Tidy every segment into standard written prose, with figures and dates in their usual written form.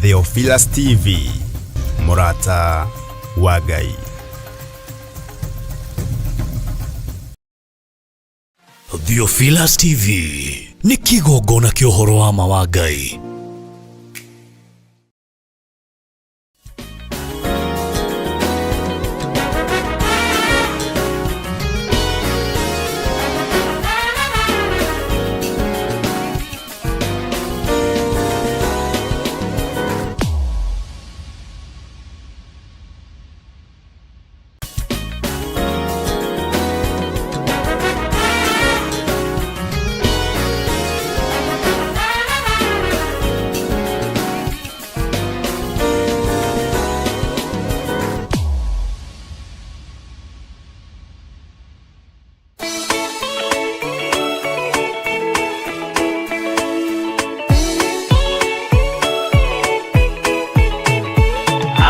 Theophilus TV, mũrata wa Ngai. Theophilus TV nĩ kĩgongona kĩa ũhoro wa ma wa Ngai.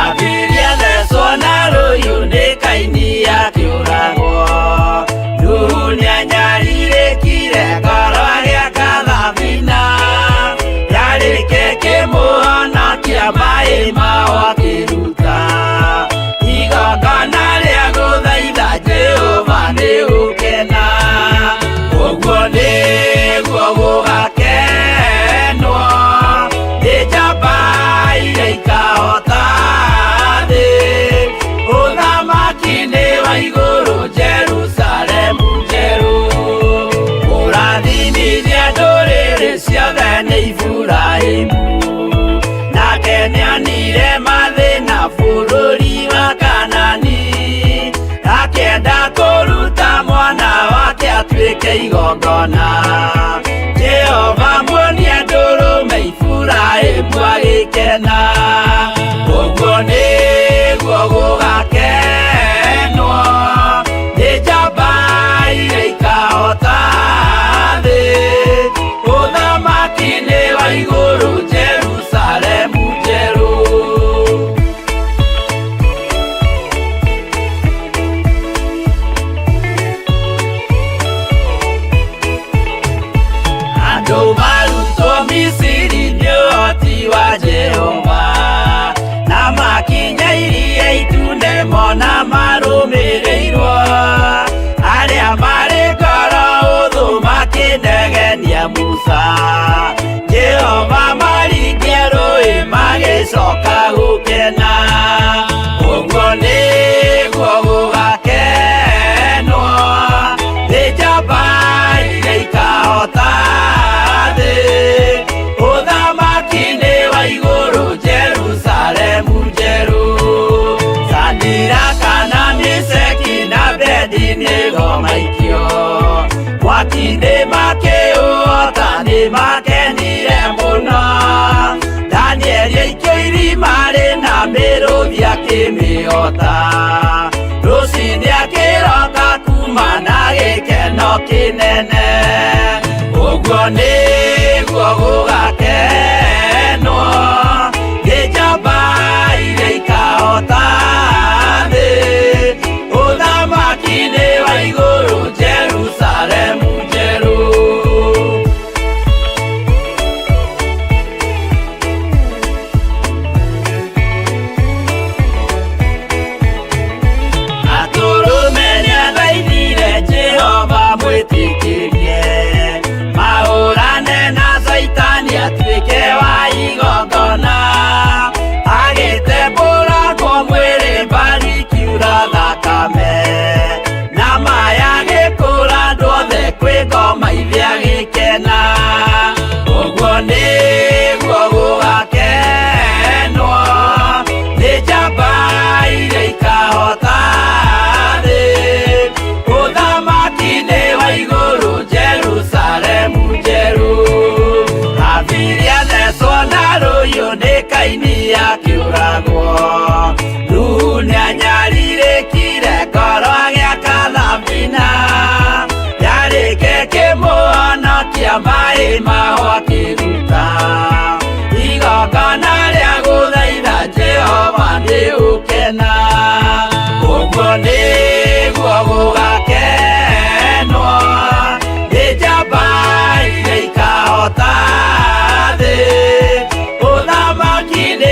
Abiria thecwo na rũhiũ nĩ Kaini akĩũragwo. Nuhu nĩanyarirĩkire ngoro agĩaka thabina. Yarĩke kĩmũhonokia maĩ mao akĩruta. Igongona rĩa gũthaitha Jehova nĩ gũkena. Ũguo nĩguo gũgakenwo nĩ njamba iria ikahota thĩ. Ũthamaki nĩ wa igũrũ Jerusalemu njerũ. Kũrathimithia ndũrĩrĩ ciothe nĩ Iburahĩmu. Nake nĩonire mathĩna bũrũri wa Kanani. Akĩenda kũruta mwana wake atuĩke igongona. Jehova muonia ndũrũme Iburahĩmu agĩkena. Ũguo nĩguo gũgakenwo nĩ njamba iria ikahota thĩ. Ũthamaki nĩ wa igũrũ Jerusalemu njerũ. Andũ marutwo Misiri nĩ ũhoti wa Jehova, na makinya iria itune mona marũmĩrĩirwo. Arĩa marĩ ngoro ũthũ makĩnegenia Musa, Jehova maringia rũĩ magĩcoka gũkena. Ũguo nĩguo gũgakenwo nĩ njamba iria ikahota thĩ. Ũthamaki nĩ wa igũrũ Jerusalemu njerũ. Sadiraka na Meshaki na Abednego maikio mwaki-inĩ makĩũhota nĩ makenire mũno. Danieli aikio irima rĩna mĩrũthi akĩmĩhota. Rũcinĩ akĩroka kuma na gĩkeno kĩnene. Ũguo nĩguo gũgakenwo nĩ njamba iria ikahota thĩ. Ũthamaki nĩ wa igũrũ Jerusalemu njerũ. Atũrũme nĩathaithire Jehova mwĩtĩkĩrie mahũrane na Caitani atuĩke wa igongona. Agĩtembũrangwo mwĩrĩ mbari ikiura thakame na maya agĩkũra andũ othe kwĩ ngoma ithe agĩkena. Ũguo nĩguo gũgakenwo nĩ njamba iria ikahota thĩ. Ũthamaki nĩ wa igũrũ Jerusalemu njerũ. Abiria thecwo na rũhiũ nĩ Kaini akĩũragwo. Nuhu nĩanyarirĩkire ngoro agĩaka thabina. Yarĩke kĩmũhonokia maĩ mao akĩruta. Igongona rĩa gũthaitha Jehova nĩ ũkena. Ũguo nĩguo gũgakenwo nĩ njamba iria ikahota thĩ. Ũthamaki nĩ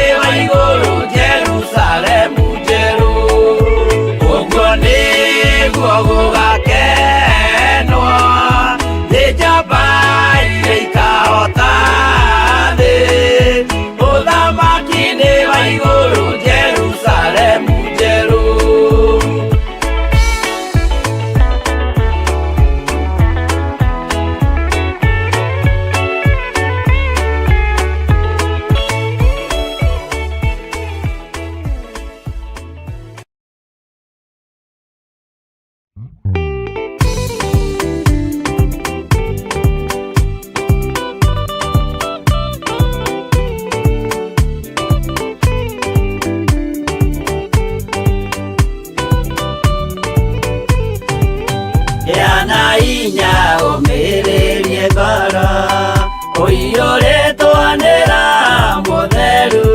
Ũiyũrĩtwo nĩ Roho Mũtheru,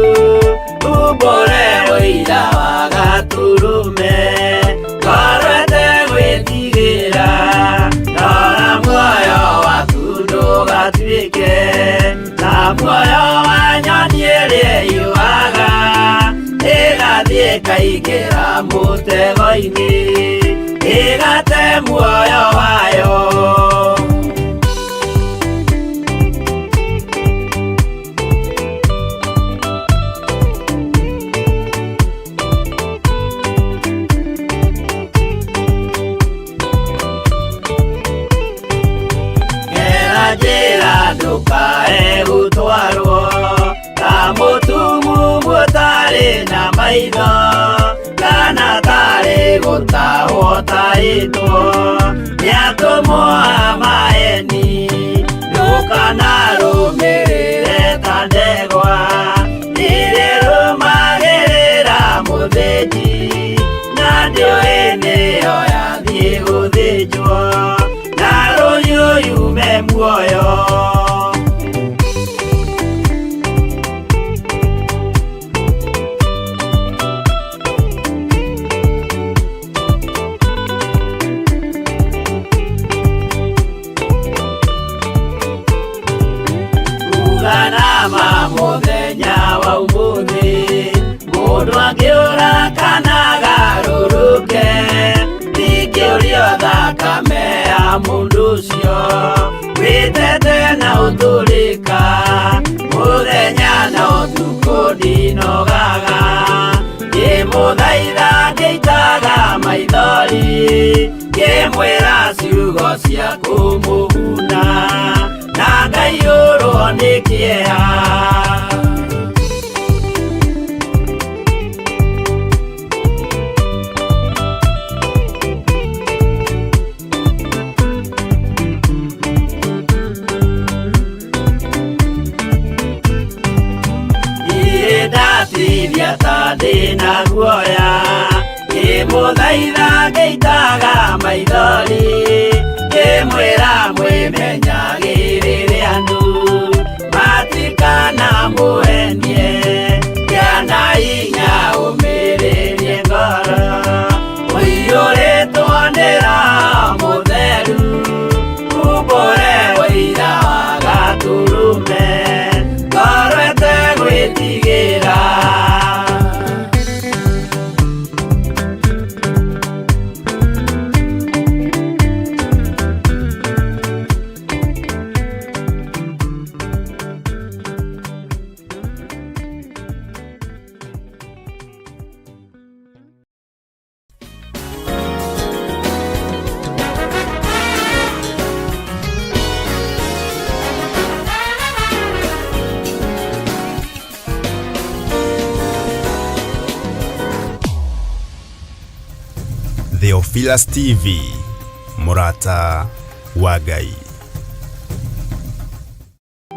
umbũre ũira wa Gatũrũme, ngoro ĩtegwĩtigĩra, rora muoyo waku ndũgatuĩke ta muoyo wa nyoni ĩrĩa ĩyũaga, ĩgathiĩ ĩkaingĩra mũtego-inĩ, ĩgate muoyo wayo. Gera njĩra ndũkae gũtwarwo ta mũtumumu ũtarĩ na maitho, kana tarĩ gũtahwo tahĩtwo nĩ atũmwo a maeni. Ndũkanarũmĩrĩre ta ndegwa ĩrĩa ĩrũmagĩrĩra mũthĩnji, na ndĩũĩ nĩyo yathiĩ gũthĩnjwo, na rũhiũ yume muoyo. Uganama mũthenya wa ũmũthĩ, mũndũ angĩũra kana agarũrũke, ndingĩũrio thakame ya mũndũ ũcio, wĩtete na ũtũrĩka, mũthenya na ũtukũ ndinogaga, ngĩmũthaitha ngĩitaga maithori, ngĩmwĩra ciugo cia kũmũguna, na ngaiyũrwo nĩ kĩeha. Niĩ ndatithia ta ndĩna guoya, ngĩmũthaitha ngĩitaga maithori, ngĩmwĩra mwĩmenyagĩrĩre andũ, matikanamũhenie, gĩa na hinya ũmĩrĩrie ngoro, ũiyũrĩtwo nĩ Roho Mũtheru, umbũre ũira wa Gatũrũme, ngoro ĩtegwĩtigĩra. Theophilus TV, mũrata wa Ngai.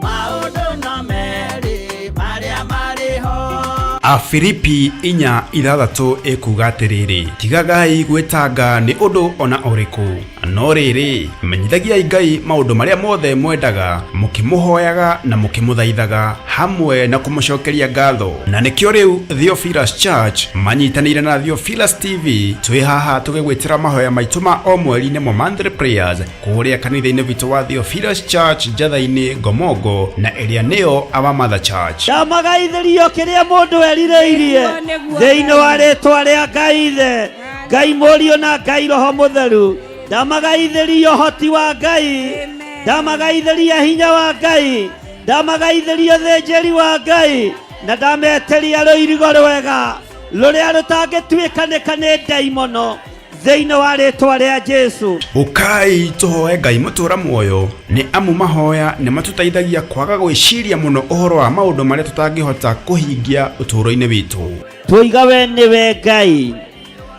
Maũndũ no merĩ marĩa marĩ ho. Afilipi 4:6 ĩkuga atĩrĩrĩ, tigagai gwĩtanga nĩ ũndũ ona ũrĩkũ, no rĩrĩ, menyithagiai Ngai maũndũ marĩa mothe mwendaga, mũkĩmũhoyaga na mũkĩmũthaithaga, hamwe na kũmũcokeria ngatho. Na nĩkĩo rĩu Theophilus Church manyitanĩire na Theophilus TV twĩ haha tũgĩgwĩtĩra mahoya maitũ ma o mweri nĩmo monthly prayers kũrĩa kanitha-inĩ witũ wa Theophilus Church Njatha-inĩ Ngomongo, na ĩrĩa nĩyo Our Mother Church. Ndamagaithĩrio kĩrĩa mũndũ erirĩirie Nĩguo, nĩguo, thĩinĩ wa rĩtwa rĩa Ngai Ithe, Ngai Mũriũ na Ngai Roho Mũtheru. Ndamagaithĩrio ũhoti wa Ngai, Amen. ndamagaithĩria hinya wa Ngai, ndamagaithĩria ũthĩnjĩri wa Ngai, na ndametĩria rũirigo rwega rũrĩa rũtangĩtuĩkanĩka nĩ ndaimono thĩinĩ wa rĩtwa rĩa Jesu. Ũkai tũhoe Ngai mũtũra muoyo, nĩ amu mahoya nĩ matũteithagia kwaga gwĩciria mũno ũhoro wa maũndũ marĩa tũtangĩhota kũhingia ũtũũro-inĩ witũ. Twoiga we nĩwe Ngai,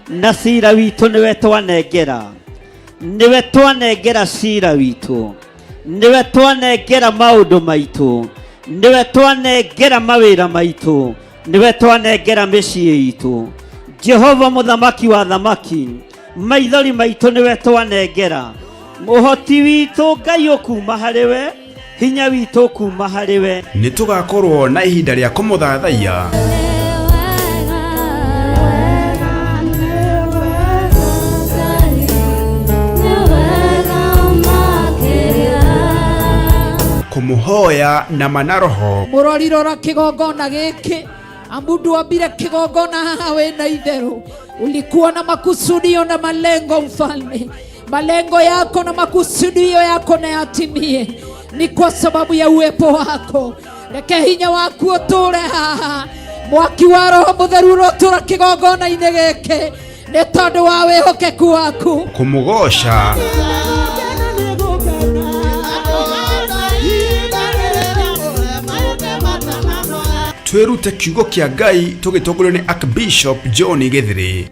na cira witũ nĩwe twanengera, nĩwe twanengera cira witũ, nĩwe twanengera maũndũ maitũ, nĩwe twanengera mawĩra maitũ, nĩwe twanengera mĩciĩ itũ. Jehova mũthamaki wa thamaki, maithori maitũ nĩwe twanengera, ũhoti witũ Ngai ũkuma harĩ we. Hinya witũ kuma harĩ we. Nĩ tũgakorwo na ihinda rĩa kũmũthathaiya. Kũmũhoya na ma na roho. Mũrori rora kĩgongona gĩkĩ, amu ndwambire kĩgongona haha wĩna itherũ. Ulikuwa na makusudio na malengo, mfalme. Malengo yako na makusudio yako na yatimie, ni kwa sababu ya uwepo wako. Reke hinya waku ũtũre haha, mwaki wa Roho Mũtheru ũrotũra kĩgongona-inĩ gĩkĩ nĩ tondũ wa wĩhokeku waku. Kũmũgoca. Twĩrute kiugo kĩa Ngai tũgĩtongorio nĩ Archbishop John Gĩthĩrĩ.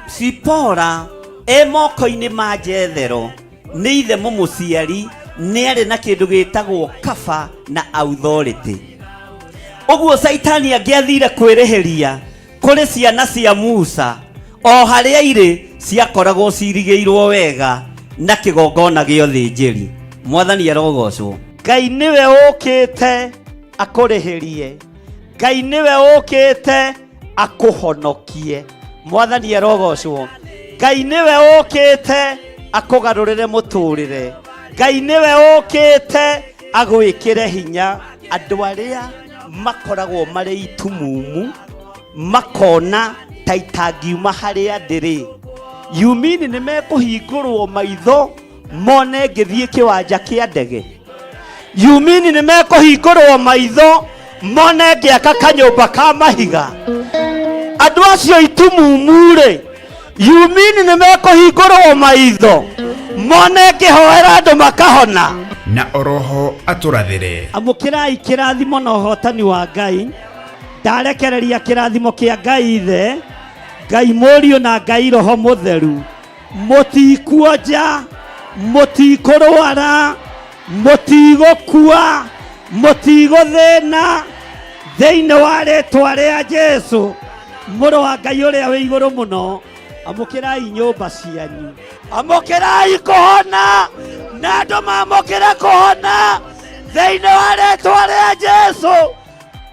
Sipora e moko-inĩ ma Jethero nĩ ithe mũmũciari, nĩ arĩ na kĩndũ gĩtagwo kaba na authority. Ũguo Caitani angĩathire kwĩrĩhĩria kũrĩ ciana cia Musa, o harĩa irĩ ciakoragwo cirigĩirwo wega na kĩgongona gĩa ũthĩnjĩri. Mwathani arogocwo. Ngai nĩwe ũkĩte akũrĩhĩrie, Ngai nĩwe ũkĩte akũhonokie. Mwathani arogocwo. Ngai nĩwe ũkĩte akũgarũrĩre mũtũrĩre. Ngai nĩwe ũkĩte agwĩkĩre hinya. Andũ arĩa makoragwo marĩ itumumu makona ta itangiuma harĩa ndĩrĩ, yumini nĩ mekũhingũrwo maitho mone ngĩthiĩ kĩwanja kĩa ndege. Yumini nĩ mekũhingũrwo maitho mone ngĩaka kanyũmba ka mahiga. Andũ acio itumumu-rĩ, yumini nĩ mekũhingũrwo maitho mone ngĩhoera andũ makahona. Na oroho atũrathĩre. Amũkĩrai kĩrathimo na ũhotani wa Ngai. Ndarekereria kĩrathimo kĩa Ngai Ithe, Ngai Mũriũ na Ngai Roho Mũtheru. Mũtikuonja, mũtikũrwara, mũtigũkua, mũtigũthĩna thĩinĩ wa rĩtwa rĩa Jesu mũrũ wa Ngai ũrĩa wĩ igũrũ mũno. Amũkĩrai nyũmba cianyu, amũkĩrai kũhona, na andũ mamũkĩre kũhona thĩinĩ wa rĩtwa rĩa Jesu.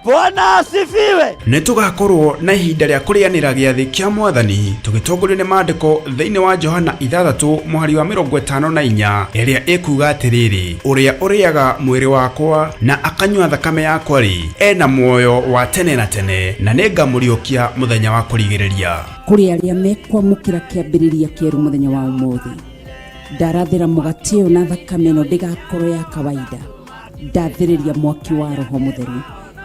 Bwana asifiwe. Nĩ tũgakorwo na ihinda rĩa kũrĩanĩra gĩathĩ kĩa Mwathani tũgĩtongorio nĩ maandĩko thĩinĩ wa Johana 6 mũhari wa 54 ĩrĩa ĩkuga atĩrĩrĩ, ũrĩa ũrĩaga mwĩrĩ wakwa na akanyua thakame yakwa rĩ, ena muoyo wa tene na tene, na nĩngamũriũkia mũthenya wa kũrigĩrĩria. Kũrĩ arĩa mekwamũkĩra kĩambĩrĩria kĩerũ mũthenya wa ũmũthĩ, ndarathĩra mũgate ũyũ na thakame ĩno ndĩgakorwo ya kawaida. Ndathĩrĩria mwaki wa Roho Mũtheru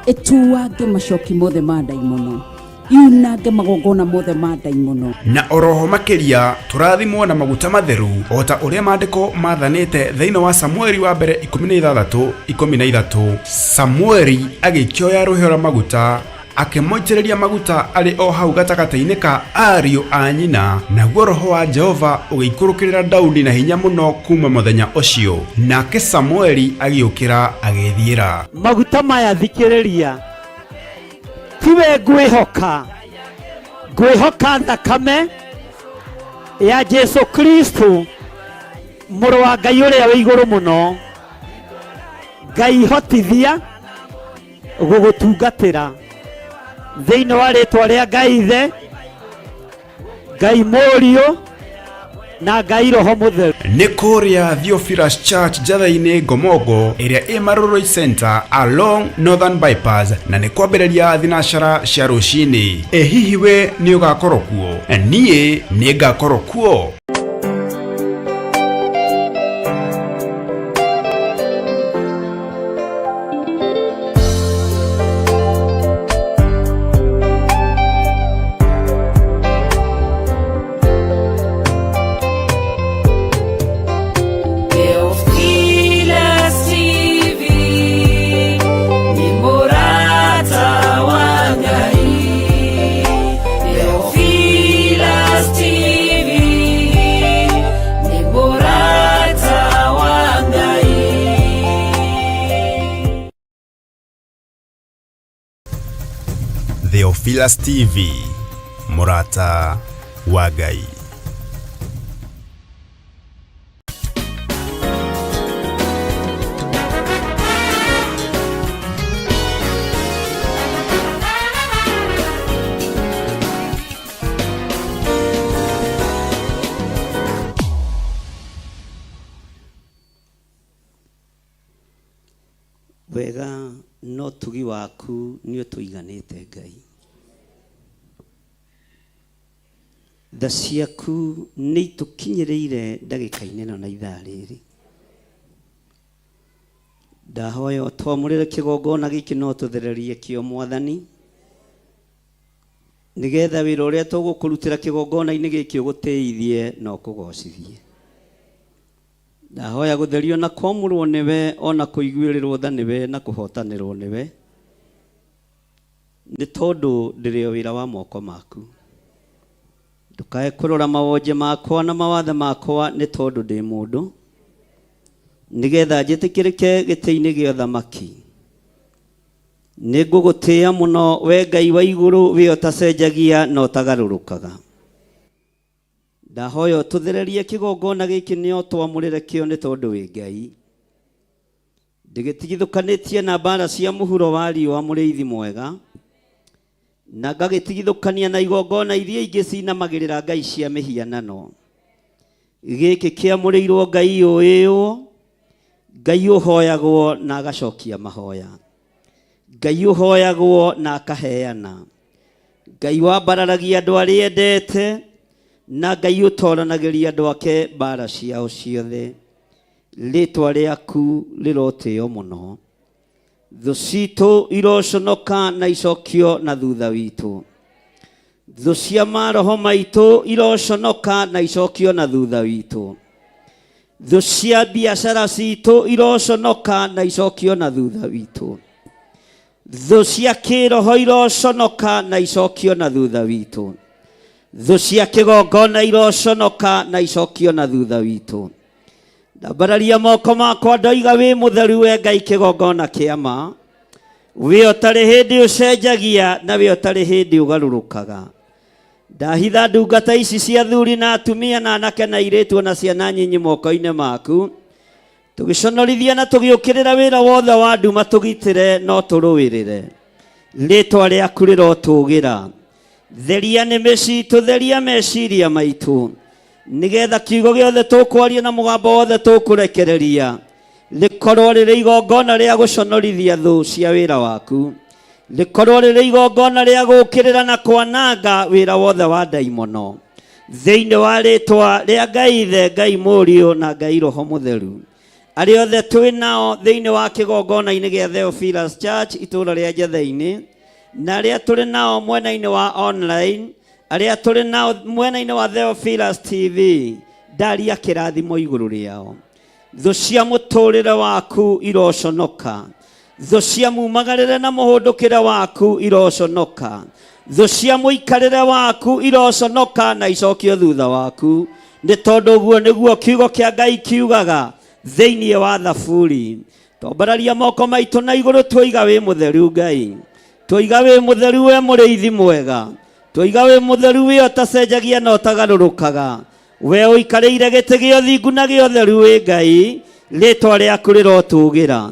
ĩtuange macoki mothe ma ndaimono, yunange magongona mothe ma ndaimono. Na oroho makĩria tũrathimwo na maguta matheru o ta ũrĩa maandĩko mathanĩte thĩinĩ wa Samueli wa mbere 16 13. Samueli agĩkĩoya rũhĩa rwa maguta akĩmũitĩrĩria maguta arĩ o hau gatagatĩ-inĩ ka ariũ a nyina, naguo roho wa Jehova ũgĩikũrũkĩrĩra Daudi na hinya mũno kuma mũthenya ũcio. Nake Samueli agĩũkĩra agĩĩthiĩra. Maguta maya thikĩrĩria, tiwe ngwĩhoka, ngwĩhoka thakame ya Jesu Kristo mũrũ wa Ngai ũrĩa wĩ igũrũ mũno. Ngai hotithia gũgũtungatĩra thĩinĩ wa rĩtwa rĩa Ngai Ithe, Ngai Mũriũ na Ngai Roho Mũtheru. Nĩ kũrĩa Theophilus Church Njatha-inĩ Ngomongo ĩrĩa ĩ Marurui Center along Northern Bypass, na nĩ kwambĩrĩria thinacara cia rũcinĩ. Ĩ hihi we nĩ ũgakorwo kuo? Niĩ nĩ ngakorwo kuo. Theophilus TV ni murata wa Ngai. Theophilus TV ni murata wa Ngai. Theophilus TV, mũrata wa Ngai. Wega na ũtugi waku nĩ ũtũiganĩte Ngai. Tha ciaku nĩ itũkinyĩrĩire ndagĩka-inĩ ĩno na ithaa rĩrĩ. Ndahoya ũtwamũrĩre kĩgongona gĩkĩ na ũtũthererie kĩo Mwathani, nĩgetha wĩra ũrĩa tũgũkũrutĩra kĩgongona-inĩ gĩkĩ ũgũtĩithie na ũkũgocithie. Ndahoya gũtherio na kwamũrwo nĩwe, o na kũiguĩrĩrwo tha nĩwe na kũhotanĩrwo nĩwe, nĩ tondũ ndĩrĩ o wĩra wa moko maku. Ndũkae kũrora mawonje makwa na mawathe makwa, nĩ tondũ ndĩ mũndũ, nĩgetha njĩtĩkĩrĩke gĩtĩ-inĩ gĩa ũthamaki. Nĩ ngũgũtĩĩa mũno, wee Ngai wa igũrũ, wee ũtacenjagia na ũtagarũrũkaga. Ndahoya ũtũthererie kĩgongona gĩkĩ nĩ ũtwamũrĩre kĩo nĩ tondũ wĩ Ngai. Ndĩgĩtigithũkanĩtie na mbara cia mũhuro wa riũa mũrĩithi mwega, na ngagĩtigithũkania na igongona iria ingĩ cinamagĩrĩra ngai cia mĩhianano. Gĩkĩ kĩamũrĩirwo Ngai ũĩĩwo, Ngai ũhoyagwo na agacokia mahoya, Ngai ũhoyagwo na akaheana, Ngai wambararagia andũ arĩa endete, na Ngai ũtoranagĩria andũ ake mbara ciao ciothe. Rĩtwa rĩaku rĩrotĩo mũno. Thũ citũ iroconoka na icokio na thutha witũ. Thũ cia maroho maitũ iroconoka na icokio na thutha witũ. Thũ cia biacara citũ iroconoka na icokio na thutha witũ. Thũ cia kĩroho iroconoka na icokio na thutha witũ. Thũ cia kĩgongona iroconoka na icokio na thutha witũ. Ndambararia moko makwa ndoiga wĩ mũtheru we Ngai kĩgongona kĩa ma. Wĩ ũtarĩ hĩndĩ ũcenjagia na wĩ ũtarĩ hĩndĩ ũgarũrũkaga. Ndahitha ndungata ici cia athuri na atumia na anake na airĩtu ona ciana nyinyi moko-inĩ maku. Tũgĩconorithia na tũgĩũkĩrĩra wĩra wothe wa nduma tũgitĩre no tũrũĩrĩre. Rĩtwa rĩaku rĩrotũgĩra. Theria nĩmĩ citũ, theria meciria maitũ, nĩgetha kiugo gĩothe tũkwaria na mũgambo wothe tũkũrekereria rĩkorwo rĩrĩ igongona rĩa gũconorithia thũ cia wĩra waku, rĩkorwo rĩrĩ igongona rĩa gũũkĩrĩra na kwananga wĩra wothe wa ndaimono. Thĩinĩ wa rĩtwa rĩa Ngai Ithe, Ngai Mũriũ na Ngai Roho Mũtheru, arĩa othe twĩ nao thĩinĩ wa kĩgongona-inĩ gĩa Theophilus Church itũũra rĩa Njatheinĩ, na arĩa tũrĩ nao mwena-inĩ wa online, arĩa tũrĩ nao mwena-inĩ wa Theophilus TV, ndaria kĩrathimo igũrũ rĩao. Thũ cia mũtũrĩre waku iroconoka. Thũ cia mumagarĩre na mũhũndũkĩre waku iroconoka. Thũ cia mũikarĩre waku iroconoka na icokio thutha waku, nĩ tondũ ũguo nĩguo kiugo kĩa Ngai kiugaga thĩinĩ wa Thaburi. Twambararia moko maitũ na igũrũ tuoiga wĩ mũtheru Ngai. Tuoiga wĩ mũtheru we mũrĩithi mwega. Tuoiga wĩ mũtheru wĩ ũtacenjagia na ũtagarũrũkaga. We ũikarĩire gĩtĩ gĩa ũthingu na gĩa ũtheru wĩ Ngai, rĩtwa rĩaku rĩrotũgĩra.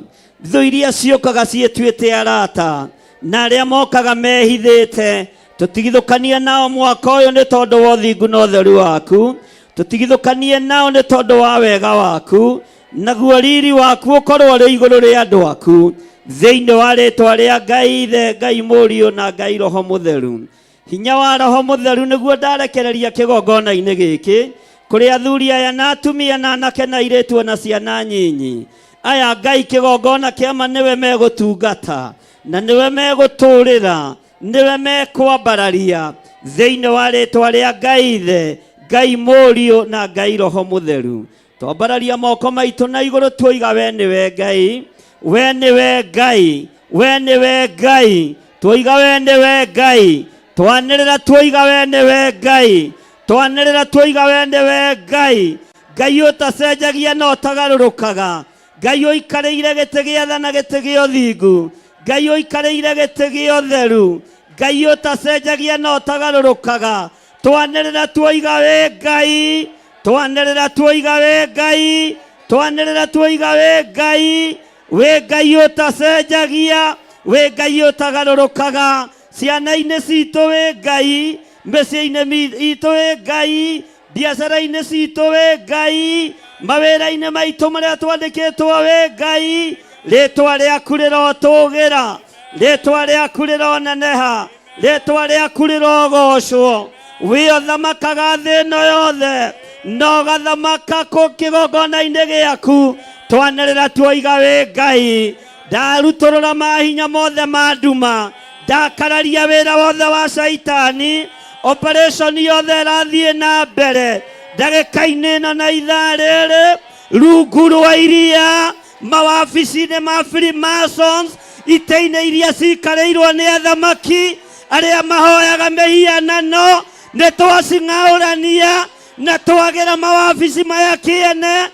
Thũ iria ciũkaga ciĩtuĩte arata, na arĩa mokaga mehithĩte, tũtigithũkanie nao mwaka ũyũ nĩ tondũ wa ũthingu na ũtheru waku, tũtigithũkanie nao nĩ tondũ wa wega waku, naguo riri waku ũkorwo ũrĩ igũrũ rĩa andũ aku, thĩinĩ wa rĩtwa rĩa Ngai Ithe, Ngai Mũriũ na Ngai Roho Mũtheru. Hinya wa Roho Mũtheru nĩguo ndarekereria kĩgongona-inĩ gĩkĩ kũrĩ athuri aya na atumia na anake na airĩtu na ciana nyinyi. Aya Ngai kĩgongona kĩa ma nĩwe megũtungata na nĩwe megũtũrĩra, nĩwe mekwambararia thĩinĩ wa rĩtwa rĩa Ngai Ithe, Ngai Mũriũ na Ngai Roho Mũtheru. Twambararia moko maitũ na igũrũ tuoiga we nĩwe Ngai, we nĩwe Ngai, we nĩwe Ngai, tuoiga we nĩwe Ngai, twanĩrĩra tuoiga we nĩwe Ngai, twanĩrĩra tuoiga we nĩwe Ngai, Ngai ũtacenjagia na ũtagarũrũkaga, Ngai ũikarĩire gĩtĩ gĩa tha na gĩtĩ gĩa ũthingu, Ngai ũikarĩire gĩtĩ gĩa ũtheru, Ngai ũtacenjagia na ũtagarũrũkaga, twanĩrĩra tuoiga wĩ Ngai, twanĩrĩra tuoiga wĩ Ngai, twanĩrĩra tuoiga wĩ Ngai, wĩ Ngai ũtacenjagia, wĩ Ngai ũtagarũrũkaga, ciana-inĩ citũ wĩ Ngai, mĩciĩ-inĩ itũ wĩ Ngai, biacara-inĩ citũ wĩ Ngai, mawĩra-inĩ maitũ marĩa twandĩkĩtwo wĩ Ngai, Rĩtwa rĩaku rĩrotũgĩra, rĩtwa rĩaku rĩroneneha, rĩtwa rĩaku rĩrogocwo. Wĩ ũthamakaga thĩ ĩno yothe na ũgathamaka kũ kĩgongona-inĩ gĩaku. Twanĩrĩra tuoiga wĩ Ngai. Ndarutũrũra mahinya mothe ma nduma, ndakararia wĩra wothe wa Caitani. Operation yothe ĩrathiĩ na mbere ndagĩka-inĩ ĩno na ithaa rĩrĩ, rungu rwa iria, mawabici-inĩ ma Freemasons, itĩ-inĩ iria cikarĩirwo nĩ athamaki arĩa mahoyaga mĩhianano. Nĩ twacing'aũrania na twagĩra mawabici maya kĩene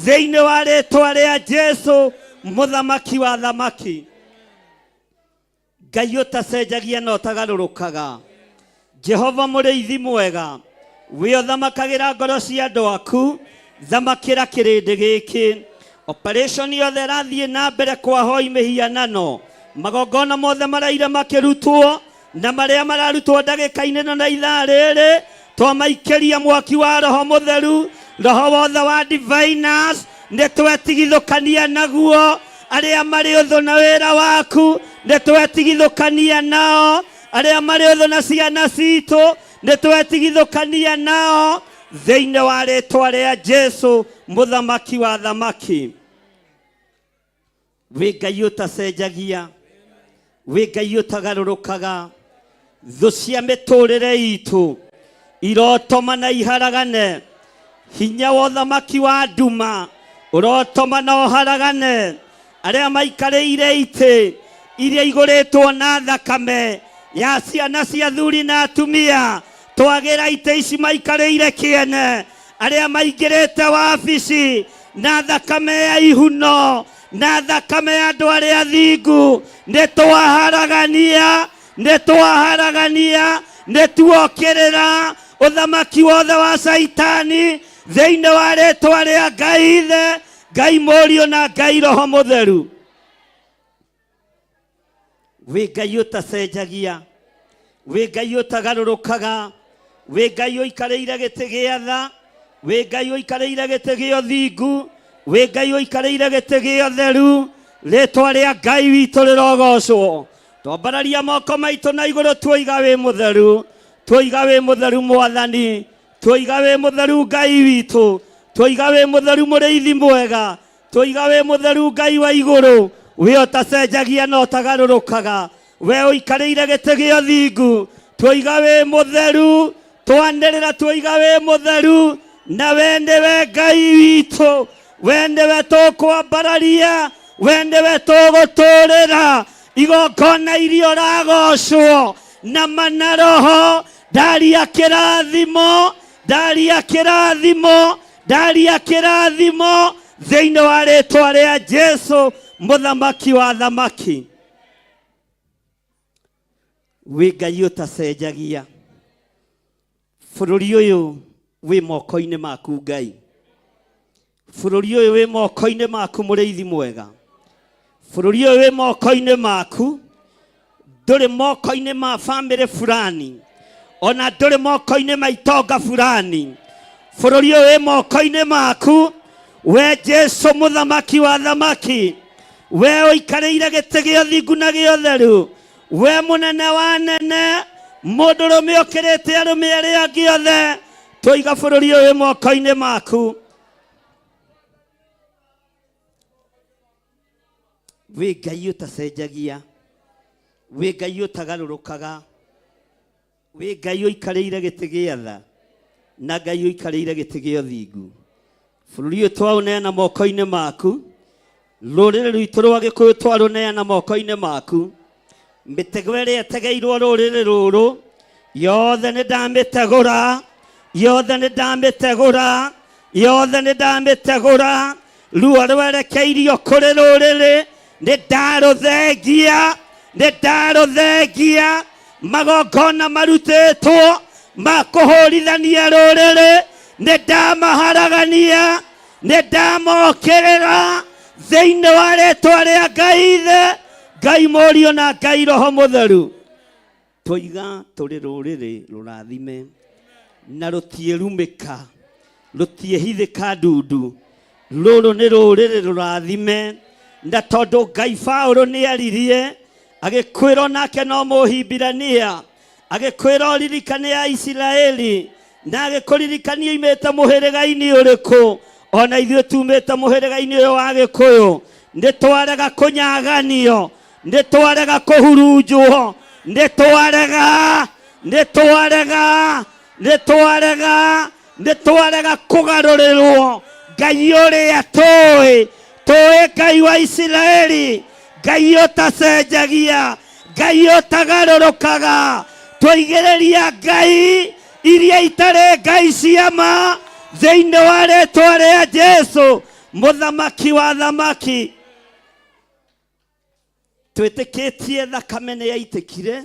thĩinĩ wa rĩtwa rĩa Jesu, mũthamaki wa thamaki. Ngai ũtacenjagia na ũtagarũrũkaga, Jehova mũrĩithi mwega, wĩ ũthamakagĩra ngoro cia andũ aku, thamakĩra kĩrĩndĩ gĩkĩ. Operation yothe ĩrathiĩ na mbere kwa hoi mĩhianano, magongona mothe maraire makĩrutwo na marĩa mararutwo ndagĩka-inĩ ĩno na ithaa rĩrĩ, twamaikĩria mwaki wa Roho Mũtheru. Roho wothe wa diviners nĩ twetigithũkania naguo. Arĩa marĩ ũthũ na wĩra waku nĩ twetigithũkania nao. Arĩa marĩ ũthũ na ciana citũ nĩ twetigithũkania nao, thĩinĩ wa rĩtwa rĩa Jesu, mũthamaki wa thamaki. Wĩ Ngai ũtacenjagia, wĩ Ngai ũtagarũrũkaga. Thũ cia mĩtũrĩre itũ irotoma na iharagane. Hinya wa ũthamaki wa nduma ũrotoma na ũharagane. Arĩa maikarĩire itĩ iria igũrĩtwo na thakame ya ciana cia athuri na atumia, twagĩra itĩ ici maikarĩire kĩene. Arĩa maingĩrĩte wabici na thakame ya ihuno na thakame ya andũ arĩa athingu, nĩ twaharagania, nĩ twaharagania, nĩ tuokĩrĩra ũthamaki wothe wa Caitani thĩinĩ wa rĩtwa rĩa Ngai Ithe, Ngai Mũriũ na Ngai Roho Mũtheru. Wĩ Ngai ũtacenjagia, wĩ Ngai ũtagarũrũkaga, wĩ Ngai ũikarĩire gĩtĩ gĩa tha, wĩ Ngai ũikarĩire gĩtĩ gĩa ũthingu, wĩ Ngai ũikarĩire gĩtĩ gĩa ũtheru. Rĩtwa rĩa Ngai witũ rĩrogocwo. Twambararia moko maitũ na igũrũ, tuoiga wĩ mũtheru, tuoiga wĩ mũtheru Mwathani, tuoiga wĩ mũtheru Ngai witũ, tuoiga wĩ mũtheru mũrĩithi mwega, Tũiga wĩ mũtheru Ngai wa igũrũ, wĩ ũtacenjagia na ũtagarũrũkaga, we ũikarĩire gĩtĩ gĩa ũthingu. Tũiga wĩ mũtheru, twanĩrĩra tũiga wĩ mũtheru, na we nĩwe Ngai witũ, we nĩwe tũkwambararia, we nĩwe tũgũtũrĩra igongona iria ũragocwo na mana roho. Ndaria kĩrathimo, ndaria kĩrathimo, ndaria kĩrathimo thĩinĩ wa rĩtwa rĩa Jesu, mũthamaki wa thamaki. Wĩ Ngai ũtacenjagia. Bũrũri ũyũ wĩ moko-inĩ maku Ngai, bũrũri ũyũ wĩ moko-inĩ maku mũrĩithi mwega, bũrũri ũyũ wĩ moko-inĩ maku. Ndũrĩ moko-inĩ ma bamĩrĩ fulani, ona ndũrĩ moko-inĩ ma itonga fulani. Bũrũri ũyũ wĩ moko-inĩ maku we Jesu, mũthamaki wa thamaki, we ũikarĩire gĩtĩ gĩa ũthingu na gĩa ũtheru, we mũnene wa nene, mũndũrũme ũkĩrĩte arũme arĩa angĩ othe. Tũiga bũrũri ũyũ wĩ moko-inĩ maku. Wĩ Ngai ũtacenjagia, wĩ Ngai ũtagarũrũkaga, wĩ Ngai ũikarĩire gĩtĩ gĩa tha na Ngai ũikarĩire gĩtĩ gĩa ũthingu. Bũrũri ũyũ twaũneana moko-inĩ maku, rũrĩrĩ rwitũ rwa Gĩkũyũ twarũneana moko-inĩ maku. Mĩtego ĩrĩa ĩtegeirwo rũrĩrĩ rũrũ yothe nĩ ndamĩtegũra, yothe nĩ ndamĩtegũra, yothe nĩ ndamĩtegũra. Ruo rwerekeirio kũrĩ rũrĩrĩ nĩ ndarũthengia, nĩ ndarũthengia. Magongona marutĩtwo ma kũhũrithania rũrĩrĩ nĩ ndamaharagania, nĩ ndamokĩrĩra thĩinĩ wa rĩtwa rĩa Ngai Ithe, Ngai Mũriũ na Ngai Roho Mũtheru. Tũiga tũrĩ rũrĩrĩ rũrathime na rũtiĩrumĩka, rũtiĩhithĩka ndundu. Rũrũ nĩ rũrĩrĩ rũrathime Na tondũ Ngai Paũlũ nĩaririe, agĩkwĩrwo nake no Mũhibirania, agĩkwĩra ũririkane ya Isiraeli, na agĩkũririkania oimĩte mũhĩrĩga-inĩ ũrĩkũ. Ona ithuĩ tumĩte mũhĩrĩga-inĩ ũyũ wa Gĩkũyũ, nĩ twarega kũnyaganio, nĩ twarega kũhurunjwo, nĩ twarega, nĩ twarega, nĩ twarega, nĩ twarega kũgarũrĩrwo. Ngai ũrĩa tũĩ, tũĩ Ngai wa Isiraeli, Ngai ũtacenjagia, Ngai ũtagarũrũkaga. Twaigĩrĩria Ngai iria itarĩ Ngai cia ma thĩinĩ wa rĩtwa rĩa Jesu, mũthamaki wa thamaki. Twĩtĩkĩtie thakame nĩ yaitĩkire,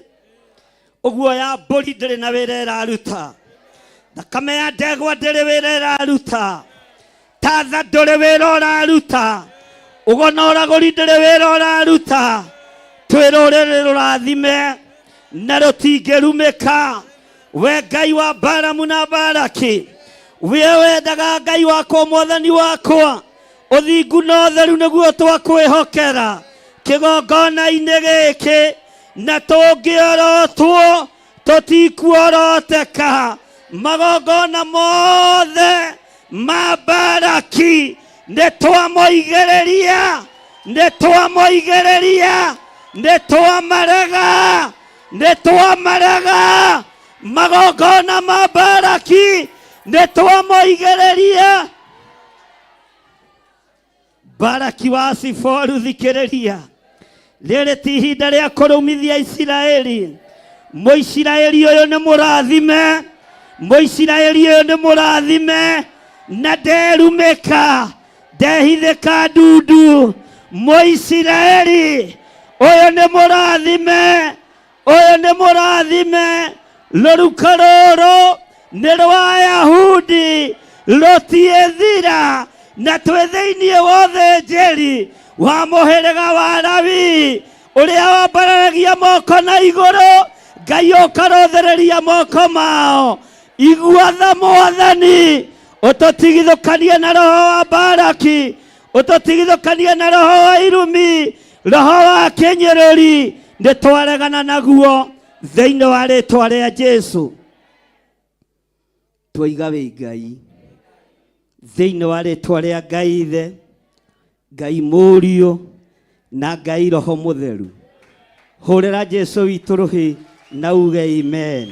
ũguo ya mbũri ndĩrĩ na wĩra ĩraruta, thakame ya ndegwa ndĩrĩ wĩra ĩraruta, tatha ndũrĩ wĩra ũraruta, ũgo na ũragũri ndũrĩ wĩra ũraruta. Twĩ rũrĩrĩ rũrathime na rũtingĩrumĩka. We Ngai wa Balamu na Balaki, we wendaga Ngai wakwa, mwathani wakwa, ũthingu na ũtheru nĩguo twakwĩhokera kĩgongona-inĩ gĩkĩ, na tũngĩorotwo tũtikuoroteka. Magongona mothe ma Balaki nĩ twamoigĩrĩria, nĩ twamoigĩrĩria, nĩ twamarega, nĩ twamarega. Magongona ma Balaki nĩ twamoigĩrĩria. Balaki wa Siforu, thikĩrĩria, rĩrĩ ti ihinda rĩa kũrũmithia Isiraeli. Mũisiraeli ũyũ nĩ mũrathime, Mũisiraeli ũyũ nĩ mũrathime, na nderumĩka, ndehithĩka ndundu. Mũisiraeli ũyũ nĩ mũrathime, ũyũ nĩ mũrathime. Rũruka rũrũ nĩ rwa Ayahudi, rũtiĩthira, na twĩ thĩinĩ wa ũthĩnjĩri wa mũhĩrĩga wa Lawi, ũrĩa wambararagia moko na igũrũ, Ngai ũkarũthĩrĩria moko mao. Igua tha Mwathani, ũtũtigithũkanie na roho wa Baraki, ũtũtigithũkanie na roho wa irumi, roho wa kĩnyũrũri, nĩ twaregana naguo thĩinĩ wa rĩtwa rĩa Jesu. Twaiga wĩ Ngai thĩinĩ wa rĩtwa rĩa Ngai Ithe, Ngai Mũriũ na Ngai Roho Mũtheru. Hũrĩra Jesu witũ rũhĩ na uge amen.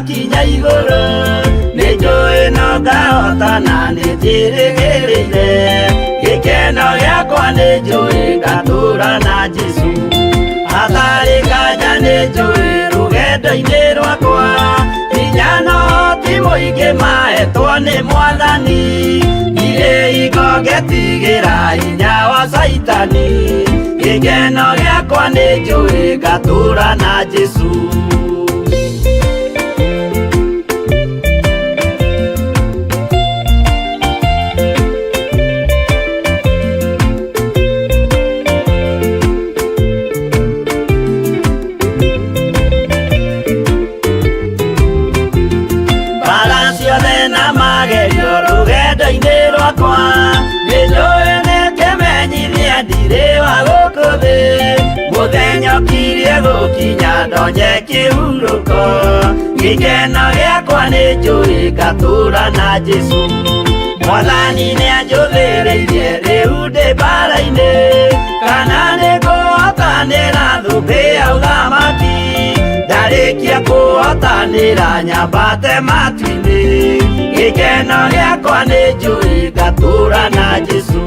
ngakinya igũrũ nĩ njũĩ no ngahotana nĩ njĩrĩgĩrĩire gĩkeno gĩakwa nĩ njũĩ ngatũra na Jesũ hatarĩ nganja nĩ njũĩ rũgendo-inĩ rwakwa hinya no ti mũingĩ mahetwo nĩ mwathani ndirĩ hingo ngetigĩra hinya wa caitani gĩkeno gĩakwa nĩ njũĩ ngatũra na Jesũ. Mbara ciothe na magerio rũgendo-inĩ rwakwa nĩ njũĩ nĩ kĩmenyithia ndirĩ wa gũkũ thĩ mũthenya ũkirie gũkinya ndonye kĩhurũko gĩkeno gĩakwa nĩ njũĩ ngatũra na Jesũ mwathani nĩ anjũthĩrĩirie rĩu ndĩ mbara-inĩ kana nĩ ngũhotanĩra thũmbĩ ya ũthamaki ndarĩkia kũhotanĩra nyambate matu-inĩ gĩkeno gĩakwa nĩ njũĩ ngatũra na Jesũ.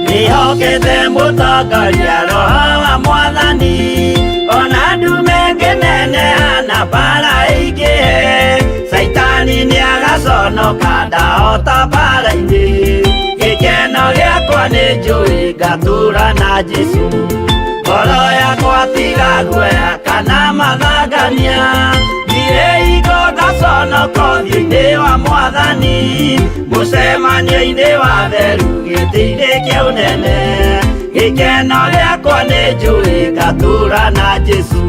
Ndĩhokete mũtongoria roho wa mwathani ona ndume ngĩneneha na mbara ĩingĩhe caitani nĩagaconoka ndahota mbara-inĩ gĩkeno gĩakwa nĩ njũĩ ngatũra na Jesũ ngoro yakwa tiga guoya kana mathangania ndirĩ hingo ngaconoka ũthiũ-inĩ wa mwathani mũcemanio-inĩ wa theru gĩtĩ-inĩ kĩa ũnene gĩkeno gĩakwa nĩ njũĩ ngatũra na Jesũ.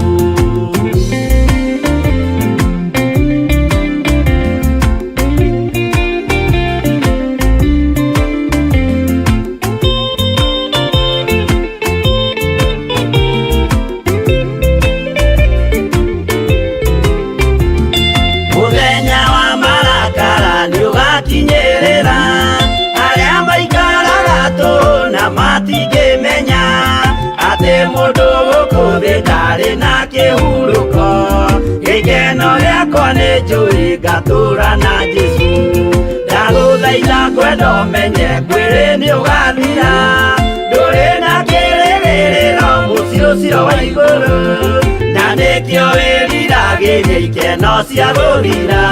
Mũthenya wa marakara nĩũgakinyĩrĩra arĩa maikaraga tũhũ na matingĩmenya atĩ mũndũ gũkũ thĩ ndarĩ na kĩhurũko gĩkeno gĩakwa nĩ njũĩ ngatũra na Jesũ ndagũthaitha kwenda ũmenye mwĩrĩ nĩũgathira ndũrĩ na kĩrĩgĩrĩro mũciĩ ũcio wa igũrũ na nĩkĩo wĩriragĩria ikeno cia gũthira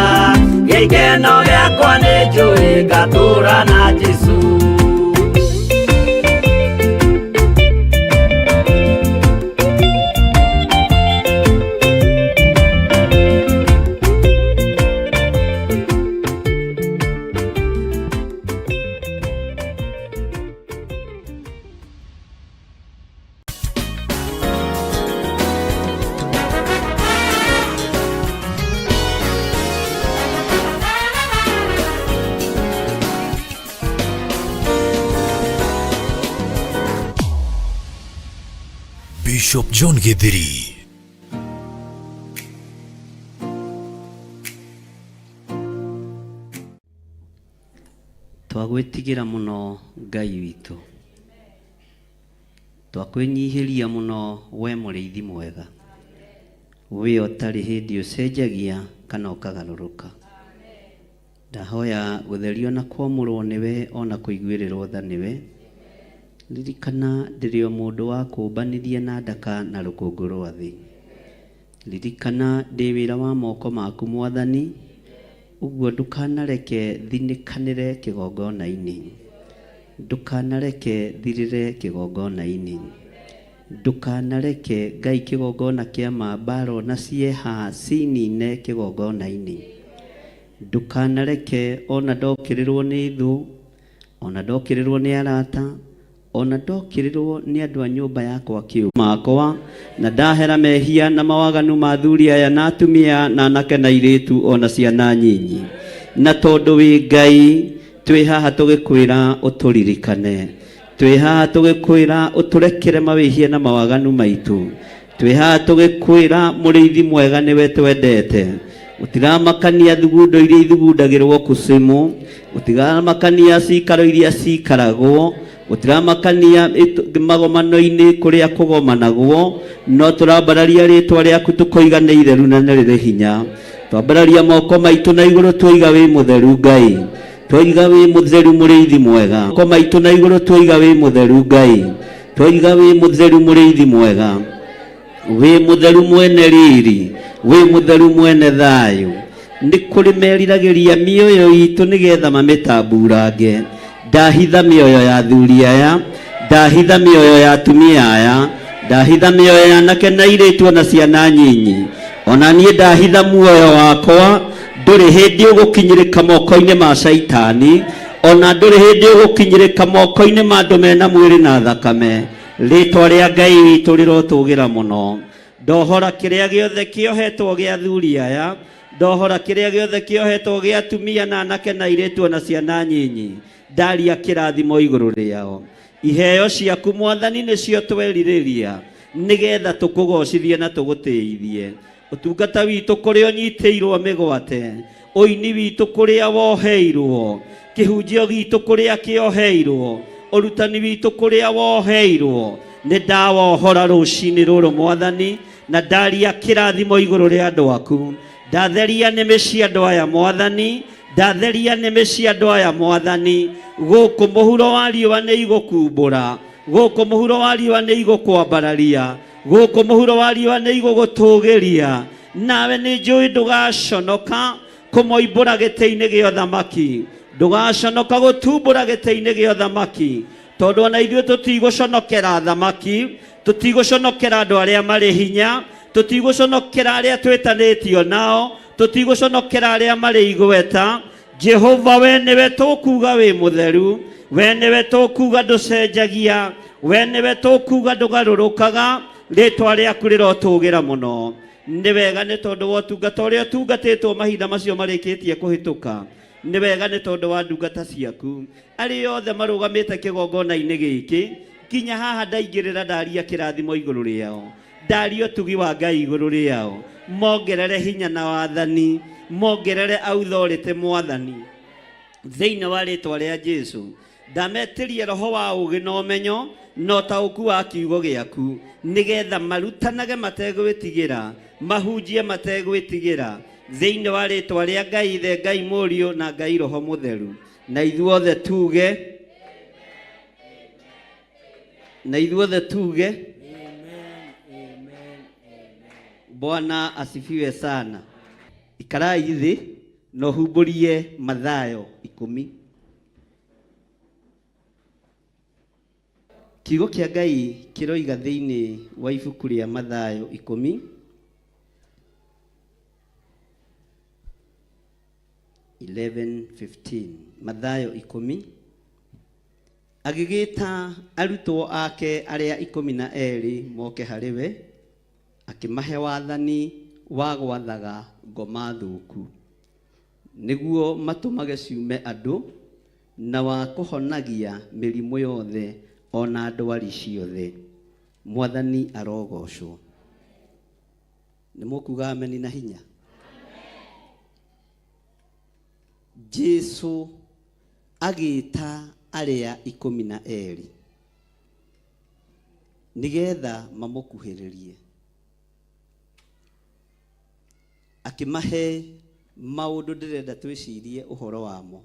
gĩkeno gĩakwa nĩ njũĩ ngatũra na Jesũ. Bishop John Githiri. Twagwĩtigĩra mũno Ngai witũ, twakwĩnyihĩria mũno we mũrĩithi mwega, we ũtarĩ hĩndĩ ũcenjagia kana ũkagarũrũka. Ndahoya gũtherio na kwamũrwo nĩwe ona kũiguĩrĩrwo tha nĩwe. Ririkana ndĩrĩ o mũndũ wa kũmbanithia na ndaka na rũkũngũ rwa thĩ. Ririkana ndĩ wĩra wa moko maku mwathani, ũguo ndũkanareke thinĩkanĩre kĩgongona-inĩ, ndũkanareke thirĩre kĩgongona-inĩ, ndũkanareke Ngai kĩgongona kĩa mambaro na cieha cinine kĩgongona-inĩ, ndũkanareke ona ndokĩrĩrwo nĩ thũ, ona ndokĩrĩrwo nĩ arata, ona ndokĩrĩrwo nĩ andũ a nyũmba yakwa kĩũmbe makwa, na ndahera mehia na mawaganu ma athuri aya na atumia na anake na airĩtu ona ciana nyinyi. Na tondũ wĩ Ngai twĩ haha tũgĩkwĩra ũtũririkane, twĩ haha tũgĩkwĩra ũtũrekere mawĩhia na mawaganu maitũ. Twĩ haha tũgĩkwĩra mũrĩithi mwega nĩwe twendete. Gũtiramakania thugundo iria ithugundagĩrwo kusimu, gũtiramakania cikaro iria cikaragwo, gũtiramakania magomano-inĩ kũrĩa kũgomanagwo, no tũrambararia rĩtwa rĩaku tũkoiga nĩ itheru na nĩ rĩrĩ hinya. Twambararia moko maitũ na igũrũ twoiga wĩ mũtheru Ngai. Twoiga wĩ mũtheru mũrĩithi mwega. Moko maitũ na igũrũ twoiga wĩ mũtheru Ngai. Twoiga wĩ mũtheru mũrĩithi mwega. Wĩ mũtheru mwene riri, wĩ mũtheru mwene thayũ. Nĩ kũrĩ meriragĩria mĩoyo itũ nĩgetha mamĩtamburange. Ndahitha mĩoyo ya athuri aya, ndahitha mĩoyo ya atumia aya, ndahitha mĩoyo ya anake na airĩtu ona ciana nyinyi. Ona niĩ ndahitha muoyo wakwa, ndũrĩ hĩndĩ ũgũkinyĩrĩka moko-inĩ ma Shaitani, ona ndũrĩ hĩndĩ ũgũkinyĩrĩka moko-inĩ ma andũ mena mwĩrĩ na thakame. Rĩtwa rĩa Ngai witũ rĩrotũgĩra mũno. Ndohora kĩrĩa gĩothe kĩohetwo gĩa athuri aya, ndohora kĩrĩa gĩothe kĩohetwo gĩa atumia na anake na airĩtu ona ciana nyinyi. Ndaria kĩrathimo igũrũ rĩao. Iheo ciaku Mwathani nĩcio twerirĩria, nĩgetha tũkũgocithie na tũgũtĩithie. Ũtungata witũ kũrĩa ũnyitĩirwo mĩgwate, ũini witũ kũrĩa woheirwo, kĩhunjio gitũ kũrĩa kĩoheirwo, ũrutani witũ kũrĩa woheirwo, nĩ ndawohora rũcinĩ rũrũ Mwathani, na ndaria kĩrathimo igũrũ rĩa andũ aku. Ndatheria nĩmĩ cia andũ aya Mwathani, ndatheria nĩmĩ cia andũ aya Mwathani. Gũkũ mũhuro wa riũa nĩ igũkumbũra, gũkũ mũhuro wa riũa nĩ igũkwambararia, gũkũ mũhuro wa riũa nĩ igũgũtũgĩria. Nawe nĩ njũĩ ndũgaconoka kũmoimbũra gĩtĩ-inĩ gĩa ũthamaki, ndũgaconoka gũtumbũra gĩtĩ-inĩ gĩa ũthamaki, tondũ ona ithuĩ tũtigũconokera thamaki, tũtigũconokera andũ arĩa marĩ hinya, tũtigũconokera arĩa twĩtanĩtio nao, tũtigũconokera arĩa marĩ igweta. Jehova, we nĩwe tũkuga wĩ mũtheru, we nĩwe tũkuga ndũcenjagia, we nĩwe tũkuga ndũgarũrũkaga, rĩtwa rĩaku rĩrotũgĩra mũno. Nĩ wega nĩ tondũ wa ũtungata ũrĩa ũtungatĩtwo mahinda macio marĩkĩtie kũhĩtũka. Nĩ wega nĩ tondũ wa ndungata ciaku arĩa othe marũgamĩte kĩgongona-inĩ gĩkĩ nginya haha ndaingĩrĩra ndaria kĩrathimo igũrũ rĩao, ndaria ũtugi wa Ngai igũrũ rĩao, mongerere hinya na wathani, mongerere authority Mwathani, thĩinĩ wa rĩtwa rĩa Jesu. Ndametĩrie roho wa ũũgĩ na ũmenyo na ũtaũku wa kiugo gĩaku, nĩgetha marutanage mategwĩtigĩra, mahunjie mategwĩtigĩra, thĩinĩ wa rĩtwa rĩa Ngai Ithe, Ngai Mũriũ na Ngai Roho Mũtheru. Na ithuothe tuge, na ithuothe tuge, Bwana asifiwe sana. Ikarai thĩ na ũhumbũrie Mathayo 10. Kiugo kĩa Ngai kĩroiga thĩinĩ wa ibuku rĩa Mathayo 10, 11:15. Mathayo 10. Agĩgĩta arutwo ake arĩa 12 moke harĩ we, akĩmahe wathani wa gwathaga ngoma thũku, nĩguo matũmage ciume andũ, na wa kũhonagia mĩrimũ yothe o na ndwari ciothe. Mwathani arogocwo. Nĩ mũkuga ameni na hinya? Jesu agĩta arĩa 12 nĩgetha mamũkuhĩrĩrie, akĩmahe maũndũ ndĩrenda twĩcirie ũhoro wamo.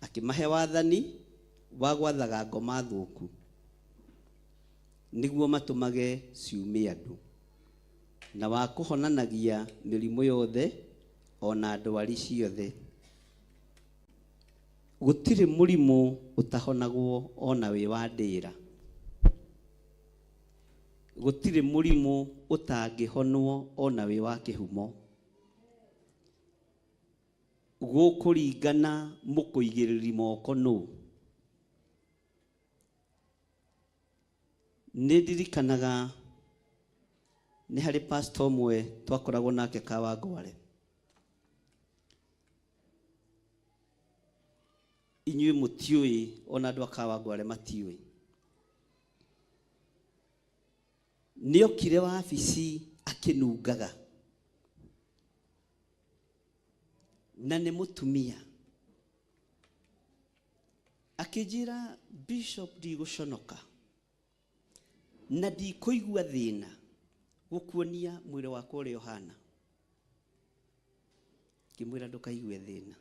Akĩmahe wathani wa gwathaga ngoma thũku nĩguo matũmage ciume andũ, na wa kũhonanagia mĩrimũ yothe o na ndwari ciothe. Gũtirĩ mũrimũ ũtahonagwo ona wĩ wa ndĩra. Gũtirĩ mũrimũ ũtangĩhonwo ona wĩ wa kĩhumo. Gũkũringana mũkũigĩrĩri moko nũ. Nĩ ndirikanaga nĩ harĩ pastor ũmwe twakoragwo nake Kawangware. Inyuĩ mũtiũĩ, ona andũ a Kawangware matiũĩ. Nĩokire wabici akĩnungaga na nĩ mũtumia. Akĩnjĩra Bishop, ndigũconoka na ndikũigua thĩna gũkuonia mwĩrĩ wakwa ũrĩa ũhana. Ngĩmwĩra ndũkaigue thĩna.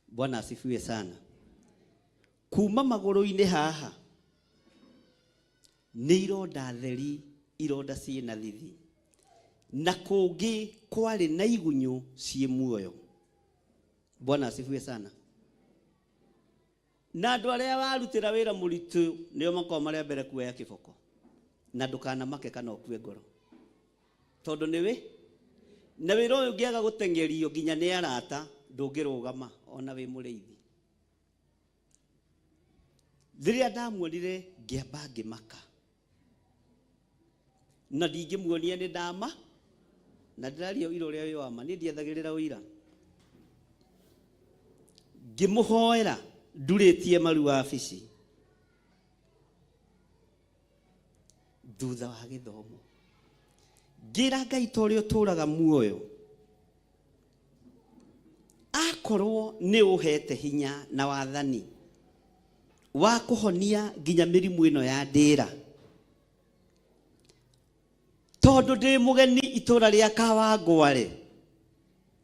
Bwana asifiwe sana. Kuma magũrũ-inĩ haha nĩ ironda theri, ironda ciĩna thithi, na kũngĩ kwarĩ na igunyũ ciĩ muoyo. Bwana asifiwe sana. Na andũ arĩa warutĩra wĩra mũritũ nĩo makoragwo marĩ a mbere kuoya kĩboko, na ndũkanamake kana ũkue ngoro, tondũ nĩwĩ na wĩra ũyũ ũngĩaga gũteng'erio nginya nĩ arata ndũngĩrũgama ona wĩ mũrĩithi. Rĩrĩa ndamuonire ngĩamba ngĩmaka, na ndingĩmuonia nĩ ndama, na ndĩraria ũira ũrĩa wĩ wa ma, niĩ ndiethagĩrĩra ũira. Ngĩmũhoera ndurĩtie maru wabici thutha wa gĩthomo, ngĩra Ngai ta ũrĩa ũtũraga muoyo, akorwo nĩ ũhete hinya na wathani wa kũhonia nginya mĩrimũ ĩno ya ndĩra, tondũ ndĩ mũgeni itũra rĩa Kawangware,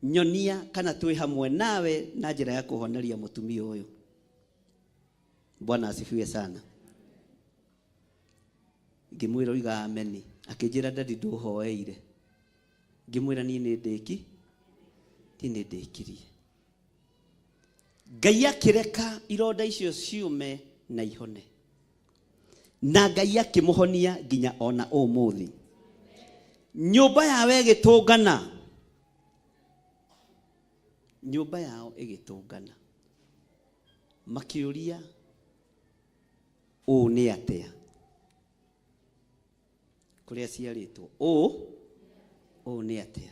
nyonia kana twĩ hamwe nawe na njĩra ya kũhoneria mũtumia ũyũ. Bwana asifiwe sana. Ngĩmwĩra oiga ameni, akĩnjĩra ndadi ndũhoeire. Ngĩmwĩra niĩ nĩ ndĩki, niĩ nĩ ndĩkirie. Ngai akĩreka ironda icio ciũme na ihone, na Ngai akĩmũhonia nginya ona ũmũthĩ. Nyũmba yao ĩgĩtũngana, nyũmba yao ĩgĩtũngana, makĩũria ũũ nĩ atĩa kũrĩa ciarĩtwo, ũũ ũũ nĩ atĩa.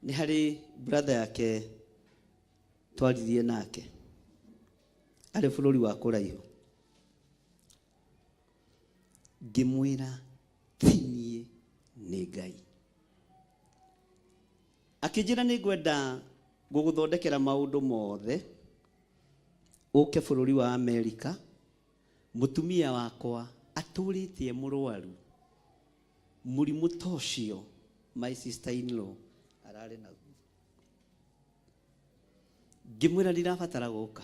Nĩ harĩ brother yake twaririe nake arĩ bũrũri wa kũraihu, ngĩmwĩra ti niĩ nĩ Ngai. Akĩnjĩra nĩ ngwenda gũgũthondekera maũndũ mothe ũke bũrũri wa Amerika, mũtumia wakwa atũrĩte e mũrwaru mũrimũ ta ũcio my sister in law ararĩ naguo. Ngĩmwĩra ndirabatara gũka,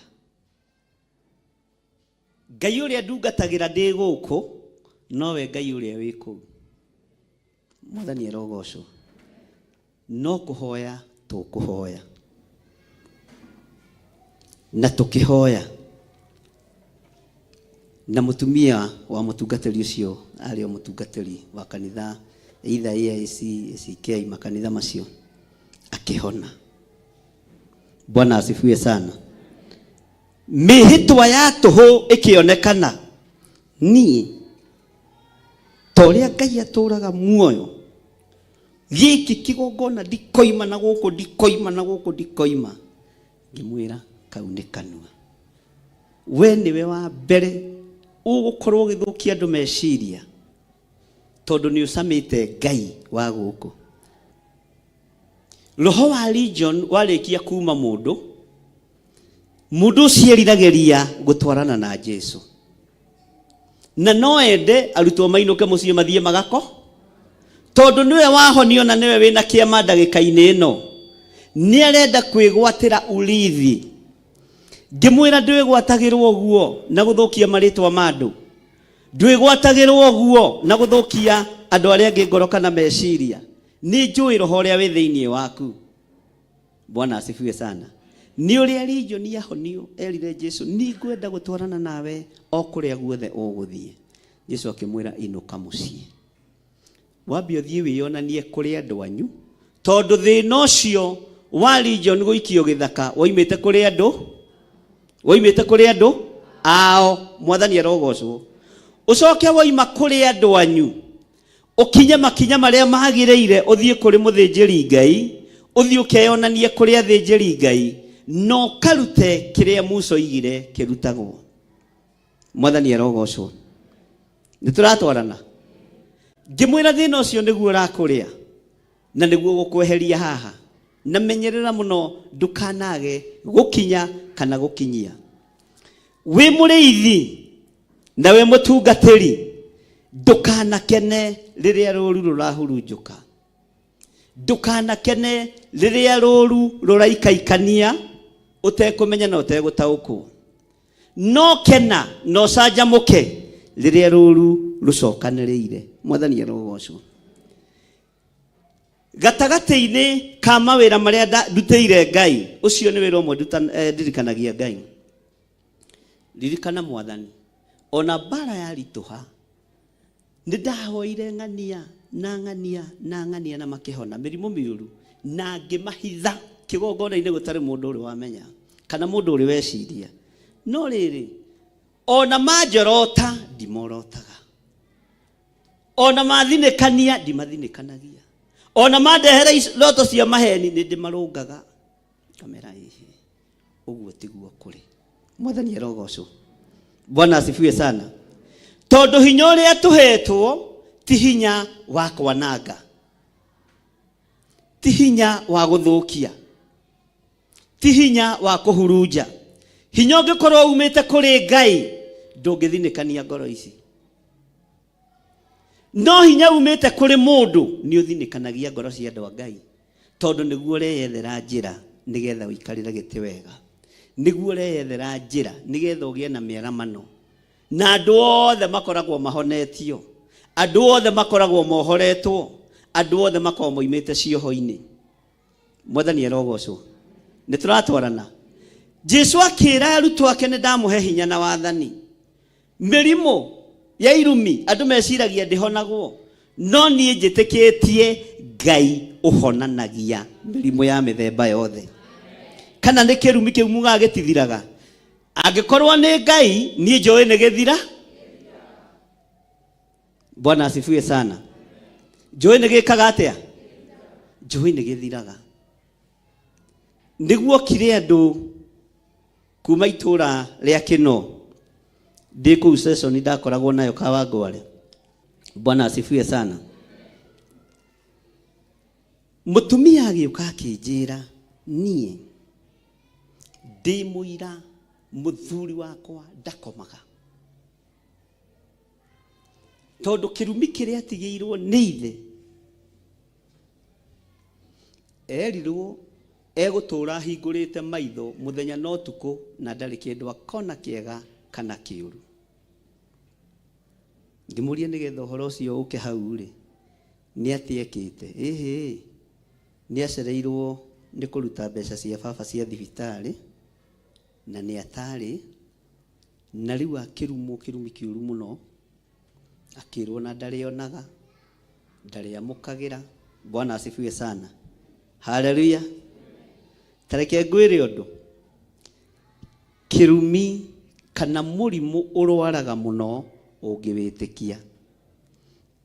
Ngai ũrĩa ndungatagĩra ndĩ gũkũ nowe Ngai ũrĩa wĩ kũu. Mwathani arogocwo. No kũhoya tũkũhoya na tũkĩhoya, na mũtumia wa mũtungatĩri ũcio arĩ o mũtungatĩri wa kanitha either AIC, ACK, makanitha macio, akĩhona. Bwana asifiwe sana. Mĩhĩtwa ya tũhũ ĩkĩonekana, niĩ ta ũrĩa Ngai atũraga muoyo, gĩkĩ kĩgongona ndikoima na gũkũ, ndikoima na gũkũ, ndikoima. Ngĩmwĩra kau nĩ kanua, we nĩwe wa mbere ũgũkorwo ũgĩthũkia andũ meciria, tondũ nĩ ũcamĩte Ngai wa gũkũ. Roho wa legion warĩkia kuma mũndũ, mũndũ ũcio eriragĩria gũtwarana na Jesu, na no ende arutwo mainũke mũciĩ mathiĩ magako, tondũ nĩwe wahonio na nĩwe wĩna kĩama ndagĩka-inĩ ĩno, nĩ arenda kwĩgwatĩra urithi. Ngĩmwĩra ndwĩgwatagĩrwo ũguo na gũthũkia marĩtwa ma andũ, ndwĩgwatagĩrwo ũguo na gũthũkia andũ arĩa angĩ ngoro kana meciria. Nĩ njũĩ roho ũrĩa wĩ thĩinĩ waku. Bwana asifiwe sana. Nĩ ũrĩa Legion ahonio erire Jesu, nĩ ngwenda gũtwarana nawe o kũrĩa guothe ũgũthiĩ. Jesu akĩmwĩra inũka mũciĩ, wambe ũthiĩ wĩyonanie kũrĩ andũ anyu, tondũ thĩna ũcio wa Legion gũikio gĩthaka woimĩte kũrĩ andũ, woimĩte kũrĩ andũ ao. Mwathani arogocwo. Ũcoke woima kũrĩ andũ anyu ũkinye makinya marĩa magĩrĩire, ũthiĩ kũrĩ mũthĩnjĩri Ngai, ũthiĩ ũkeyonanie kũrĩ athĩnjĩri Ngai, na ũkarute kĩrĩa Musa oigire kĩrutagwo. Mwathani arogocwo. Nĩ tũratwarana. Ngĩmwĩra thĩna ũcio nĩguo ũrakũrĩa na nĩguo gũkweheria haha, na menyerera mũno ndũkanage gũkinya kana gũkinyia. Wĩ mũrĩithi na wĩ mũtungatĩri, ndũkanakene rĩrĩa rũru rũrahurunjũka, ndũkanakene rĩrĩa rũru rũraikaikania ũtekũmenya na ũtegũtaũkwo, no kena na ũcanjamũke rĩrĩa rũru rũcokanĩrĩire. Mwathani arogocwo. Gatagatĩ-inĩ ka mawĩra marĩa ndutĩire Ngai, ũcio nĩ wĩra ũmwe ndirikanagia Ngai. Ririkana Mwathani, ona mbara yaritũha, nĩ ndahoire ng'ania na ng'ania na ng'ania na makĩhona mĩrimũ mĩũru, na ngĩmahitha kĩgongona-inĩ gũtarĩ mũndũ ũrĩ wamenya kana mũndũ ũrĩ weciria. No rĩrĩ, ona manjorota ndimorotaga, ona mathinĩkania ndimathinĩkanagia, ona mandehera ndoto cia maheni nĩ ndĩmarũngaga. Kamera ĩhĩ, ũguo tiguo kũrĩ. Mwathani arogocwo. Bwana asifiwe sana. Tondũ hinya ũrĩa tũhetwo ti hinya wa kwananga, ti hinya wa gũthũkia, ti hinya wa kũhurunja. Hinya ũngĩkorwo umĩte kũrĩ Ngai ndũngĩthinĩkania ngoro ici. No hinya umĩte kũrĩ mũndũ nĩ ũthinĩkanagia ngoro cia andũ a Ngai, tondũ nĩguo ũreyethera njĩra nĩgetha ũikarĩre gĩtĩ wega, nĩguo ũreyethera njĩra nĩgetha ũgĩe na mĩaramano, na andũ othe makoragwo mahonetio, andũ othe makoragwo mohoretwo, andũ othe makoragwo moimĩte cioho-inĩ. Mwathani arogocwo. Nĩ tũratwarana. Jesu akĩra arutwo ake, nĩ ndamũhe hinya na wathani. Mĩrimũ ya irumi andũ meciragia ndĩhonagwo, no niĩ njĩtĩkĩtie Ngai ũhonanagia mĩrimũ ya mĩthemba yothe. Kana nĩ kĩrumi kĩu mugaga gĩtithiraga? Angĩkorwo nĩ Ngai, niĩ njũĩ nĩ gĩthira. Bwana asifiwe sana. Njũĩ nĩ gĩkaga atĩa? Njũĩ nĩ gĩthiraga. Nĩguo kire andũ kuma itũra rĩa Kĩno, ndĩ kũu session ndakoragwo nayo Kawangware. Bwana asifiwe sana. Mũtumia agĩũka akĩnjĩra, niĩ ndĩ mũira mũthuri wakwa ndakomaga, tondũ kĩrumi kĩrĩa atigĩirwo nĩ ithe erirwo egũtũra ahingũrĩte maitho mũthenya na ũtukũ, na ndarĩ kĩndũ akona kĩega kana kĩũru. Ngĩmũria nĩgetha ũhoro ũcio ũke hau rĩ, nĩ atĩa ekĩte? Ĩhĩ, nĩ acereirwo nĩ kũruta mbeca cia baba cia thibitarĩ, na nĩ atarĩ, na rĩu akĩrumwo kĩrumi kĩũru mũno, akĩrwo na ndarĩonaga, ndarĩamũkagĩra. Bwana asifiwe sana. Haleluya. Tareke ngwĩre ũndũ, kĩrumi kana mũrimũ ũrwaraga mũno ũngĩwĩtĩkia.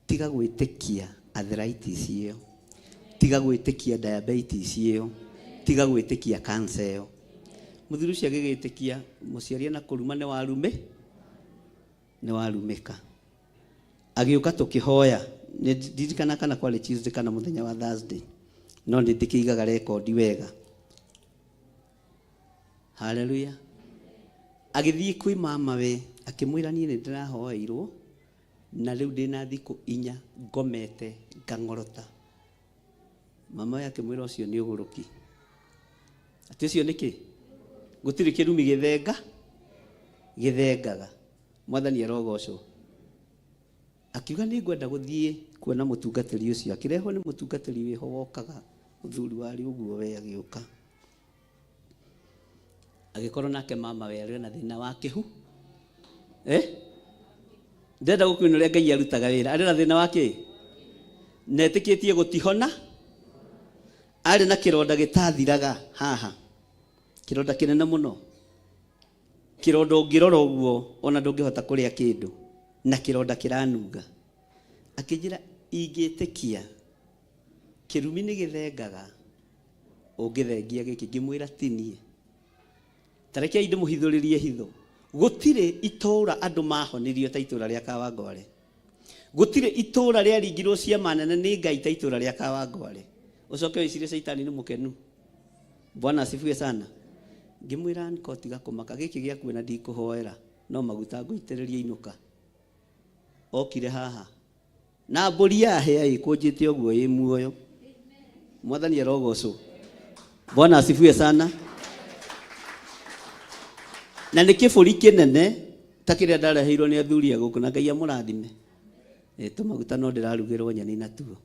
Tiga gwĩtĩkia arthritis ĩyo, tiga gwĩtĩkia diabetes ĩyo, tiga gwĩtĩkia cancer ĩyo. Mũthuri ũcio agĩgĩtĩkia mũciari na kũruma nĩ warume, nĩ warumĩka. Agĩũka tũkĩhoya, nĩ ndirikana kana kwarĩ Tuesday kana mũthenya wa Thursday, no nĩ ndĩkĩigaga rekondi wega. Haleluya. Agĩthiĩ kwĩ mama we, akĩmwĩra niĩ nĩ ndĩrahoeirwo na rĩu ndĩna thikũ 4 ngomete ngang'orota. Mama we akĩmwĩra ũcio nĩ ũgũrũki. Atĩ ũcio nĩ kĩ? Gũtirĩ kĩrumi gĩthenga gĩthengaga. Mwathani arogocwo. Akiuga nĩ ngwenda gũthiĩ kuona mũtungatĩri ũcio. Akĩrehwo nĩ mũtungatĩri wĩho wokaga, mũthuri warĩ ũguo we agĩũka. Agĩkorwo nake mama we arĩ na thĩna wa kĩhu. Ndenda gũkuona ũrĩa Ngai arutaga wĩra. Arĩ na thĩna wa kĩ? Na etĩkĩtie gũtihona. Arĩ na kĩronda gĩtathiraga haha. Kĩronda kĩnene mũno. Kĩronda ũngĩrora ũguo ona ndũngĩhota kũrĩa kĩndũ. Na kĩronda kĩranunga. Akĩnjĩra ingĩtĩkia kĩrumi nĩ gĩthengaga, ũngĩthengia gĩkĩ. Ngĩmwĩra ti niĩ. Ta rekei ndĩmũhithũrĩrie hitho. Gũtirĩ itũũra andũ mahonirio ta itũũra rĩa Kawangware. Gũtirĩ itũũra rĩaringirwo ciama nene nĩ Ngai ta itũũra rĩa Kawangware. Ũcoke wĩcirie caitani nĩ mũkenu. Bwana asifiwe sana. Ngĩmwĩra niko tiga kũmaka gĩkĩ gĩaku na ndikũhoera no maguta ngũitĩrĩria inũka. Okire haha na mbũri yahĩa ĩkũnjĩte ũguo ĩ muoyo. Mwathani arogocwo. Bwana asifiwe sana. Na nĩ kĩbũri kĩnene ta kĩrĩa ndareheirwo nĩ athuri a gũkũ na Ngai amũrathime. E, tũmaguta no ndĩrarugĩrwo nyeni natuo.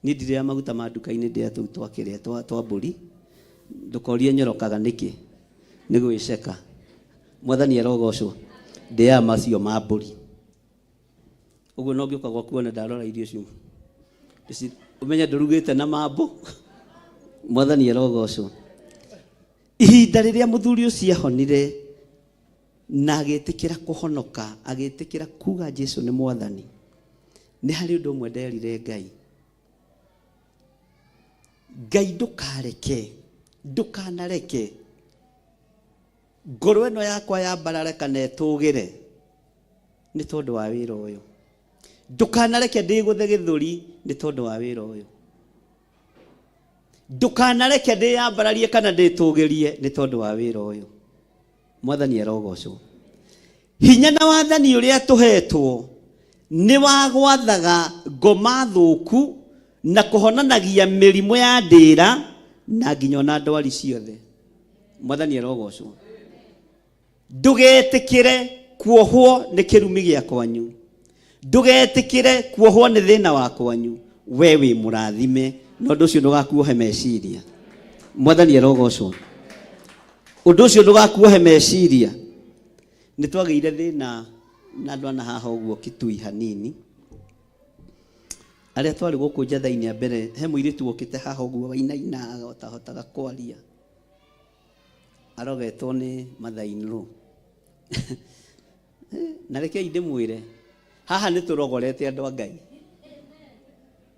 Niĩ ndirĩa maguta ma nduka-inĩ ndĩa tũu twa kĩrĩa twa, twa mbũri. Ndũkorie nyorokaga nĩkĩ. Nĩ gwĩceka. Mwathani arogocwo. Ndĩaga macio ma mbũri. Ũguo no ngĩũka gwaku wone ndarora irio icio. Ũmenye ndũrugĩte na mambo. Mwathani arogocwo. Ihinda rĩrĩa mũthuri ũcio ahonire na agĩtĩkĩra kũhonoka, agĩtĩkĩra kuga Jesu nĩ mwathani, nĩ harĩ ũndũ ũmwe nderire Ngai. Ngai ndũkareke, ndũkanareke ngoro ĩno yakwa yambarare kana ĩtũgĩre nĩ tondũ wa wĩra ũyũ. Ndũkanareke ndĩgũthe gĩthũri nĩ tondũ wa wĩra ũyũ. Ndũkanareke ndĩyambararie kana ndĩtũgĩrie nĩ tondũ wa wĩra ũyũ. Mwathani arogocwo. Hinya na wathani ũrĩa tũhetwo nĩ wa gwathaga ngoma thũku na kũhonanagia mĩrimũ ya ndĩra na nginya ona ndwari ciothe. Mwathani arogocwo. Ndũgetĩkĩre kuohwo nĩ kĩrumi gĩa kwanyu. Ndũgetĩkĩre kuohwo nĩ thĩna wa kwanyu. We wĩ mũrathime na ũndũ ũcio ndũgakuohe meciria. Mwathani arogocwo. Ũndũ ũcio ndũgakuohe meciria. Nĩ twagĩire thĩna na andũ ana haha ũguo Kitui hanini. Arĩa twarĩ gũkũ njatha-inĩ a mbere, he mũirĩtu wokĩte haha ũguo wainainaga ũtahotaga kwaria. Arogetwo nĩ mother in law. Na rekei ndĩmwĩre, haha nĩ tũrogorete andũ a Ngai.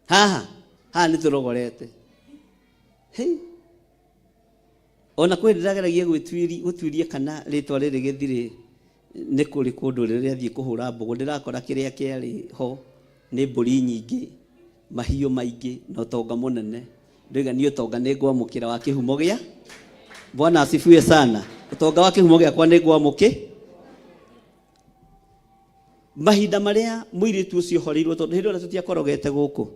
Haha, haha nĩ tũrogorete. Hey. Ona kwĩ ndĩrageragia gũtuĩria kana rĩtwa rĩrĩ gĩthirĩ nĩ kũrĩ kũndũ rĩrĩa thiĩ kũhũra mbũgũ ndĩrakora kĩrĩa kĩarĩ ho nĩ mbũri nyingĩ, mahiũ maingĩ na ũtonga mũnene. Ndoiga niĩ ũtonga nĩ ngwamũkĩra wa kĩhumo gĩa Bwana asifiwe sana. Ũtonga wa kĩhumo gĩakwa nĩ ngwamũkĩ. Mahinda marĩa mũirĩtu ũcio horeirwo tondũ hĩndĩ ĩyo tũtiakorogete gũkũ.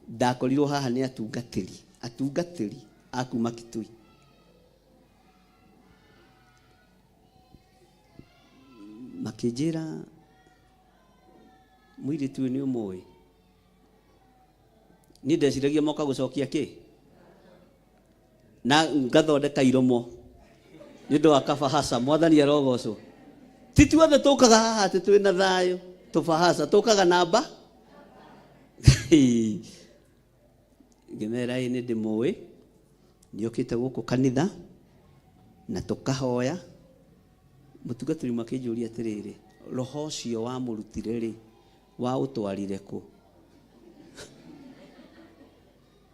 Ndakorirwo haha nĩ atungatĩri, atungatĩri a kuma Kitui. Makĩnjĩra mũirĩtu ũyũ nĩ ũmũĩ? Niĩ ndeciragia moka gũcokia kĩ? Na ngathondeka iromo nĩ ũndũ wa kabahasha. Mwathani arogocwo. Ti tuothe tũkaga haha atĩ twĩna thayũ, tũbahasha tũkaga namba. Ngĩmera ĩ nĩ ndĩmũĩ, nĩokĩte gũkũ kanitha na tũkahoya. Mũtungatĩri ũmwe akĩnjũria atĩrĩrĩ, roho ũcio wamũrutire rĩ, waũtwarire kũ?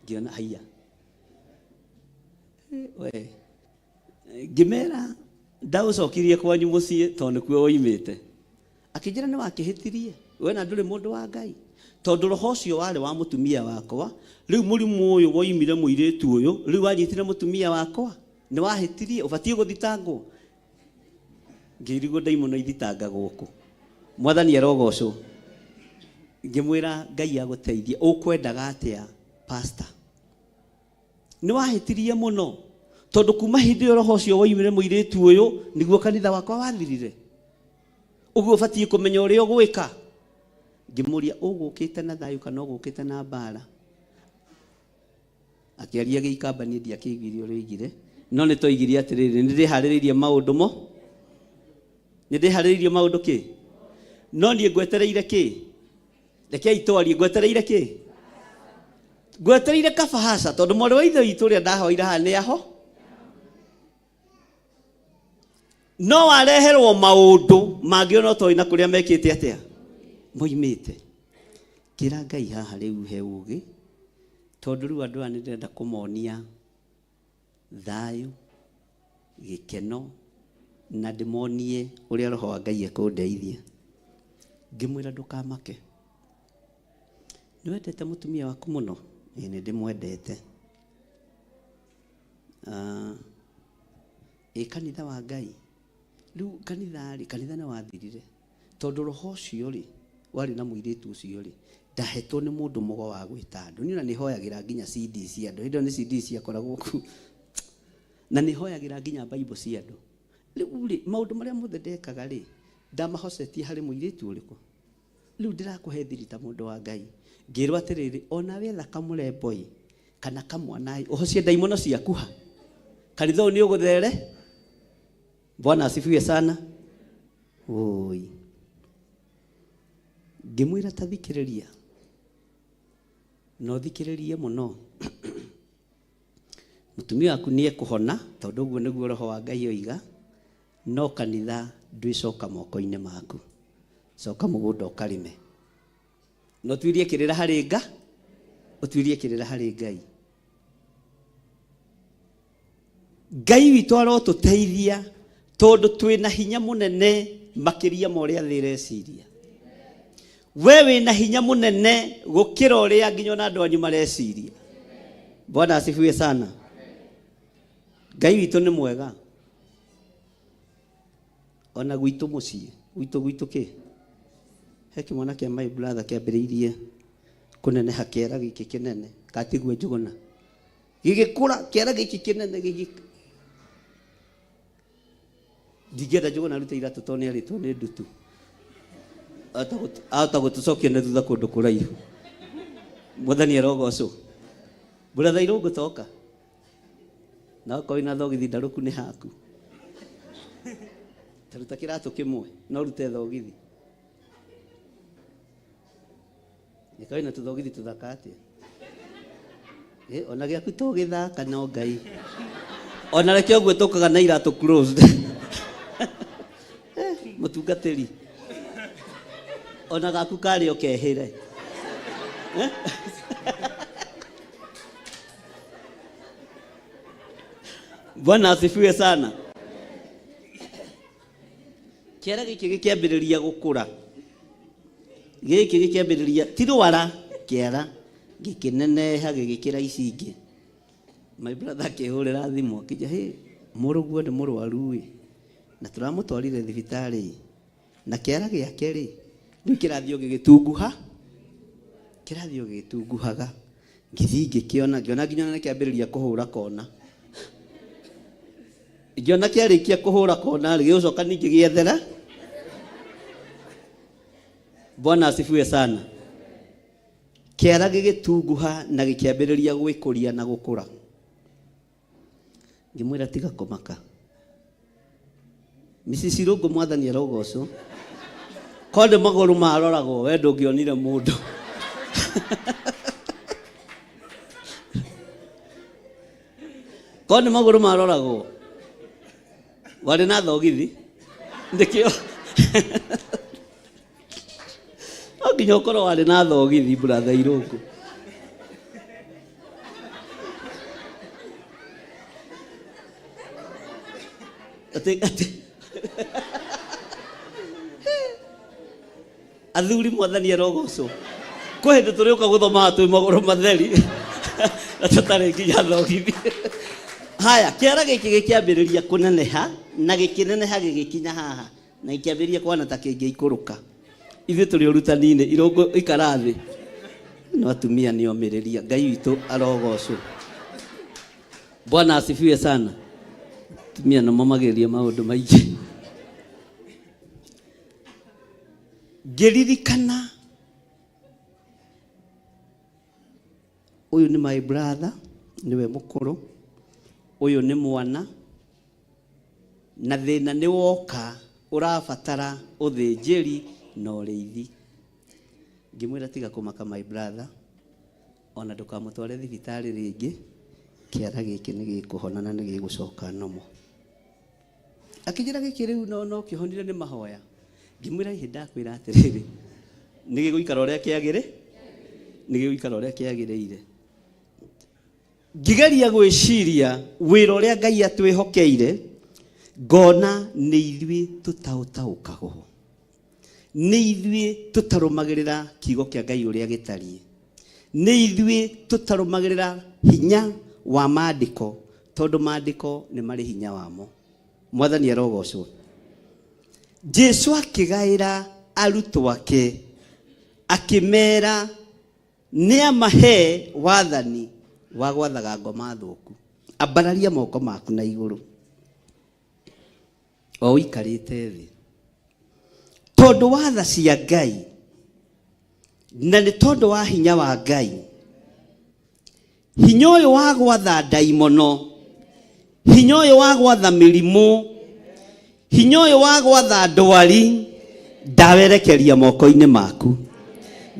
Ngĩona haiya, we ngĩmera ndaũcokirie kwanyu mũciĩ tondũ nĩkuo woimĩte. Akĩnjĩra nĩ wakĩhĩtirie we na ndũrĩ mũndũ wa Ngai, tondũ roho ũcio warĩ wa mũtumia wakwa. Rĩu mũrimũ ũyũ woimire mũirĩtu ũyũ, rĩu wanyitire mũtumia wakwa, nĩ wahĩtirie, ũbatiĩ gũthitangwo. Ngĩrigwo ndaimono ithitangagwo kũ. Mwathani arogocwo. Ngĩmwĩra Ngai agũteithie, ũkwendaga atĩa pastor? Nĩ wahĩtirie mũno, tondũ kuma hĩndĩ ĩyo roho ũcio woimire mũirĩtu ũyũ nĩguo kanitha wakwa wathirire. Ũguo ũbatiĩ kũmenya ũrĩa ũgwĩka. Ngĩmũria ũgũkĩte na thayũ kana ũgũkĩte na mbara? Akĩaria gĩikamba, niĩ ndiakĩiguire ũrĩa oigire, no nĩ twoigire atĩrĩrĩ, nĩ ndĩharĩrĩirie maũndũ mo, nĩ ndĩharĩrĩirie maũndũ kĩ, no niĩ ngwetereire kĩ? Rekei twarie, ngwetereire kĩ? Ngwetereire kabahasha, tondũ mwarĩ wa ithe witũ ũrĩa ndahoire haha nĩ aho. No wareherwo maũndũ mangĩ ona ũtoĩ na kũrĩa mekĩte atĩa moimĩte. Kĩra Ngai haha rĩu he ũgĩ, tondũ rĩu andũ aya nĩ ndĩrenda kũmonia thayũ. Gĩkeno na ndĩmonie ũrĩa roho wa Ngai ekũndeithia. Ngĩmwĩra ndũkamake. Nĩ wendete mũtumia waku mũno? Ĩĩ nĩ ndĩmwendete. Ah, ĩ kanitha wa Ngai? Rĩu kanitha rĩ, kanitha nĩ wathirire. Tondũ roho ũcio rĩ, warĩ na mũirĩtu ũcio rĩ, ndahetwo nĩ mũndũ mũgo wa gwĩta andũ. Niĩ ona nĩ hoyagĩra nginya CD cia andũ. Hĩndĩ ĩyo nĩ CD ciakoragwo kuo. Na nĩ hoyagĩra nginya Bible cia andũ. Rĩu rĩ, maũndũ marĩa mothe ndekaga rĩ, ndamahocetie harĩ mũirĩtu ũrĩkũ? Rĩu ndĩrakũhe thiri ta mũndũ wa Ngai. Ngĩrwo atĩrĩrĩ, ona wetha kamũrembo ĩ, kana kamwana ĩ, ũhocie ndaimono ciaku ha? Kanitha ũyũ nĩ ũgũthere? Bwana asifiwe sana. Oi. Ngĩmwĩra ta thikĩrĩria. Na ũthikĩrĩrie mũno. Mũtumia waku nĩ ekũhona, tondũ ũguo nĩguo Roho wa Ngai oiga, no kanitha ndwĩcoka moko-inĩ maku. Coka mũgũnda ũkarĩme. Na ũtuĩrie kĩrĩra harĩ Nga, ũtuĩrie kĩrĩra harĩ Ngai. Ngai witũ arotũteithia tondũ twĩna hinya mũnene makĩria ma ũrĩa thĩ ĩreciria. We wĩna hinya mũnene gũkĩra ũrĩa nginya ona andũ anyu mareciria. Bwana asifiwe sana. Ngai witũ nĩ mwega. Ona gwitũ mũciĩ, gwitũ gwitũ kĩ? He kĩmwana kĩa my brother kĩambĩrĩirie kũneneha kĩara gĩkĩ kĩnene, katiguo Njũgũna. Gĩgĩkũra kĩara gĩkĩ kĩnene gĩgĩ ndingĩenda Njũgũna arute iratũ tondũ nĩ arĩtwo nĩ ndutu. Ahota gũtũcokia na thutha kũndũ kũraihu. Mwathani arogocwo. Brother Irũngũ toka. Na okorwo wĩna thogithi ndarũku nĩ haku. Ta ruta kĩratũ kĩmwe na ũrute thogithi. Nĩka wĩna tũthogithi tũthaka atĩa? Eh, ona gĩaku to gĩthaka no Ngai. Ona reke ũguo tũkaga na iratũ closed. Eh, mũtungatĩri. Ona gaku karĩ o kehĩre. Eh? Bwana asifiwe sana. Kĩara gĩkĩ gĩkĩambĩrĩria gũkũra, gĩkĩ gĩkĩambĩrĩria ti rwara, kĩara gĩkĩneneha gĩgĩkĩra ici ingĩ. My brother akĩhũrĩra thimũ akĩnjĩra, hĩ mũrũguo nĩ mũrwaru ĩ, na tũramũtwarire thibitarĩ ĩ, na kĩara gĩake rĩ, rĩu kĩrathiĩ o gĩgĩtunguha, kĩrathiĩ o gĩgĩtunguhaga. Ngĩthiĩ ngĩkĩona, ngĩona nginya ona nĩkĩambĩrĩria kũhũra kona. Ngĩona kĩarĩkia kũhũra kona rĩ, gĩgũcoka ningĩ gĩethera. Bwana asifiwe sana. Kĩara gĩgĩtunguha na gĩkĩambĩrĩria gwĩkũria na gũkũra. Ngĩmwĩra tiga kũmaka. Mrs. Irũngũ mwathani arogocwo. Korwo nĩ magũrũ maroragwo we ndũngĩonire mũndũ. Korwo nĩ magũrũ maroragwo warĩ na thogithi nĩkĩo no nginya ũkorwo warĩ na thogithi brother Irũngũ. Atĩ atĩ athuri mwathani arogocwo kwĩ hĩndĩ tũrĩũka gũthomaga twĩ magũrũ matheri na tũtarĩ nginya thogithi haya kĩara gĩkĩ gĩkĩambĩrĩria kũneneha na gĩkĩneneha gĩgĩkinya haha na gĩkĩambĩrĩria kũhana ta kĩngĩikũrũka ithuĩ tũrĩ ũrutani-inĩ irũngũ ikara thĩ no atumia nĩ omĩrĩria ngai witũ arogocwo bwana asifiwe sana atumia nĩ momagĩrĩria maũndũ maingĩ ngĩririkana ũyũ nĩ my brother nĩwe mũkũrũ ũyũ nĩ mwana na thĩna nĩ woka ũrabatara ũthĩnjĩri na ũrĩithi ngĩmwĩra tiga kũmaka my brother ona ndũkamũtware thibitarĩ rĩngĩ kĩara gĩkĩ nĩ gĩkũhona na nĩ gĩgũcoka nomo Akĩnjĩra gĩkĩ rĩu no no kĩhonire nĩ mahoya. Ngĩmwĩra ihĩ ndakwĩra atĩrĩrĩ, nĩ gĩgũikara ũrĩa kĩagĩrĩ, nĩ gĩgũikara ũrĩa kĩagĩrĩire. Ngĩgeria gwĩciria wĩra ũrĩa Ngai atwĩhokeire, Ngona nĩ ithuĩ tũtaũtaũkagwo, nĩ ithuĩ tũtarũmagĩrĩra kiugo kĩa Ngai ũrĩa gĩtariĩ, nĩ ithuĩ tũtarũmagĩrĩra hinya wa maandĩko, tondũ maandĩko nĩ marĩ hinya wamo. Mwathani arogocwo. Jesu akĩgaĩra arutwo ake akĩmera nĩamahe wathani wa gwathaga ngoma thũku. Ambararia moko maku na igũrũ o ũikarĩte thĩ, tondũ wa tha cia Ngai na nĩ tondũ wa hinya wa Ngai. Hinya ũyũ wa gwatha ndaimono, hinya ũyũ wa gwatha mĩrimũ, hinya ũyũ wa gwatha ndwari, ndawerekeria moko-inĩ maku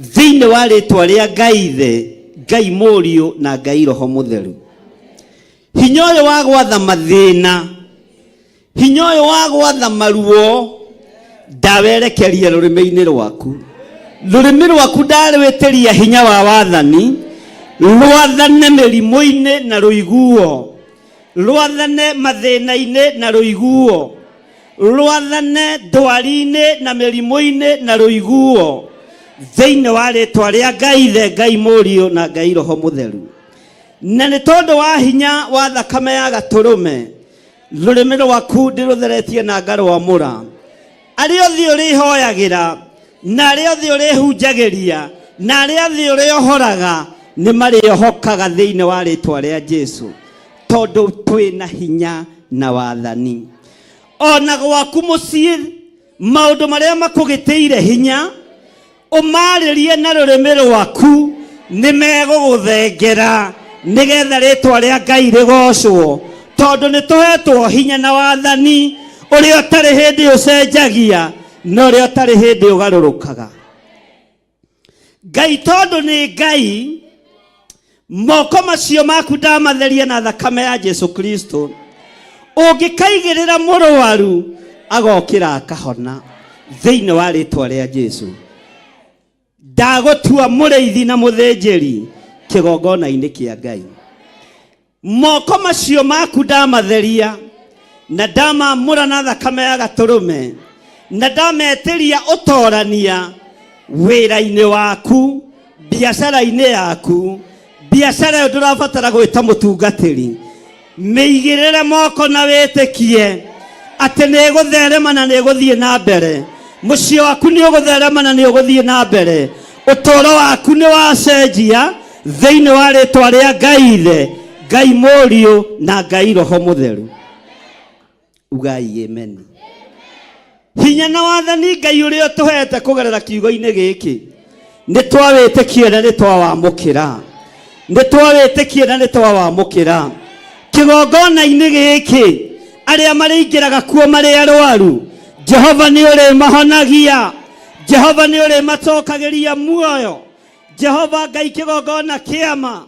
thĩinĩ wa rĩtwa rĩa Ngai Ithe, Ngai Mũriũ na Ngai Roho Mũtheru. Hinya ũyũ wa gwatha mathĩna, hinya ũyũ wa gwatha maruo, ndawerekeria rũrĩmĩ-inĩ rwaku. Rũrĩmĩ rwaku ndarwĩtĩria hinya wa wathani, rwathane mĩrimũ-inĩ na rũiguo, rwathane mathĩna-inĩ na rũiguo, rwathane ndwari-inĩ na mĩrimũ-inĩ na rũiguo, thĩinĩ wa rĩtwa rĩa Ngai Ithe, Ngai Mũriũ na Ngai Roho Mũtheru. Na nĩ tondũ wa hinya wa thakame ya gatũrũme, rũrĩmĩ rwaku ndĩrũtheretie na ngarwamũra. Arĩa othe ũrĩhoyagĩra na arĩa othe ũrĩhunjagĩria na arĩa othe ũrĩohoraga nĩ marĩohokaga thĩinĩ wa rĩtwa rĩa Jesu, tondũ twĩ na hinya na wathani. Ona gwaku mũciĩ maũndũ marĩa makũgĩtĩire hinya ũmarĩrie na rũrĩmĩ rwaku, nĩ megũgũthengera, nĩgetha rĩtwa rĩa Ngai rĩgocwo, tondũ nĩ tũhetwo hinya na wathani ũrĩa ũtarĩ hĩndĩ ũcenjagia na ũrĩa ũtarĩ hĩndĩ ũgarũrũkaga. Ngai tondũ nĩ Ngai, moko macio maku ndamatheria na thakame ya Jesu Kristo. Ũngĩkaigĩrĩra mũrwaru agokĩra akahona thĩinĩ wa rĩtwa rĩa Jesu. Ndagũtua mũrĩithi na mũthĩnjĩri kĩgongona-inĩ kĩa Ngai. Moko macio maku ndamatheria na ndamamũra na thakame ya gatũrũme, na ndametĩria ũtorania wĩra-inĩ waku, biacara-inĩ yaku. Biacara ĩyo ndũrabatara gwĩta mũtungatĩri, mĩigĩrĩre moko na wĩtĩkie atĩ nĩ ĩgũtherema na nĩ ĩgũthiĩ na mbere. Mũciĩ waku nĩ ũgũtherema na nĩ ũgũthiĩ na mbere. Ũtũũro waku nĩ wacenjia thĩinĩ wa rĩtwa rĩa Ngai Ithe, Ngai Mũriũ na Ngai Roho Mũtheru. Ugai amen. Hinya na wathani Ngai ũrĩa ũtũhete kũgerera kiugo-inĩ gĩkĩ, nĩ twawĩtĩkia na nĩ twawamũkĩra, nĩ twawĩtĩkia na nĩ twawamũkĩra. Kĩgongona-inĩ gĩkĩ arĩa marĩingĩraga kuo marĩ arwaru, Jehova nĩ ũrĩmahonagia, Jehova nĩ ũrĩmacokagĩria muoyo. Jehova Ngai kĩgongona kĩama,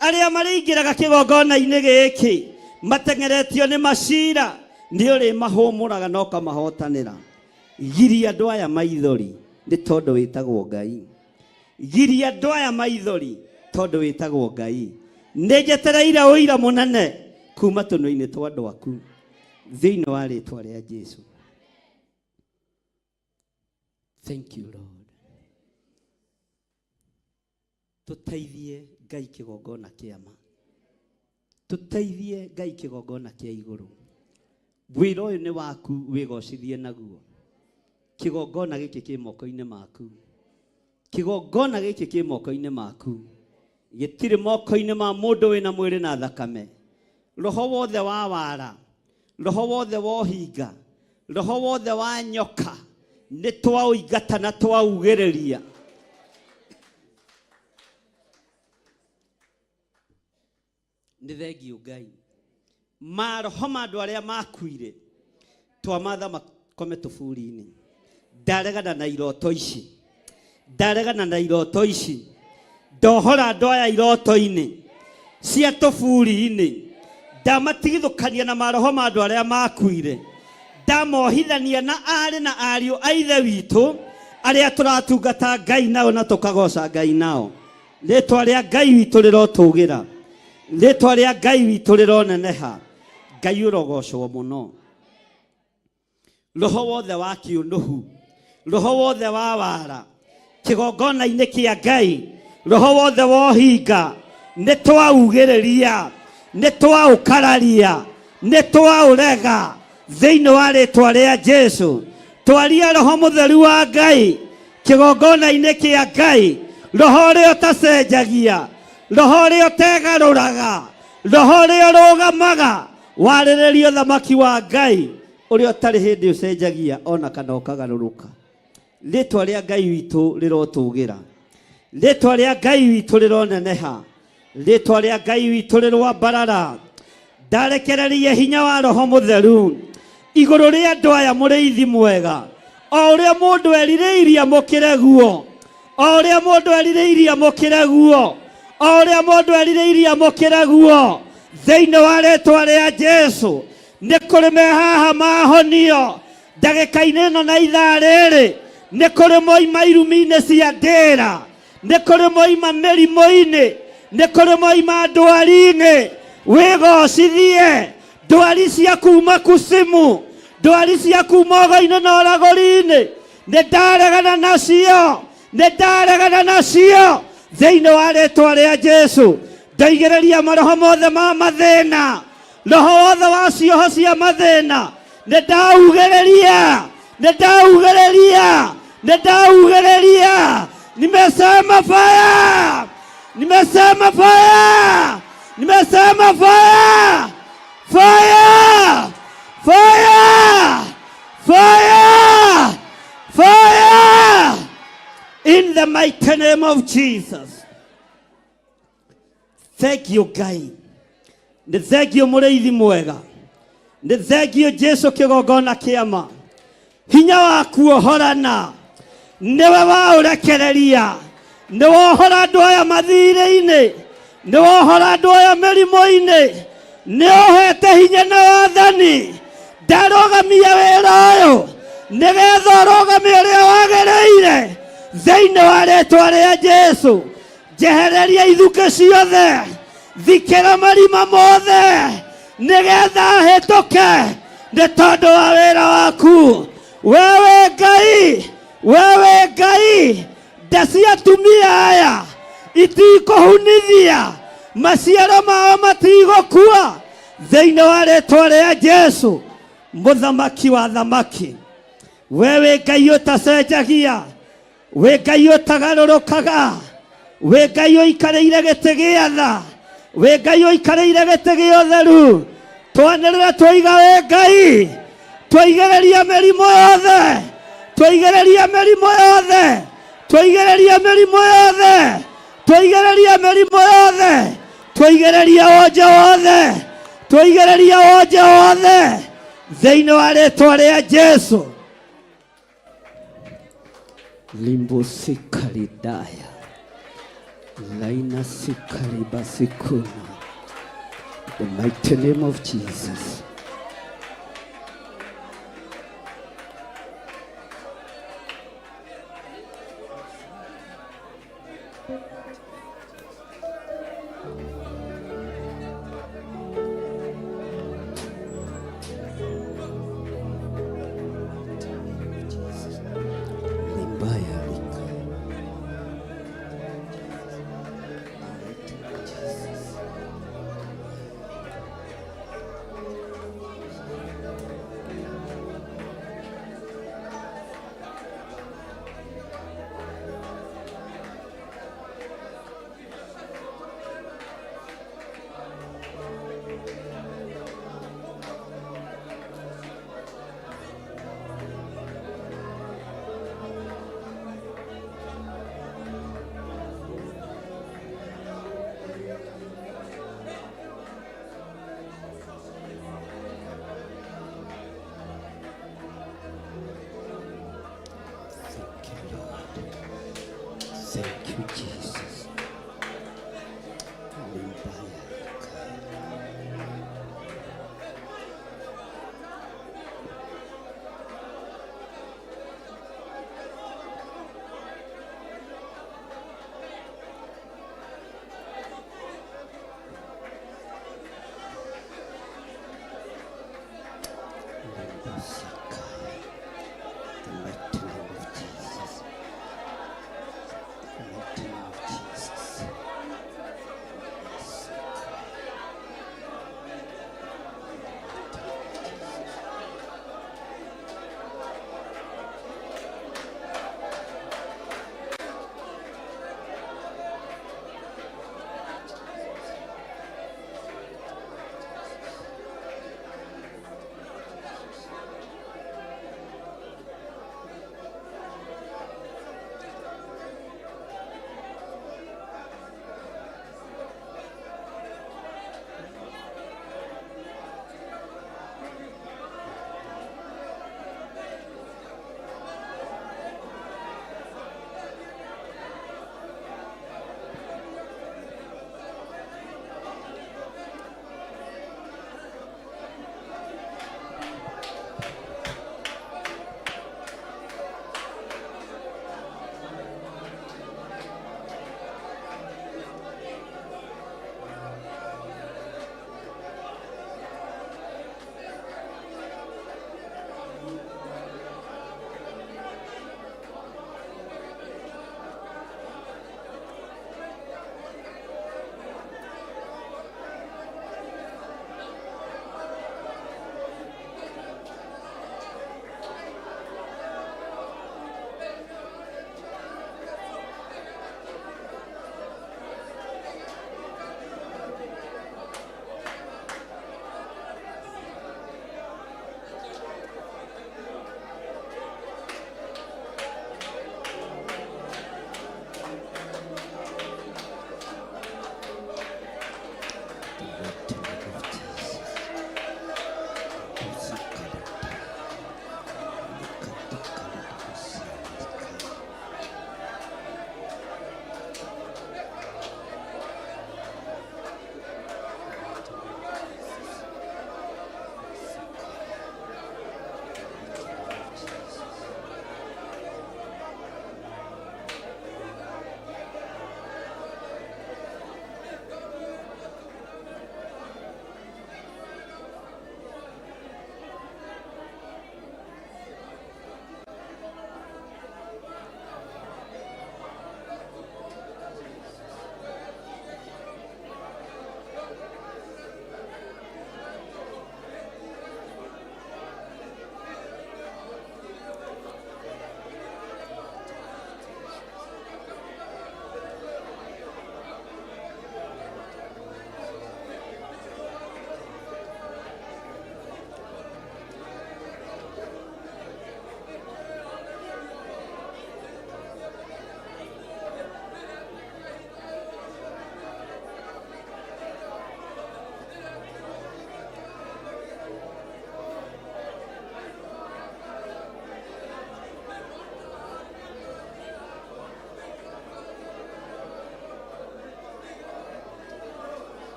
arĩa marĩingĩraga kĩgongona-inĩ gĩkĩ mateng'eretio nĩ macira, nĩ ũrĩmahũmũraga na ũkamahotanĩra. Giria andũ aya maithori nĩ tondũ wĩtagwo Ngai. Giria andũ aya maithori tondũ wĩtagwo Ngai. Nĩ njetereire ũira mũnene kuma tũnua-inĩ twa andũ aku thĩinĩ wa rĩtwa rĩa Jesu. Thank you Lord. Tũteithie Ngai kĩgongona kĩama, tũteithie Ngai kĩgongona kĩa igũrũ. Wĩra ũyũ nĩ waku, wĩgocithie naguo. Kĩgongona gĩkĩ kĩ moko-inĩ maku, kĩgongona gĩkĩ kĩ moko-inĩ maku, gĩtirĩ moko-inĩ ma mũndũ wĩna mwĩrĩ na thakame. Roho wothe wa wara, roho wothe wa ũhinga, roho wothe wa nyoka, nĩ twaũingata na twaugĩrĩria. Nĩ thengiũ Ngai. Maroho ma andũ arĩa makuire twamatha makome tũburi-inĩ. Ndaregana na iroto ici, ndaregana na iroto ici. Ndohora andũ aya iroto-inĩ cia tũburi-inĩ, ndamatigithũkania na maroho ma andũ arĩa makuire, ndamohithania na aarĩ na ariũ a Ithe witũ arĩa tũratungata Ngai nao na tũkagoca Ngai nao. Rĩtwa rĩa Ngai witũ rĩrotũgĩra, rĩtwa rĩa Ngai witũ rĩroneneha. Ngai ũrogocwo mũno. Roho wothe wa kĩũnũhu, roho wothe wa wara kĩgongona-inĩ kĩa Ngai, roho wothe wa ũhinga, nĩ twaugĩrĩria, nĩ twaũkararia, nĩ twaũrega thĩinĩ wa rĩtwa rĩa Jesu. Twaria roho mũtheru wa Ngai kĩgongona-inĩ kĩa Ngai, roho ũrĩa ũtacenjagia, roho ũrĩa ũtegarũraga, roho ũrĩa ũrũgamaga warĩrĩria ũthamaki wa Ngai ũrĩa ũtarĩ hĩndĩ ũcenjagia ona kana ũkagarũrũka. Rĩtwa rĩa Ngai witũ rĩrotũgĩra, rĩtwa rĩa Ngai witũ rĩroneneha, rĩtwa rĩa Ngai witũ rĩroambarara. Ndarekereria hinya wa roho mũtheru igũrũ rĩa andũ aya, mũrĩithi mwega, o ũrĩa mũndũ erirĩirie amũkĩre guo, o ũrĩa mũndũ erirĩirie amũkĩre guo, o ũrĩa mũndũ erirĩirie amũkĩre guo, thĩinĩ wa rĩtwa rĩa Jesu. Nĩ kũrĩ me haha mahonio ndagĩka-inĩ ĩno na ithaa rĩrĩ, nĩ kũrĩ moima irumi-inĩ cia ndĩra, nĩ kũrĩ moima mĩrimũ-inĩ, nĩ kũrĩ moima ndwari-inĩ. Wĩgocithie ndwari cia kuma kusimu, ndwari cia kuma ũgo-inĩ na ũragũri-inĩ, nĩ ndaregana nacio, nĩ ndaregana nacio thĩinĩ wa rĩtwa rĩa Jesu. Ndaigĩrĩria maroho mothe ma mathĩna, roho wothe wa cioho cia mathĩna, nĩ ndaugĩrĩria, nĩ ndaugĩrĩria, nĩ ndaugĩrĩria. Nimesema fire, nimesema fire, nimesema fire, fire, fire, fire, fire, in the mighty name of Jesus. Thank you Ngai, nĩ thengio mũrĩithi mwega, nĩ thengio Jesu kĩgongona kĩama, hinya wa kuohorana nĩwe waũrekereria, nĩ wohora andũ aya mathirĩ-inĩ, nĩ wohora andũ aya mĩrimũ-inĩ, nĩ ũhete hinya na wathani. Ndarũgamia wĩra ũyũ nĩgetha ũrũgame ũrĩa wagĩrĩire thĩinĩ wa rĩtwa rĩa Jesu. Njehereria ithukĩ ciothe, thikĩra marima mothe nĩgetha hĩtũke, nĩ tondũ wa wĩra waku wewe Ngai. Wewe Ngai, nda cia atumia aya itikũhunithia, maciaro mao matigũkua thĩinĩ wa rĩtwa rĩa Jesu, mũthamaki wa thamaki. Wewe Ngai ũtacenjagia, wĩ Ngai ũtagarũrũkaga, wĩ Ngai ũikarĩire gĩtĩ gĩa tha, wĩ Ngai ũikarĩire gĩtĩ gĩa ũtheru. Twanĩrĩra twaiga wĩ Ngai, twaigĩrĩria mĩrimũ yothe, twaigĩrĩria mĩrimũ yothe, twaigĩrĩria mĩrimũ yothe, twaigĩrĩria mĩrimũ yothe, twaigĩrĩria wonje wothe, twaigĩrĩria wonje wothe thĩinĩ wa rĩtwa rĩa Jesu. Limbo sikalidaya laina sikalibasikuna, the mighty name of Jesus. Limbaya lika. Thank you, Lord. Thank you, Jesus. Limbaya lika. Limbo sikaya.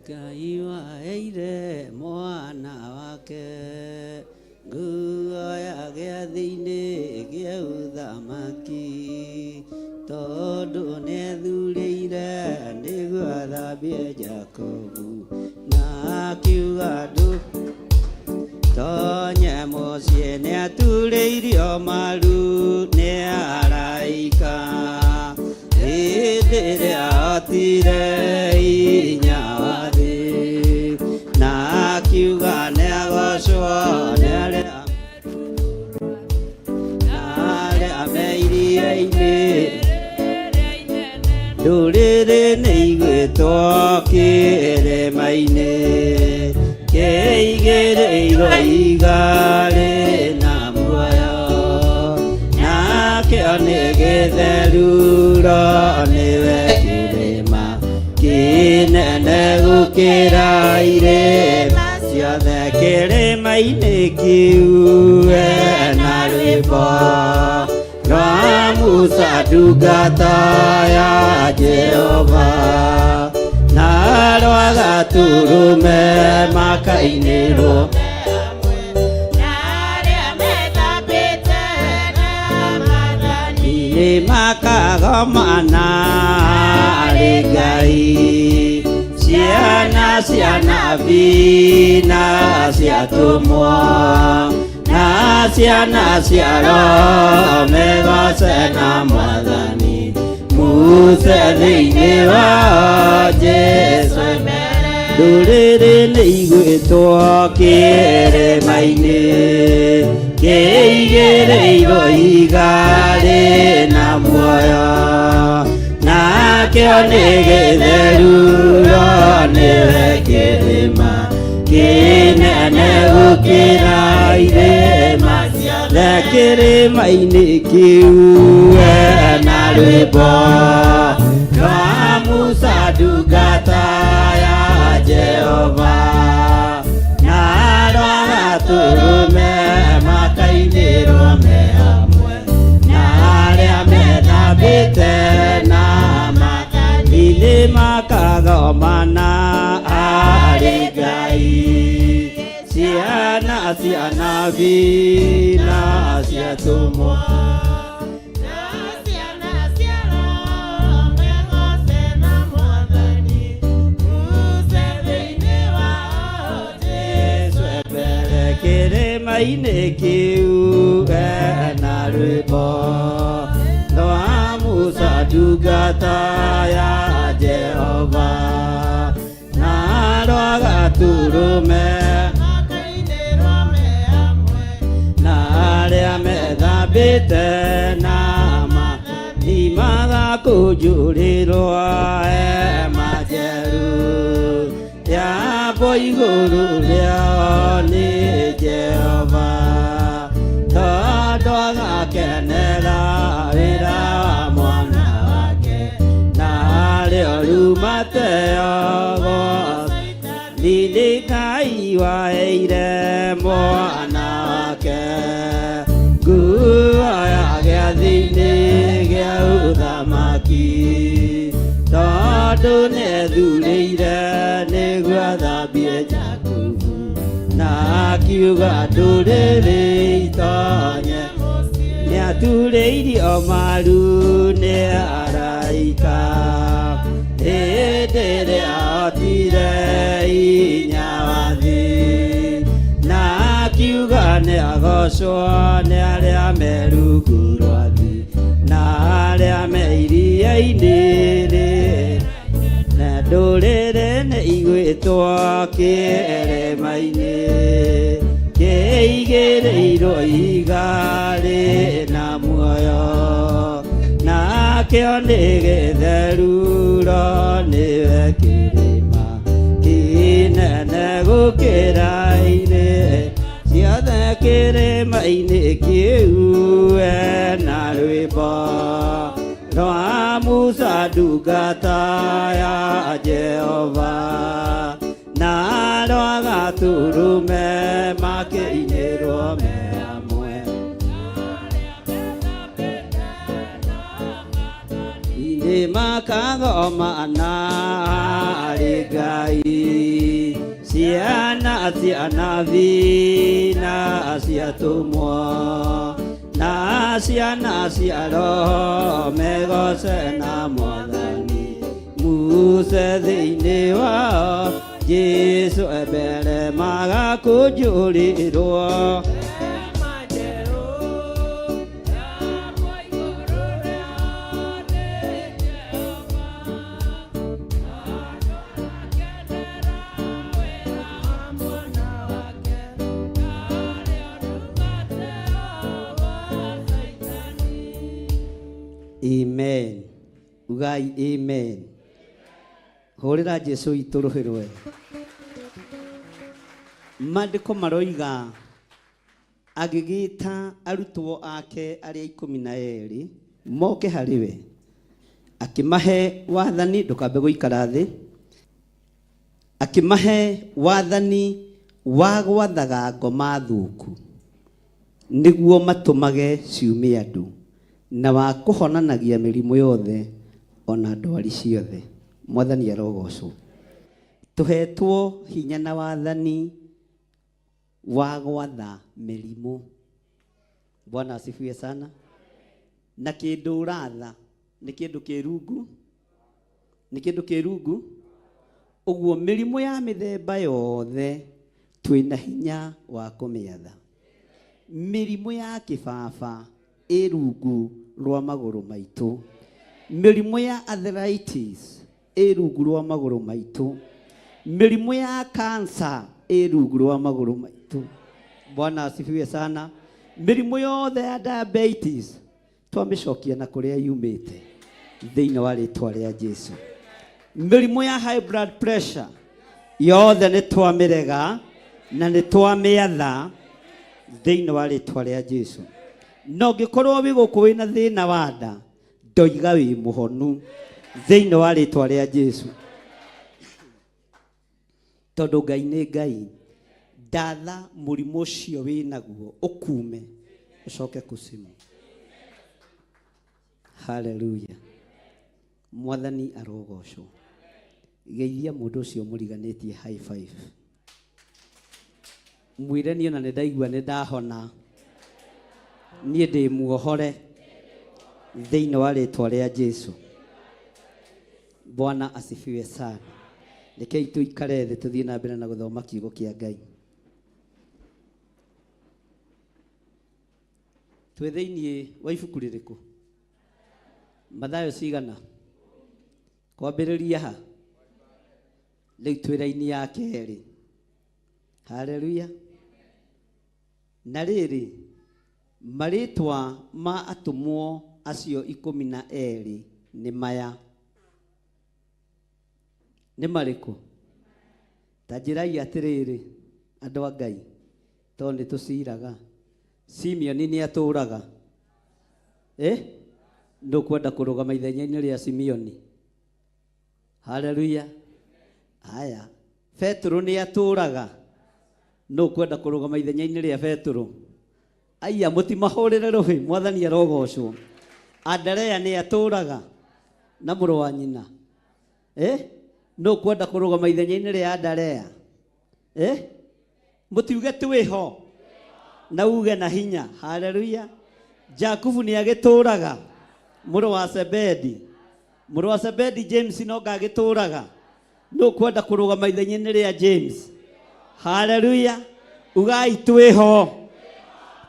Ngai waheire mwana wake nguo ya gĩathĩ-inĩ gĩa ũthamaki, tondũ nĩethurĩire nĩguo athambie Jakobu, na akiuga ndũ tonye mũciĩ. Nĩaturĩirio maru nĩ araika hĩndĩ ĩrĩa ahotire hinya wa thĩ, na akiuga nĩagocwo nĩ arĩa na arĩa me iria-inĩ. Ndũrĩrĩ nĩ igwĩtwo kĩrĩma-inĩ kĩigĩrĩirwo ihiga rĩna muoyo, nakĩo nĩ gĩtheruro, nĩwe kĩrĩma kĩnene gũkĩra irĩma ciothe. Kĩrĩma-inĩ kĩu na rwĩmbo rwa Musa ndungata ya Jehova, na rwa Gatũrũme makainĩrwo. Nĩ makagomana arĩ Ngai, ciana cia nabii na ciatũmwo na ciana cia Roho megoce na Mwathani Muse thĩinĩ wa Jesu. Ndũrĩrĩ nĩ igwĩtwo kĩrĩma-inĩ kĩigĩrĩirwo ihiga rĩna muoyo, nakĩo nĩ gĩtheruro, nĩwe kĩrĩma kĩnene gũkĩra irĩma ciothe. Kĩrĩma-inĩ kĩu na rwĩmbo rwa Musa ndungata ya Jehova, na rwa Gatũrũme makainĩrwo me hamwe na arĩa methambĩte na makanitha makagomana arĩ Ngai, ciana cia nabii na ciatũmwo. Na ciana cia Roho megoce na Mwathani Muse thĩinĩ wao Jesu mbere kĩrĩma-inĩ kĩu ena rwĩmbo rwa Musa ndungata ya Jehova, na rwa Gatũrũme makainĩrwo me hamwe na arĩa methambĩte na magakũnjũrĩrwo hema njerũ yambwo igũrũ rĩao nĩ Jehova, tondũ agakenera wĩra wa mwana wake, narĩo rumateo nĩ Ngai waheire mwana wake nguo ya gĩathĩ-inĩ gĩa ũthamaki, tondũ nĩethurĩire nĩguo athambie Jakubu, na akiuga ndũrĩrĩ itonye. Nĩaturĩirio maru nĩ araika hĩndĩ ĩrĩa ahotire hinya wa thĩ, na akiuga nĩagocwo nĩ arĩa me rungu rwa thĩ na arĩa me iria-inĩ rĩ, na ndũrĩrĩ nĩ igwĩtwo kĩrĩma-inĩ kĩigĩrĩirwo ihiga rĩna muoyo, nakĩo nĩ gĩtheruro, nĩwe kĩrĩma kĩnene gũkĩra irĩ ciothe. Kĩrĩma-inĩ kĩu ena rwĩmbo rwa Musa ndungata ya Jehova, na rwa Gatũrũme makĩinĩrwo me hamwe. Nĩ makagomana. Harĩ Ngai, ciana cia nabii na cia atũmwo, na ciana cia Roho megoce na Mwathani. Musa thĩinĩ wao, Jesu embere magakũnjũrĩrwo. Amen. Ugai amen. Hũrĩra Jesu witũ rũhĩ rwega. Maandĩko maroiga agĩgĩta arutwo ake arĩa 12 moke harĩ we, akĩmahe wathani, ndũkambe gũikara thĩ, akĩmahe wathani wa gwathaga ngoma thũku nĩguo matũmage ciume andũ, na wa kũhonanagia mĩrimũ yothe o na ndwari ciothe. Mwathani arogocwo. Tũhetwo hinya na wathani wa gwatha mĩrimũ. Bwana asifiwe sana. Na kĩndũ ũratha nĩ kĩndũ kĩ rungu, nĩ kĩndũ kĩ rungu. Ũguo mĩrimũ ya mĩthemba yothe twĩna hinya wa kũmĩatha. Mĩrimũ ya kĩbaba ĩ rungu rwa magũrũ maitũ. Mĩrimũ ya arthritis ĩ rungu rwa magũrũ maitũ. Mĩrimũ ya cancer ĩ rungu rwa magũrũ maitũ. Bwana asifiwe sana. Mĩrimũ yothe ya diabetes twamĩcokia na kũrĩa yumĩte thĩinĩ wa rĩtwa rĩa Jesu. Mĩrimũ ya high blood pressure yothe nĩ twamĩrega na nĩ twamĩatha thĩinĩ wa rĩtwa rĩa Jesu. Na ũngĩkorwo wĩ gũkũ wĩna thĩna wa nda, ndoiga wĩ mũhonu thĩinĩ wa rĩtwa rĩa Jesu. Tondũ Ngai nĩ Ngai, ndatha mũrimũ ũcio wĩ naguo ũkume ũcoke kusimu. Haleluya. Mwathani arogocwo. Geithia mũndũ ũcio mũriganĩtie high five. Mwĩre niĩ ona nĩ ndaigua nĩ ndahona. Niĩ ndĩ muohore thĩinĩ wa rĩtwa rĩa Jesu. Bwana asifiwe sana. Rekei tũikare thĩ tũthiĩ na mbere na gũthoma kiugo kĩa Ngai. Twĩ thĩinĩ wa ibuku rĩrĩkũ? Mathayo cigana? Kwambĩrĩria ha? Rĩu twĩ raini ya kerĩ. Haleluya. Na rĩrĩ, marĩtwa ma atũmwo acio 12 nĩ maya. Nĩ marĩkũ? Ta njĩrai atĩrĩrĩ, andũ a Ngai, tondũ nĩ tũciraga. Simeoni nĩ atũraga? Ndũkwenda kũrũgama ithenya-inĩ rĩa Simeoni? Haleluya. Haya, Petero nĩ atũraga? Nũ ũkwenda kũrũgama ithenya-inĩ rĩa Petero? Aya, mũtimahũrĩre rũhĩ, Mwathani arogocwo. Andrea nĩ atũraga na mũrũ wa nyina? Nũ ũkwenda kũrũgama ithenya-inĩ rĩa Andrea? Mũtiuge twĩho na uge na hinya. Haleluya. Jakubu nĩ agĩtũraga, mũrũ wa Zebedi. Mũrũ wa Zebedi James no ngagĩtũraga. Nũ ũkwenda kũrũgama ithenya-inĩ rĩa James? Haleluya. Ugai twĩho,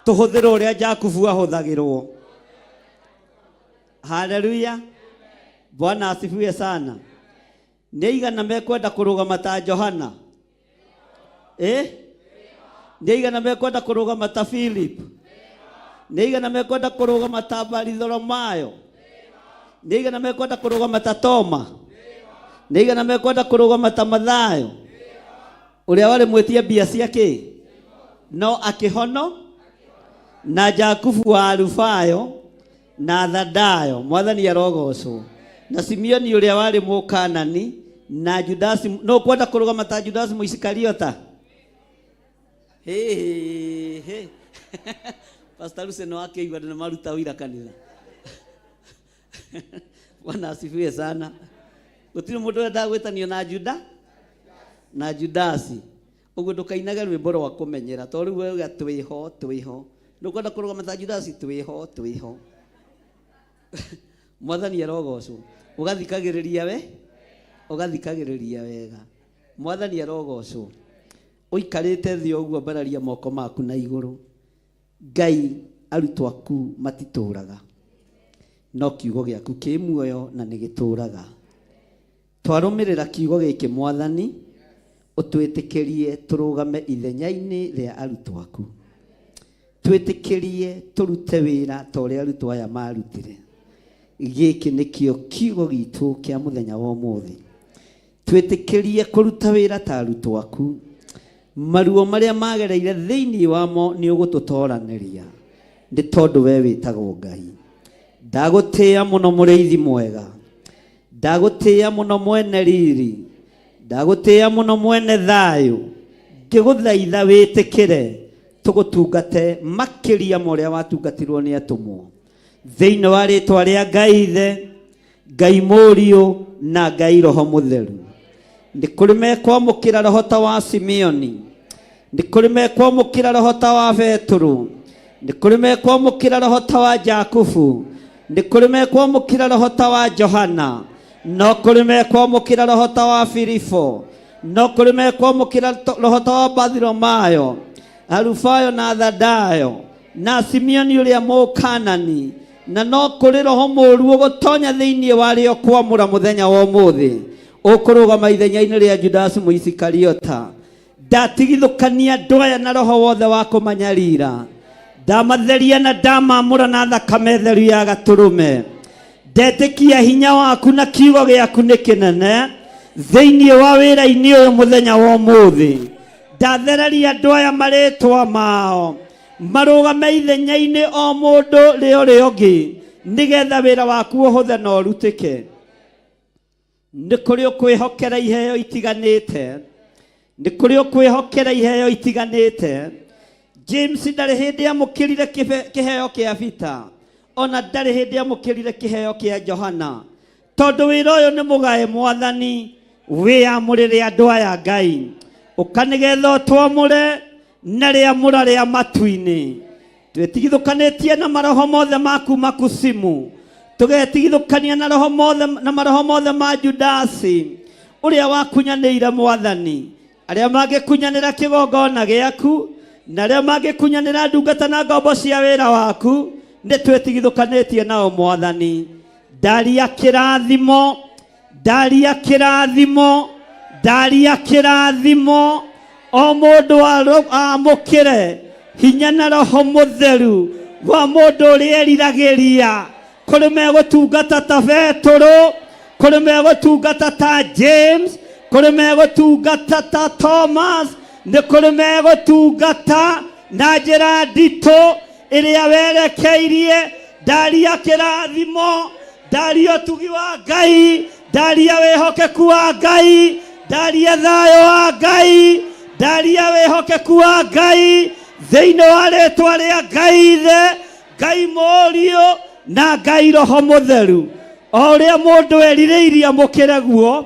tũhũthĩre ũrĩa Jakubu ahũthagĩrwo. Haleluya. Bwana asifiwe sana. Nĩ aigana mekwenda kũrũgama ta Johana? Nĩ aigana mekwenda kũrũgama ta Philip? Nĩ aigana mekwenda kũrũgama ta Baritholomayo? Nĩ aigana mekwenda kũrũgama ta Toma? Nĩ aigana mekwenda kũrũgama ta Mathayo ũrĩa warĩ mwĩtia mbia cia kĩ no akĩhono, na Jakubu wa Alufayo na Thadayo, Mwathani arogocwo, na Simeoni ũrĩa warĩ Mũkanani, na Judasi. No kwenda kũrũgama ta Judasi Mũisikariota? Hĩ, hĩ. Pastor Lucy no akĩigua nĩ maruta ũira kanitha. Bwana asifiwe sana. Gũtirĩ mũndũ wendaga gwĩtanio na Juda na Judasi. Ũguo ndũkainage rwĩmbo rwa kũmenyera tondũ rĩu wauga twĩho twĩho. Ndũkwenda kũrũgama ta Judasi twĩho twĩho. Mwathani arogocwo. Ũgathikagĩrĩria we ũgathikagĩrĩria wega. Mwathani arogocwo. Ũikarĩte thĩ ũguo ambararia moko maku na igũrũ. Ngai arutwo aku matitũraga no kiugo gĩaku kĩ muoyo na nĩ gĩtũraga. Twarũmĩrĩra kiugo gĩkĩ Mwathani, ũtwĩtĩkĩrie tũrũgame ithenya-inĩ rĩa arutwo aku. Twĩtĩkĩrie tũrute wĩra ta ũrĩa arutwo aya marutire. Gĩkĩ nĩkĩo kiugo gitũ kĩa mũthenya wa ũmũthĩ. Twĩtĩkĩrie kũruta wĩra ta arutwo aku. Maruo marĩa magereire thĩinĩ wamo nĩ ũgũtũtoranĩria, nĩ tondũ we wĩtagwo Ngai. Ndagũtĩĩa mũno mũrĩithi mwega. Ndagũtĩĩa mũno mwene riri. Ndagũtĩĩa mũno mwene thayũ. Ngĩgũthaitha wĩtĩkĩre tũgũtungate makĩria ma ũrĩa watungatirwo nĩ atũmwo. Thĩinĩ wa rĩtwa rĩa Ngai Ithe, Ngai Mũriũ na Ngai Roho Mũtheru. Nĩ kũrĩ mekwamũkĩra roho ta wa Simeoni, nĩ kũrĩ mekwamũkĩra roho ta wa Betũrũ, nĩ kũrĩ mekwamũkĩra roho ta wa Jakubu, nĩ kũrĩ mekwamũkĩra roho ta wa Johana, no kũrĩ mekwamũkĩra roho ta wa Filipo, no kũrĩ mekwamũkĩra roho ta wa Bathilomayo, Alufayo na Thadayo, na Simeoni ũrĩa Mũkanani, na no kũrĩ roho mũũru ũgũtonya thĩinĩ warĩo kwamũra mũthenya wa ũmũthĩ, ũkũrũgama ithenya-inĩ rĩa Judasi Mũisikariota. Ndatigithũkania andũ aya na roho wothe wa kũmanyarira, ndamatheria na ndamamũra na thakame theru ya gatũrũme. Ndetĩkia hinya waku na kiugo gĩaku nĩ kĩnene thĩinĩ wa wĩra-inĩ ũyũ mũthenya wa ũmũthĩ. Ndathereria andũ aya marĩtwa mao marũgame ithenya-inĩ o mũndũ rĩ ũrĩa ũngĩ, nĩgetha wĩra waku ũhũthe na ũrutĩke. Nĩ kũrĩ ũkwĩhokera iheo itiganĩte, nĩ kũrĩ ũkwĩhokera iheo itiganĩte. James ndarĩ hĩndĩ amũkĩrire kĩheo kĩa Peter, ona ndarĩ hĩndĩ amũkĩrire kĩheo kĩa Johana, tondũ wĩra ũyũ nĩ mũgae Mwathani, wĩyamũrĩre andũ aya Ngai, ũka nĩgetha ũtwamũre na rĩamũra rĩa matu-inĩ. Twĩtigithũkanĩtie na maroho mothe ma kuma kusimu, tũgetigithũkania na roho mothe na maroho mothe ma Judasi ũrĩa wakunyanĩire Mwathani, arĩa mangĩkunyanĩra kĩgongona gĩaku na arĩa mangĩkunyanĩra ndungata na ngombo cia wĩra waku, nĩ twĩtigithũkanĩtie nao Mwathani. Ndaria kĩrathimo, ndaria kĩrathimo, ndaria kĩrathimo, o mũndũ amũkĩre hinya na roho mũtheru wa mũndũ ũrĩa eriragĩria. Kũrĩ megũtungata ta Betũrũ, kũrĩ megũtungata ta James, kũrĩ megũtungata ta Thomas, nĩ kũrĩ megũtungata na njĩra nditũ ĩrĩa werekeirie. Ndaria kĩrathimo, ndaria ũtugi wa Ngai, ndaria wĩhokeku wa Ngai, ndaria thayũ wa Ngai, ndaria wĩhokeku wa Ngai thĩinĩ wa rĩtwa rĩa Ngai Ithe, Ngai Mũriũ na Ngai Roho Mũtheru. O ũrĩa mũndũ erirĩirie amũkĩre guo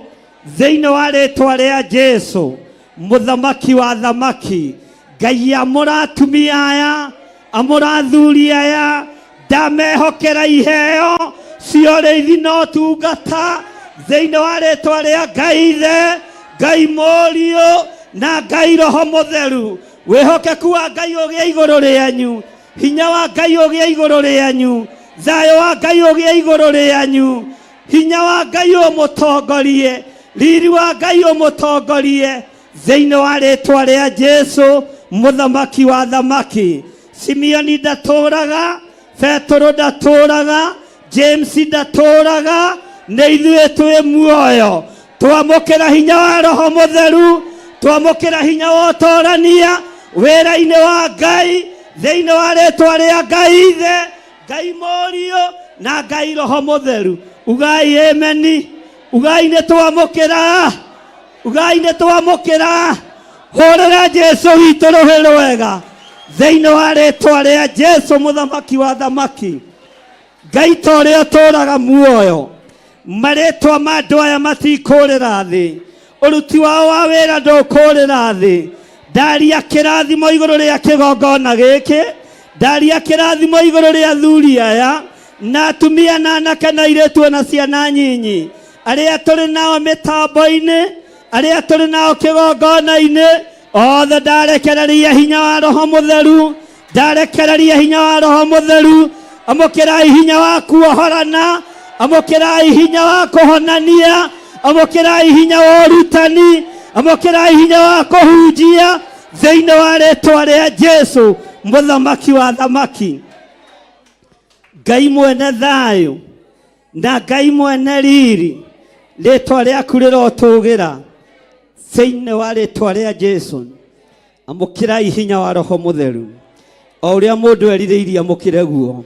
thĩinĩ wa rĩtwa rĩa Jesu, mũthamaki wa thamaki. Ngai amũra atumia aya, amũra athuri aya, ndamehokera iheo cia ũrĩithi na ũtungata thĩinĩ wa rĩtwa rĩa Ngai Ithe, Ngai Mũriũ na Ngai Roho Mũtheru. Wĩhokeku wa Ngai ũgĩe igũrũ rĩanyu, hinya wa Ngai ũgĩe igũrũ rĩanyu, thayũ wa Ngai ũgĩe igũrũ rĩanyu, hinya wa Ngai ũmũtongorie, riri wa Ngai ũmũtongorie thĩinĩ wa rĩtwa rĩa Jesu mũthamaki wa thamaki. Simeoni ndatũraga, Petero ndatũraga, James ndatũraga, nĩ ithuĩ twĩ muoyo. Twamũkĩra hinya wa Roho Mũtheru, twamũkĩra hinya wa ũtorania wĩra-inĩ wa Ngai thĩinĩ wa rĩtwa rĩa Ngai Ithe, Ngai Mũriũ na Ngai Roho Mũtheru. Ugai ameni, ugai nĩ twamũkĩra, ugai nĩ twamũkĩra. Hũrĩra Jesu witũ rũhĩ rwega thĩinĩ wa rĩtwa rĩa Jesu mũthamaki wa thamaki. Ngai ta ũrĩa ũtũraga muoyo, Marĩtwa ma andũ aya matikũrĩra thĩ, ũruti wao wa wĩra ndũkũrĩra thĩ. Ndaria kĩrathimo igũrũ rĩa kĩgongona gĩkĩ, ndaria kĩrathimo igũrũ rĩa athuri aya na atumia na anake na airĩtu na ciana nyinyi arĩa tũrĩ nao mĩtambo-inĩ, arĩa tũrĩ nao kĩgongona-inĩ othe. Ndarekereria hinya wa Roho Mũtheru, ndarekereria hinya wa Roho Mũtheru. Amũkĩrai hinya wa kuohorana, amũkĩrai hinya wa kũhonania, amũkĩrai hinya wa ũrutani, amũkĩrai hinya wa kũhunjia thĩinĩ wa rĩtwa rĩa Jesu, mũthamaki wa thamaki. Ngai mwene thayũ na Ngai mwene riri, rĩtwa rĩaku rĩrotũgĩra thĩinĩ wa rĩtwa rĩa Jesu. Amũkĩrai hinya wa Roho Mũtheru o ũrĩa mũndũ erirĩirie, amũkĩre guo.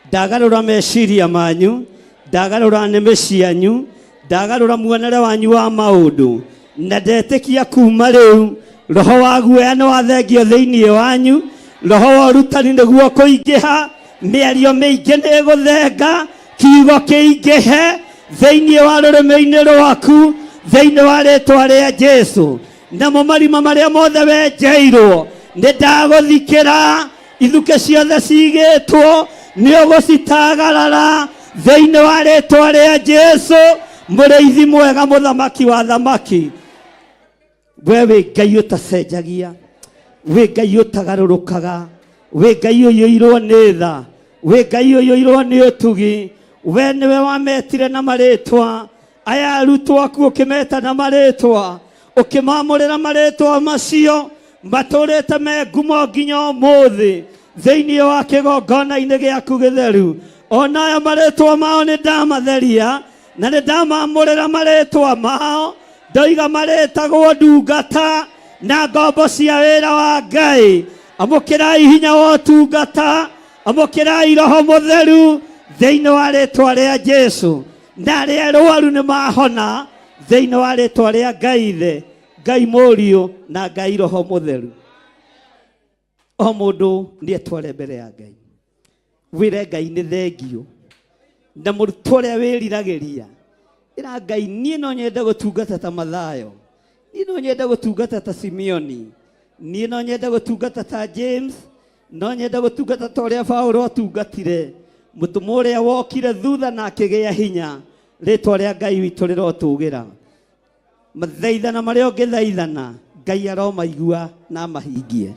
Ndagarũra meciria manyu, ndagarũra nĩmĩ cianyu, ndagarũra muonere wanyu wa maũndũ, na ndetĩkia kuma rĩu roho wa guoya nĩ wathengio thĩinĩ wanyu. Roho wa ũrutani nĩguo kũingĩha, mĩario mĩingĩ nĩ ĩgũthenga, kiugo kĩingĩhe thĩinĩ wa rũrĩmĩ-inĩ rwaku thĩinĩ wa rĩtwa rĩa Jesu. Namo marima marĩa mothe wenjeirwo nĩ ndagũthikĩra, ithukĩ ciothe cigĩtwo nĩ ũgũcitagarara thĩinĩ wa rĩtwa rĩa Jesu, mũrĩithi mwega, mũthamaki wa thamaki. We wĩ Ngai ũtacenjagia, wĩ Ngai ũtagarũrũkaga, wĩ Ngai ũiyũirwo nĩ tha, wĩ Ngai ũiyũirwo nĩ ũtugi. We nĩwe wametire na marĩtwa aya arutwo aku, ũkĩmeta na marĩtwa, ũkĩmamũrĩra marĩtwa macio matũrĩte me ngumo nginya ũmũthĩ thĩinĩ wa kĩgongona-inĩ gĩaku gĩtheru. Ona aya marĩtwa mao nĩ ndamatheria na nĩ ndamamũrĩra marĩtwa mao, ndoiga marĩtagwo ndungata na ngombo cia wĩra wa Ngai. Amũkĩrai hinya wa ũtungata, amũkĩrai Roho Mũtheru thĩinĩ wa rĩtwa rĩa Jesu, na arĩa arwaru nĩ mahona thĩinĩ wa rĩtwa rĩa Ngai Ithe, Ngai Mũriũ na Ngai Roho Mũtheru. O mũndũ nĩ etware mbere ya Ngai, wĩre Ngai nĩ thengio, na mũrutwo ũrĩa wĩriragĩria, ĩra Ngai, niĩ no nyende gũtungata ta Mathayo, niĩ no nyende gũtungata ta Simeoni, niĩ no nyende gũtungata ta James, no nyende gũtungata ta ũrĩa Paulo atungatire, mũtũmwo ũrĩa wokire thutha na akĩgĩa hinya. Rĩtwa rĩa Ngai witũ rĩrotũgĩra. Mathaithana marĩa ũngĩthaithana, Ngai aromaigua na amahingie.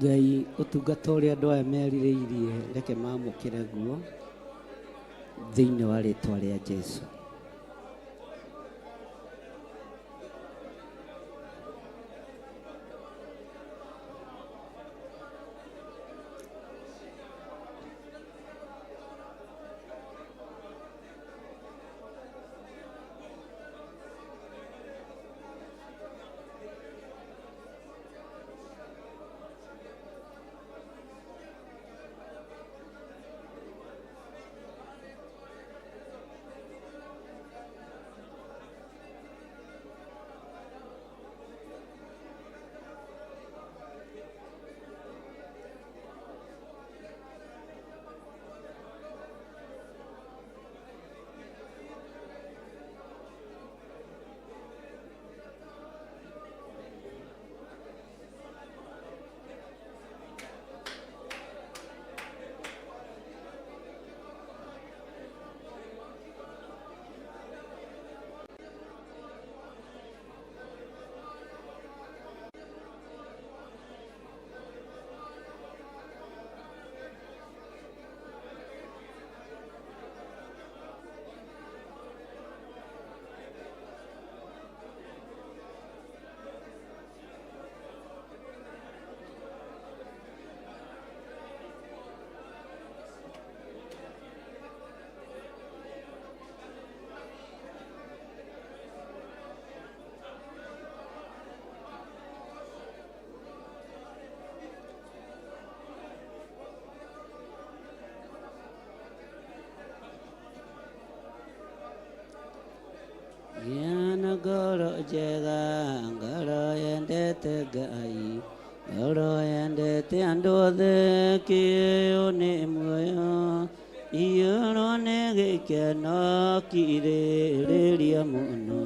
Ngai, ũtungata ũrĩa andũ aya merirĩirie, reke mamũkĩre guo thĩinĩ wa rĩtwa rĩa Jesu. Ngoro njega, ngoro yendete Ngai, ngoro yendete andũ othe, kĩheo nĩ muoyo, iyũrwo nĩ gĩkeno kirĩrĩria mũno.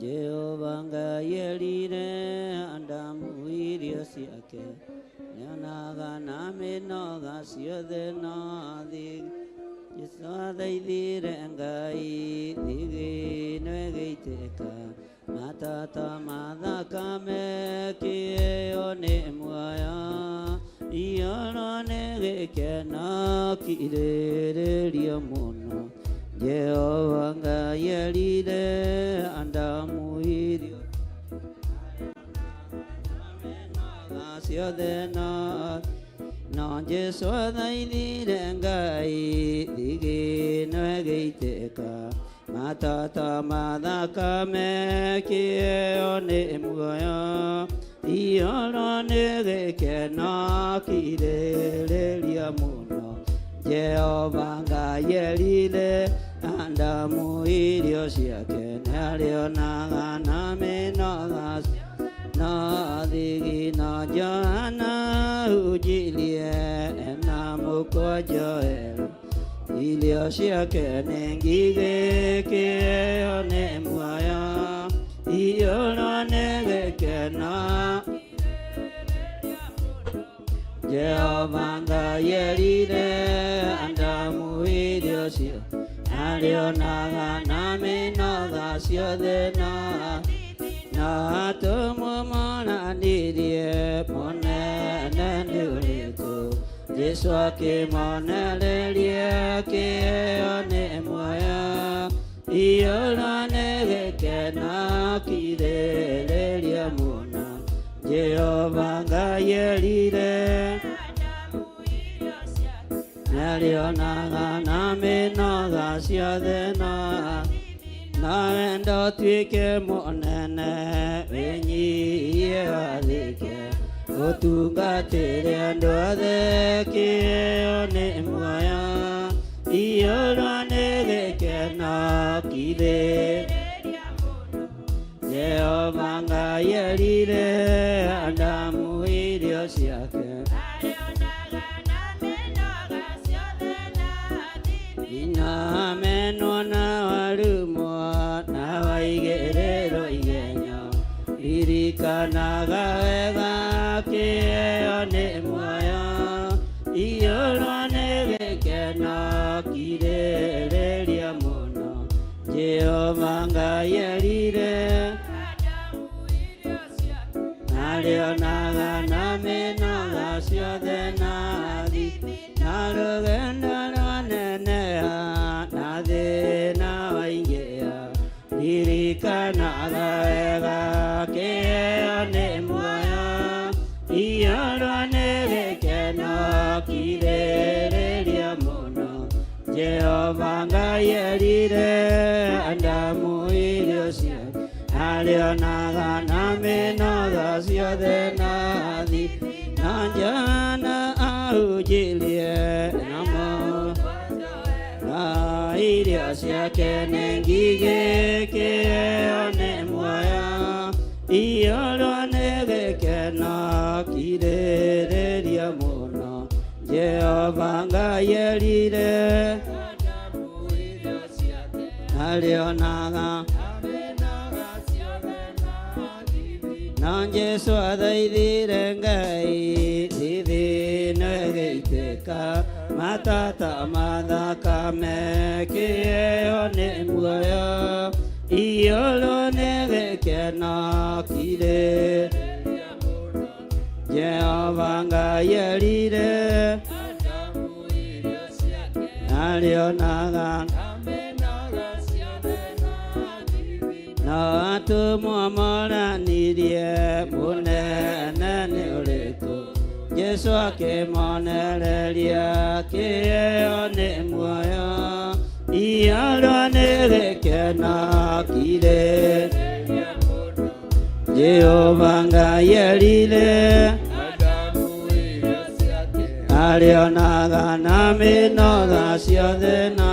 Jehova Ngai erire Adamu irio ciake, nĩonaga na mĩnoga ciothe no thĩ. Jesũ athaithire Ngai thigino ĩgĩitĩka, matata ma thakame kĩheo nĩ muoyo, iyũrwo nĩ gĩkeno kirĩrĩria mũno. Jehova Ngai erire Adamu irio ciothe no no Jesũ athaithire Ngai thigino ĩgĩitĩka, matata ma thakame kĩheo nĩ muoyo, iyũrwo nĩ gĩkeno kirĩrĩria mũno. Jehova Ngai erire Adamu irio ciake, nĩarĩonaga na mĩnoga no thigino. Johana hunjirie ena mũkwa Joel, irio ciake nĩ ngigĩ, kĩheo nĩ muoyo, iyũrwo nĩ gĩkeno. Jehova Ngai erire Adamu irio ciake, arĩonaga na mĩnoga ciothe no na atũmwo monanirie mũnene nĩ ũrĩkũ. Jesũ akĩmonereria kĩheo nĩ muoyo, iyũrwo nĩ gĩkeno kirĩrĩria mũno. Jehova Ngai erire nĩarĩonaga na mĩnoga ciothe no na wendo tuĩke mũnene, wĩnyihie wathĩke, ũtungatĩre andũ othe, kĩheo nĩ muoyo, iyũrwo nĩ gĩkeno kirĩ. Jehova Ngai erire Adamu irio ciake, ina menwo na warumwo na waigĩrĩrwo igenyo, ririkanaga wega kĩheo nĩ muoyo, iyũrwo nĩ gĩkeno kirĩrĩria mũno. Jehova Ngai erire arĩonaga na mĩnoga ciothe na thi na rũgendo rwaneneha na thĩna waingĩha, ririkanaga wega kĩheo nĩ muoyo, iyũrwo nĩ gĩkeno kirĩrĩria mũno. Jehova Ngai erire Adamu irio ciake, arĩonaga na mĩnoga ciothe na thi na Johana ahunjirie namo na irio ciake nĩ ngigĩ, kĩheo nĩ muoyo, iyũrwo nĩ gĩkeno kirĩrĩria mũno. Jehova Ngai erire arĩonaga na Jesũ athaithire Ngai thithino ĩgĩitĩka, matata ma thakame kĩheo nĩ muoyo, iyũrwo nĩ gĩkeno kirĩ. Jehova Ngai erire arĩonaga no atũmwo moranirie mũnene nĩ ũrĩkũ. Jesũ akĩmonereria kĩheo nĩ muoyo, iyũrwo nĩ gĩkeno kirĩ. Jehova Ngai erire arĩonaga na mĩnoga ciothe na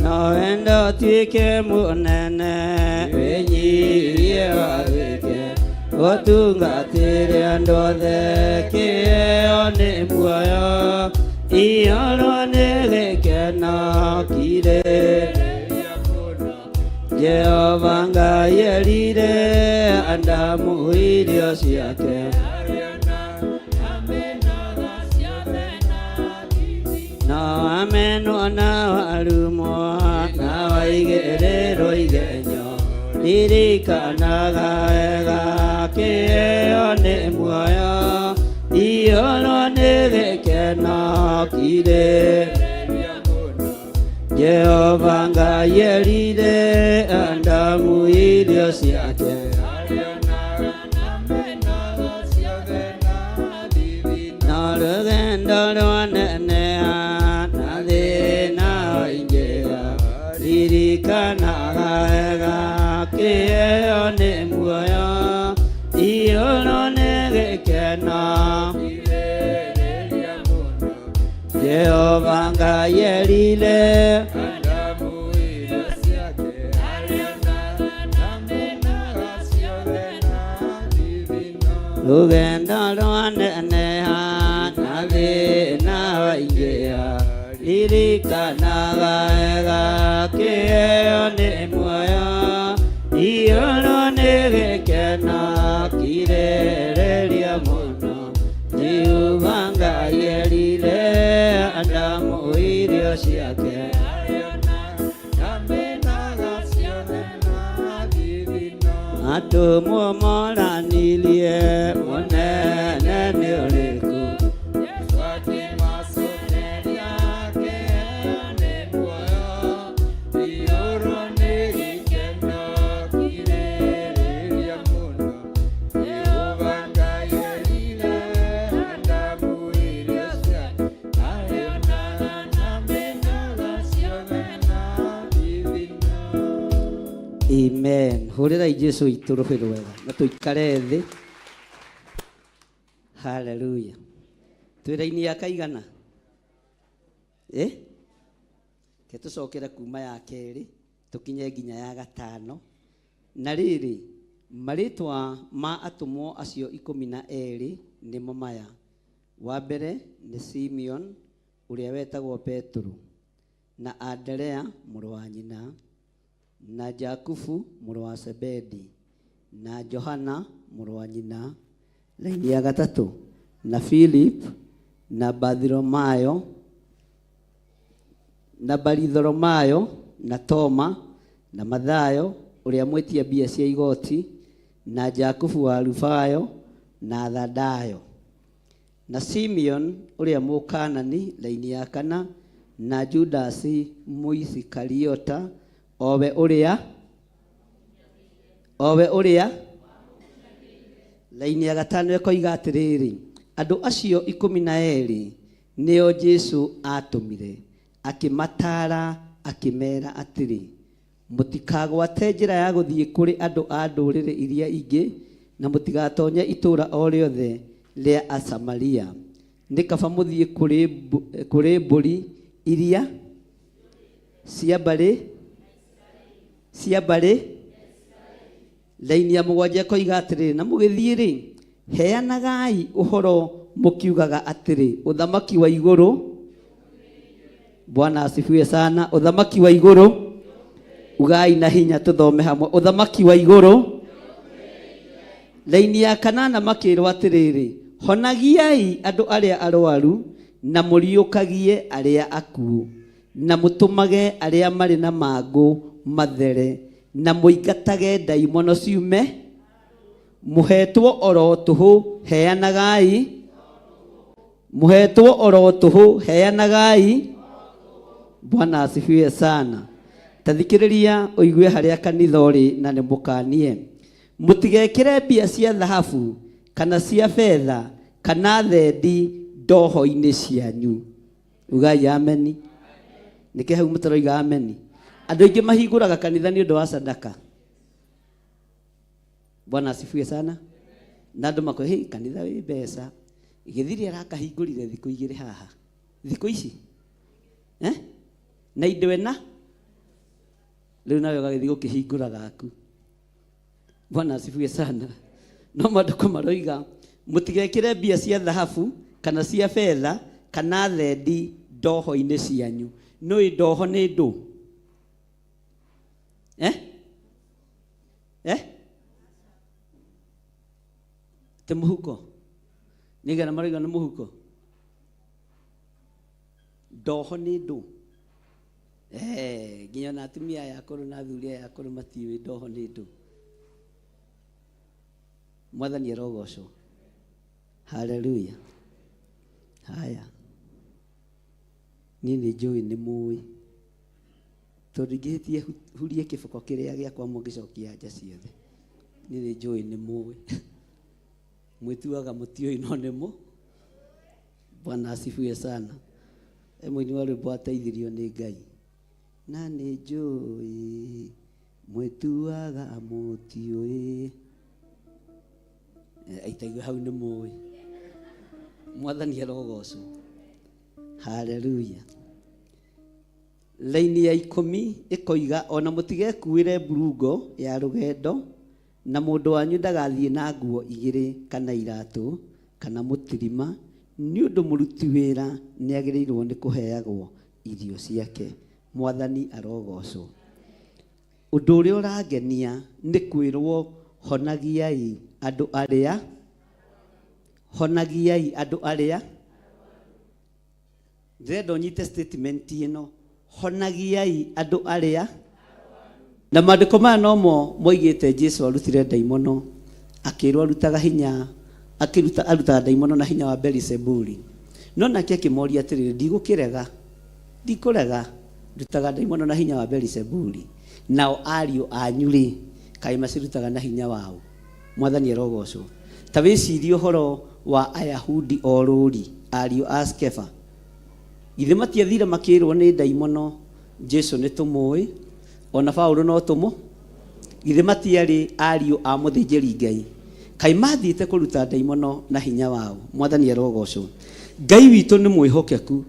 no wenda ũtuĩke mũnene wĩnyihie wathĩke ũtungatĩre andũ othe kĩheo nĩ muoyo iyũrwo nĩ gĩkeno kirĩ Jehova Ngai erire Adamu irio ciake no amenwo na warumwo na waigĩrĩrwo igenyo ririkanaga wega kĩheo nĩ muoyo iyũrwo nĩ gĩkeno kirĩ Jehova Ngai erire Adamu irio ciake no rũgendo rwaneneha na thĩna waingĩha ririkanaga wega kĩheo nĩ muoyo iyũrwo nĩ gĩkeno Jehova Ngai erire rũgendo rwaneneha na thĩna waingĩha ririkanaga wega kĩheo nĩ muoyo iyũrwo nĩ gĩkeno kirĩrĩria mũno Jehova Ngai erire Adamu irio ciake atũmwo moranirie mũnene nĩ ũrĩkũ Amen. Hũrĩrai Jesu witũ rũhĩ rwega na tũikare thĩ. Haleluya. Twĩ raini ya kaigana? Eh? Ke tũcokere kuma ya kerĩ tũkinye nginya ya gatano. Na rĩrĩ, marĩtwa ma atũmwo acio ikũmi na erĩ nĩmo maya. Wa mbere nĩ Simeon ũrĩa wetagwo Petero na Anderea mũrũ wa nyina na Jakubu mũrũ wa Sebedi na Johana mũrũ wa nyina laini ya gatatũ na Philip na Bartholomayo na Baritholomayo na Toma na Mathayo ũrĩa mwĩtia mbia cia igoti na Jakubu wa Alufayo na Thadayo na Simeon ũrĩa Mũkanani laini ya kana na Judasi Mũisikariota owe ũrĩa owe ũrĩa laini ya gatano ĩkoiga atĩrĩrĩ andũ acio ikũmi na erĩ nĩo Jesu atũmire akĩmataara akĩmera atĩrĩ mũtikagwate njĩra ya gũthiĩ kũrĩ andũ a ndũrĩrĩ iria ingĩ na mũtigatonye itũũra o rĩothe rĩa Asamaria nĩ kaba mũthiĩ kũrĩ kũrĩ mbũri iria cia mbarĩ cia mbarĩ laini ya mũgwanja ĩkoiga atĩrĩrĩ na mũgĩthiĩ rĩ heanagai ũhoro mũkiugaga atĩrĩ ũthamaki wa igũrũ Bwana asifiwe sana ũthamaki wa igũrũ ugai na hinya tũthome hamwe ũthamaki wa igũrũ laini ya kanana makĩrwo atĩrĩrĩ honagiai andũ arĩa arwaru na mũriũkagie arĩa akuũ na mũtũmage arĩa marĩ na mangũ mathere na mũingatage ndaimono ciume mũhetwo oro tũhũ heanagai mũhetwo oro tũhũ heanagai Bwana asifiwe sana tathikĩrĩria ũigue harĩa kanitha ũrĩ na nĩ mũkanie mũtigekĩre mbia cia thahabu kana cia betha kana thendi ndoho-inĩ cianyu ugai ameni nĩkĩ hau mũtaroiga ameni andũ aingĩ mahingũraga kanitha nĩ ũndũ wa sadaka Bwana asifiwe sana na andũ makoe hey, kanitha wĩ mbeca gĩthiri arakahingũrire thikũ igĩrĩ haha thikũ ici eh? Na indo ĩna Rĩu nawe ũgagĩthiĩ gũkĩhingũra gaku. Bwana asifiwe sana. No maandĩko maroiga mũtigekĩre mbia cia thahabu kana cia betha kana thendi ndoho-inĩ cianyu. Nũĩ ndoho nĩ ndũ? Eh? Eh? Ti mũhuko? Nĩigana maroiga nĩ mũhuko? Ndoho nĩ ndũ? Eh, nginya na atumia aya akũrũ na athuri aya akũrũ matiũĩ ndoho nĩ ndũ. Mwathani arogocwo. Haleluya. Haya. Niĩ nĩ njũĩ nĩ mũĩ. Tondũ ingĩhĩtie hurie kĩboko kĩrĩa gĩakwa mũngĩcokia anja ciothe. Niĩ nĩ njũĩ nĩ mũĩ. Mwĩtuaga mũtiũĩ no nĩ mũ. Bwana asifiwe sana. E mũini wa rwĩmbo ateithirio nĩ Ngai. Na nĩ njũĩ mwĩtuaga mũtiũĩ. Aitaigue hau nĩ mũĩ. Mwathani arogocwo. Haleluya. Laini ya ikũmi ĩkoiga ona mũtigekuĩre mburungo ya rũgendo na mũndũ wanyu ndagathiĩ na nguo igĩrĩ kana iratũ kana mũtirima nĩ ũndũ mũruti wĩra nĩ agĩrĩirwo nĩ kũheagwo irio ciake. Mwathani arogocwo. Ũndũ ũrĩa ũrangenia nĩ kwĩrwo honagiai andũ arĩa, honagiai andũ arĩa. Ndĩrenda ũnyite statement ĩno, honagiai andũ arĩa. Na maandĩko maya nomo moigĩte Jesu arutire ndaimono, akĩrwo arutaga hinya, akĩruta arutaga ndaimono na hinya wa Beelizebuli. No nake akĩmoria atĩrĩrĩ, ndigũkĩrega, ndikũrega, ndutaga ndaimono na hinya wa Beelizebuli. Nao ariũ anyu-rĩ, kaĩ macirutaga na hinya waũ? Mwathani arogocwo. Ta wĩcirie ũhoro wa Ayahudi orũri, ariũ a Skeva. Githĩ matiathire makĩrwo nĩ ndaimono, Jesu nĩ tũmũĩ, ona Paulo no tũmũ? Githĩ matiarĩ ariũ a mũthĩnjĩri Ngai? Kaĩ mathiĩte kũruta ndaimono na hinya wao? Mwathani arogocwo. Ngai witũ nĩ mwĩhokeku.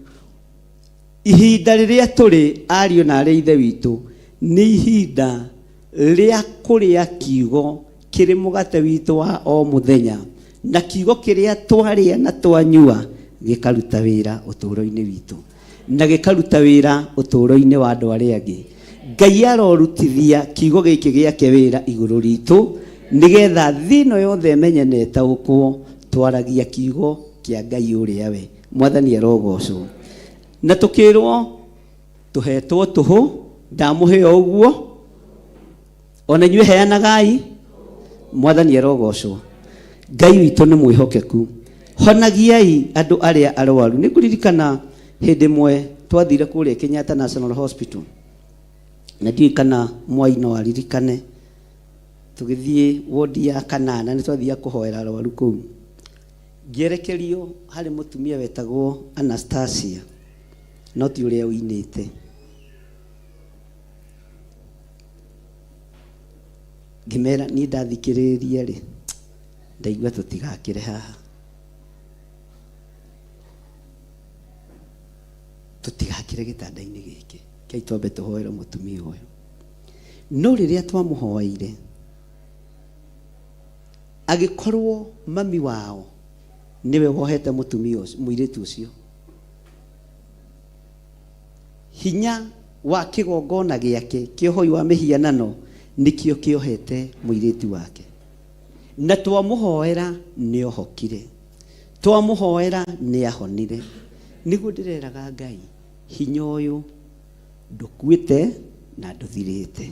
Ihinda rĩrĩa tũrĩ, ariũ na arĩ ithe witũ, nĩ ihinda rĩa kũrĩa kiugo kĩrĩ mũgate witũ wa o mũthenya, na kiugo kĩrĩa twarĩa na twanyua gĩkaruta wĩra ũtũũro-inĩ witũ na gĩkaruta wĩra ũtũũro-inĩ wa andũ arĩa angĩ. Ngai arorutithia kiugo gĩkĩ gĩake wĩra igũrũ ritũ nĩgetha thĩ ĩno yothe ĩmenye na ĩtaũkwo twaragia kiugo kĩa Ngai ũrĩa we. Mwathani arogocwo. Na tũkĩrwo tũhetwo tũhũ, ndamũhe o ũguo, ona inyuĩ heanagai. Mwathani arogocwo. Ngai witũ nĩ mwĩhokeku. Honagiai andũ arĩa arwaru. Nĩ ngũririkana hĩndĩ ĩmwe twathire kũrĩa Kenyatta National Hospital, na ndiũĩ kana Mwai no aririkane, tũgĩthiĩ wodi ya kanana, nĩ twathiaga kũhoera arwaru kũu. Ngĩerekerio harĩ mũtumia wetagwo Anastasia, no ti ũrĩa ũinĩte. Ngĩmera niĩ ndathikĩrĩria rĩ, ndaigua tũtigakĩre haha, tũtigakĩre gĩtanda-inĩ gĩkĩ, kei twambe tũhoere mũtumia ũyũ. No rĩrĩa twamũhoeire, agĩkorwo mami wao nĩwe wohete mũtumia ũcio, mũirĩtu ũcio. Hinya wa kĩgongona gĩake kĩa ũhoi wa mĩhianano nĩkĩo kĩohete mũirĩtu wake. Na twamũhoera nĩohokire, twamũhoera nĩahonire. Nĩguo ndĩreraga Ngai, hinya ũyũ ndũkuĩte na ndũthirĩte.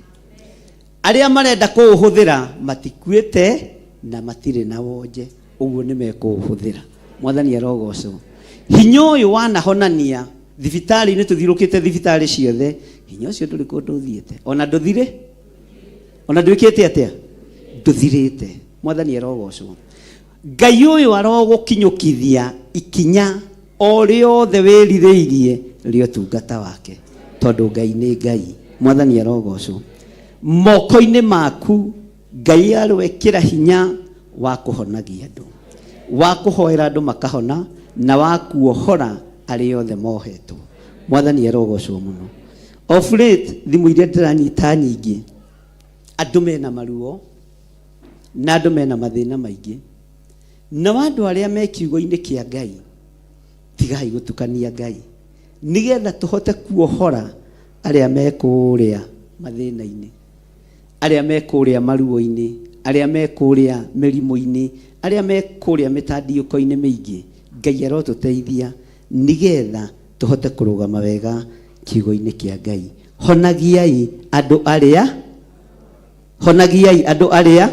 Arĩa marenda kũũhũthĩra matikuĩte na matirĩ na wonje, ũguo nĩ mekũũhũthĩra. Mwathani arogocwo. Hinya ũyũ wanahonania thibitarĩ-inĩ, tũthiũrũkĩte thibitarĩ ciothe, hinya ũcio ndũrĩ kũndũ ũthiĩte, ona ndũthirĩ, ona ndwĩkĩte atĩa, ndũthirĩte. Mwathani arogocwo. Ngai ũyũ arogũkinyũkithia ikinya o rĩothe wĩrirĩirie rĩa ũtungata wake, tondũ Ngai nĩ Ngai. Mwathani arogocwo. Moko-inĩ maku Ngai arwekĩra hinya wa kũhonagia andũ, wa kũhoera andũ makahona, na wa kuohora arĩa othe mohetwo. Mwathani arogocwo mũno. Of late thimũ iria ndĩranyita nyingĩ, andũ mena maruo na andũ mena mathĩna maingĩ. Nao andũ arĩa me kiugo-inĩ kĩa Ngai, tigai gũtukania Ngai, nĩgetha tũhote kuohora arĩa me kũrĩa mathĩna-inĩ, arĩa me kũrĩa maruo-inĩ, arĩa me kũrĩa mĩrimũ-inĩ, arĩa me kũrĩa mĩtandiũko-inĩ mĩingĩ. Ngai arotũteithia nĩgetha tũhote kũrũgama wega kiugo-inĩ kĩa Ngai. Honagiai andũ arĩa, honagiai andũ arĩa.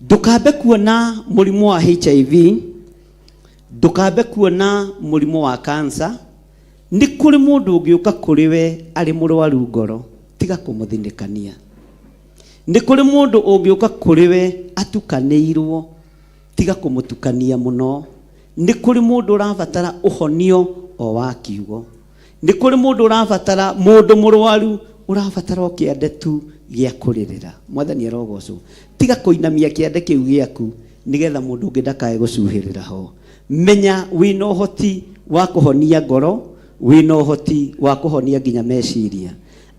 Ndũkambe kuona mũrimũ wa HIV, ndũkambe kuona mũrimũ wa cancer. Nĩ kũrĩ mũndũ ũngĩũka kũrĩ we arĩ mũrwaru ngoro, tiga kũmũthinĩkania. Nĩ kũrĩ mũndũ ũngĩũka kũrĩ we atukanĩirwo, tiga kũmũtukania mũno. Nĩ kũrĩ mũndũ ũrabatara ũhonio o wa kiugo. Nĩ kũrĩ mũndũ ũrabatara, mũndũ mũrwaru ũrabatara o kĩande tu gĩa kũrĩrĩra. Mwathani arogocwo. Tiga kũinamia kĩande kĩu gĩaku nĩgetha mũndũ ũngĩ ndakae gũcuhĩrĩra ho. Menya wĩna ũhoti wa kũhonia ngoro, wĩna ũhoti wa kũhonia nginya meciria.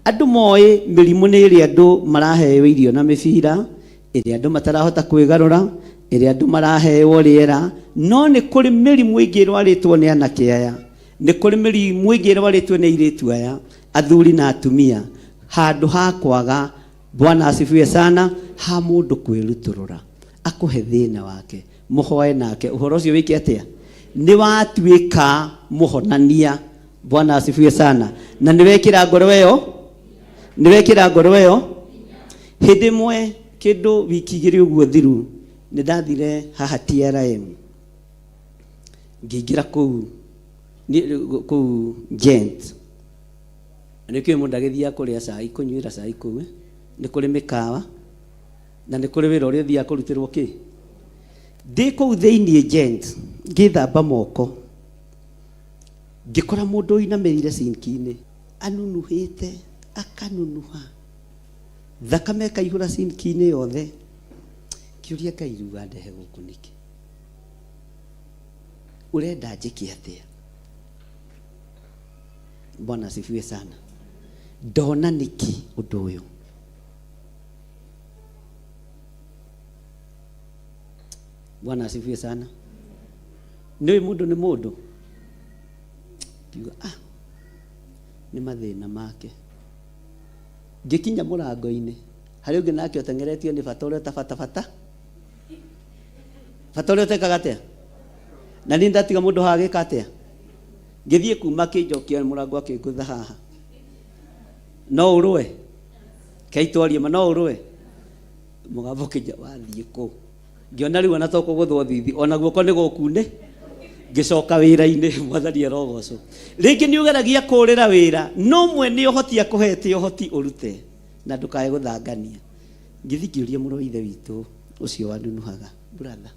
Andũ moĩ mĩrimũ nĩ ĩrĩa andũ maraheo irio na mĩbira, ĩrĩa andũ matarahota kwĩgarũra, ĩrĩa andũ maraheo rĩera, no nĩ kũrĩ mĩrimũ ĩngĩ ĩrwarĩtwo nĩ anake aya, nĩ kũrĩ mĩrimũ ĩngĩ ĩrwarĩtwo nĩ airĩtu aya, athuri na atumia, handũ ha kwaga, Bwana asifiwe sana, ha mũndũ kwĩrutũrũra, akũhe thĩna wake, mũhoe nake, ũhoro ũcio wĩke atĩa? Nĩ watuĩka mũhonania. Bwana asifiwe sana. Na nĩ wekĩra ngoro ĩyo, nĩ wekĩra ngoro ĩyo. Hĩndĩ ĩmwe kĩndũ wiki igĩrĩ ũguo thiru, nĩ ndathire haha TRM, ngĩingĩra kũu kũu Gent. Nĩkĩo mũndũ agĩthiaga kũrĩa cai, kũnyuĩra cai kũu, eh? Nĩ kũrĩ mĩkawa na nĩ kũrĩ wĩra ũrĩa ũthiaga kũrutĩrwo kĩ. Ndĩ kũu thĩiniĩ Gent, ngĩthamba moko, ngĩkora mũndũ ũinamĩrĩire sinki-inĩ, anunuhĩte, akanunuha, thakame ĩkaihũra sinki-inĩ yothe. Ngĩũria Ngai, rĩu wandehe gũkũ nĩkĩ? Ũrenda njĩke atĩa? Bwana asifiwe sana. Ndona nĩkĩ ũndũ ũyũ? Bwana asifiwe sana. Nĩũĩ mũndũ nĩ mũndũ. Ngiuga, ah, nĩ mathĩna make. Ngĩkinya mũrango-inĩ, harĩ ũngĩ nake ũteng'eretio nĩ bata ũrĩa ũtabata bata. Bata ũrĩa ũtekaga atĩa? Na niĩ ndatiga mũndũ haha agĩka atĩa? Ngĩthiĩ kuma akĩnjokia mũrango akĩngũtha haha. No ũrũe? Kei twarie ma no ũrũe? Mũgambo ũkĩnja wathiĩ kũ? Ngĩona rĩu ona to kũgũthwo thithi, ona guoko nĩ gũkune. Ngĩcoka wĩra-inĩ, Mwathani arogocwo. Rĩngĩ nĩ ũgeragia kũrĩra wĩra, no mwene ũhoti akũhete ũhoti ũrute na ndũkae gũthangania. Ngĩthiĩ ngĩũria mũrũ wa ithe witũ ũcio wanunuhaga, brother,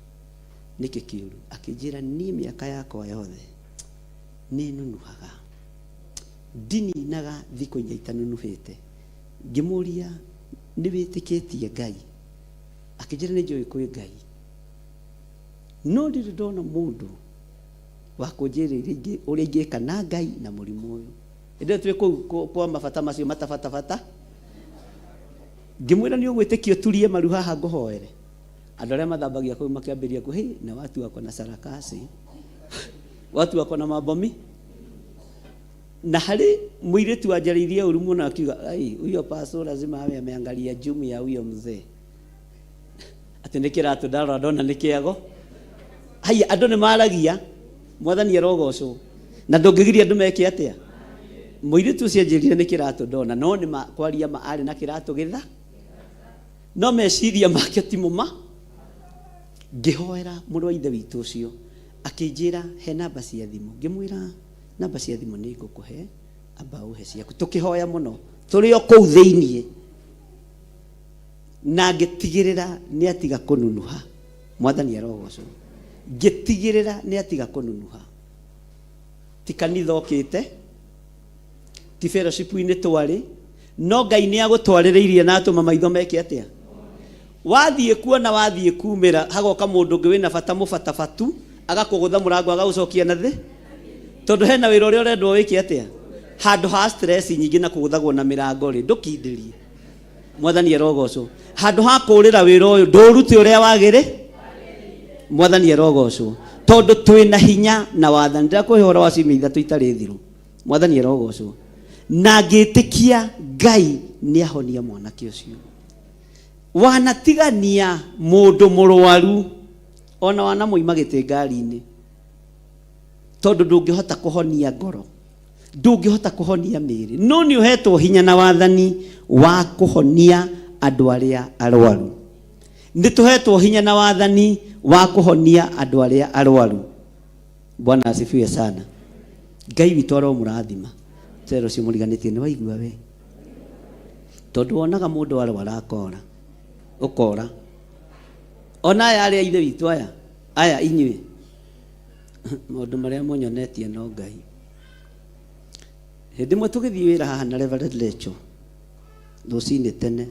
nĩkĩ kĩũru? Akĩnjĩra niĩ mĩaka yakwa yothe nĩ nunuhaga. Ndininaga thikũ inya itanunuhĩte. Ngĩmũria, nĩ wĩtĩkĩtie Ngai? Akĩnjĩra nĩ njũĩ kwĩ Ngai. No ndirĩ ndona mũndũ wa kũnjĩra ũrĩa ingĩka na Ngai na mũrimũ ũyũ. Hĩndĩ ĩyo twĩ kũu kwa mabata macio matabatabata, ngĩmwĩra nĩ ũgwĩtĩkia ũturie maru haha ngũhoere. Andũ arĩa mathambagia kũu makĩambĩrĩria kũ, hey, na watu wako na sarakasi, watu wako na mambo mi. Na harĩ mũirĩtu wanjarĩirie ũru mũno akiuga, ai, huyo pastor lazima awe ameangalia jumu ya huyo mzee. Atĩ nĩ kĩratũ ndarora ndona nĩ kĩago. Haiya, andũ nĩ maragia, Mwathani arogocwo. Na ndũngĩgiria andũ meke atĩa? Mũirĩtu ũcio anjĩrire nĩ kĩratũ ndona, no nĩ ma, kwaria ma arĩ na kĩratũ gĩtha. No meciria make ti mo ma. Ngĩhoera mũrũ wa ithe witũ ũcio, akĩnjĩra he namba cia thimũ. Ngĩmwĩra namba cia thimũ nĩ ngũkũhe, amba ũhe ciaku. Tũkĩhoya mũno, tũrĩ o kũu thĩiniĩ. Na ngĩtigĩrĩra nĩ atiga kũnunuha. Mwathani arogocwo. Ngĩtigĩrĩra nĩ atiga kũnunuha. Ti kanitha okĩte, ti fellowship-inĩ twarĩ, no Ngai nĩ agũtwarĩrĩirie na atũma maitho meke atĩa? Wathiĩ kuona wathiĩ kumĩra, hagoka mũndũ ũngĩ wĩna bata mũbatabatu, agakũgũtha mũrango agagũcokia na thĩ, tondũ hena wĩra ũrĩa ũrendwo wĩke atĩa? Handũ ha stress nyingĩ na kũgũthagwo na mĩrango rĩ, ndũkindĩrie. Mwathani arogocwo. Handũ ha kũũrĩra wĩra ũyũ, ndũũrute ũrĩa wagĩrĩ. Mwathani arogocwo. Tondũ twĩna hinya na wathani. Ndĩrakũhe ũhoro wa ciumia ithatũ itarĩ thiru. Mwathani arogocwo. Na ngĩtĩkia Ngai nĩ ahonia mwanake ũcio. Wanatigania mũndũ mũrwaru ona wanamũima gĩtĩ ngari-inĩ, tondũ ndũngĩhota kũhonia ngoro, ndũngĩhota kũhonia mĩĩrĩ, no nĩ ũhetwo hinya na wathani wa kũhonia andũ arĩa arwaru. Nĩ tũhetwo hinya na wathani wa kũhonia andũ arĩa arwaru. Bwana asifiwe sana. Ngai witũ aromũrathima. Tero ũcio mũriganĩtie nĩ waigua we, tondũ wonaga mũndũ arwara akora, ũkora. Ona aya arĩa ithe witũ aya, aya inyuĩ, maũndũ marĩa mũnyonetie no Ngai. Hĩndĩ ĩmwe tũgĩthiĩ wĩra haha na Reverend Lecho rũcinĩ tene,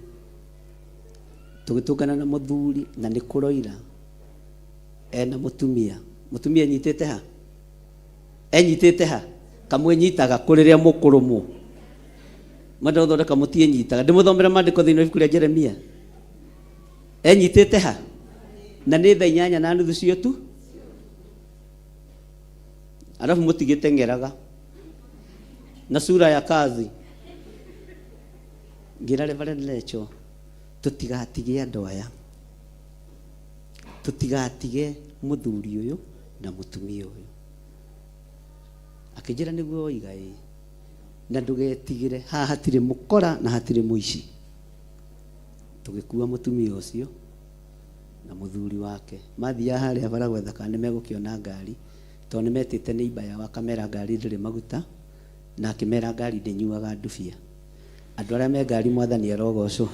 tũgĩtũngana na mũthuri na nĩ kũroira ena mũtumia. Mũtumia enyitĩte ha? Enyitĩte ha? Kamwĩnyitaga kũ rĩrĩa mũkũrũmwo? Mwenda gũthondeka mũtiĩnyitaga. Ndĩmũthomere maandĩko thĩinĩ wa ibuku rĩa Jeremia. Enyitĩte ha? Na nĩ thaa 8:30 cio tu. Alafu mũtigĩteng'eraga na sura ya kazi. Ngĩra Reverend Lecho, tũtigatige andũ aya, tũtigatige mũthuri ũyũ na mũtumia ũyũ. Akĩnjĩra nĩguo woiga ĩĩ, na ndũgetigĩre, haha hatirĩ mũkora na hatirĩ mũici. Tũgĩkua mũtumia ũcio na mũthuri wake. Mathiaga harĩa bara gwetha kana nĩ megũkĩona ngari, tondũ nĩ metĩte neighbor yao akamera ngari ndĩrĩ maguta, na akĩmera ngari ndĩnyuaga ndubia. Andũ arĩa me ngari mwathani arogocwo.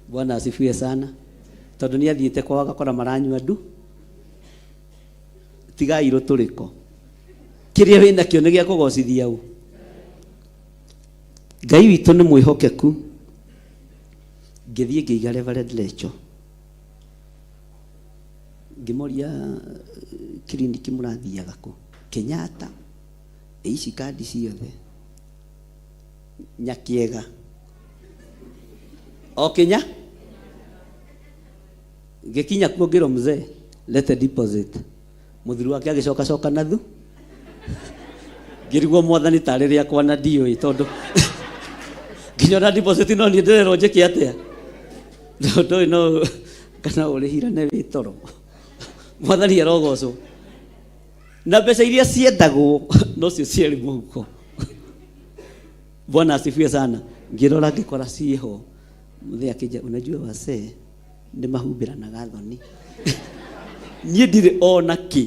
Bwana asifiwe sana. Tondũ nĩ athiĩte kwao agakora maranyua ndu. Tigai rũtũrĩko. Kĩrĩa wĩnakĩo nĩ gĩa kũgocithia ũ. Ngai witũ nĩ mwĩhokeku. Ngĩthiĩ ngĩiga Reverend Lecho. Ngĩmoria kiriniki mũrathiaga kũ? Kenyatta. Ĩ ici kandi ciothe. Nyakiega. O Kenya? Ngĩkinya kuo ngĩrwo mzee, lete deposit. Mũthuri wake agĩcoka coka na thu. Ngĩrigwo mwathani tarĩ rĩakwa na ndiũĩ tondũ nginya ona deposit no niĩ ndĩrerwo njĩke atĩa. Ndũĩ no kana ũrĩhirane wĩ toro. Mwathani arogocwo. Na mbeca iria ciendagwo nocio ciarĩ mũhuko. Bwana asifiwe sana. Ngĩrora ngĩkora ciĩho. Mũthee akĩnjĩra, unajua wasee nĩ mahumbĩranaga thoni. Niĩ ndirĩ ona kĩ.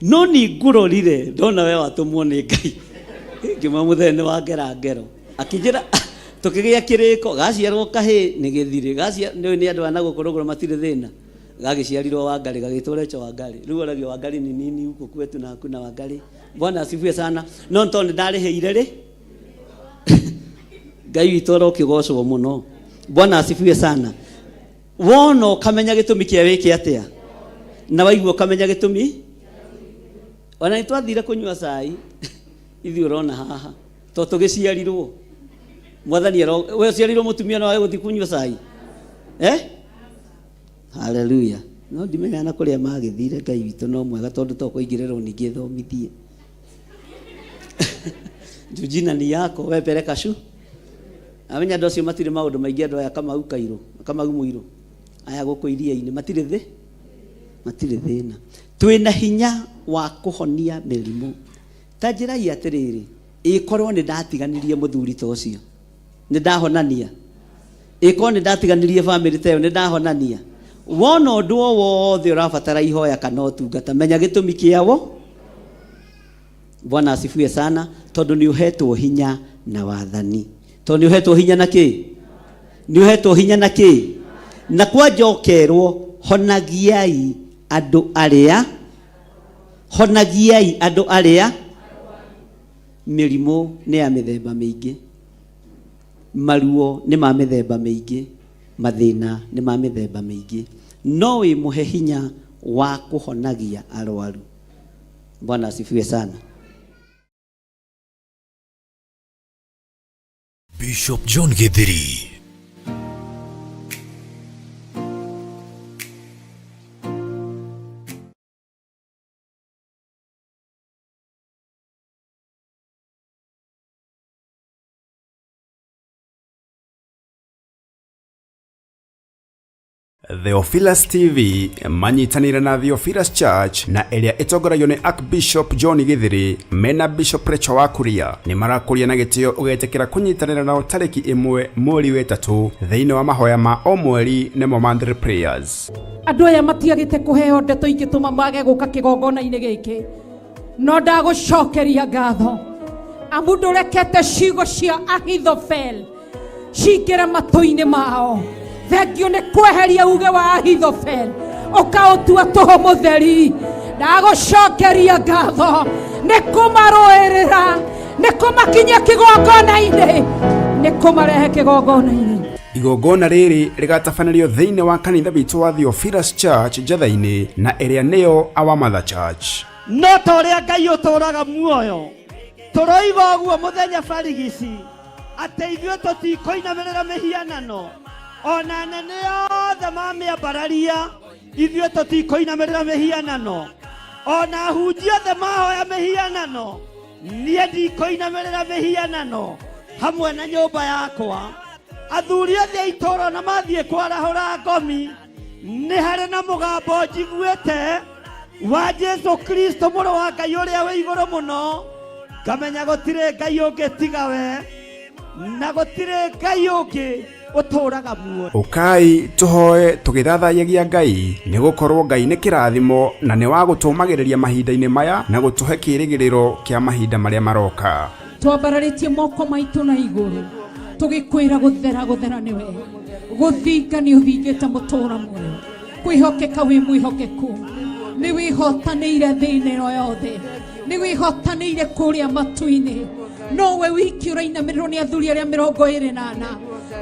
No nĩ ngũrorire ndona we watũmwo nĩ Ngai. Ngĩmwĩra mũthee nĩ wangera ngero. Akĩnjĩra tũkĩgĩa kĩrĩko, gaciarwo kahĩĩ nĩ gĩthirĩ. Nĩũĩ nĩ andũ a na gũkũ rũgũrũ matirĩ thĩna. Gagĩciarirwo Wangari, gagĩtwo Recho Wangari. Rĩu oragio Wangari ni nini huko kwetu na hakuna Wangari. Bwana asifiwe sana. No tondũ nĩ ndarĩhĩire rĩ, Ngai witũ arokĩgocwo mũno. Bwana asifiwe sana. Wona ũkamenya gĩtũmi kĩa wĩke atĩa, na waigua ũkamenya gĩtũmi. Ona nĩ twathire kũnyua cai ithuĩ ũrona haha to tũgĩciarirwo. Mwathani aro, we ũciarirwo mũtumia no wage gũthiĩ kũnyua cai? Haleluya. No ndimenyaga na kũrĩa magĩthire. Ngai witũ no mwega tondũ to kũingĩrĩrwo ningĩ thomithie. Juu jina ni yako, we peleka shu. Amenya andũ acio matirĩ maũndũ maingĩ, andũ aya Kamau Kairũ, Kamau Mũirũ, aya gũkũ iria-inĩ matirĩ thĩ, matirĩ thĩna. Twĩna hinya wa kũhonia mĩrimũ. Ta njĩrai atĩrĩrĩ, ĩkorwo nĩ ndatiganirie mũthuri ta ũcio, nĩ ndahonania? Ĩkorwo nĩ ndatiganirie bamĩrĩ ta ĩyo, nĩ ndahonania? Wona ũndũ o wothe ũrabatara ihoya kana ũtungata, menya gĩtũmi kĩawo. Bwana asifiwe sana. Tondũ nĩ ũhetwo hinya na wathani. Tondũ nĩ ũhetwo hinya na kĩ? Nĩ ũhetwo hinya na kĩ? Na kwa njokerwo, honagiai andũ arĩa, honagiai andũ arĩa. Mĩrimũ nĩ ya mĩthemba mĩingĩ, maruo nĩ ma mĩthemba mĩingĩ, mathĩna nĩ ma mĩthemba mĩingĩ, no wĩ mũhe hinya wa kũhonagia arwaru. Bwana asifiwe sana. Bishop John Githiri. Theophilus TV manyitanĩire na Theophilus Church na ĩrĩa ĩtongoragio nĩ Archbishop John Githiri mena Bishop Rachel wa Kuria nĩ marakũria na gĩtĩo ũgetĩkĩra kũnyitanĩra nao tarĩki 1 mweri wa 3 thĩinĩ wa mahoya ma o mweri nĩmo monthly prayers. Andũ aya matiagĩte kũheo ndeto ingĩtũma mage gũka kĩgongona-inĩ gĩkĩ, no ndagũcokeria ngatho amu ndũrekete ciugo cia Ahithofel cingĩre matũ-inĩ mao. Thengio nĩ kweheria uge wa Ahithofel ũkaũtua tũhũ mũtheri. Ndagũcokeria ngatho nĩ kũmarũĩrĩra, nĩ kũmakinyia kĩgongona-inĩ, nĩ kũmarehe kĩgongona-inĩ. Igongona rĩrĩ rĩgatabanĩrio thĩinĩ wa kanitha witũ wa Theophilus Church Njetha-inĩ na ĩrĩa nĩyo Our Mother Church. No ta ũrĩa Ngai ũtũũraga muoyo, tũroiga ũguo mũthenya barigici atĩ ithuĩ tũtikũinamĩrĩra mĩhianano, ona anene othe mamĩambararia ithuĩ tũtikũinamĩrĩra mĩhianano, ona ahunjia othe mahoya mĩhianano niĩ ndikũinamĩrĩra mĩhianano hamwe na nyũmba yakwa. Athuri othe a itũũra na mathiĩ kwarahũra ngomi, nĩ harĩ na mũgambo njiguĩte wa Jesu Kristo mũrũ wa Ngai ũrĩa wĩ igũrũ mũno, ngamenya gũtirĩ Ngai ũngĩ tiga we, na gũtirĩ Ngai ũngĩ ũtũũraga muoyo. Ũkai tũhoe tũgĩthathayagia Ngai, nĩ gũkorwo Ngai nĩ kĩrathimo na nĩ wa gũtũũmagĩrĩria mahinda-inĩ maya na gũtũhe kĩĩrĩgĩrĩro kĩa mahinda marĩa maroka. Twambararĩtie moko maitũ na igũrũ tũgĩkwĩra gũthera gũthera nĩwe, gũthinga nĩ ũthingĩte mũtũũra muoyo, kwĩhokeka wĩ mwĩhokeku, nĩ wĩhotanĩire thĩinĩ ĩno yothe, nĩ wĩhotanĩire kũrĩa matu-inĩ. Nowe wiki ũrainamĩrĩrwo nĩ athuri arĩa 24,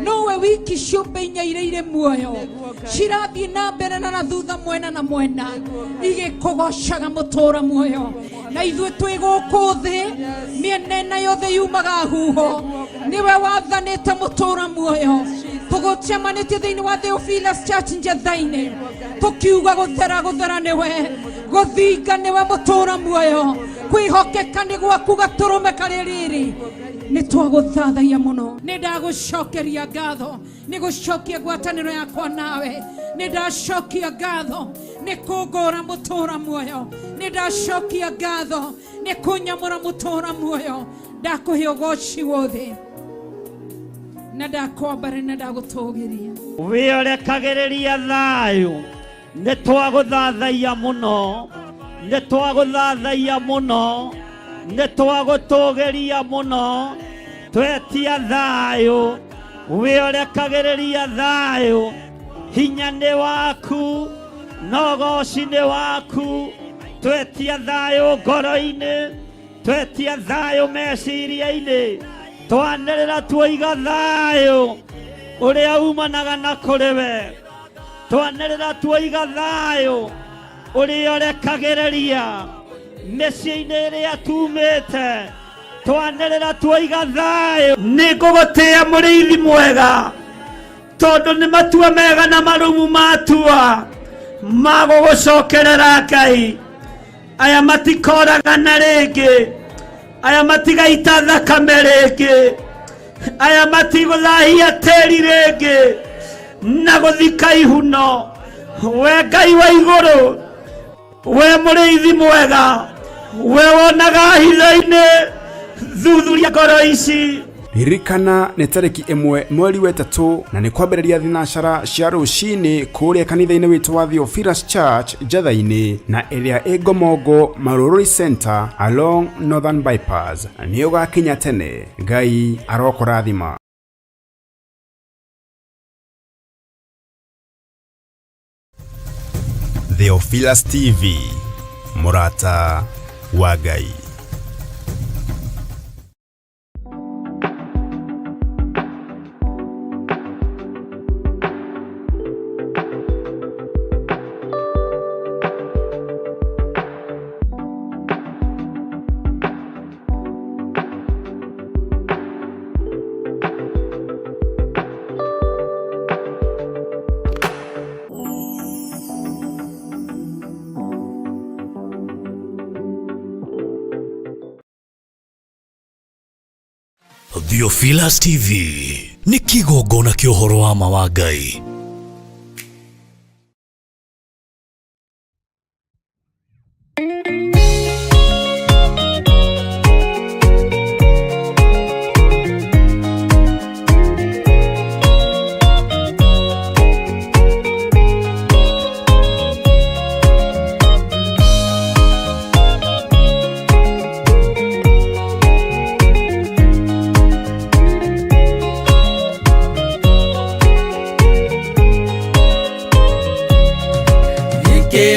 nowe wiki ciũmbe inya iria irĩ muoyo cirathiĩ na mbere na thutha mwena na mwena igĩkũgocaga mũtũũra muoyo. Na ithuĩ twĩ gũkũ thĩ mĩena ĩna yothe yumaga huho, nĩwe wathanĩte mũtũũra muoyo. Tũgũcemanĩtie thĩinĩ wa Theophilus Church Njetha-inĩ tũkiuga gũthera gũthera nĩwe, gũthinga nĩwe mũtũũra muoyo, kwĩhokeka nĩ gwaku gatũrũme karĩ rĩrĩ. Nĩ twagũthathaia mũno, nĩ ndagũcokeria ngatho nĩ gũcokia ngwatanĩro yakwa nawe, nĩ ndacokia ngatho nĩ kũngũra mũtũũra muoyo, nĩ ndacokia ngatho nĩ kũnyamũra mũtũũra muoyo. Ndakũhe ũgoci wothe na ndakwambara na ndagũtũgĩria. Wĩorekagĩrĩria thayũ, nĩ twagũthathaia mũno, nĩ twagũthathaia mũno, nĩ twagũtũgĩria mũno, twetia thayũ, wĩorekagĩrĩria thayũ, hinya nĩ waku, na ũgoci nĩ waku, twetia thayũ ngoro-inĩ, twetia thayũ meciria-inĩ, twanĩrĩra tuoiga thayũ ũrĩa umanaga na kũrĩ we, twanĩrĩra tuoiga thayũ ũrĩa ũrekagĩrĩria mĩciĩ-inĩ ĩrĩa tumĩte, twanĩrĩra tuoiga thayũ. Nĩ ngũgũtĩĩa mũrĩithi mwega, tondũ nĩ matua mega na marũmu matua ma gũgũcokerera Ngai. Aya matikoragana rĩngĩ, aya matigaita thakame rĩngĩ, aya matigũthahia tĩri rĩngĩ na gũthika ihuno. We Ngai wa igũrũ, we mũrĩithi mwega, we wonaga hitho-inĩ, thuthuria ngoro ici. Ririkana nĩ tarĩki 1 mweri wa 3 na nĩ kwambĩrĩria thinacara cia rũcinĩ kũrĩa kanitha-inĩ witũ wa Theophilus Church Njetha-inĩ na ĩrĩa ĩ Ngomongo Marururi Center along Northern Bypass. Nĩ ũgakinya tene. Ngai arokũrathima. Theophilus TV, mũrata wa Ngai. Theophilus TV nĩ kĩgongona kĩa ũhoro wa ma wa Ngai.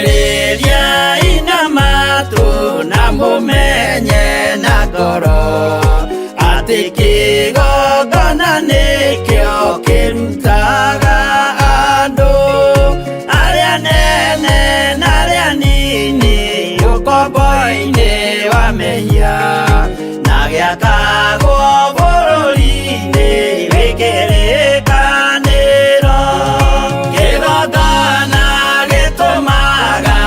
Thikĩrĩriai na matũ na mũmenye na ngoro atĩ kĩgongona nĩkĩo kĩrutaga andũ arĩa nene na arĩa nini ũkombo-inĩ wa mehia na gĩakagwo bũrũri-inĩ wĩ kĩrĩkanĩro. Kĩgongona gĩtũmaga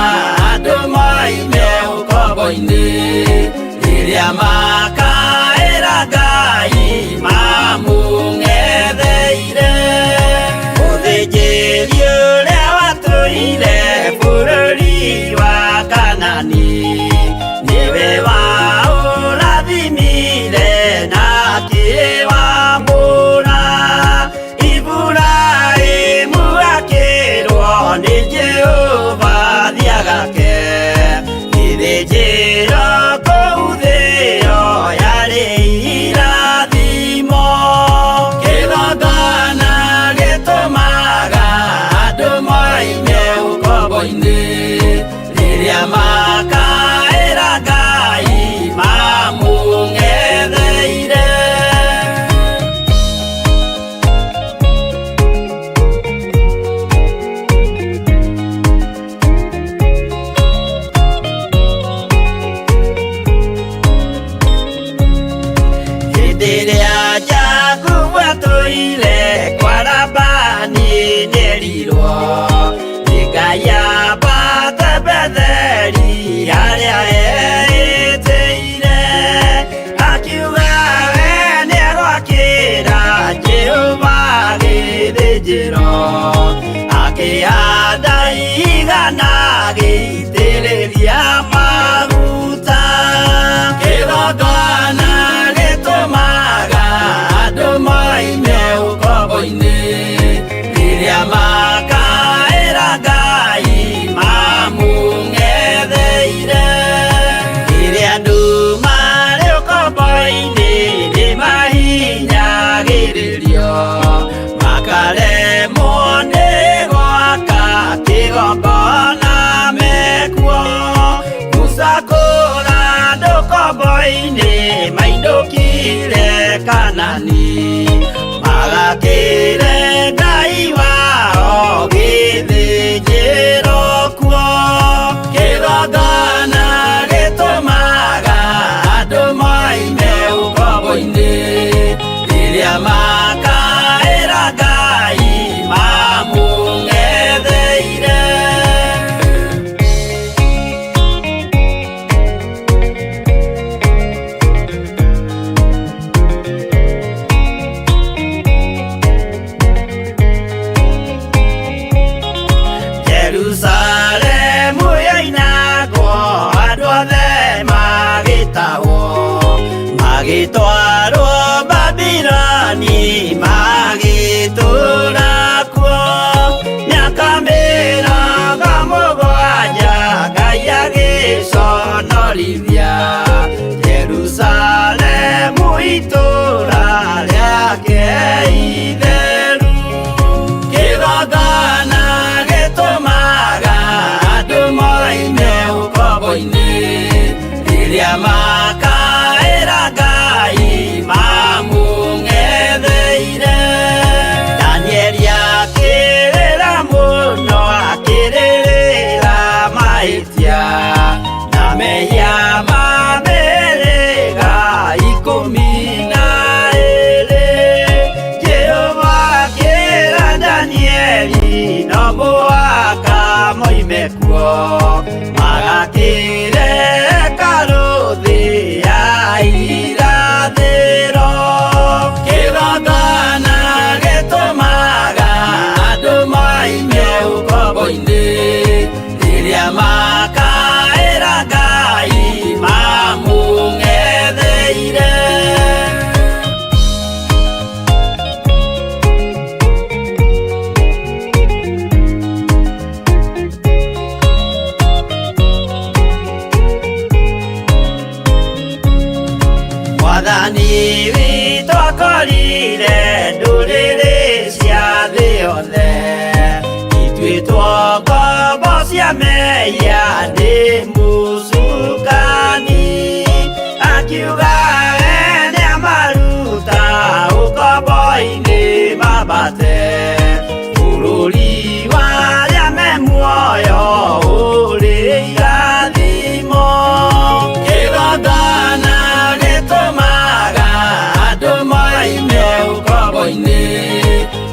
andũ moime ũkombo-inĩ rĩrĩa makaĩra Ngai mamũng'etheire. Mũthĩnjĩri ũrĩa watũire bũrũri wa Kanani nĩwe waũrathimire na akĩwamũra. Iburahĩmu akĩrwo nĩ Jehova thiagake gĩthĩnjĩro kũu thĩo yarĩ irathimo. Kĩgongona gĩtũmaga andũ moime ũkombo-inĩ rĩrĩa makaĩra Ngai mamũng'etheire. Hĩndĩ ĩrĩa Jakubu atũire kwa Labani nĩerirwo nĩ Ngai ambate Betheli harĩa eĩtĩire. Akiuga we nĩegwakĩra Jehova gĩthĩnjĩro, akĩhanda ihiga na agĩitĩrĩria maguta. Kĩgongona gĩtũmaga andũ moime ũkombo-inĩ rĩrĩa makaĩra Ngai mamũng'etheire. Rĩrĩa andũ marĩ ũkombo-inĩ nĩmahinyagĩrĩrio makaremwo nĩ gwaka kĩgongona mekuo. Musa kũra andũ ũkombo-inĩ mainũkire Kanani magakĩre Ngai wao gĩthĩnjĩro kuo. Kĩgongona gĩtũmaga andũ moime ũkombo-inĩ rĩrĩa makaĩra Ngai mamũng'etheire. Jerusalemu yoinagwo andũ othe magĩtahwo magĩtwarwo Babiloni magĩtũũra kuo mĩaka 70 Ngai agĩconorithia Jerusalemu itũũra rĩake itheru. Kĩgongona gĩtũmaga andũ moime ũkombo-inĩ rĩrĩa makaĩra Ngai mamũng'etheire. Danieli akĩrĩra mũno akĩrĩrĩra mahĩtia na mehia ma mĩhĩrĩga 12. Jehova akĩra Danieli no mũhaka moime kuo magakĩre hekarũ thĩ Mwathani witũ akorire ndũrĩrĩ cia thĩ yothe ituĩtwo ngombo cia mehia nĩ mũcukani akiuga we nĩamaruta ũkombo-inĩ mambate bũrũri wa arĩa me muoyo ũrĩ irathimo kĩgongona gĩtũmaga andũ moime ũkombo-inĩ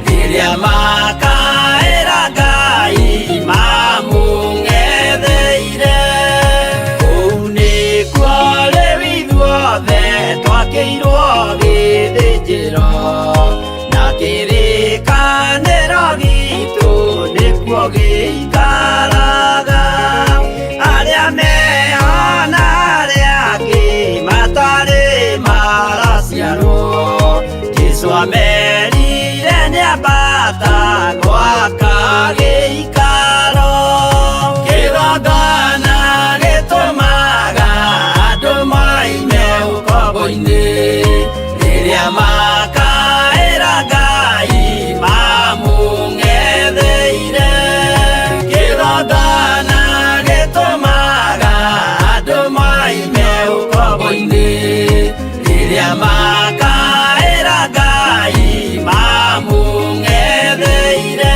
rĩrĩa makaĩra Ngai mamũng'etheire kũu nĩkuo rĩu ithuothe twakĩirwo gĩthĩnjĩro na kĩrĩkanĩro gitũ nĩkuo gĩikaraga arĩa meho na arĩa angĩ matarĩ maraciarwo Jesũ amerire nĩambata gwaka gĩikaro kĩgongona gĩtũmaga andũ moime ũkombo-inĩ rĩrĩa makaĩra Ngai mamũng'etheire kĩgongona gĩtũmaga andũ moime ũkombo-inĩ rĩrĩa makaĩra Ngai mamũng'etheire.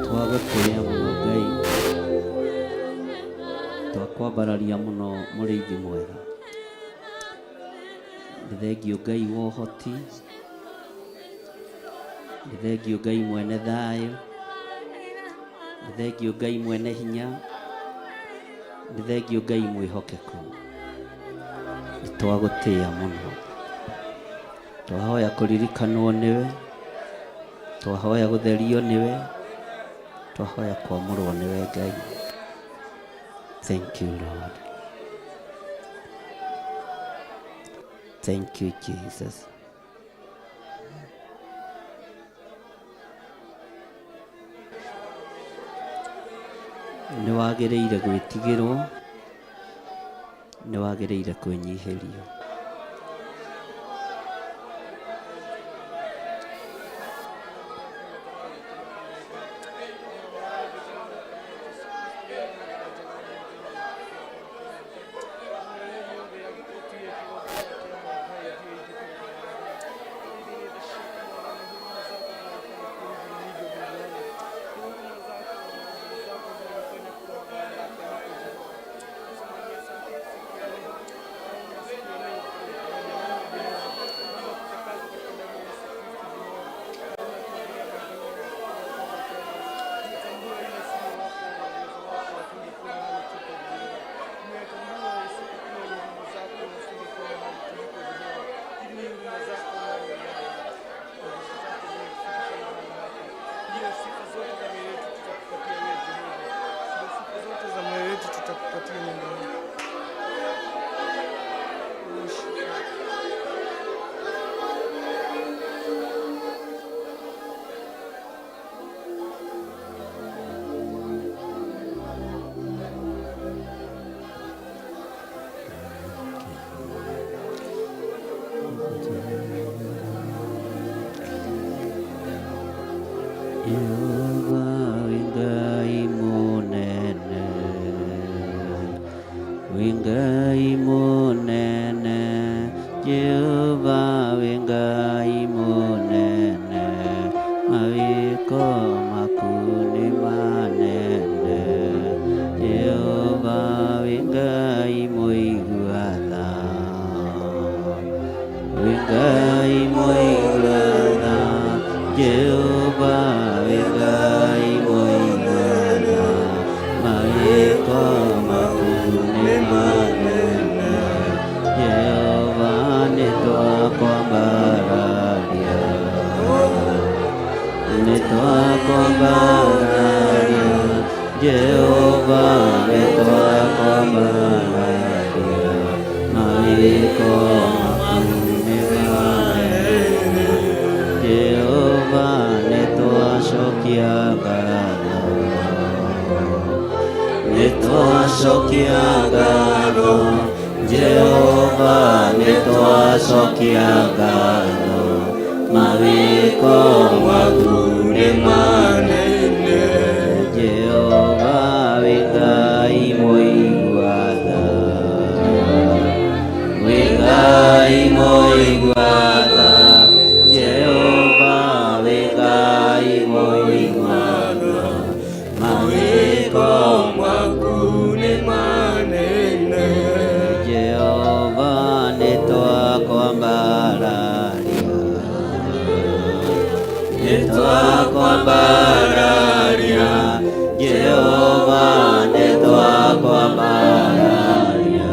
Twagũtĩĩa mũno Ngai, twakwambararia mũno mũrĩithi mwega. Nĩ thengiũ Ngai wa ũhoti, nĩ thengiũ Ngai mwene thayũ, nĩ thengiũ Ngai mwene hinya, nĩ thengiũ Ngai mwĩhokeku. Nĩ twagũtĩĩa mũno, twahoya kũririkanwo nĩwe, twahoya gũtherio nĩwe, twahoya kwamũrwo nĩwe Ngai. Thank you Lord. Thank you Jesus. Nĩ wagĩrĩire gwĩtigĩrwo, nĩ wagĩrĩire kwĩnyihĩrio. Jehova nĩtwakwambararia mawĩko maku nĩ manene Jehova nĩtwacokia ngatho nĩtwacokia ngatho Jehova nĩtwacokia ngatho mawĩko maku nĩ manene Jehova wĩ Ngai mũigua tha wĩ Ngai mũigua tha Jehova wĩ Ngai mũigua tha mawĩko maku nĩ manene Jehova nĩtwakwambararia nĩtwakwambararia Jehova nĩtwakwambararia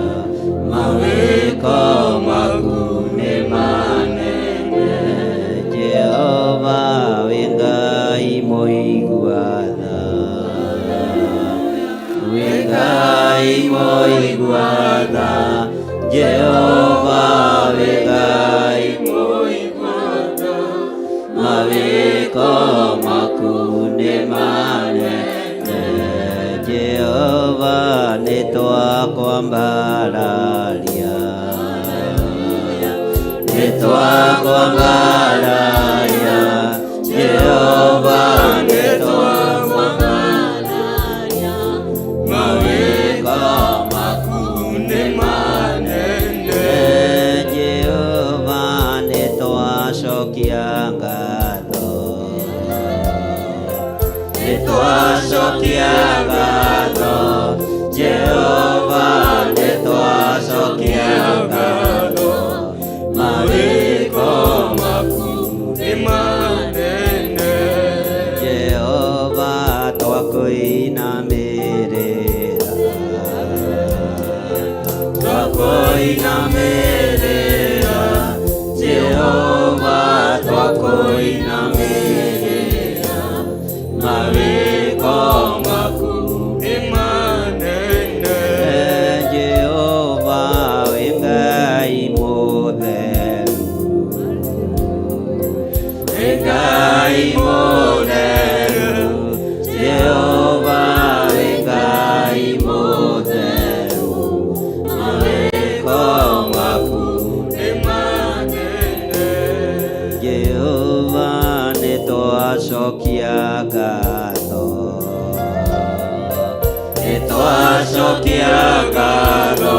mawĩko maku nĩ manene Jehova wĩ Ngai mũigua tha wĩ Ngai mũigua tha Jehova wĩ Ngai mũigua tha mawĩko maku nĩ manene Jehova nĩtwakwambararia nĩtwakwambararia Jehova nĩtwakwambararia mawĩko maku nĩ manene Jehova nĩtwacokia ngatho nĩtwacokia ngatho Jehova nĩtwacokia ngatho mawĩko maku nĩ manene Jehova twakũinamĩrĩra twakũinamĩrĩra Jehova twakũinamĩrĩra mawĩko maku nĩ manene Jehova wĩ Ngai mũtheru wĩ Ngai mũtheru Jehova wĩ Ngai mũtheru mawĩko maku nĩ manene Jehova nĩtwacokia ngatho nĩtwacokia ngatho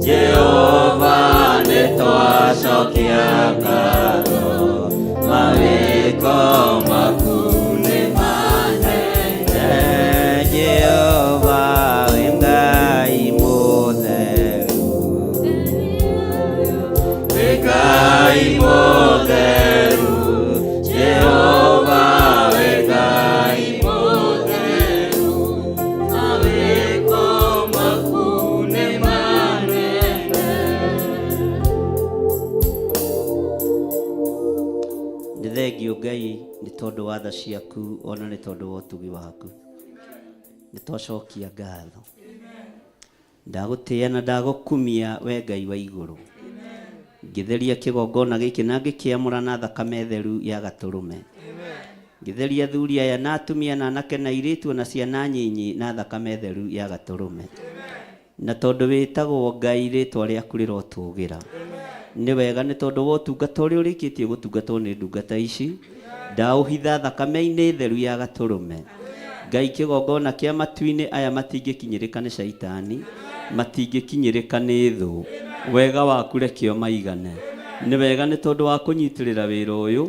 Jehova nĩtwacokia ngatho mawĩko maku nĩ manene Jehova wĩ Ngai mũtheru wĩ Ngai mũtheru Jehova wĩ Ngai mũtheru mawĩko maku nĩ manene Nĩ thengio Ngai nĩ tondũ wa tha ciaku ona nĩ tondũ wa ũtugi waku nĩ twacokia ngatho ndagũtĩĩa na ndagũkumia we Ngai wa igũrũ ngĩtheria kĩgongona gĩkĩ na ngĩkĩamũra na thakame theru ya gatũrũme ngĩtheria athuri aya na atumia na anake na airĩtu na ciana nyinyi na thakame theru ya gatũrũme na tondũ wĩtagwo Ngai rĩtwa rĩaku rĩrotũgĩra nĩ wega nĩ tondũ wa ũtungata ũrĩa ũrĩkĩtie gũtungatwo nĩ ndungata ici ndaũhitha thakame-inĩ theru ya gatũrũme Ngai kĩgongona kĩa matu-inĩ aya matingĩkinyĩrĩka nĩ caitani matingĩkinyĩrĩka nĩ thũ wega waku reke ũmaigane nĩ wega nĩ tondũ wa kũnyitĩrĩra wĩra ũyũ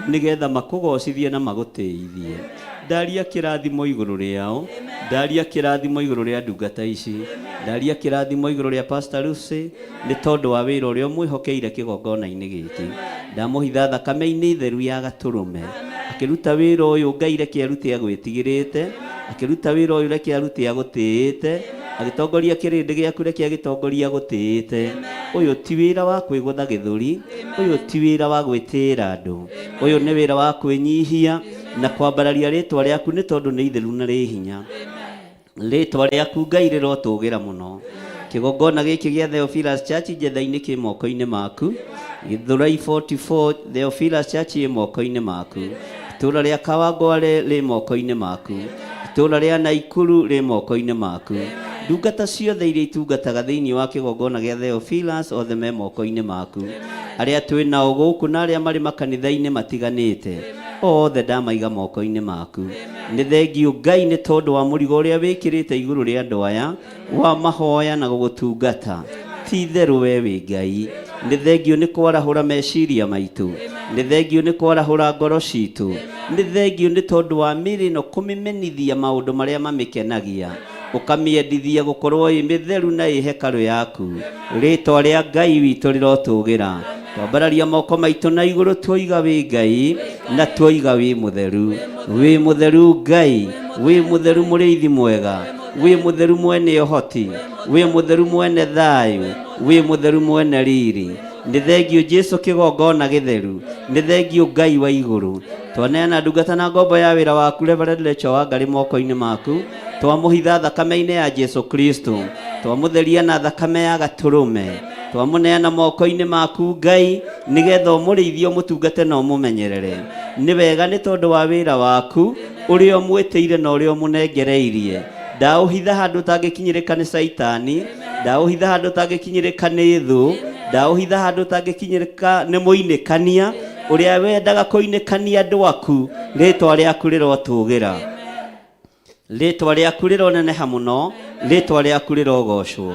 nĩgetha makũgocithie na magũtĩithie ndaria kĩrathimo igũrũ rĩao ndaria kĩrathimo igũrũ rĩa ndungata ici ndaria kĩrathimo igũrũ rĩa Pastor Lucy nĩ tondũ wa wĩra ũrĩa ũmwĩhokeire kĩgongona-inĩ gĩkĩ ndamũhitha thakame-inĩ theru ya gatũrũme akĩruta wĩra ũyũ Ngai reke arute agwĩtigĩrĩte akĩruta wĩra ũyũ reke arute agũtĩĩte agĩtongoria kĩrĩndĩ gĩaku reke agĩtongoria agũtĩĩte ũyũ ti wĩra wa kwĩgũtha gĩthũri ũyũ ti wĩra wa gwĩtĩĩra andũ ũyũ nĩ wĩra wa kwĩnyihia na kwambararia rĩtwa rĩaku nĩ tondũ nĩ itheru na rĩ hinya Rĩtwa rĩaku Ngai rĩrotũgĩra mũno. Kĩgongona gĩkĩ gĩa Theophilus Church Njetha-inĩ kĩ moko-inĩ maku. Gĩthũrai 44 Theophilus Church ĩ moko-inĩ maku. Itũũra rĩa Kawangware rĩ moko-inĩ maku. Itũũra rĩa Naikuru rĩ moko-inĩ maku. Ndungata ciothe iria itungataga thĩinĩ wa kĩgongona gĩa Theophilus othe me moko-inĩ maku. Arĩa twĩ nao gũkũ na arĩa marĩ makanitha-inĩ matiganĩte, othe ndamaiga moko-inĩ maku. Nĩ thengiũ Ngai nĩ tondũ wa mũrigo ũrĩa wĩkĩrĩte igũrũ rĩa andũ aya wa mahoya na gũgũtungata. Ti itherũ we wĩ Ngai. Nĩ thengiũ nĩ kwarahũra meciria maitũ. Nĩ thengiũ nĩ kwarahũra ngoro citũ. Nĩ thengiũ nĩ tondũ wa mĩĩrĩ ĩno kũmĩmenithia maũndũ marĩa mamĩkenagia. Ũkamĩendithia gũkorwo ĩ mĩtheru na ĩ hekarũ yaku. Rĩtwa rĩa Ngai witũ rĩrotũgĩra. Twambararia moko maitũ na igũrũ tuoiga wĩ Ngai na tuoiga wĩ mũtheru. Wĩ mũtheru Ngai, wĩ mũtheru mũrĩithi mwega, wĩ mũtheru mwene ũhoti, wĩ mũtheru mwene thayũ, wĩ mũtheru mwene riri. Nĩ thengiũ Jesu kĩgongona gĩtheru, nĩ thengiũ Ngai wa igũrũ. Twaneana ndungata na ngombo ya wĩra waku Reverend Rachel Wangari moko-inĩ maku. Twamũhitha thakame-inĩ ya Jesu Kristo. Twamũtheria na thakame ya gatũrũme. Twamũneana moko-inĩ maku Ngai, nĩgetha ũmũrĩithie, ũmũtungate na ũmũmenyerere. Nĩ wega nĩ tondũ wa wĩra waku ũrĩa ũmwĩtĩire na ũrĩa ũmũnengereirie. Ndaũhitha handũ ũtangĩkinyĩrĩka nĩ Caitani, ndaũhitha handũ ũtangĩkinyĩrĩka nĩ thũ, ndaũhitha handũ ũtangĩkinyĩrĩka nĩ mũinĩkania ũrĩa wendaga kũinĩkania andũ aku, rĩtwa rĩaku rĩrotũgĩra. Rĩtwa rĩaku rĩroneneha mũno, rĩtwa rĩaku rĩrogocwo.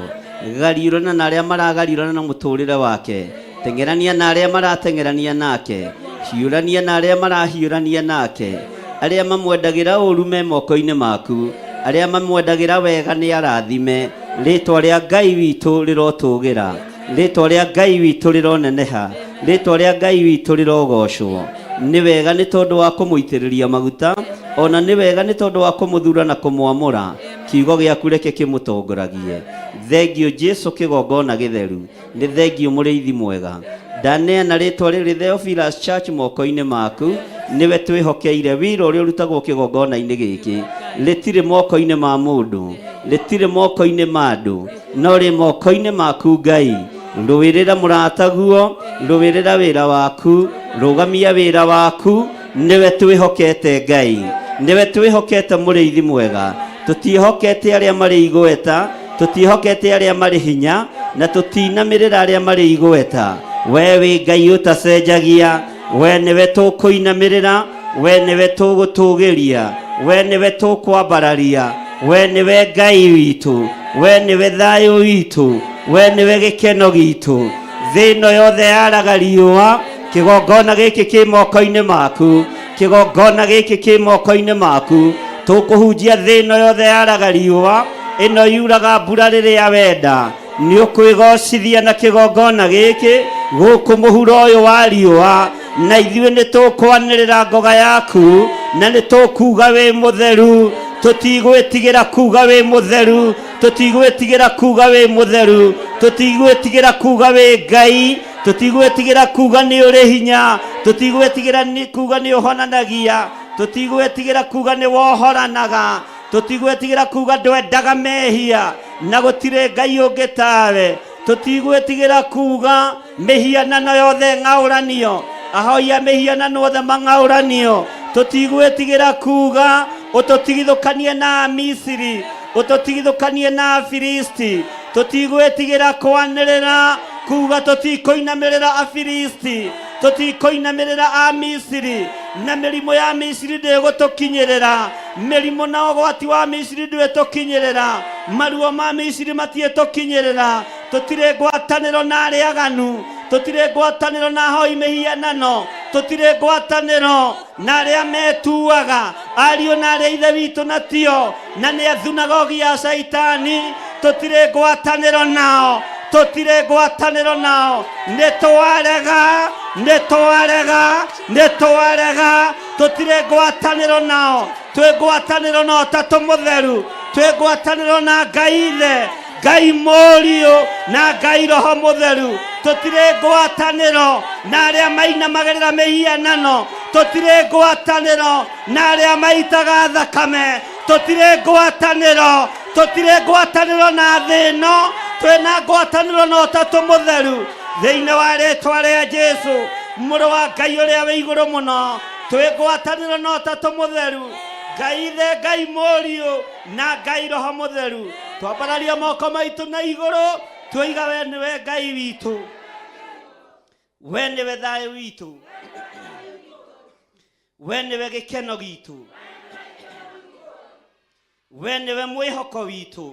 Gariũrana na arĩa maragariũrana na mũtũrĩre wake, teng'erania na arĩa marateng'erania nake, hiũrania na arĩa marahiũrania nake. Arĩa mamwendagĩra ũru me moko-inĩ maku, arĩa mamwendagĩra wega nĩ arathime. Rĩtwa rĩa Ngai witũ rĩrotũgĩra, rĩtwa rĩa Ngai witũ rĩroneneha, rĩtwa rĩa Ngai witũ rĩrogocwo. Nĩ wega nĩ tondũ wa kũmũitĩrĩria maguta, o na nĩ wega nĩ tondũ wa kũmũthura na kũmwamũra. Kiugo gĩaku reke kĩmũtongoragie. Thengiũ Jesu kĩgongona gĩtheru. Nĩ thengiũ mũrĩithi mwega. Ndaneana rĩtwa rĩrĩ Theophilus Church moko-inĩ maku, nĩwe twĩhokeire wĩra ũrĩa ũrutagwo kĩgongona-inĩ gĩkĩ. Rĩtirĩ moko-inĩ ma mũndũ, rĩtirĩ moko-inĩ ma andũ, no rĩ moko-inĩ maku Ngai. Rũĩrĩra mũrataguo, rũĩrĩra wĩra waku, rũgamia wĩra waku, nĩwe twĩhokete Ngai, nĩwe twĩhokete mũrĩithi mwega. Tũtiĩhokete arĩa marĩ igweta, tũtiĩhokete arĩa marĩ hinya, na tũtinamĩrĩra arĩa marĩ igweta. We wĩ Ngai ũtacenjagia, we nĩwe tũkũinamĩrĩra, we nĩwe tũgũtũgĩria, we nĩwe tũkwambararia, we nĩwe Ngai witũ, we nĩwe thayũ witũ, we nĩwe gĩkeno gitũ. Thĩ ĩno yothe yaraga riũa, kĩgongona gĩkĩ kĩ moko-inĩ maku, kĩgongona gĩkĩ kĩ moko-inĩ maku. Tũkũhunjia thĩ ĩno yothe yaraga riũa, ĩno yuraga mbura rĩrĩa wenda. Nĩ ũkwĩgocithia na kĩgongona gĩkĩ gũkũ mũhuro ũyũ wa riũa, na ithuĩ nĩ tũkwanĩrĩra ngoga yaku, na nĩ tũkuga wĩ mũtheru. Tũtigwĩtigĩra kuga wĩ mũtheru, tũtigwĩtigĩra kuga wĩ mũtheru, tũtigwĩtigĩra kuga wĩ Ngai, tũtigwĩtigĩra kuga nĩ ũrĩ hinya, tũtigwĩtigĩra kuga nĩ ũhonanagia, tũtigwĩtigĩra kuga nĩ wohoranaga, tũtigwĩtigĩra kuga ndwendaga mehia na gũtirĩ Ngai ũngĩ tawe, tũtigwĩtigĩra kuga mĩhianano yothe ĩng'aũranio, ahoi a mĩhianano othe mang'aũranio, tũtigwĩtigĩra kuga ũtũtigithũkanie na Amisiri, ũtũtigithũkanie na Afilisti, tũtigwĩtigĩra kwanĩrĩra kuga tũtikũinamĩrĩra Afilisti, tũtikũinamĩrĩra Amisiri, na mĩrimũ ya Misiri ndĩgũtũkinyĩrĩra, mĩrimũ na ũgwati wa Misiri ndwĩtũkinyĩrĩra, maruo ma Misiri matiĩtũkinyĩrĩra, tũtirĩ ngwatanĩro na arĩa aganu, tũtirĩ ngwatanĩro na ahoi mĩhianano, tũtirĩ ngwatanĩro na arĩa metuaga ariũ na arĩa ithe witũ na tio, na nĩ athunagogi ya Caitani, tũtirĩ ngwatanĩro nao, tũtirĩ ngwatanĩro nao, nĩ twarega, nĩ twarega, nĩ twarega, tũtirĩ ngwatanĩro nao, twĩ ngwatanĩro na Ũtatũ Mũtheru, twĩ ngwatanĩro na Ngai Ithe, Ngai Mũriũ na Ngai Roho Mũtheru, tũtirĩ ngwatanĩro na arĩa mainamagĩrĩra mĩhianano, tũtirĩ ngwatanĩro na arĩa maitaga thakame, Tũtirĩ ngwatanĩro, tũtirĩ ngwatanĩro na thĩ ĩno, twĩna ngwatanĩro na Ũtatũ Mũtheru. Thĩinĩ wa rĩtwa rĩa Jesu, Mũrũ wa Ngai ũrĩa wĩ igũrũ mũno, twĩ ngwatanĩro na Ũtatũ Mũtheru, Ngai Ithe, Ngai Mũriũ na Ngai Roho Mũtheru. Twambararia moko maitũ na igũrũ, twoiga we nĩwe Ngai witũ, we nĩwe thayũ witũ, we nĩwe gĩkeno gitũ, we nĩwe mwĩhoko witũ,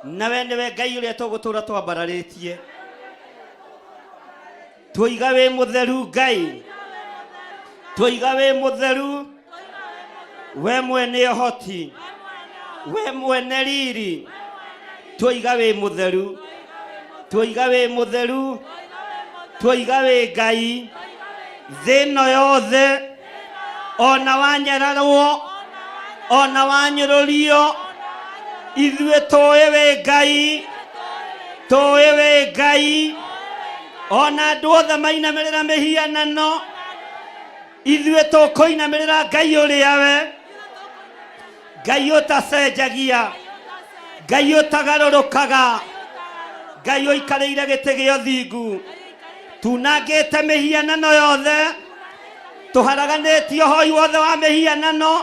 na we nĩwe Ngai ũrĩa tũgũtũra twambararĩtie. Twoiga wĩ mũtheru Ngai, twoiga wĩ mũtheru, we mwene ũhoti, we mwene riri, twoiga wĩ mũtheru, twoiga wĩ mũtheru, twoiga wĩ Ngai. Thĩ ĩno yothe, ona wanyararwo, ona wanyũrũrio, ithuĩ tũĩ wĩ Ngai, tũĩ wĩ Ngai. Ona andũ othe mainamĩrĩra mĩhianano, ithuĩ tũkũinamĩrĩra Ngai ũrĩa we Ngai ũtacenjagia, Ngai ũtagarũrũkaga, Ngai ũikarĩire gĩtĩ gĩa ũthingu. Tunangĩte mĩhianano yothe, tũharaganĩtie ũhoi wothe wa mĩhianano,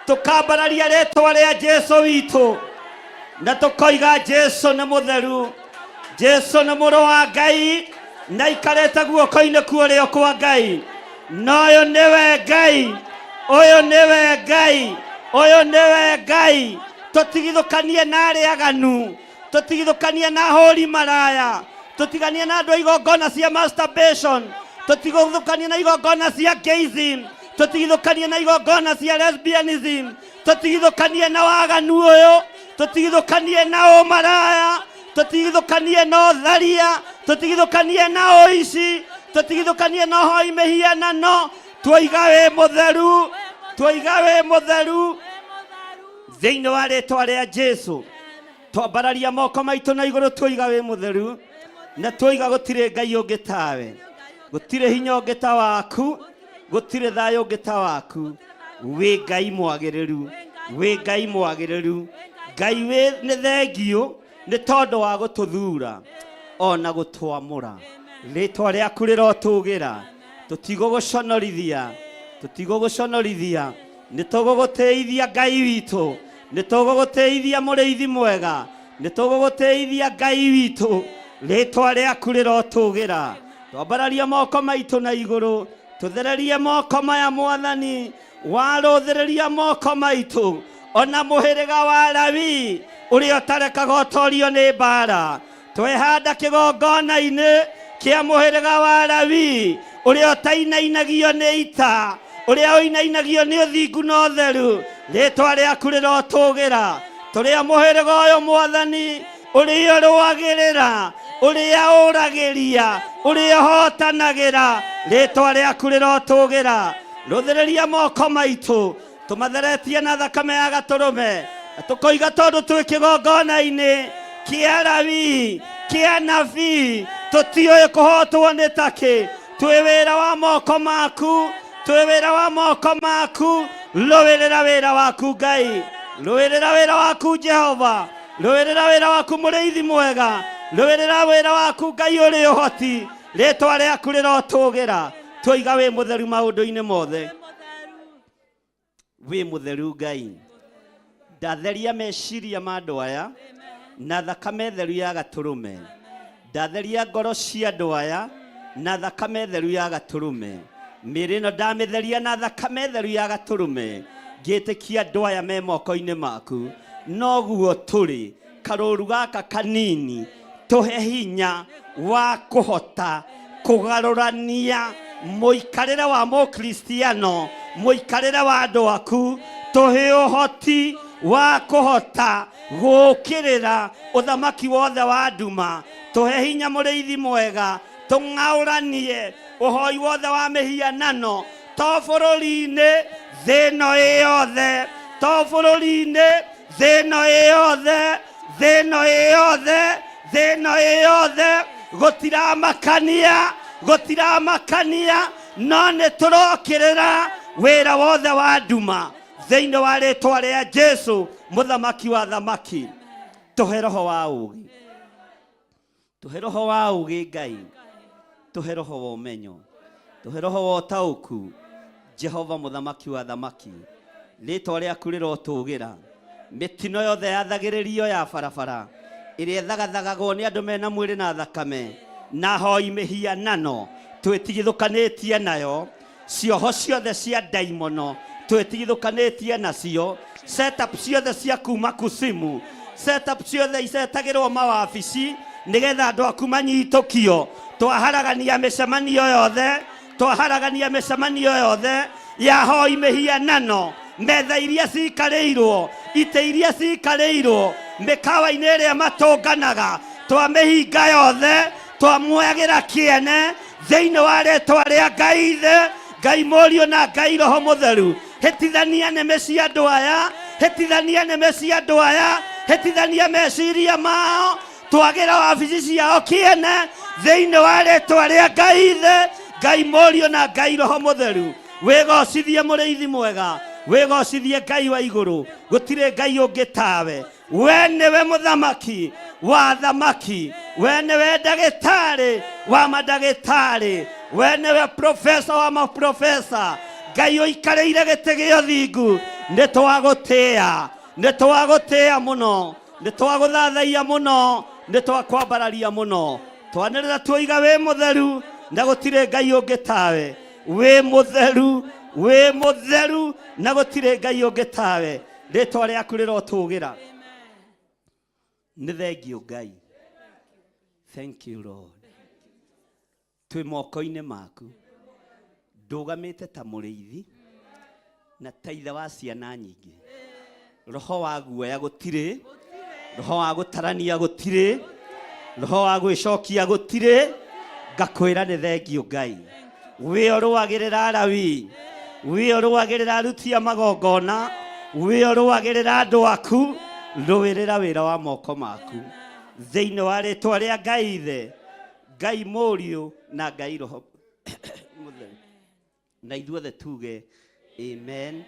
tũkambararia rĩtwa rĩa Jesu witũ, na tũkoiga Jesu nĩ mũtheru, Jesu nĩ mũrũ wa Ngai, na aikarĩte guoko-inĩ kwa ũrĩo kwa Ngai. Na ũyũ nĩwe Ngai, ũyũ nĩwe Ngai, ũyũ nĩwe Ngai. Tũtigithũkanie na arĩa aganu, tũtigithũkanie na ahũri maraya, tũtiganie na andũ a igongona cia masturbation, tũtigithũkanie na igongona cia gayism, tũtigithũkanie na igongona cia lesbianism, tũtigithũkanie na waganu ũyũ, tũtigithũkanie na ũmaraya, tũtigithũkanie na ũtharia, tũtigithũkanie na ũici, tũtigithũkanie na ũhoi mĩhianano. Twoiga wĩ mũtheru, twoiga wĩ mũtheru. Thĩinĩ wa rĩtwa rĩa Jesu, twambararia moko maitũ na igũrũ, twoiga wĩ mũtheru, na twoiga gũtirĩ Ngai ũngĩ tawe, gũtirĩ hinya ũngĩ ta waku, gũtirĩ thayũ ũngĩ ta waku. Wĩ Ngai mwagĩrĩru, wĩ Ngai mwagĩrĩru. Ngai wĩ nĩ thengiũ nĩ tondũ wa gũtũthura ona gũtwamũra. Rĩtwa rĩaku rĩrotũgĩra. Tũtigũgũconorithia, tũtigũgũconorithia. Nĩ tũgũgũtĩithia Ngai witũ, nĩ tũgũgũtĩithia mũrĩithi mwega, nĩ tũgũgũtĩithia Ngai witũ. Rĩtwa rĩaku rĩrotũgĩra. Twambararia moko maitũ na igũrũ, tũthererie moko maya Mwathani. Warũthĩrĩria moko maitũ, ona mũhĩrĩga wa Lawi ũrĩa ũtarekaga ũtorio nĩ mbara. Twehanda kĩgongona-inĩ kĩa mũhĩrĩga wa Lawi ũrĩa ũtainainagio nĩ ita, ũrĩa ũinainagio nĩ ũthingu na ũtheru. Rĩtwa rĩaku rĩrotũgĩra. Tũrĩa mũhĩrĩga ũyũ Mwathani, ũrĩa ũrũagĩrĩra, ũrĩa ũragĩria, ũrĩa ũhotanagĩra. Rĩtwa rĩaku rĩrotũgĩra. Rũthĩrĩria moko maitũ, tũmatheretie na thakame ya gatũrũme, na tũkoiga tondũ twĩ kĩgongona-inĩ kĩa Lawi, kĩa nabii, tũtiũĩ kũhotwo nĩ takĩ. Twĩ wĩra wa moko maku, twĩ wĩra wa moko maku. Rũĩrĩra wĩra waku Ngai, rũĩrĩra wĩra waku Jehova, rũĩrĩra wĩra waku mũrĩithi mwega, rũĩrĩra wĩra waku Ngai ũrĩ ũhoti. Rĩtwa rĩaku rĩrotũgĩra. Twoiga wĩ mũtheru maũndũ-inĩ mothe, wĩ mũtheru Ngai. Ndatheria meciria ma andũ aya na thakame theru ya gatũrũme. Ndatheria ngoro cia andũ aya na thakame theru ya gatũrũme. Mĩĩrĩ ĩno ndamĩtheria na thakame theru ya gatũrũme, ngĩtĩkia andũ aya me moko-inĩ maku. Noguo tũrĩ karũru gaka kanini, tũhe hinya wa kũhota kũgarũrania mũikarĩre wa mũkristiano, mũikarĩre wa andũ aku. Tũhe ũhoti wa kũhota gũũkĩrĩra ũthamaki wothe wa nduma. Tũhe hinya mũrĩithi mwega, tũng'aũranie ũhoi wothe wa mĩhianano, to bũrũri-inĩ, thĩ ĩno ĩ yothe, to bũrũri-inĩ, thĩ ĩno ĩ yothe, thĩ ĩno ĩ yothe, thĩ ĩno ĩ yothe. Gũtiramakania, gũtiramakania, no nĩ tũrokĩrĩra wĩra wothe wa nduma. Thĩinĩ wa rĩtwa rĩa Jesu mũthamaki wa thamaki, tũhe roho wa ũũgĩ, tũhe roho wa ũũgĩ Ngai, tũhe roho wa ũmenyo, tũhe roho wa ũtaũku. Jehova mũthamaki wa thamaki, rĩtwa rĩaku rĩrotũgĩra. Mĩtino yothe yathagĩrĩrio ya barabara ĩrĩa ĩthagathagagwo nĩ andũ mena mwĩrĩ na thakame na hoi mĩhianano, twĩtigithũkanĩtie nayo. Cioho ciothe cia ndaimono twĩtigithũkanĩtie nacio. Setup ciothe cia kuma kusimu, setup ciothe icetagĩrwo mawabici nĩgetha andũ aku manyitũkio, twaharagania mĩcemanio yothe, twaharagania mĩcemanio yothe ya hoi mĩhianano, metha iria cikarĩirwo, itĩ iria cikarĩirwo mĩkawa-inĩ ĩrĩa matũnganaga, twamĩhinga yothe, twamuoyagĩra kĩene thĩinĩ wa rĩtwa rĩa Ngai Ithe, Ngai Mũriũ na Ngai Roho Mũtheru. Hĩtithania nĩmĩ cia andũ aya, hĩtithania nĩmĩ cia andũ aya, hĩtithania meciria mao, twagĩra wabici ciao kĩene thĩinĩ wa rĩtwa rĩa Ngai Ithe, Ngai Mũriũ na Ngai Roho Mũtheru. Wĩgocithie mũrĩithi mwega, wĩgocithie Ngai wa igũrũ, gũtirĩ Ngai ũngĩ tawe. We nĩwe mũthamaki wa thamaki, we nĩwe ndagĩtarĩ wa mandagĩtarĩ, we nĩwe profesa wa maprofesa. Ngai ũikarĩire gĩtĩ gĩa ũthingu, nĩ twagũtĩĩa, nĩ twagũtĩĩa mũno, nĩ twagũthathaiya mũno, nĩ twakwambararia mũno. Twanĩrĩra tuoiga wĩ mũtheru na gũtirĩ Ngai ũngĩ tawe. Wĩ mũtheru, wĩ mũtheru na gũtirĩ Ngai ũngĩ tawe. Rĩtwa rĩaku rĩrotũgĩra. Nĩ thengiũ Ngai. Thank you Lord. Twĩ moko-inĩ maku. Ndũgamĩte ta mũrĩithi na ta ithe wa ciana nyingĩ. Roho wa guoya gũtirĩ, roho wa gũtarania gũtirĩ, roho wa gwĩcokia gũtirĩ. Ngakwĩra nĩ thengiũ Ngai. Wĩ ũrũagĩrĩra Alawi, wĩ ũrũagĩrĩra aruti a magongona, wĩ ũrũagĩrĩra andũ aku, rũĩrĩra wĩra wa moko maku. Thĩinĩ wa rĩtwa rĩa Ngai Ithe, Ngai Mũriũ na Ngai Roho Mũtheru. Na ithuothe tuge amen.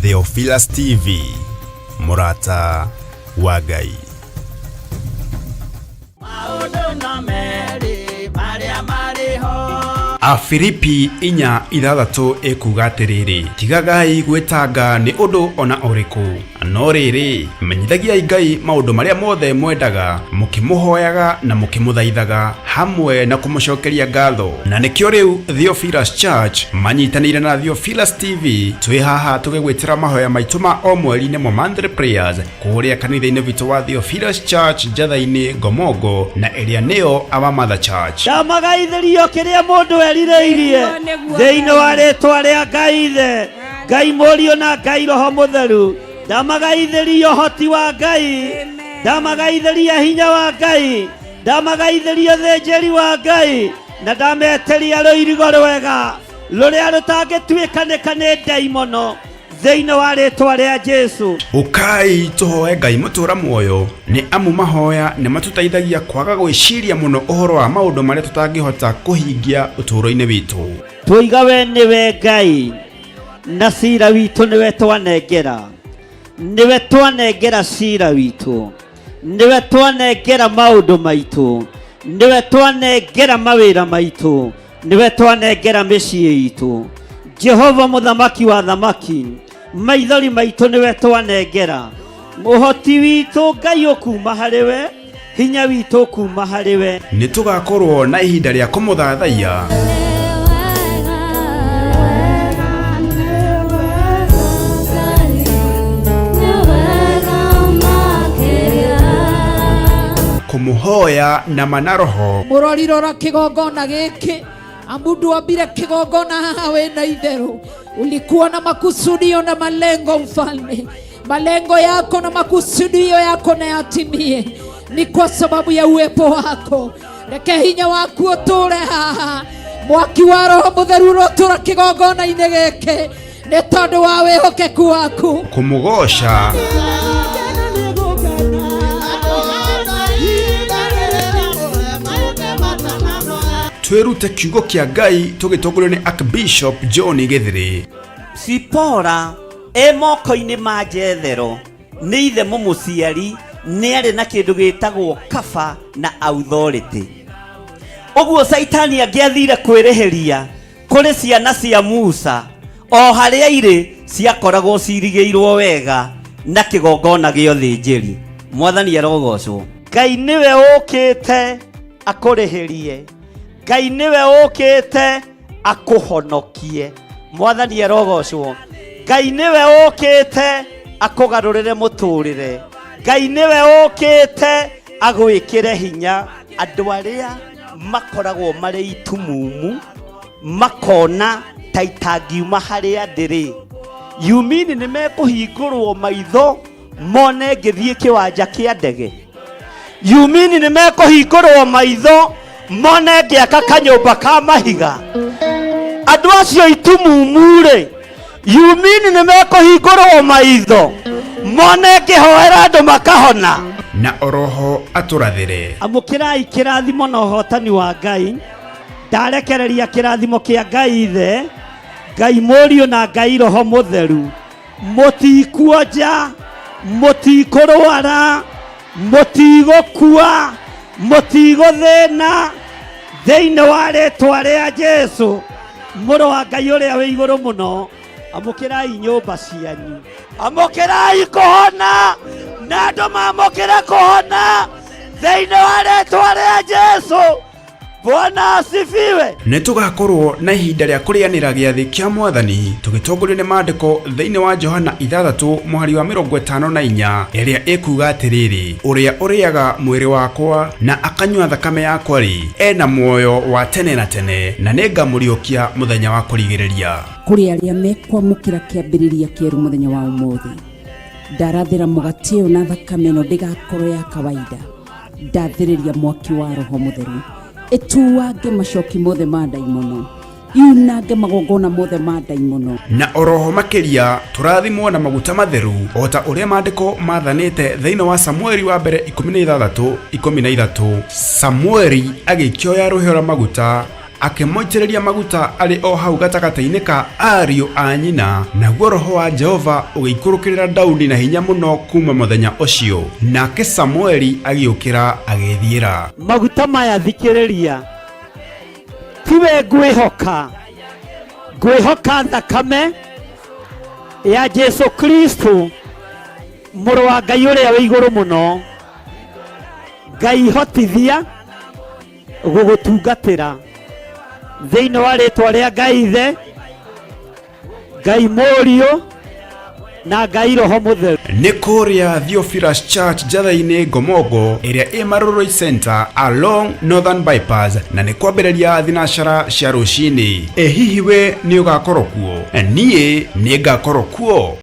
Theophilus TV, mũrata wa Ngai. Maũndũ no merĩ marĩa marĩ ho. Afilipi 4:6 ĩkuuga atĩrĩrĩ, tigagai gwĩtanga nĩ ũndũ o na ũrĩkũ, no rĩrĩ, menyithagiai Ngai maũndũ marĩa mothe mwendaga, mũkĩmũhoyaga na mũkĩmũthaithaga hamwe na kũmũcokeria ngatho. Na nĩkĩo rĩu Theophilus Church manyitanĩire na Theophilus TV twĩ haha tũgĩgwĩtĩra mahoya maitũ ma o mweri nĩmo monthly prayers kũrĩa kanitha-inĩ witũ wa Theophilus Church Njatha-inĩ Ngomongo na ĩrĩa nĩyo Our Mother Church. Ndamagaithĩrio kĩrĩa mũndũ erirĩirie Nĩguo, nĩguo, thĩinĩ wa Ngai. rĩtwa rĩa Ngai Ithe, Ngai Mũriũ na Ngai Roho Mũtheru. Ndamagaithĩria ũhoti wa Ngai, Amen. ndamagaithĩria hinya wa Ngai, ndamagaithĩria ũthĩnjĩri wa Ngai, na ndametĩria rũirigo rwega rũrĩa rũtangĩtuĩkanĩka nĩ ndaimono thĩinĩ wa rĩtwa rĩa Jesu. Ũkai tũhoe Ngai mũtũra muoyo, nĩ amu mahoya nĩ matũteithagia kwaga gwĩciria mũno ũhoro wa maũndũ marĩa tũtangĩhota kũhingia ũtũũro-inĩ witũ. Tuoiga we nĩwe Ngai na cira witũ nĩwe twanengera, nĩwe twanengera cira witũ, nĩwe twanengera maũndũ maitũ, nĩwe twanengera mawĩra maitũ, nĩwe twanengera mĩciĩ itũ. Jehova mũthamaki wa thamaki, maithori maitũ nĩwe twanengera, ũhoti witũ Ngai ũkuma harĩ we, Hinya witũ kuma harĩ we. Nĩ tũgakorwo na ihinda rĩa kũmũthathaiya. Kũmũhoya na ma na roho. Mũrori rora kĩgongona gĩkĩ amundu wambire kĩgongona haha wĩna itherũ ulikuwa na makusudio na malengo mfalme malengo yako na makusudio yako na yatimie ni kwa sababu ya uwepo wako reke hinya waku ũtũre haha mwaki wa roho mũtheru ũrotũra kĩgongona-inĩ gĩkĩ nĩ tondũ wa wĩhokeku waku. Kũmũgoca. Twĩrute kiugo kĩa Ngai tũgĩtongorio nĩ Archbishop John Gĩthĩrĩ. Sipora e moko-inĩ ma Jethero nĩ ithe mũmũciari nĩ arĩ na kĩndũ gĩtagwo kaba na authority. Ũguo Caitani angĩathire kwĩrĩhĩria kũrĩ ciana cia Musa o harĩa irĩ ciakoragwo cirigĩirwo wega na kĩgongona gĩa ũthĩnjĩri. Mwathani arogocwo. Ngai nĩwe ũkĩte akũrĩhĩrie. Ngai nĩwe ũkĩte akũhonokie. Mwathani arogocwo. Ngai nĩwe ũkĩte akũgarũrĩre mũtũrĩre. Ngai nĩwe ũkĩte agwĩkĩre hinya. Andũ arĩa makoragwo marĩ itumumu makona ta itangiuma harĩa ndĩrĩ, yumini nĩ mekũhingũrwo maitho mone ngĩthiĩ kĩwanja kĩa ndege. Yumini nĩ mekũhingũrwo maitho mone ngĩaka kanyũmba ka mahiga. Andũ acio itumumu rĩ, yumini nĩ mekũhingũrwo maitho mone ngĩhoera andũ makahona. Na oroho atũrathĩre. Amũkĩrai kĩrathimo na ũhotani wa Ngai. Ndarekereria kĩrathimo kĩa Ngai ithe, Ngai mũriũ na Ngai roho mũtheru. Mũtikuonja, mũtikũrwara, mũtigũkua, mũtigũthĩna thĩinĩ wa rĩtwa rĩa Jesu mũrũ wa Ngai ũrĩa wĩ igũrũ mũno. Amũkĩrai nyũmba cianyu, amũkĩrai kũhona, na andũ mamũkĩre kũhona thĩinĩ wa rĩtwa rĩa Jesu. Bwana asifiwe. Nĩ tũgakorwo na ihinda rĩa kũrĩanĩra gĩathĩ kĩa Mwathani tũgĩtongorio nĩ maandĩko thĩinĩ wa Johana 6 mũhari wa 54 ĩrĩa ĩkuga atĩrĩrĩ, ũrĩa ũrĩaga mwĩrĩ wakwa na akanyua thakame yakwa rĩ, ena muoyo wa tene na tene, na nĩngamũriũkia mũthenya wa kũrigĩrĩria. Kũrĩ arĩa mekwamũkĩra kĩambĩrĩria kĩerũ mũthenya wa ũmũthĩ, ndarathĩra mũgate ũyũ na thakame ĩno ndĩgakorwo ya kawaida. Ndathĩrĩria mwaki wa roho mũtheru ĩtuange macoki mothe ma ndaimono, yunange magongona mothe ma ndaimono. Na oroho makĩria tũrathimwo na maguta matheru o ta ũrĩa maandĩko mathanĩte thĩinĩ wa Samueli wa mbere 16 13. Samueli agĩkĩoya rũhĩa rwa maguta akĩmũitĩrĩria maguta arĩ o hau gatagatĩ-inĩ ka ariũ a nyina, naguo roho wa Jehova ũgĩikũrũkĩrĩra Daudi na hinya mũno kuma mũthenya ũcio. Nake Samueli agĩũkĩra agĩĩthiĩra. Maguta maya thikĩrĩria, tiwe ngwĩhoka, ngwĩhoka thakame ya Jesu Kristo mũrũ wa Ngai ũrĩa wĩ igũrũ mũno. Ngai hotithia gũgũtungatĩra thĩinĩ wa rĩtwa rĩa Ngai ithe, Ngai mũriũ na Ngai roho mũtheru. Nĩ kũrĩa Theophilus Church Njatha-inĩ Ngomongo ĩrĩa ĩ Marurui Center along Northern Bypass, na nĩ kwambĩrĩria thinacara cia rũcinĩ. Ĩ hihi we nĩ ũgakorwo kuo? Niĩ nĩ ngakorwo kuo.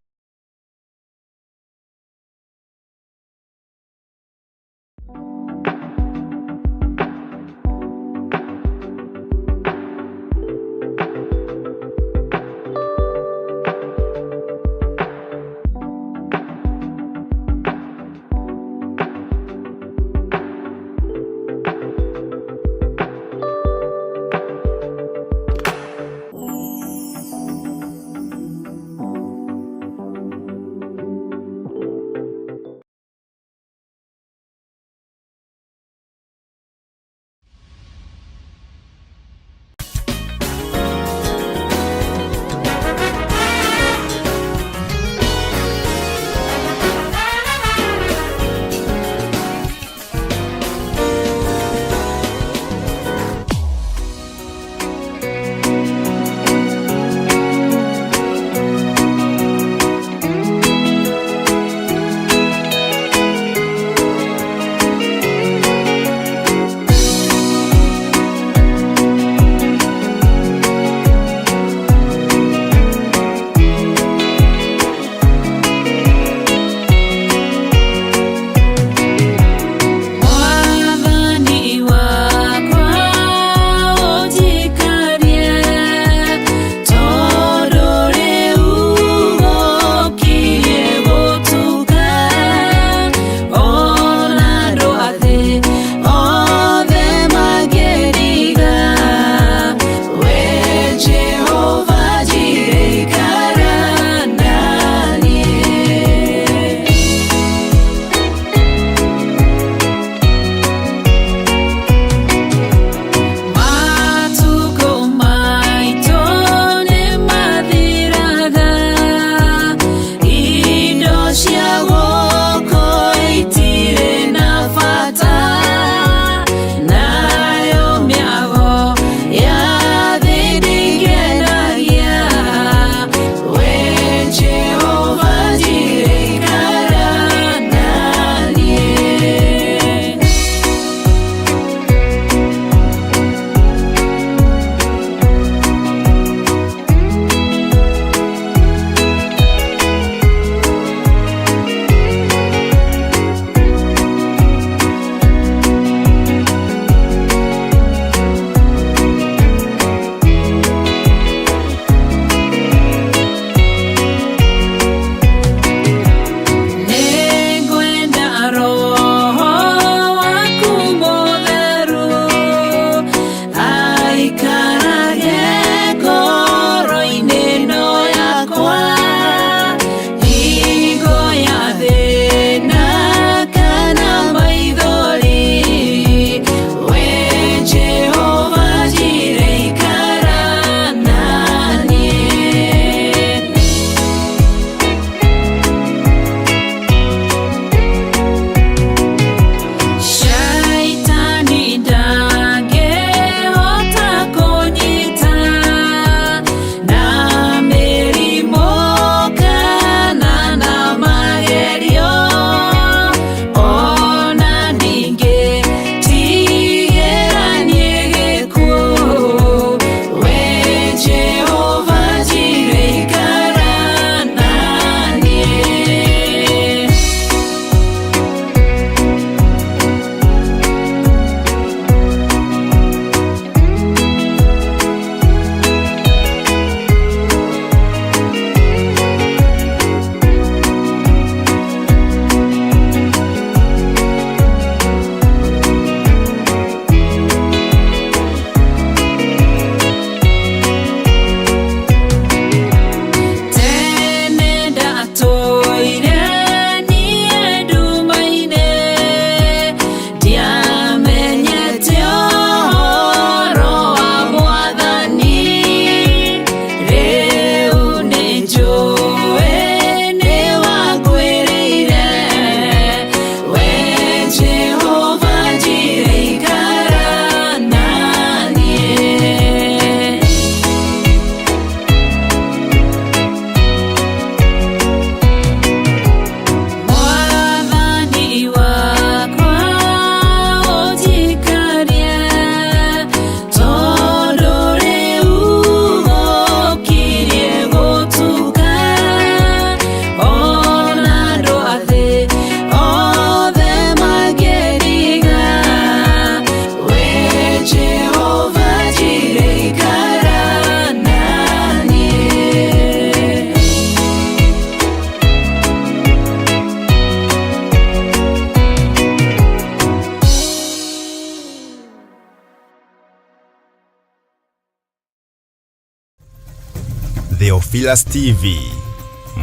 Theophilus TV,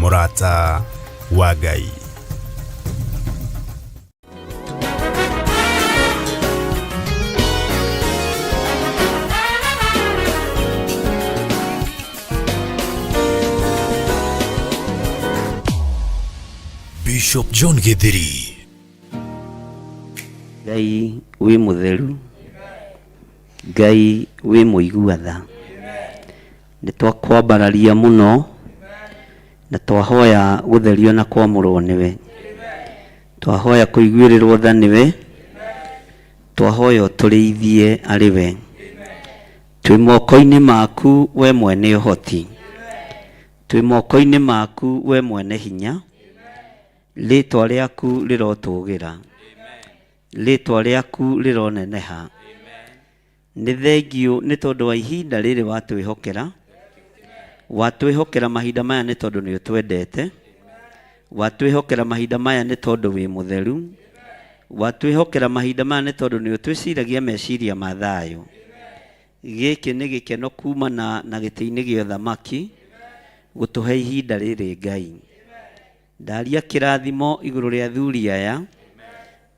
mũrata wa Ngai. Bishop John Githiri. Ngai wĩ mũtheru, Ngai wĩ mũigua tha, nĩ twakwambararia mũno na twahoya gũtherio na kwamũrwo nĩwe, twahoya kũiguĩrĩrwo tha nĩwe, twahoya ũtũrĩithie arĩ we. Twĩ moko-inĩ maku we mwene ũhoti, twĩ moko-inĩ maku we mwene hinya. Rĩĩtwa rĩaku rĩrotũũgĩra. Rĩĩtwa rĩaku rĩroneneha. Nĩ thengiũ nĩ tondũ wa ihinda rĩrĩ watwĩhokera. Watwĩhokera mahinda maya nĩ tondũ nĩ ũtwendete. Watwĩhokera mahinda maya nĩ tondũ wĩ mũtheru. Watwĩhokera mahinda maya nĩ tondũ nĩ ũtwĩciragia meciria ma thayũ. Gĩkĩ nĩ gĩkeno kumana na gĩtĩ-inĩ gĩa ũthamaki gũtũhe ihinda rĩrĩ Ngai. Ndaria kĩrathimo igũrũ rĩa athuri aya,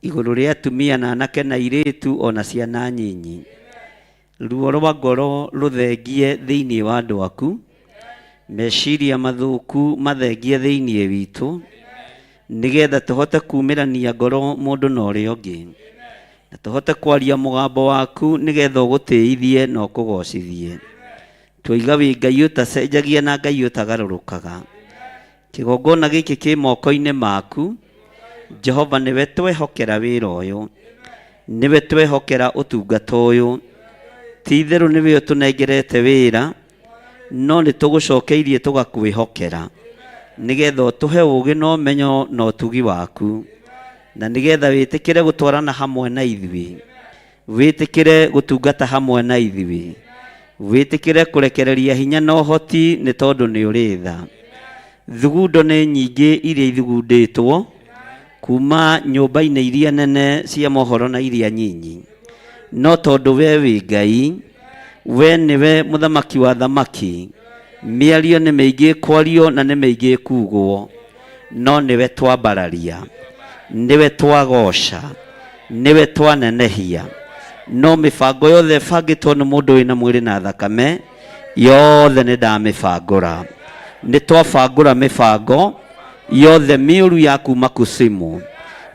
igũrũ rĩa atumia na anake na airĩtu o na ciana nyinyi. Ruo rwa ngoro rũthengie thĩinĩ wa andũ aku, meciria mathũku mathengie thĩinĩ witũ, nĩgetha tũhote kumĩrania ngoro mũndũ na ũrĩa ũngĩ, na tũhote kwaria mũgambo waku nĩgetha ũgũtĩithie na ũkũgocithie. Twoiga wĩ Ngai ũtacenjagia na Ngai ũtagarũrũkaga. Kĩgongona gĩkĩ kĩ moko-inĩ maku, Jehova nĩwe twehokera wĩra ũyũ, nĩwe twehokera ũtungata ũyũ. Ti itherũ nĩwe ũtũnengerete wĩra, no nĩ tũgũcokeirie tũgakwĩhokera, nĩgetha ũtũhe ũũgĩ na ũmenyo na ũtugi waku, na nĩgetha wĩtĩkĩre gũtwarana hamwe na ithuĩ. Wĩtĩkĩre gũtungata hamwe na ithuĩ. Wĩtĩkĩre kũrekereria hinya na ũhoti nĩ tondũ nĩ ũrĩ tha. Thugundo nĩ nyingĩ iria ithugundĩtwo kuma nyũmba-inĩ iria nene cia mohoro na iria nyinyi. No tondũ we wĩ Ngai, we nĩwe mũthamaki wa athamaki, mĩario nĩ mĩingĩ ĩkwario na nĩ mĩingĩ ĩkugwo. no nĩwe twambararia nĩwe twagoca nĩwe twanenehia no mĩbango yothe ĩbangĩtwo nĩ mũndũ wĩna mwĩrĩ na thakame yothe nĩ ndamĩbangũra nĩ twabangũra mĩbango yothe mĩũru ya kuma kusimu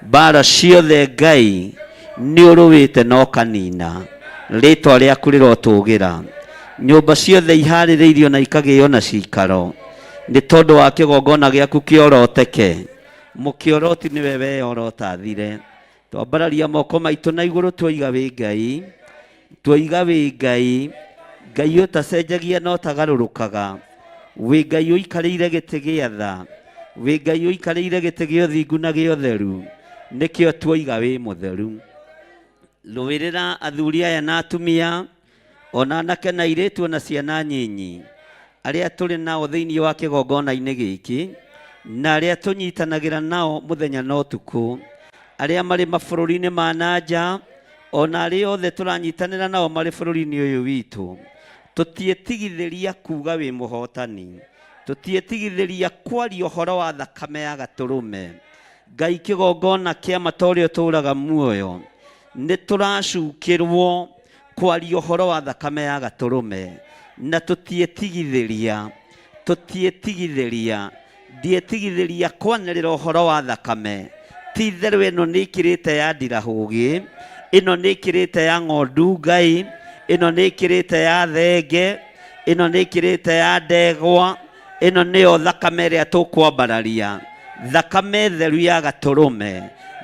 mbara ciothe ngai nĩ ũrũĩte na ũkanina rĩtwa rĩaku rĩrotũgĩra nyũmba ciothe iharĩrĩirio na ikagĩo na cikaro nĩ tondũ wa kĩgongona gĩaku kĩoroteke mũkĩoroti nĩwe weyorotathire twambararia moko maitũ na igũrũ twoiga wĩ ngai twoiga wĩ ngai ngai ũtacenjagia na ũtagarũrũkaga wĩ ngai ũikarĩire gĩtĩ gĩa tha wĩ ngai ũikarĩire gĩtĩ gĩa ũthingu na gĩa ũtheru nĩkĩo twoiga wĩ mũtheru rũĩrĩra athuri aya na atumia ona anake na airĩtu ona ciana nyinyi arĩa tũrĩ nao thĩinĩ wa kĩgongona-inĩ gĩkĩ na arĩa tũnyitanagĩra nao mũthenya na ũtukũ arĩa marĩ mabũrũri-inĩ ma na nja ona arĩa othe tũranyitanĩra nao marĩ bũrũri-inĩ ũyũ witũ tũtiĩtigithĩria kuga wĩ mũhotani tũtiĩtigithĩria kwaria ũhoro wa thakame ya gatũrũme ngai kĩgongona kĩa mata ũrĩa ũtũũraga muoyo nĩ tũracukĩrwo kwaria ũhoro wa thakame ya gatũrũme na tũtiĩtigithĩria tũtiĩtigithĩria ndietigithĩria kwanĩrĩra ũhoro wa thakame ti itherũ ĩno nĩ ĩkĩrĩte ya ndirahũgĩ ĩno nĩ ĩkĩrĩte ya ng'ondu ngai ĩno nĩ ĩkĩrĩte ya thenge ĩno nĩ ĩkĩrĩte ya ndegwa ĩno nĩyo thakame ĩrĩa tũkwambararia thakame theru ya gatũrũme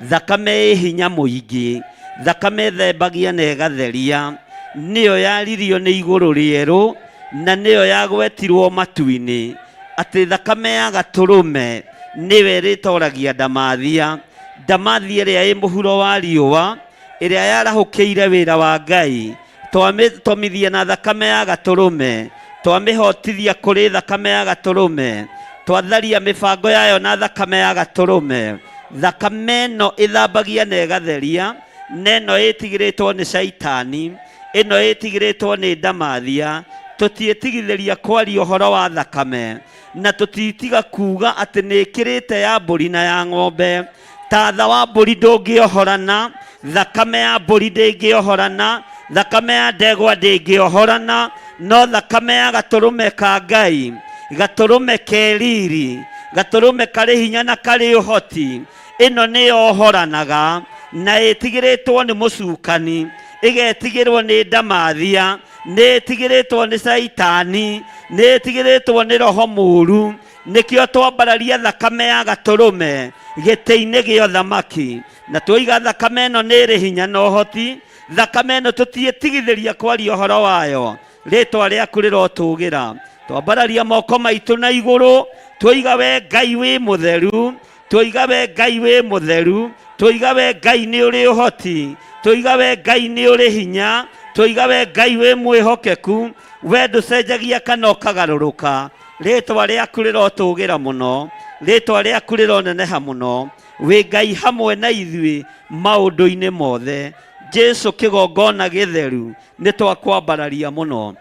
thakame ĩ hinya mũingĩ thakame ĩthembagia na ĩgatheria nĩyo yaririo nĩ igũrũ rĩerũ na nĩyo yagwetirwo matu-inĩ atĩ thakame ya gatũrũme nĩyo ĩrĩtoragia ndamathia ndamathia ĩrĩa ĩ mũhuro wa riũa ĩrĩa yarahũkĩire wĩra wa ngai twamĩtomithia na thakame ya gatũrũme twamĩhotithia kũrĩ thakame ya gatũrũme twatharia mĩbango yayo na thakame ya gatũrũme thakame ĩno ĩthambagia na ĩgatheria na ĩno ĩtigĩrĩtwo nĩ caitani ĩno ĩtigĩrĩtwo nĩ ndamathia Tũtiĩtigithĩria kwaria ũhoro wa thakame, na tũtitiga kuuga atĩ nĩ ĩkĩrĩte ya mbũri na ya ng'ombe. Tatha wa mbũri ndũngĩohorana, thakame ya mbũri ndĩngĩohorana, thakame ya ndegwa ndĩngĩohorana, no thakame ya gatũrũme ka Ngai, gatũrũme ke riri, gatũrũme karĩ hinya na karĩ ũhoti, ĩno nĩyohoranaga na ĩtigĩrĩtwo nĩ mũcukani, ĩgetigĩrwo nĩ ndamathia, nĩ ĩtigĩrĩtwo nĩ caitani, nĩ ĩtigĩrĩtwo nĩ roho mũũru. Nĩkĩo twambararia thakame ya gatũrũme gĩtĩ-inĩ gĩa ũthamaki, na twoiga thakame ĩno nĩ ĩrĩ hinya na ũhoti. Thakame ĩno tũtiĩtigithĩria kwaria ũhoro wayo, rĩtwa rĩaku rĩrotũgĩra. Twambararia moko maitũ na igũrũ, twoiga we Ngai wĩ mũtheru, twoiga we Ngai wĩ mũtheru, twoiga we Ngai nĩ ũrĩ ũhoti, twoiga we Ngai nĩ ũrĩ hinya, twoiga we Ngai wĩ mwĩhokeku, we ndũcenjagia kana ũkagarũrũka. Rĩtwa rĩaku rĩrotũgĩra mũno, rĩtwa rĩaku rĩroneneha mũno, wĩ Ngai hamwe na ithuĩ maũndũ-inĩ mothe. Jesu kĩgongona gĩtheru, nĩ twakwambararia mũno.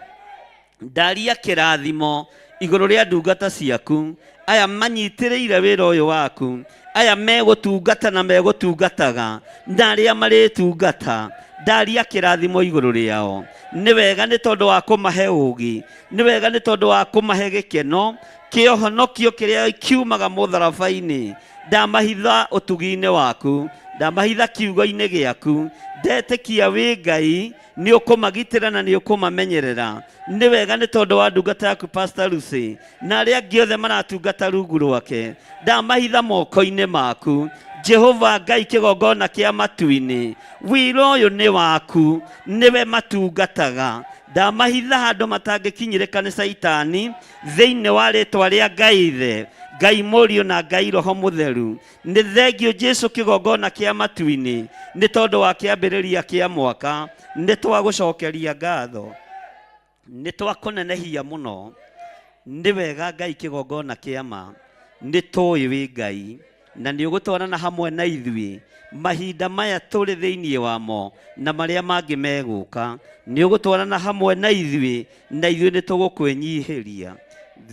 Ndaria kĩrathimo igũrũ rĩa ndungata ciaku, aya manyitĩrĩire wĩra ũyũ waku, aya megũtungata na megũtungataga, na arĩa marĩtungata, ndaria kĩrathimo igũrũ rĩao. Nĩ wega nĩ tondũ wa kũmahe ũũgĩ, nĩ wega nĩ tondũ wa kũmahe gĩkeno kĩa ũhonokio kĩrĩa kiumaga mũtharaba-inĩ. Ndamahitha ũtugi-inĩ waku, ndamahitha kiugo-inĩ gĩaku, ndetĩkia wĩ Ngai, nĩ ũkũmagitĩra na nĩ ũkũmamenyerera. Nĩ wega nĩ tondũ wa ndungata yaku Pastor Lucy na arĩa angĩ othe maratungata rungu rwake, ndamahitha moko-inĩ maku. Jehova Ngai kĩgongona kĩa matu-inĩ, wĩra ũyũ nĩ waku, nĩwe matungataga. Ndamahitha handũ matangĩkinyĩrĩka nĩ Caitani, thĩinĩ wa rĩtwa rĩa Ngai Ithe, Ngai Mũriũ na Ngai Roho Mũtheru. Nĩ thengiũ Jesu kĩgongona kĩa matu-inĩ, nĩ tondũ wa kĩambĩrĩria kĩa mwaka. Nĩ twagũcokeria ngatho, nĩ twakũnenehia mũno. Nĩ wega Ngai kĩgongona kĩa ma, nĩ tũĩ wĩ Ngai na nĩ ũgũtwarana hamwe na ithuĩ mahinda maya tũrĩ thĩinĩ wamo na marĩa mangĩ megũka. Nĩ ũgũtwarana hamwe na ithuĩ na ithuĩ nĩ tũgũkwĩnyihĩria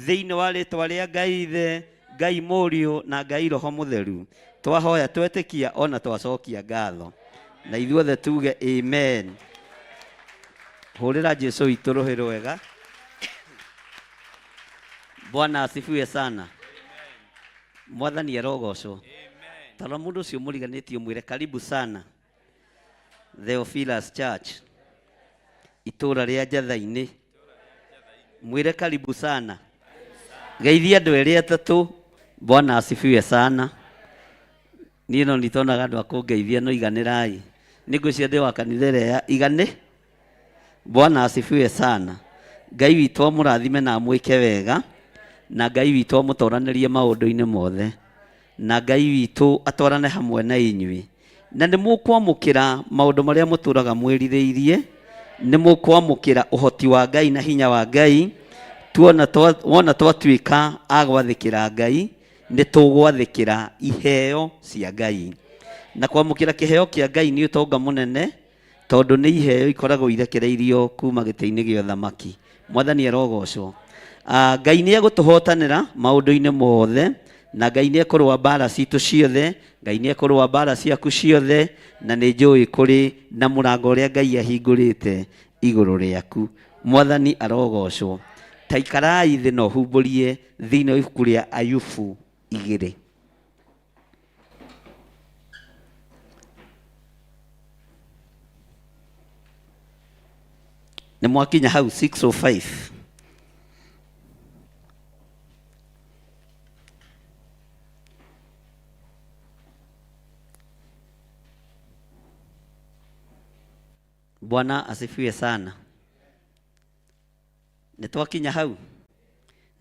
thĩinĩ wa rĩtwa rĩa Ngai Ithe, Ngai Mũriũ na Ngai Roho Mũtheru. Twahoya twetĩkia ona twacokia ngatho, na ithuothe tuge amen. Hũrĩra Jesu witũ rũhĩ rwega. Bwana asifiwe sana. Mwathani arogocwo. Tarora mũndũ ũcio mũriganĩtie ũmwĩre karibu sana Theophilus Church, itũra rĩa Njatha-inĩ. Mwĩre karibu sana. Geithia andũ erĩ atatũ. Bwana asifiwe sana. Niĩ no nitonaga andũ a kũngeithia no iganĩrai. Nĩ ngwĩciria ndĩ wa kanitha ĩrĩa ya igane. Bwana asifiwe sana. Ngai witũ amũrathime na amwĩke wega, na Ngai witũ amũtoranĩrie maũndũ-inĩ mothe, na Ngai witũ atwarane hamwe na inyuĩ. Na nĩ mũkwamũkĩra maũndũ marĩa mũtũraga mwĩrirĩirie, nĩ mũkwamũkĩra ũhoti wa Ngai na hinya wa Ngai. Tuona wona twatuĩka a gwathĩkĩra Ngai, nĩ tũgwathĩkĩra iheo cia Ngai. Na kwamũkĩra kĩheo kĩa Ngai nĩ ũtonga mũnene, tondũ nĩ iheo ikoragwo irekereirio kuma gĩtĩ-inĩ gĩa ũthamaki. Mwathani arogocwo. Ah, Ngai nĩ egũtũhotanĩra maũndũ-inĩ mothe, na Ngai nĩ ekũrũa mbara citũ ciothe, Ngai nĩ ekũrũa mbara ciaku ciothe, na nĩ njũĩ kũrĩ na mũrango ũrĩa Ngai ahingũrĩte igũrũ rĩaku. Mwathani arogocwo. Ta ikarai thĩ na ũhumbũrie thĩinĩ wa ibuku rĩa Ayubu 2. Nĩ mwakinya hau 605. Bwana asifiwe sana. Nĩ twakinya hau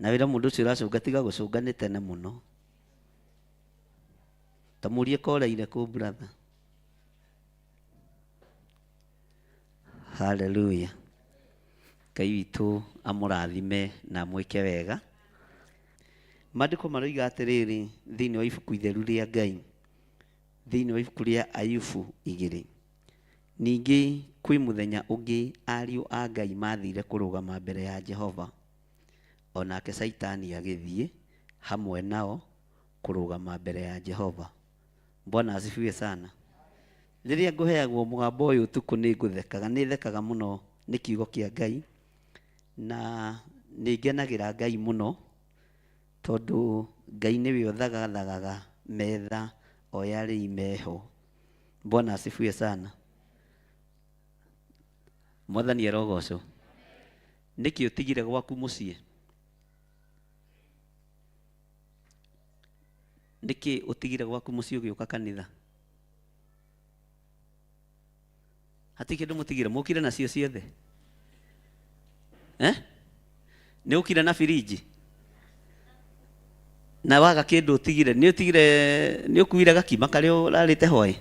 na wĩra mũndũ ũcio ũracũnga tiga gũcũnga nĩ tene mũno. Ta mũrie koreire kũ brother. Hallelujah. Ngai witũ amũrathime na amwĩke wega. Maandĩko maroiga atĩrĩrĩ thĩinĩ wa ibuku itheru rĩa Ngai, thĩinĩ wa ibuku rĩa Ayubu 2. Ningĩ kwĩ mũthenya ũngĩ ariũ a Ngai maathire kũrũgama mbere ya Jehova, o nake Caitani agĩthiĩ hamwe nao kũrũgama mbere ya Jehova. Bwana asifiwe sana. Rĩrĩa ngũheagwo mũgambo ũyũ ũtukũ nĩ ngũthekaga, nĩ thekaga mũno nĩ kiugo kĩa Ngai, na nĩ ngenagĩra Ngai mũno tondũ Ngai nĩwe ũthagathagaga metha o yarĩi meho. Bwana asifiwe sana. Mwathani arogocwo. Nĩkĩ ũtigire gwaku mũciĩ? Nĩkĩ ũtigire gwaku mũciĩ ũgĩũka kanitha? Hatirĩ kĩndũ mũtigire, mũkire nacio ciothe? Eh? Nĩ ũkire na birinji? Na waga kĩndũ ũtigire, nĩ ũtigire, nĩ ũkuire gakima karĩa ũrarĩte hwaĩ?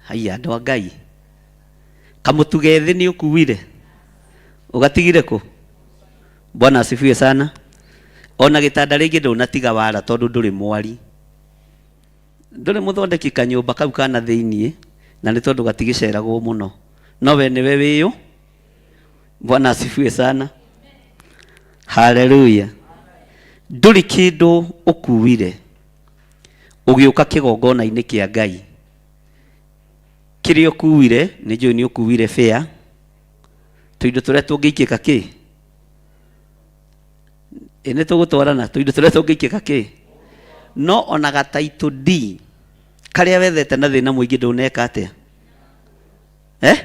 Haiya andũ a Ngai. Kamũtu gethĩ nĩ ũkuire? Ũgatigire kũ? Bwana asifiwe sana. Ona gĩtanda rĩngĩ ndũnatiga wara tondũ ndũrĩ mwari. Ndũrĩ mũthondeki kanyũmba kau ka na thĩinĩ na nĩ tondũ gatigĩceragwo mũno. No we nĩwe wĩyũ. Bwana asifiwe sana. Haleluya. Ndũrĩ kĩndũ ũkuire ũgĩũka kĩgongona-inĩ kĩa Ngai. Kĩrĩa ũkuire nĩ njũĩ nĩ ũkuire fare, tũindo tũrĩa tũngĩikĩka kĩ? Ĩ nĩ tũgũtwarana tũindo tũrĩa tũngĩikĩka kĩ? No ona ga title D karĩa wethete na thĩna mũingĩ ndũneka atĩa? Eh?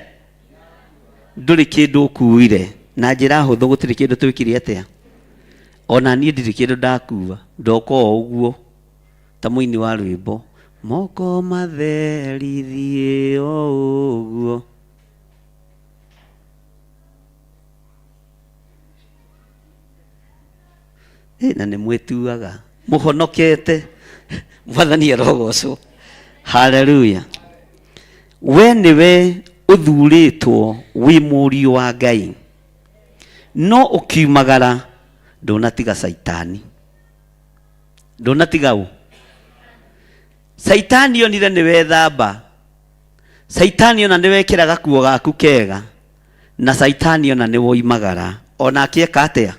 Ndũrĩ kĩndũ ũkuire na njĩra hũthũ gũtirĩ kĩndũ twĩkire atĩa? Ona niĩ ndirĩ kĩndũ ndakua, ndoka o ũguo ta mũini wa rwĩmbo, moko matheri thiĩ o ũguo. Ĩ, na nĩ mwĩtuaga mũhonokete. Mwathani arogocwo. Haleluya. We nĩwe ũthurĩtwo wĩ mũriũ wa Ngai, no ũkiumagara ndũnatiga Caitani. Ndũnatiga ũ? Caitani onire nĩ wethamba. Caitani ona nĩ wekĩra gakuo gaku kega. Na Caitani ona nĩ woimagara. Ona akĩeka atĩa?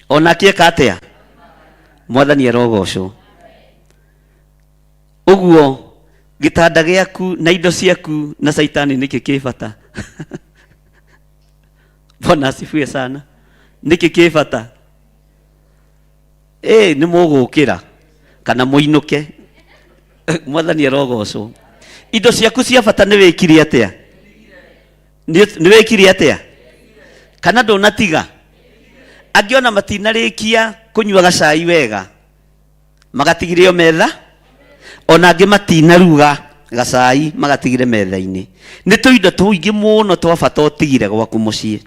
Ona akĩeka atĩa? Mwathani arogocwo. Ũguo gĩtanda gĩaku na indo ciaku na Caitani nĩkĩ kĩ bata? Bwana asifiwe sana. Nĩkĩ kĩ bata? Ĩ nĩ mũgũkĩra kana mũinũke. Mwathani arogocwo. Indo ciaku cia bata nĩ wĩkire atĩa? Nĩ wĩkire atĩa? Kana ndũnatiga? Angĩ ona matinarĩkia kũnyua gacai wega magatigire o metha, ona angĩ matinaruga gacai magatigire metha-inĩ. Nĩ tũindo tũingĩ mũno twa bata ũtigire gwaku mũciĩ,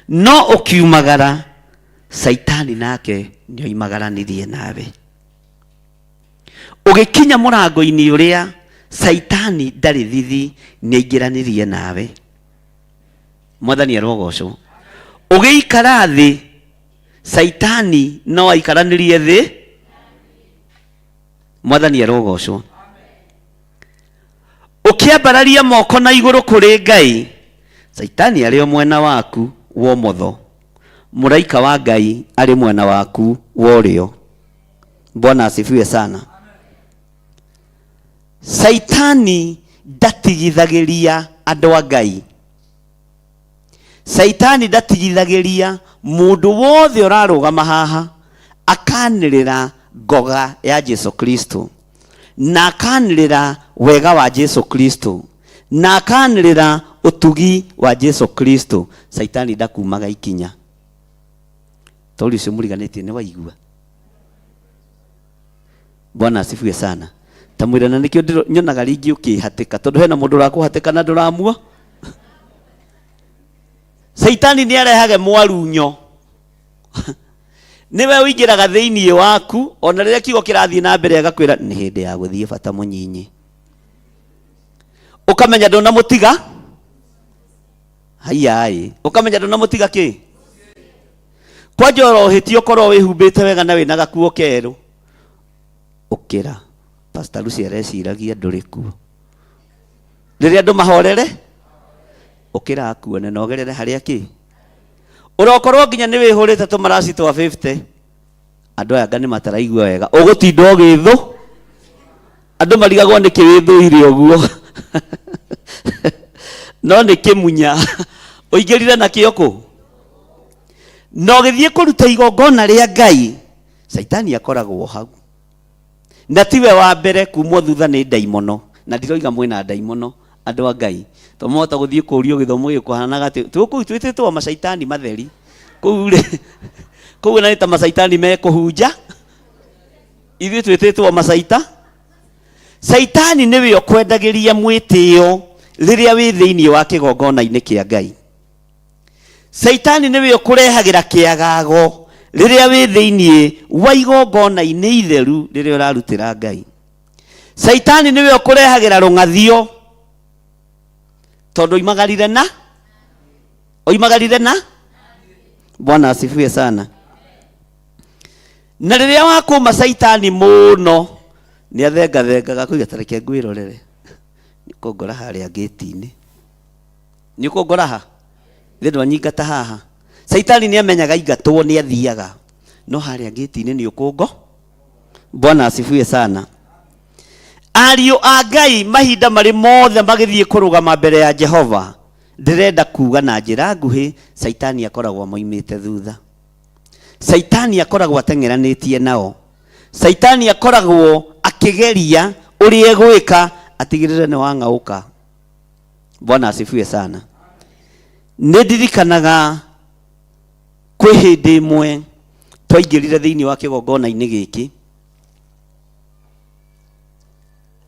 no ũkiumagara Caitani nake nĩoimagaranirie nawe. Ũgĩkinya mũrango-inĩ ũrĩa Caitani ndarĩ thithi nĩaingĩranirie nawe. Mwathani arogocwo. Ũgĩikara thĩ Caitani no aikaranirie thĩ. Mwathani arogocwo. Ũkĩambararia moko na igũrũ kũrĩ Ngai, Caitani arĩ o mwena waku wa ũmotho, mũraika wa Ngai arĩ mwena waku wa ũrĩo. Bwana asifiwe sana. Caitani ndatigithagĩria andũ a Ngai. Caitani ndatigithagĩria mũndũ wothe ũrarũgama haha akanĩrĩra ngoga ya Jesu Kristo, na akanĩrĩra wega wa Jesu Kristo, na akanĩrĩra ũtugi wa Jesu Kristo. Caitani ndakumaga ikinya. Tori ũcio mũriganĩtie nĩ waigua. Bwana asifiwe sana. Ta mwĩra na nĩkĩo nyonaga rĩngĩ ũkĩhatĩka, tondũ hena mũndũ ũrakũhatĩka na ndũramua. Caitani nĩ arehage mwarunyo. Nĩwe ũingĩraga thĩinĩ waku, ona rĩrĩa kiugo kĩrathiĩ na mbere agakwĩra nĩ hĩndĩ ya gũthiĩ bata mũnyinyi. Ũkamenya ndũnamũtiga. Haiya-ĩ, ũkamenya ndũnamũtiga kĩ? Kwanja oro ũhĩtie ũkorwo wĩhumbĩte wega na wĩna gakuo kerũ. Ũkĩra. Pastor Lucy areciragia ndũrĩ kuo. Rĩrĩa andũ mahorere, ũkĩra akuone na ũgerere harĩa kĩ. Ũrokorwo nginya nĩ wĩhũrĩte tũmaraci twa 50. Andũ aya anga nĩ mataraigua wega. Ũgũtinda ũgĩthũ. Andũ marigagwo nĩkĩ wĩthũire ũguo. No nĩ kĩmunya. Ũingĩrire nakĩo kũ? Na ũgĩthiĩ kũruta igongona rĩa Ngai, Caitani akoragwo hau. Na tiwe wa mbere kumwo thutha nĩ ndaimono. Na ndiroiga mwĩna ndaimono andũ a Ngai. To mwahota gũthiĩ kũrio gĩthomo gĩkũhanaga atĩ twĩ kũu twĩtĩtwo macaitani matheri. Kũu rĩ, kũu na nĩ ta macaitani mekũhunja. Ithuĩ twĩtĩtwo macaita. Caitani nĩwe ũkwendagĩria mwĩtĩo rĩrĩa wĩ thĩinĩ wa kĩgongona-inĩ kĩa Ngai. Caitani nĩwe ũkũrehagĩra kĩagago rĩrĩa wĩ thĩinĩ wa igongona-inĩ itheru rĩrĩa ũrarutĩra Ngai. Caitani nĩwe ũkũrehagĩra rũng'athio tondũ oimagarire na oimagarire na Bwana asifiwe sana. Na rĩrĩa wakũma Caitani mũno nĩ athengathengaga kũiga ta reke ngwĩrorere nĩ ũkũngora harĩa ngĩti-inĩ. Nĩ ũkũngora ha? Ithe ndwanyingata haha. Caitani nĩ amenyaga ingatwo nĩ athiaga. No harĩa ngĩti-inĩ nĩ ũkũngo. Bwana asifiwe sana. Ariũ a Ngai mahinda marĩ mothe magĩthiĩ kũrũgama mbere ya Jehova, ndĩrenda kuga na njĩra nguhĩ, Caitani akoragwo amoimĩte thutha. Caitani akoragwo ateng'eranĩtie nao. Caitani akoragwo akĩgeria ũrĩa egwĩka atigĩrĩre nĩ wang'aũka. Bwana asifiwe sana. Nĩ ndirikanaga kwĩ hĩndĩ ĩmwe twaingĩrire thĩinĩ wa kĩgongona-inĩ gĩkĩ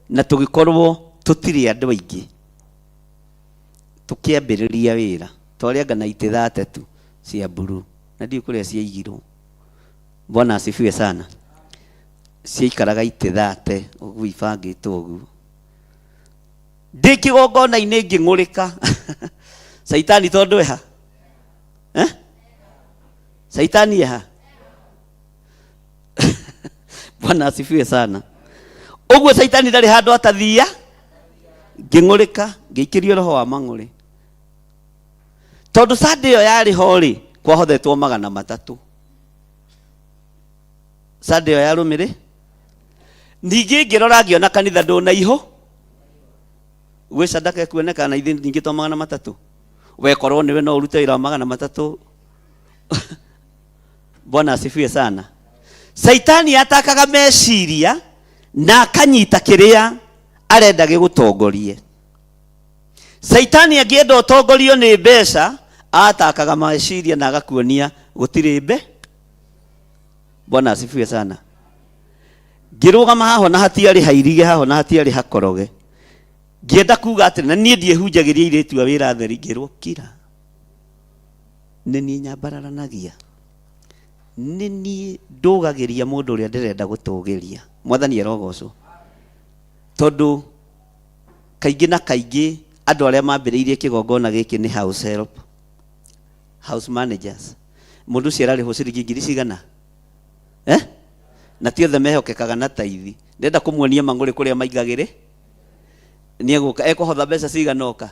na tũgĩkorwo tũtirĩ andũ aingĩ, tũkĩambĩrĩria wĩra twarĩ anga na itĩ thate tu cia mburuu na ndiũĩ kũrĩa ciaigirwo. Bwana asifiwe sana. Ciaikaraga itĩ thate ũguo ibangĩtwo ũguo. Ndĩ kĩgongona-inĩ ngĩng'ũrĩka. Caitani tondũ eha? Eh? Caitani eha? Bwana asifiwe sana. Ũguo Caitani ndarĩ handũ atathia. Ngĩng'ũrĩka, ngĩikĩrio roho wa mang'ũrĩ. Tondũ Sunday ĩyo yarĩ ho rĩ, kwahothetwo 300. Sunday ĩyo yarũmĩrĩ. Ningĩ ngĩrora ngĩona kanitha ndũnaihũ. Gwĩ sadaka ĩkuoneka na ithuĩ ningĩ to 300. We korwo nĩwe no ũrute wĩra wa 300. Bwana asifiwe sana. Saitani atakaga meciria na akanyita kĩrĩa arenda gĩgũtongorie. Saitani angĩenda ũtongorio nĩ mbeca, atakaga meciria na agakuonia gũtirĩ mbe. Bwana asifiwe sana. Ngĩrũgama haho na hatiarĩ hairige haho na hatiarĩ hakoroge. Ngĩenda kuga atĩrĩ, na niĩ ndiĩhunjagĩria airĩtu a wĩra theri, ngĩrwo kira. Nĩ niĩ nyambararanagia. Nĩ niĩ ndũgagĩria mũndũ ũrĩa ndĩrenda gũtũgĩria. Mwathani arogocwo. Tondũ kaingĩ na kaingĩ andũ arĩa mambĩrĩirie kĩgongona gĩkĩ nĩ house help, house managers. Mũndũ ũcio ararĩhwo ciringi ngiri cigana? Eh? Na ti othe mehokekaga na taithi. Ndĩrenda kũmuonia mang'ũrĩ kũrĩa maingagĩrĩ. Nĩ egũka, ekũhotha mbeca cigana oka.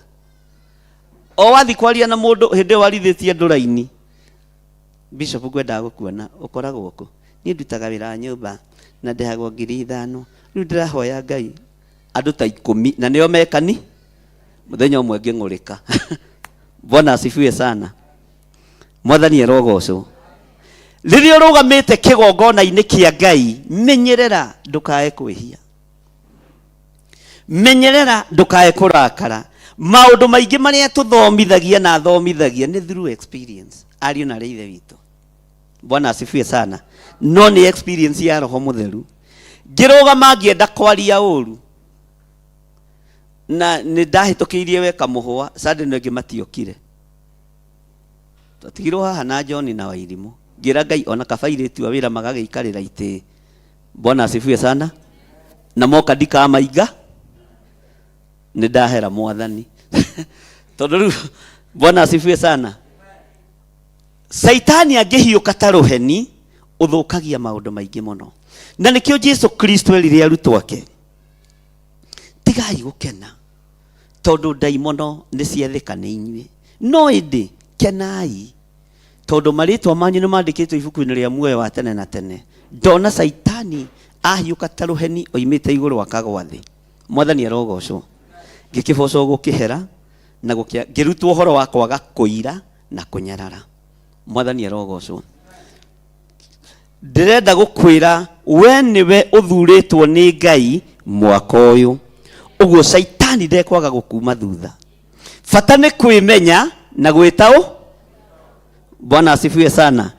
O wathi kwaria na mũndũ hĩndĩ ĩyo warithĩtie andũ raini. Bishop ngwendaga gũkuona, ũkoragwo kũ? Niĩ ndutaga wĩra wa nyũmba na ndĩhagwo 5000. Rĩu ndĩrahoya Ngai andũ ta 10 na nĩo mekani. Mũthenya ũmwe ngĩng'ũrĩka. Bwana asifiwe sana. Mwathani arogocwo. Rĩrĩa ũrũgamĩte kĩgongona-inĩ kĩa Ngai, menyerera ndũkae kwĩhia. Menyerera ndũkae kũrakara. Maũndũ maingĩ marĩa tũthomithagia na athomithagia nĩ through experience. Ariũ na arĩ ithe witũ. Bwana asifiwe sana. No nĩ experience ya Roho Mũtheru. Ngĩrũgama ngĩenda kwaria ũru. Na nĩ ndahĩtũkĩirie we kamũhũa, Sunday ĩno ĩngĩ matiokire. Twatigirwo haha na John na Wairimũ. Ngĩra Ngai ona kaba airĩtu a wĩra magagĩikarĩra itĩ. Bwana asifiwe sana. Na moka ndikamaiga. Nĩ ndahera Mwathani. Tondũ rĩu Bwana asifiwe sana. Saitani angĩhiũka ta rũheni, ũthũkagia maũndũ maingĩ mũno. Na nĩkĩo Jesu Kristo erire arutwo ake, tigai gũkena. Tondũ ndaimono nĩ ciathĩka nĩ inyuĩ. No ĩndĩ kenai tondũ marĩtwa manyu nĩ mandĩkĩtwo ibuku-inĩ rĩa muoyo wa tene na tene. Ndona Caitani ahiũka ta rũheni oimĩte igũrũ akagwa thĩ. Mwathani arogocwo. Ngĩkĩbocwo gũkĩhera na gũkĩa ngĩrutwo ũhoro wa kwaga kũira na kũnyarara. Mwathani arogocwo. Ndĩrenda gũkwĩra we nĩwe ũthurĩtwo nĩ Ngai mwaka ũyũ. Ũguo Caitani ndekwaga gũkuma thutha. Bata nĩ kwĩmenya na gwĩta ũ. Bwana asifiwe sana.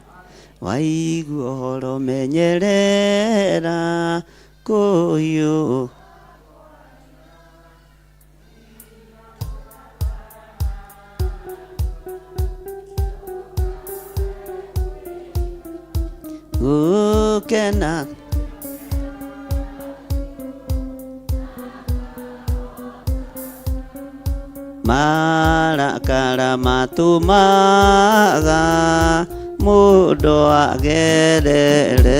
Waigua ũhoro menyerera kũhiũ. Gũkena. Marakara matũmaga mũndũ agerere.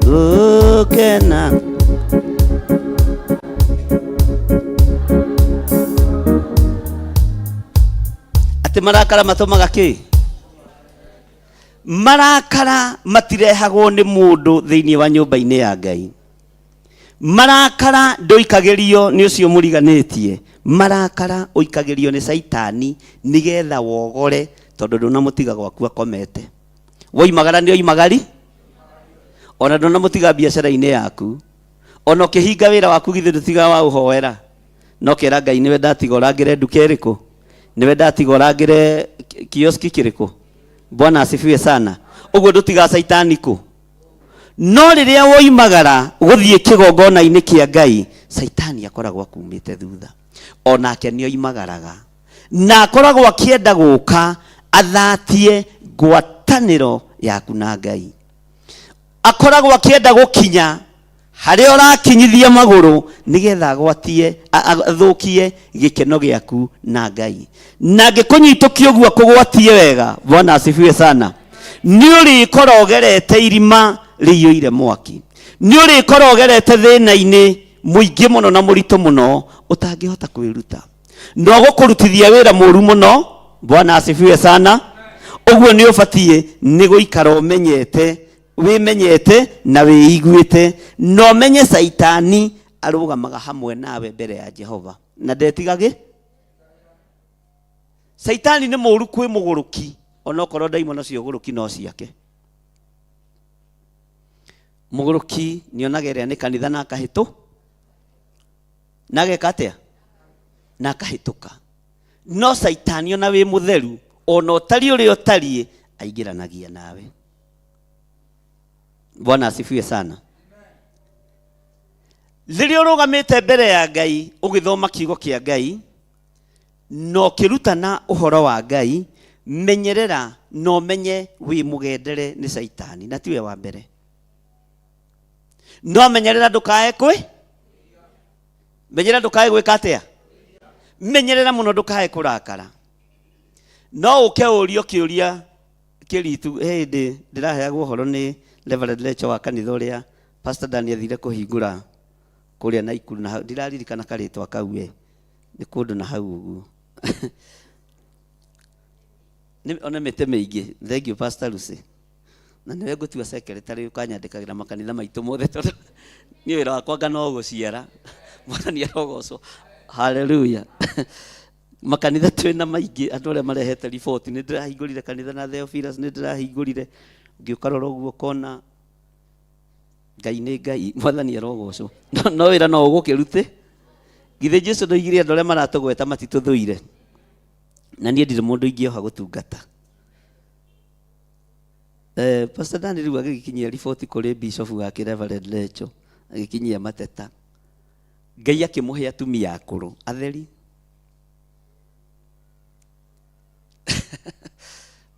Gũkena. Atĩ marakara matũmaga kĩ? Marakara matirehagwo nĩ mũndũ thĩinĩ wa nyũmba-inĩ ya Ngai. Marakara ndũikagĩrio nĩ ũcio mũriganĩtie. Marakara ũikagĩrio nĩ Caitani nĩgetha wogore, tondũ ndũnamũtiga gwaku akomete. Woimagara nĩ oimagari, ona ndũnamũtiga biacara-inĩ yaku. Ona ũkĩhinga wĩra waku githĩ ndũtigaga waũhoera. No kera Ngai nĩwe ndatiga ũrangĩre nduka ĩrĩkũ, nĩwe ndatiga ũrangĩre kioski kĩrĩkũ. Bwana asifiwe sana. Ũguo ndũtiga Caitani kũ? No rĩrĩa woimagara gũthiĩ kĩgongona-inĩ kĩa Ngai, Caitani akoragwo akumĩte thutha. Onake nĩ oimagaraga. Na akoragwo akĩenda gũka athatie ngwatanĩro yaku na Ngai. Akoragwo akĩenda gũkinya harĩa ũrakinyithia magũrũ nĩgetha agwatie athũkie gĩkeno gĩaku na Ngai. Na angĩkũnyitũkia ũguo akũgwatie wega, Bwana asifiwe sana, nĩ ũrĩkora ũgerete irima rĩiyũire mwaki, nĩ ũrĩkora ũgerete thĩna-inĩ mũingĩ mũno na mũritũ mũno ũtangĩhota kwĩruta, na ũgũkũrutithia wĩra mũru mũno. Bwana asifiwe sana. Ũguo nĩ ũbatiĩ nĩ gũikara ũmenyete, wĩmenyete na wĩiguĩte, na ũmenye Caitani arũgamaga hamwe nawe mbere ya Jehova na ndetigagĩ. Caitani nĩ mũru kwĩ mũgũrũki, onokorwo ndaimono cia ũgũrũki no ciake. Mũgũrũki nĩonaga ĩrĩa nĩ kanitha na akahĩtũ, na ageka atĩa? Na akahĩtũka. No Caitani ona wĩ mũtheru, ona ũtariĩ ũrĩa ũtariĩ, aingĩranagia nawe. Bwana asifiwe sana. Rĩrĩa ũrũgamĩte mbere ya Ngai ũgĩthoma kiugo kĩa Ngai na ũkĩrutana ũhoro wa Ngai, menyerera na ũmenye wĩ mũgendere nĩ Caitani, na tiwe wa mbere. No menyerera ndũkae kwĩ menyerera ndũkae gwĩka atĩa? Menyerera mũno ndũkae kũrakara. No ũke ũrio kĩũria kĩritu hĩndĩ ndĩraheagwo ũhoro nĩ Reverend Lecho wa kanitha ũrĩa Pastor Daniel athire kũhingũra kũrĩa Naikuru, na hau ndiraririkana karĩtwa kau we, nĩ kũndũ na hau ũguo. Nĩ ona mĩtĩ mĩingĩ. Thank you Pastor Lucy. Na nĩwe ngũtua secretary ũkanyandĩkagĩra makanitha maitũ mothe tondũ niĩ wĩra wakwa anga no gũciara. Mwathani arogocwo. Hallelujah. Makanitha twĩna maingĩ, andũ arĩa marehete riboti, nĩ ndĩrahingũrire kanitha na Theophilus, nĩ ndĩrahingũrire, ũngĩũkarora ũguo ũkona Ngai nĩ Ngai, Mwathani arogocwo. No, no wĩra no ũgũkĩrute. Githĩ Jesu ndoigire andũ arĩa maratũgweta matitũthũire? Na niĩ ndirĩ mũndũ ingĩoha gũtungata. Pastor Dan rĩu agĩgĩkinyia riboti kũrĩ bishop wake Reverend Lecho, agĩkinyia mateta. Ngai akĩmũhe atumia akũrũ atheri.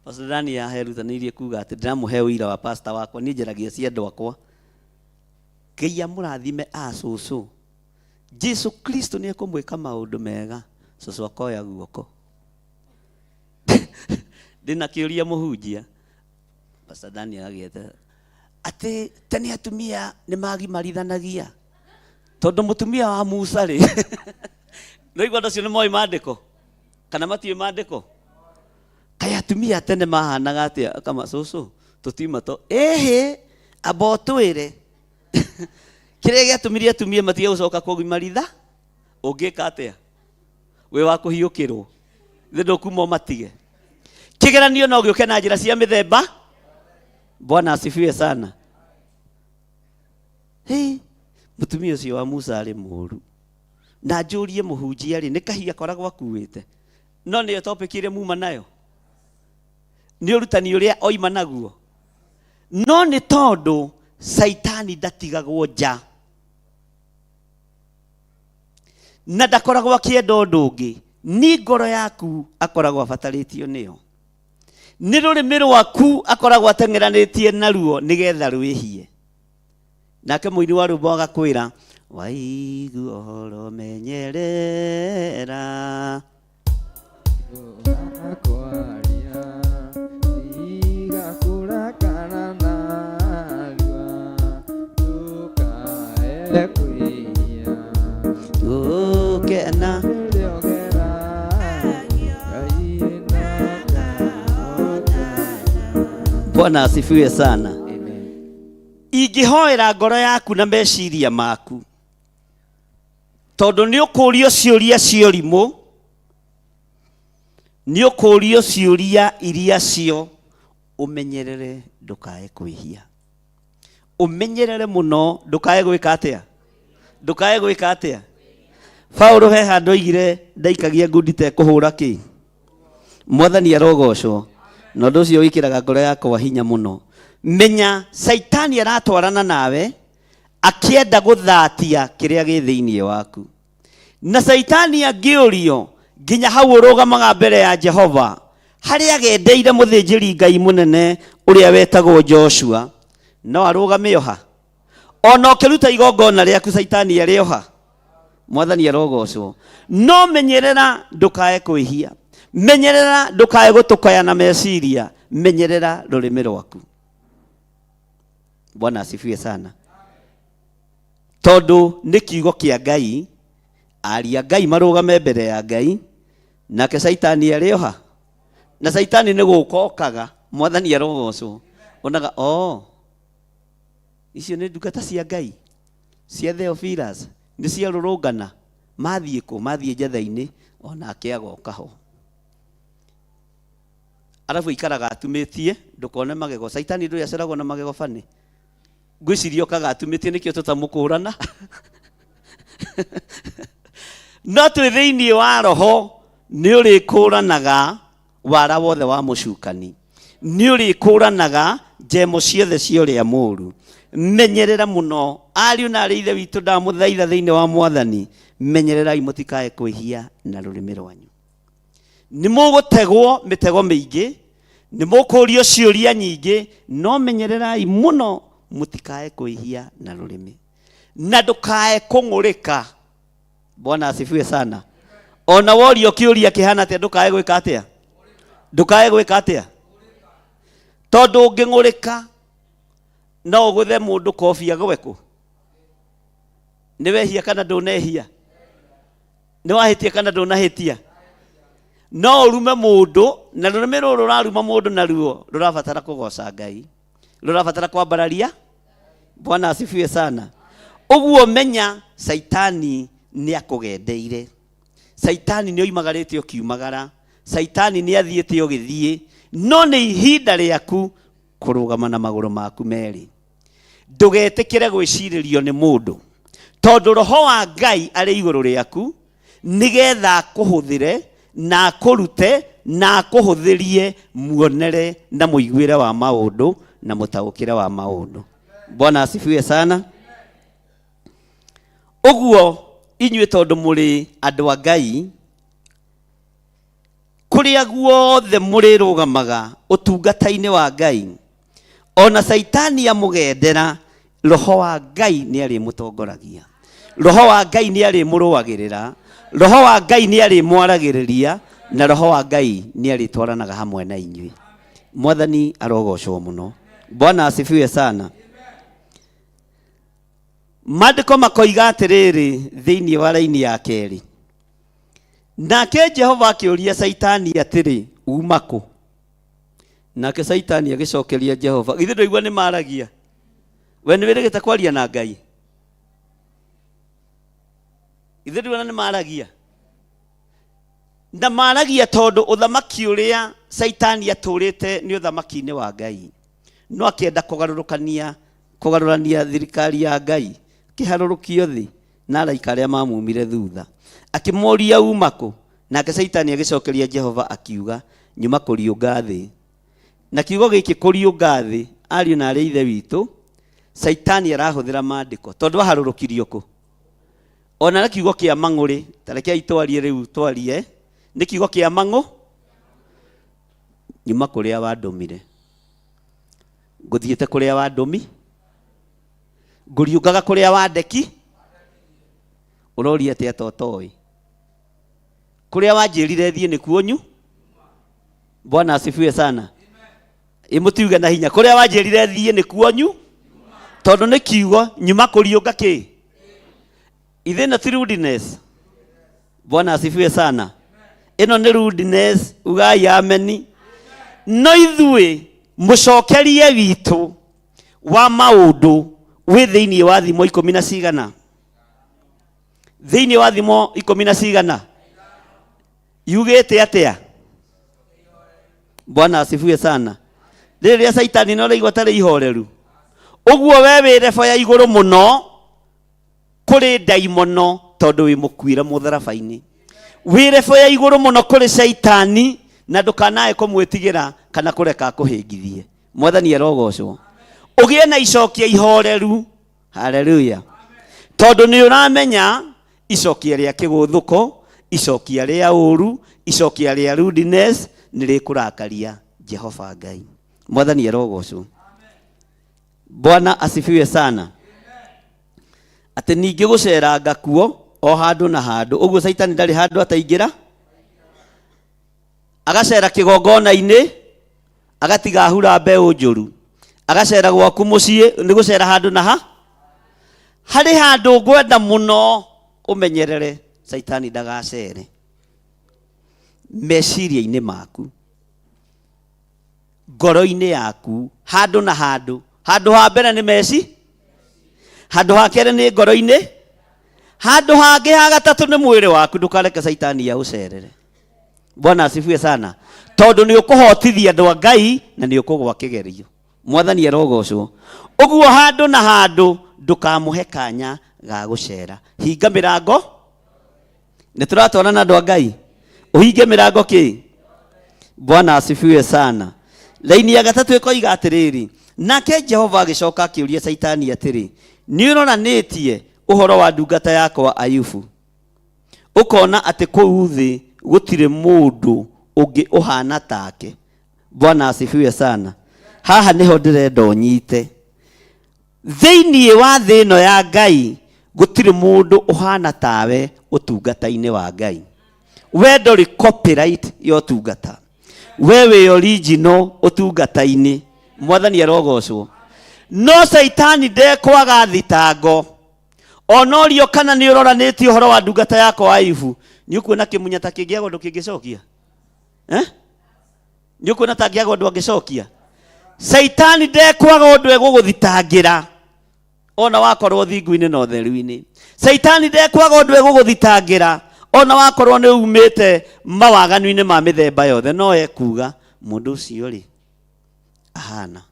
Pastor Dan yaherutanĩirie kuga atĩ ndĩramũhe ũira wa pastor wakwa, niĩ njaragia cia andũ akwa. Ngai amũrathime a cũcũ. Jesu Kristo nĩ ekũmwĩka maũndũ mega. Cũcũ akoya guoko. Ndĩna kĩũria mũhunjia. Pastor Daniel agĩete atĩ tene atumia nĩ magimarithanagia tondũ mũtumia wa Musa rĩ nĩwaigua andũ acio nĩ moĩ maandĩko kana matiũĩ maandĩko kaĩ atumia a tene mahanaga atĩa akama cũcũ tũtiuma to ĩhĩ amba ũtwĩre kĩrĩa gĩatũmire atumia matige gũcoka kũgimaritha ũngĩka atĩa wĩ wa kũhiũkĩrwo thĩ ndũkuma ũmatige kĩgeranio no gĩũke na njĩra cia mĩthemba bwana asifiwe sana Hĩ, mũtumia ũcio wa Musa arĩ mũru na njũrie mũhunjia rĩ nĩ kahiga akoragwo akuĩte no nĩyo topic ĩrĩa muma nayo nĩ ũrutani ũrĩa oima naguo no nĩ tondũ caitani ndatigagwo nja na ndakoragwo akĩenda ũndũ ũngĩ ni ngoro yaku akoragwo abatarĩtio nĩyo nĩ rũrĩmĩ rwaku akoragwo ateng'eranĩtie naruo nĩgetha rwĩhie nake mũini wa rwĩmbo agakwĩra waigua ũhoro menyerera Kwaria, tiga kũrakara narua, ndũkae kwĩhia. Gũkena. Rĩrĩa ũgeragio, Ngai nĩakahota. Bwana asifiwe sana. Ingĩhoera ngoro yaku na meciria maku tondũ nĩ ũkũrio ciũria cia ũrimũ nĩ ũkũrio ciũria iria cio ũmenyerere ndũkae kwĩhia ũmenyerere mũno ndũkae gwĩka atĩa ndũkae gwĩka atĩa Paulo he handũ oigire ndaikagia ngundi tekũhũra kĩ mwathani arogocwo na ũndũ ũcio wĩkĩraga ngoro yakwa hinya mũno menya caitani aratwarana nawe akĩenda gũthatia kĩrĩa gĩ thĩinĩ waku na caitani angĩũrio nginya hau ũrũgamaga mbere ya Jehova harĩa agendeire mũthĩnjĩri Ngai mũnene ũrĩa wetagwo Joshua no arũgame oha ona ũkĩruta igongona rĩaku caitani arĩ oha mwathani arogocwo no menyerera ndũkae kwĩhia menyerera ndũkae gũtũkaya na meciria menyerera rũrĩmĩ rwaku bwana asifiwe sana tondũ nĩ kiugo kĩa ngai aria ngai marũgame mbere ya ngai nake caitani arĩ oha na caitani nĩ gũka okaga mwathani arogocwo onaga oh icio nĩ ndungata cia ngai cia Theophilus nĩ ciarũrũngana mathiĩ kũ mathiĩ njatha-inĩ onake agoka ho arabu aikaraga atumĩtie ndũkone magego caitani ndũrĩ aceragwo na magego bani ngwĩciria okaga atumĩtie nĩkĩo tũtamũkũrana no twĩ thĩinĩ wa roho nĩ ũrĩkũranaga wara wothe wa mũcukani nĩ ũrĩkũranaga njemo ciothe cia ũrĩa mũũru menyerera mũno ariũ na arĩ ithe witũ ndamũthaitha thĩinĩ wa mwathani menyererai mũtikae kwĩhia na rũrĩmĩ rwanyu nĩ mũgũtegwo mĩtego mĩingĩ nĩ mũkũrio ciũria nyingĩ no menyererai mũno mũtikae kwĩhia na rũrĩmĩ na ndũkae kũng'ũrĩka bwana asifiwe sana ona worio kĩũria kĩhana atĩa ndũkae gwĩka atĩa ndũkae gwĩka atĩa tondũ ũngĩng'ũrĩka no ũgũthe mũndũ kobi agwe kũ nĩ wehia kana ndũnehia nĩ wahĩtia kana ndũnahĩtia no ũrume mũndũ na rũrĩmĩ rũrũ rũraruma mũndũ naruo rũrabatara kũgoca ngai rũrabatara kwambararia bwana asifiwe sana ũguo menya caitani nĩ akũgendeire caitani nĩ oimagarĩte ũkiumagara caitani nĩ athiĩte ũgĩthiĩ no nĩ ihinda rĩaku kũrũgama na magũrũ maku merĩ ndũgetĩkĩre gwĩcirĩrio nĩ mũndũ tondũ roho wa ngai arĩ igũrũ rĩaku nĩgetha akũhũthĩre na akũrute na akũhũthĩrie muonere na mũiguĩre wa maũndũ na mũtaũkĩre wa maũndũ bwana asifiwe sana ũguo inyuĩ tondũ mũrĩ andũ a ngai kũrĩa guothe mũrĩrũgamaga ũtungata-inĩ wa ngai ona caitani amũgendera roho wa ngai nĩ arĩmũtongoragia roho wa ngai nĩ arĩmũrũagĩrĩra roho wa ngai nĩ arĩmwaragĩrĩria na roho wa ngai nĩ arĩtwaranaga hamwe na inyuĩ mwathani arogocwo mũno Bwana asifiwe sana. Maandĩko makoiga atĩrĩrĩ thĩinĩ wa raini ya kerĩ, nake Jehova akĩũria Caitani atĩrĩ, uma kũ? Nake Caitani agĩcokeria Jehova, githĩ ndũigua nĩ maragia? We nĩ wĩrĩgĩte kwaria na Ngai? Githĩ ndũigua nĩ maragia? Na maragia tondũ ũthamaki ũrĩa Caitani atũrĩte nĩ ũthamaki-inĩ wa Ngai, no akĩenda kũgarũrũkania kũgarũrania thirikari ya Ngai, akĩharũrũkio thĩ na araika arĩa mamumire thutha. Akĩmũũria uma kũ? Nake Caitani agĩcokeria Jehova akiuga, nyuma kũriũnga thĩ. Na kiugo gĩkĩ kũriũnga thĩ, ariũ na arĩ ithe witũ, Caitani arahũthĩra maandĩko tondũ aharũrũkirio kũ? Ona na kiugo kĩa mang'ũrĩ, ta rekei twarie rĩu twarie, nĩ kiugo kĩa mang'ũ, nyuma kũrĩa wandũmire, ngũthiĩte kũrĩa wandũmi, ngũriũngaga kũrĩa wandeki, ũroria atĩa to toĩ kũrĩa wanjĩrire thiĩ nĩkuo nyu. Bwana asifiwe sana. Ĩmũtiuge na hinya, kũrĩa wanjĩrire thiĩ nĩkuo nyu, tondũ nĩ kiugo nyuma kũriũnga kĩ ithĩ ti rudeness. Bwana asifiwe sana. Ĩno nĩ rudeness, ugai ameni. No ithuĩ mũcokerie witũ wa maũndũ wĩ thĩinĩ wa thimo ikũmi na cigana, thĩinĩ wa thimo ikũmi na cigana yugĩte atĩa? Bwana asifiwe sana. Rĩrĩa Caitani no raigua tarĩ ihoreru ũguo, we wĩ rebo ya igũrũ mũno kũrĩ ndaimono, tondũ wĩ mũkuĩre mũtharaba-inĩ. Wĩ rebo ya igũrũ mũno kũrĩ Caitani, na ndũkanae kũmwĩtigĩra kana kũreka akũhĩngithie. Mwathani arogocwo. Ũgĩe na icokia ihoreru. Haleluya. Tondũ nĩ ũramenya icokia rĩa kĩgũthũko, icokia rĩa ũru, icokia rĩa rudeness nĩ rĩkũrakaria Jehova Ngai. Mwathani arogocwo. Bwana asifiwe sana. Atĩ ningĩ gũceranga kuo o handũ na handũ ũguo, Caitani ndarĩ handũ ataingĩra, agacera kĩgongona-inĩ, agatiga ahura mbeũ njũru, agacera gwaku mũciĩ, nĩ gũcera handũ na ha harĩ handũ ngwenda mũno ũmenyerere Caitani ndagacere meciria-inĩ maku, ngoro-inĩ yaku, handũ na handũ. Handũ ha mbere nĩ meci, handũ ha kerĩ nĩ ngoro-inĩ, handũ hangĩ ha gatatũ nĩ mwĩrĩ waku. Ndũkareke Caitani aũcerere. Bwana asifiwe sana. Tondũ nĩ ũkũhotithia andũ a Ngai na nĩ ũkũgwa kĩgerio. Mwathani arogocwo. Ũguo handũ na handũ ndũkamũhe kanya ga gũcera. Hinga mĩrango. Nĩ tũratwarana andũ a Ngai? Ũhinge mĩrango kĩ. Bwana asifiwe sana. Laini ya gatatũ ĩkoiga atĩrĩrĩ, nake Jehova agĩcoka akĩũria Caitani atĩrĩ, nĩ ũroranĩtie ũhoro wa ndungata yakwa Ayubu, ũkona atĩ kũu thĩ gũtirĩ mũndũ ũngĩ ũhana take? Bwana asifiwe sana. Haha nĩho ndĩrenda ũnyite. Thĩinĩ wa thĩ ĩno ya Ngai gũtirĩ mũndũ ũhana tawe ũtungata-inĩ wa Ngai. We ndũrĩ copyright ya ũtungata, we wĩ original ũtungata-inĩ. Mwathani arogocwo. No Caitani ndekwaga thitango onorio kana nĩ ũroranĩtie ũhoro wa ndungata yakwa Ayubu. Nĩ ũkuona kĩmunya ta kĩngĩaga ũndũ kĩngĩcokia, eh? Nĩ ũkuona ta angĩaga ũndũ angĩcokia? Caitani ndekwaga ũndũ egũgũthitangĩra ona wakorwo thingu-inĩ na ũtheru-inĩ. Caitani ndekwaga ũndũ egũgũthitangĩra ona wakorwo nĩ umĩte mawaganu-inĩ ma mĩthemba yothe. No ekuga mũndũ ũcio rĩ ahana,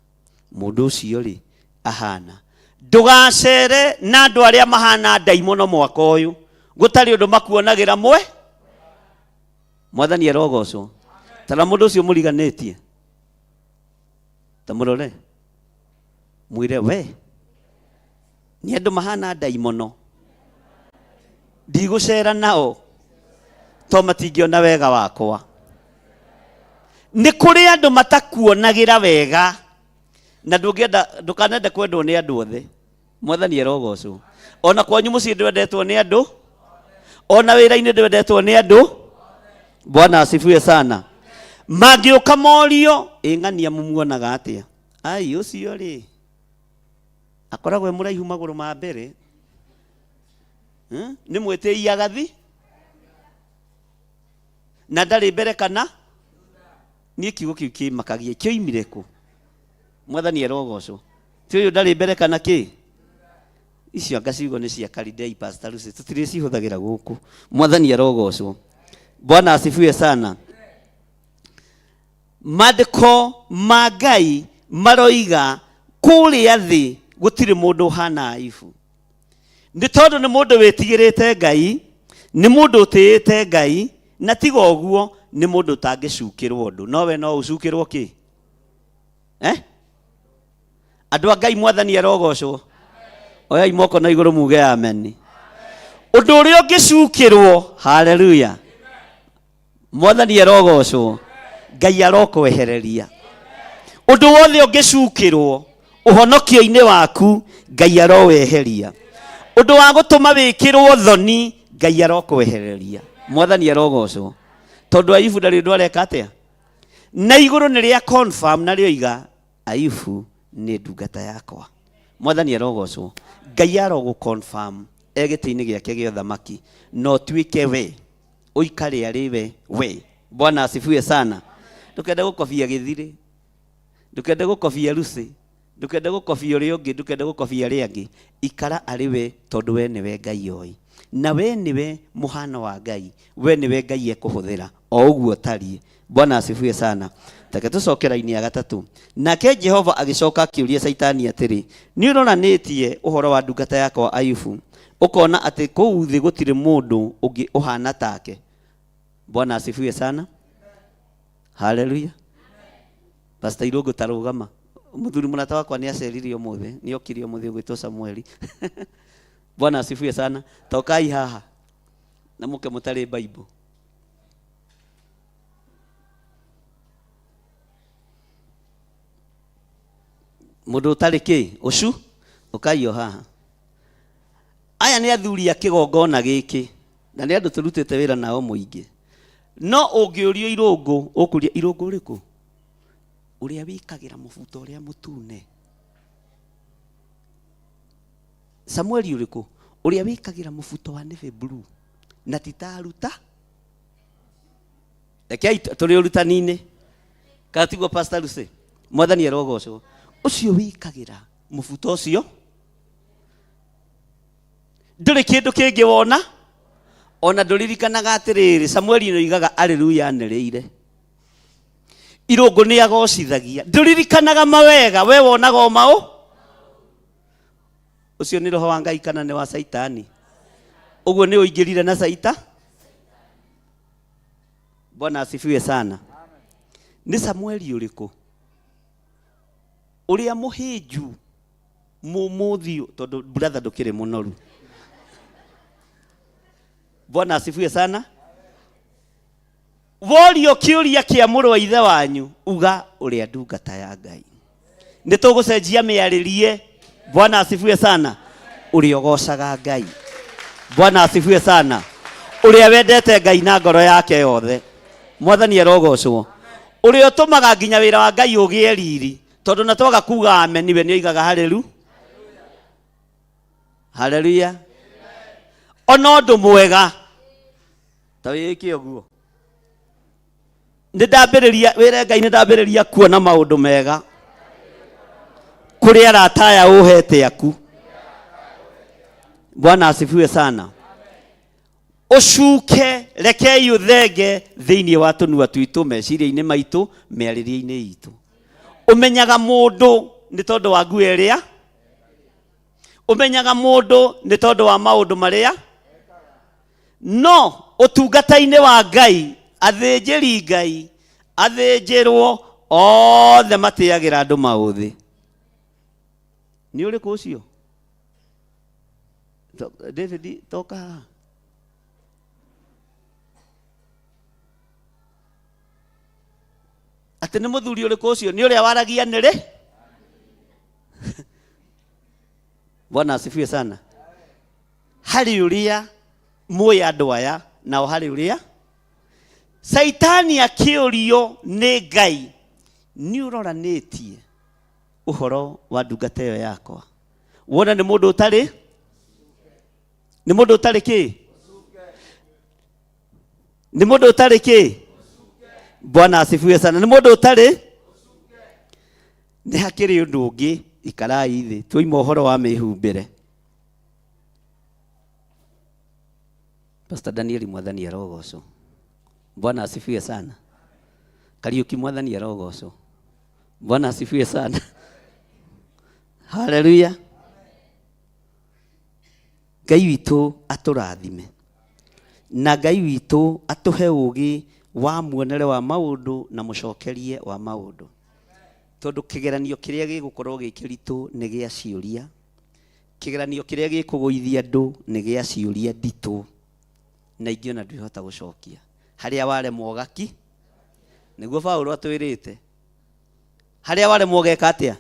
mũndũ ũcio rĩ ahana. Ndũgacere na andũ arĩa mahana ndaimono mwaka ũyũ, gũtarĩ ũndũ makuonagĩra mwe. Mwathani arogocwo. Tara mũndũ ũcio mũriganĩtie, ta mũrore, mwĩre we nĩ andũ mahana ndaimono, ndigũcera nao to matingĩona wega wakwa. Nĩ kũrĩ andũ matakuonagĩra wega, na ndũngĩenda, ndũkanende kwendwo nĩ andũ othe. Mwathani arogocwo. Ona kwanyu mũciĩ ndwendetwo nĩ andũ, ona wĩra-inĩ ndwendetwo nĩ andũ. Bwana asifiwe sana. Mangĩũka morio ĩng'ania mũmuonaga atĩa? Ai ũcio rĩ akoragwo e mũraihu magũrũ ma mbere. Nĩ mwĩtĩi agathi na ndarĩ mbere kana niĩ kiugo kĩu kĩmakagia kĩoimire kũ? Mwathani arogocwo. Ti ũyũ ndarĩ mbere kana kĩ? Icio anga ciugo nĩ cia Kalidei, Pastor Lucy, tũtirĩ cihũthagĩra gũkũ. Mwathani arogocwo. Bwana asifiwe sana. Maandĩko ma Ngai maroiga kũrĩa thĩ gũtirĩ mũndũ ũhana Ayubu. Nĩ tondũ nĩ mũndũ wĩtigĩrĩte Ngai, nĩ mũndũ ũtĩĩte Ngai, na tiga ũguo nĩ mũndũ ũtangĩcukĩrwo ũndũ. No we no ũcukĩrwo kĩ? Eh? Andũ a Ngai mwathani arogocwo. Oyai moko na igũrũ muge amen. Ũndũ ũrĩa ũngĩcukĩrwo, haleluya. Mwathani arogocwo. Ngai arokwehereria. Ũndũ wothe ũngĩcukĩrwo ũhonokio-inĩ waku, Ngai aroweheria. Ũndũ wa gũtũma wĩkĩrwo thoni, Ngai arokwehereria. Mwathani arogocwo. Tondũ Ayubu ndarĩ ũndũ areka atĩa? Na igũrũ nĩ rĩa confirm na rĩoiga Ayubu nĩ ndungata yakwa. Mwathani arogocwo. Ngai arogũ confirm e gĩtĩ-inĩ gĩake gĩa ũthamaki na ũtuĩke we ũikare arĩ we we. Bwana asifiwe sana. Ndũkende gũkobia gĩthirĩ, ndũkende gũkobia Lucy, ndũkende gũkobia ũrĩa ũngĩ, ndũkende gũkobia arĩa angĩ. Ikara arĩ we tondũ we nĩwe Ngai oĩ. Na we nĩwe mũhano wa Ngai, we nĩwe Ngai ekũhũthĩra o ũguo ũtariĩ. Bwana asifiwe sana. Reke tũcoke raini ya gatatũ. Nake Jehova agĩcoka akĩũria Caitani atĩrĩ, nĩ ũroranĩtie ũhoro wa ndungata yakwa Ayubu, ũkona atĩ kũu thĩ gũtirĩ mũndũ ũngĩ ũhaana take? Bwana asifiwe sana. Haleluya. Pastor Irũngũ ta rũgama. Mũthuri mũrata wakwa nĩ acerire ũmũthĩ, nĩ okire ũmũthĩ ũgwĩtwo Samueli. Bwana asifiwe sana. Tokai haha na mũke mũtarĩ Bible. Mũndũ ũtarĩ kĩ ũcu ũkaiyo haha. Aya nĩ athuri a kĩgongona gĩkĩ na nĩ andũ tũrutĩte wĩra nao mũingĩ. No ũngĩũrio irũngũ, ũkũria irũngũ ũrĩkũ? Ũrĩa wĩkagĩra mũbuto ũrĩa mũtune. Samueli ũrĩkũ? Ũrĩa wĩkagĩra mũbuto wa navy blue na ti ta aruta. Rekei tũrĩ ũrutani-inĩ. Kana tiguo Pastor Lucy? Mwathani arogocwo. Ũcio wĩkagĩra mũbuto ũcio ndũrĩ kĩndũ kĩngĩ wona ona ndũririkanaga atĩrĩrĩ Samueli nĩoigaga aleluya anĩrĩire irũngũ nĩ agocithagia ndũririkanaga mawega we wonaga o maũ ũcio nĩ roho wa Ngai kana nĩ wa Saitani ũguo nĩ ũingĩrire na Saita Bwana asifiwe sana. Nĩ Samueli ũrĩkũ ũrĩa mũhĩnju mũmũthiũ tondũ brother ndũkĩrĩ mũnoru. Bwana asifiwe sana. Worio kĩũria kĩa mũrũ wa ithe wanyu uga ũrĩa ndungata ya Ngai. Nĩ tũgũcenjia mĩarĩrie. Bwana asifiwe sana. Ũrĩa ũgocaga Ngai. Bwana asifiwe sana. Ũrĩa wendete Ngai na ngoro yake yothe. Mwathani arogocwo. Ũrĩa ũtũmaga nginya wĩra wa Ngai ũgĩe riri. Tondũ na twaga kuga amen we nĩ oigaga haleluya. Haleluya. Ona ũndũ mwega. Ta wĩke ũguo. Nĩ ndambĩrĩria wĩre Ngai nĩ ndambĩrĩria kuona maũndũ mega kũrĩ arata aya ũhete aku. Bwana asifiwe sana. Ũcuke rekei ũthenge thĩinĩ wa tũnua twitũ, meciria-inĩ maitũ, mĩarĩrie-inĩ itũ. Ũmenyaga mũndũ nĩ tondũ wa nguo ĩrĩa, ũmenyaga mũndũ nĩ tondũ wa maũndũ marĩa, no ũtungata-inĩ wa Ngai athĩnjĩri Ngai athĩnjĩrwo othe matĩagĩra andũ maũthĩ. Nĩ ũrĩkũ ũcio? David toka haha. Atĩ nĩ mũthuri ũrĩkũ ũcio? Nĩ ũrĩa waragia nĩrĩ? Bwana asifiwe sana. Harĩ ũrĩa mũĩ andũ aya nao harĩ ũrĩa Saitani akĩũrio nĩ Ngai nĩ ũroranĩtie Ũhoro wa ndungata ĩyo yakwa wona nĩ mũndũ ũtarĩ, nĩ mũndũ ũtarĩ kĩ, nĩ mũndũ ũtarĩ kĩ. Bwana asifiwe sana. Nĩ mũndũ ũtarĩ. Nĩ hakĩrĩ ũndũ ũngĩ, ikarai thĩ twoima ũhoro wa mĩhumbĩre. Pastor Daniel, Mwathani arogocwo. Bwana asifiwe sana. Kariuki, Mwathani arogocwo. Bwana asifiwe sana. Haleluya. Ngai witũ atũrathime na Ngai witũ atũhe ũgĩ wa muonere wa maũndũ na mũcokerie wa maũndũ, tondũ kĩgeranio kĩrĩa gĩgũkorwo gĩ kĩritũ nĩ gĩa ciũria, kĩgeranio kĩrĩa gĩkũgũithia andũ nĩ gĩa ciũria nditũ, na ingĩ ona ndwĩhota gũcokia harĩa waremwo gaki. Nĩguo Paulo atwĩrĩte, harĩa waremwo ũgeka atĩa?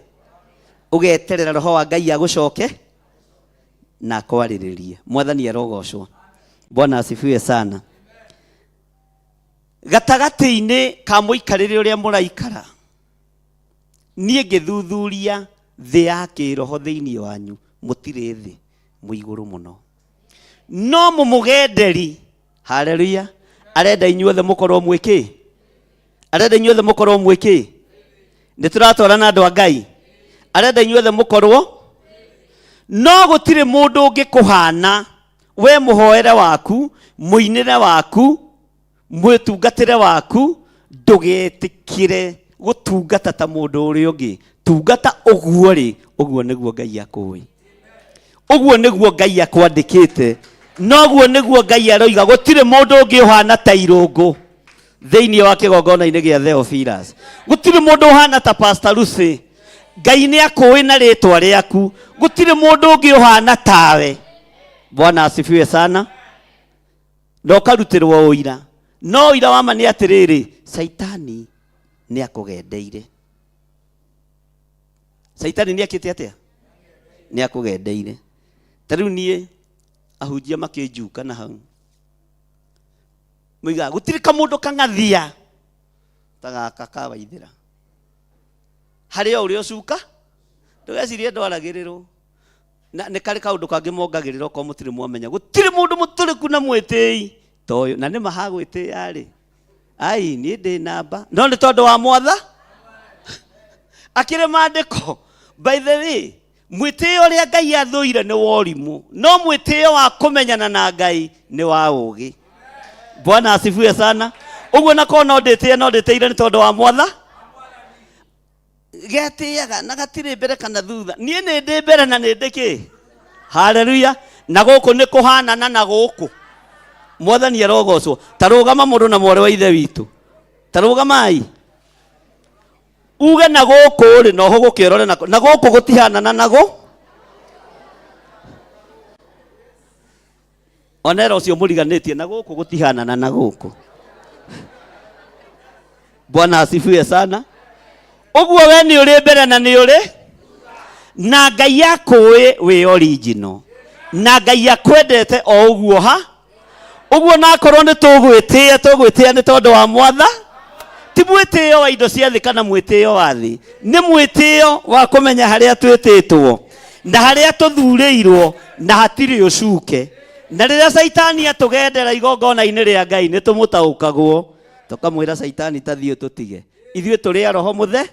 Ũgeterera roho wa Ngai agũcoke na akwarĩrĩrie. Mwathani arogocwo. Bwana asifiwe sana. Gatagatĩ-inĩ ka mũikarĩre ũrĩa mũraikara, niĩ ngĩthuthuria thĩ ya kĩroho thĩinĩ wanyu, mũtirĩ thĩ, mwĩ igũrũ mũno, no mũmũgenderi. Haleluya. Arenda inyuothe mũkorwo mwĩ kĩ? Arenda inyuothe mũkorwo mwĩ kĩ? Nĩ tũratwarana, andũ a Ngai? Arenda inyuothe mũkorwo, no gũtirĩ mũndũ ũngĩkũhana we. Mũhoere waku, mũinĩre waku, mwĩtungatĩre waku, ndũgetĩkĩre gũtungata ta mũndũ ũrĩa ũngĩ. Tungata ũguo rĩ, ũguo nĩguo Ngai akũĩ, ũguo nĩguo Ngai akwandĩkĩte, noguo nĩguo Ngai aroiga. Gũtirĩ mũndũ ũngĩ ũhana ta Irũngũ thĩinĩ wa kĩgongona-inĩ gĩa Theophilus, gũtirĩ mũndũ ũhana ta Pastor Lucy. Ngai nĩ akũĩ na rĩtwa rĩaku, gũtirĩ mũndũ ũngĩ ũhana tawe. Bwana asifiwe sana. Na ũkarutĩrwo ũira, no ũira wa ma nĩ atĩrĩrĩ, Caitani nĩ akũgendeire. Caitani nĩ akĩte atĩa? Nĩ akũgendeire. Ta rĩu niĩ ahunjia makĩnjuka na hau moigaga gũtirĩ kamũndũ kang'athia ta gaka ka Waithĩra harĩ o ũrĩa ũcuka. Ndũgecirie ndwaragĩrĩrwo na nĩ karĩ kaũndũ kangĩ mongagĩrĩra okorwo mũtirĩ mwamenya. Gũtirĩ mũndũ mũtũrĩku na mwĩtĩi ta ũyũ, na nĩ mahagwĩtĩĩa rĩ, ai niĩ ndĩ namba, no nĩ tondũ wa mwatha akĩrĩ maandĩko. By the way, mwĩtĩo ũrĩa Ngai athũire nĩ wa ũrimũ, no mwĩtĩo wa kũmenyana na Ngai nĩ wa ũũgĩ. Bwana asifiwe sana. Ũguo nakorwo no ndĩtĩe, no ndĩtĩire nĩ tondũ wa mwatha getĩaga na gatirĩ mbere kana thutha. Niĩ nĩ ndĩ mbere na nĩ ndĩ kĩ. Haleluya. Na gũkũ nĩ kũhanana na gũkũ. Mwathani arogocwo. Ta rũgama, mũndũ na mwarĩ wa ithe witũ, ta rũgamai uge na gũkũ rĩ, na ũhũgũke ũrore nako, na gũkũ gũtihanana nago. Onera ũcio mũriganĩtie, na gũkũ gũtihanana na gũkũ. Bwana asifiwe sana. Ũguo we nĩ ũrĩ mbere na nĩ ũrĩ na Ngai akũĩ wĩ original, na Ngai akwendete o ũguo ha ũguo. Nakorwo nĩ tũgwĩtĩĩa, tũgwĩtĩĩa nĩ tondũ wa mwatha, ti mwĩtĩo wa indo cia thĩ kana mwĩtĩo wa thĩ, nĩ mwĩtĩo wa kũmenya harĩa twĩtĩtwo na harĩa tũthurĩirwo, na hatirĩ ũcuke. Na rĩrĩa Caitani atũgendera igongona-inĩ rĩa Ngai, nĩ tũmũtaũkagwo, tũkamwĩra, "Caitani, ta thiĩ tũtige, ithuĩ tũrĩ a roho mũthe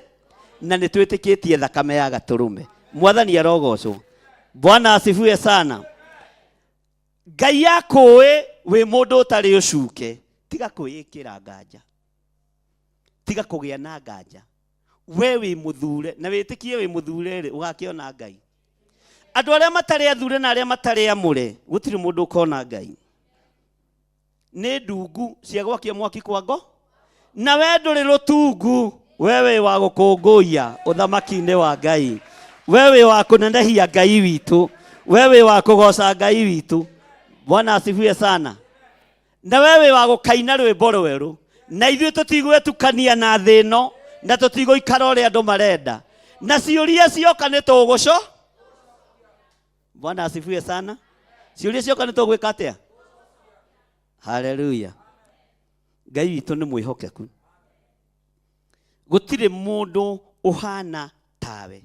na nĩ twĩtĩkĩtie thakame ya gatũrũme." Mwathani arogocwo. Bwana asifiwe sana. Ngai akũĩ wĩ mũndũ ũtarĩ ũcuke. Tiga kwĩĩkĩra nganja, tiga kũgĩa na nganja. We wĩ mũthure na wĩtĩkie wĩ mũthure rĩ, ũgakĩona Ngai. Andũ arĩa matarĩ athure na arĩa matarĩ amũre, gũtirĩ mũndũ ũkona Ngai. Nĩ ndungu cia gwakia mwaki kwa ngo, na we ndũrĩ rũtungu. We wĩ wa gũkũngũiya ũthamaki-inĩ wa Ngai, we wĩ wa kũnenehia Ngai witũ, we wĩ wa kũgoca Ngai witũ. Bwana asifiwe sana. Na we wĩ wa gũkaina rwĩmbo rwerũ, na ithuĩ tũtigwetukania na thĩ ĩno, na tũtigũikara ũrĩa andũ marenda, na ciũria cioka nĩ tũgũco. Bwana asifiwe sana. Ciũria cioka nĩ tũgwĩka atĩa? Haleluya. Ngai witũ nĩ mwĩhokeku, gũtirĩ mũndũ ũhana tawe.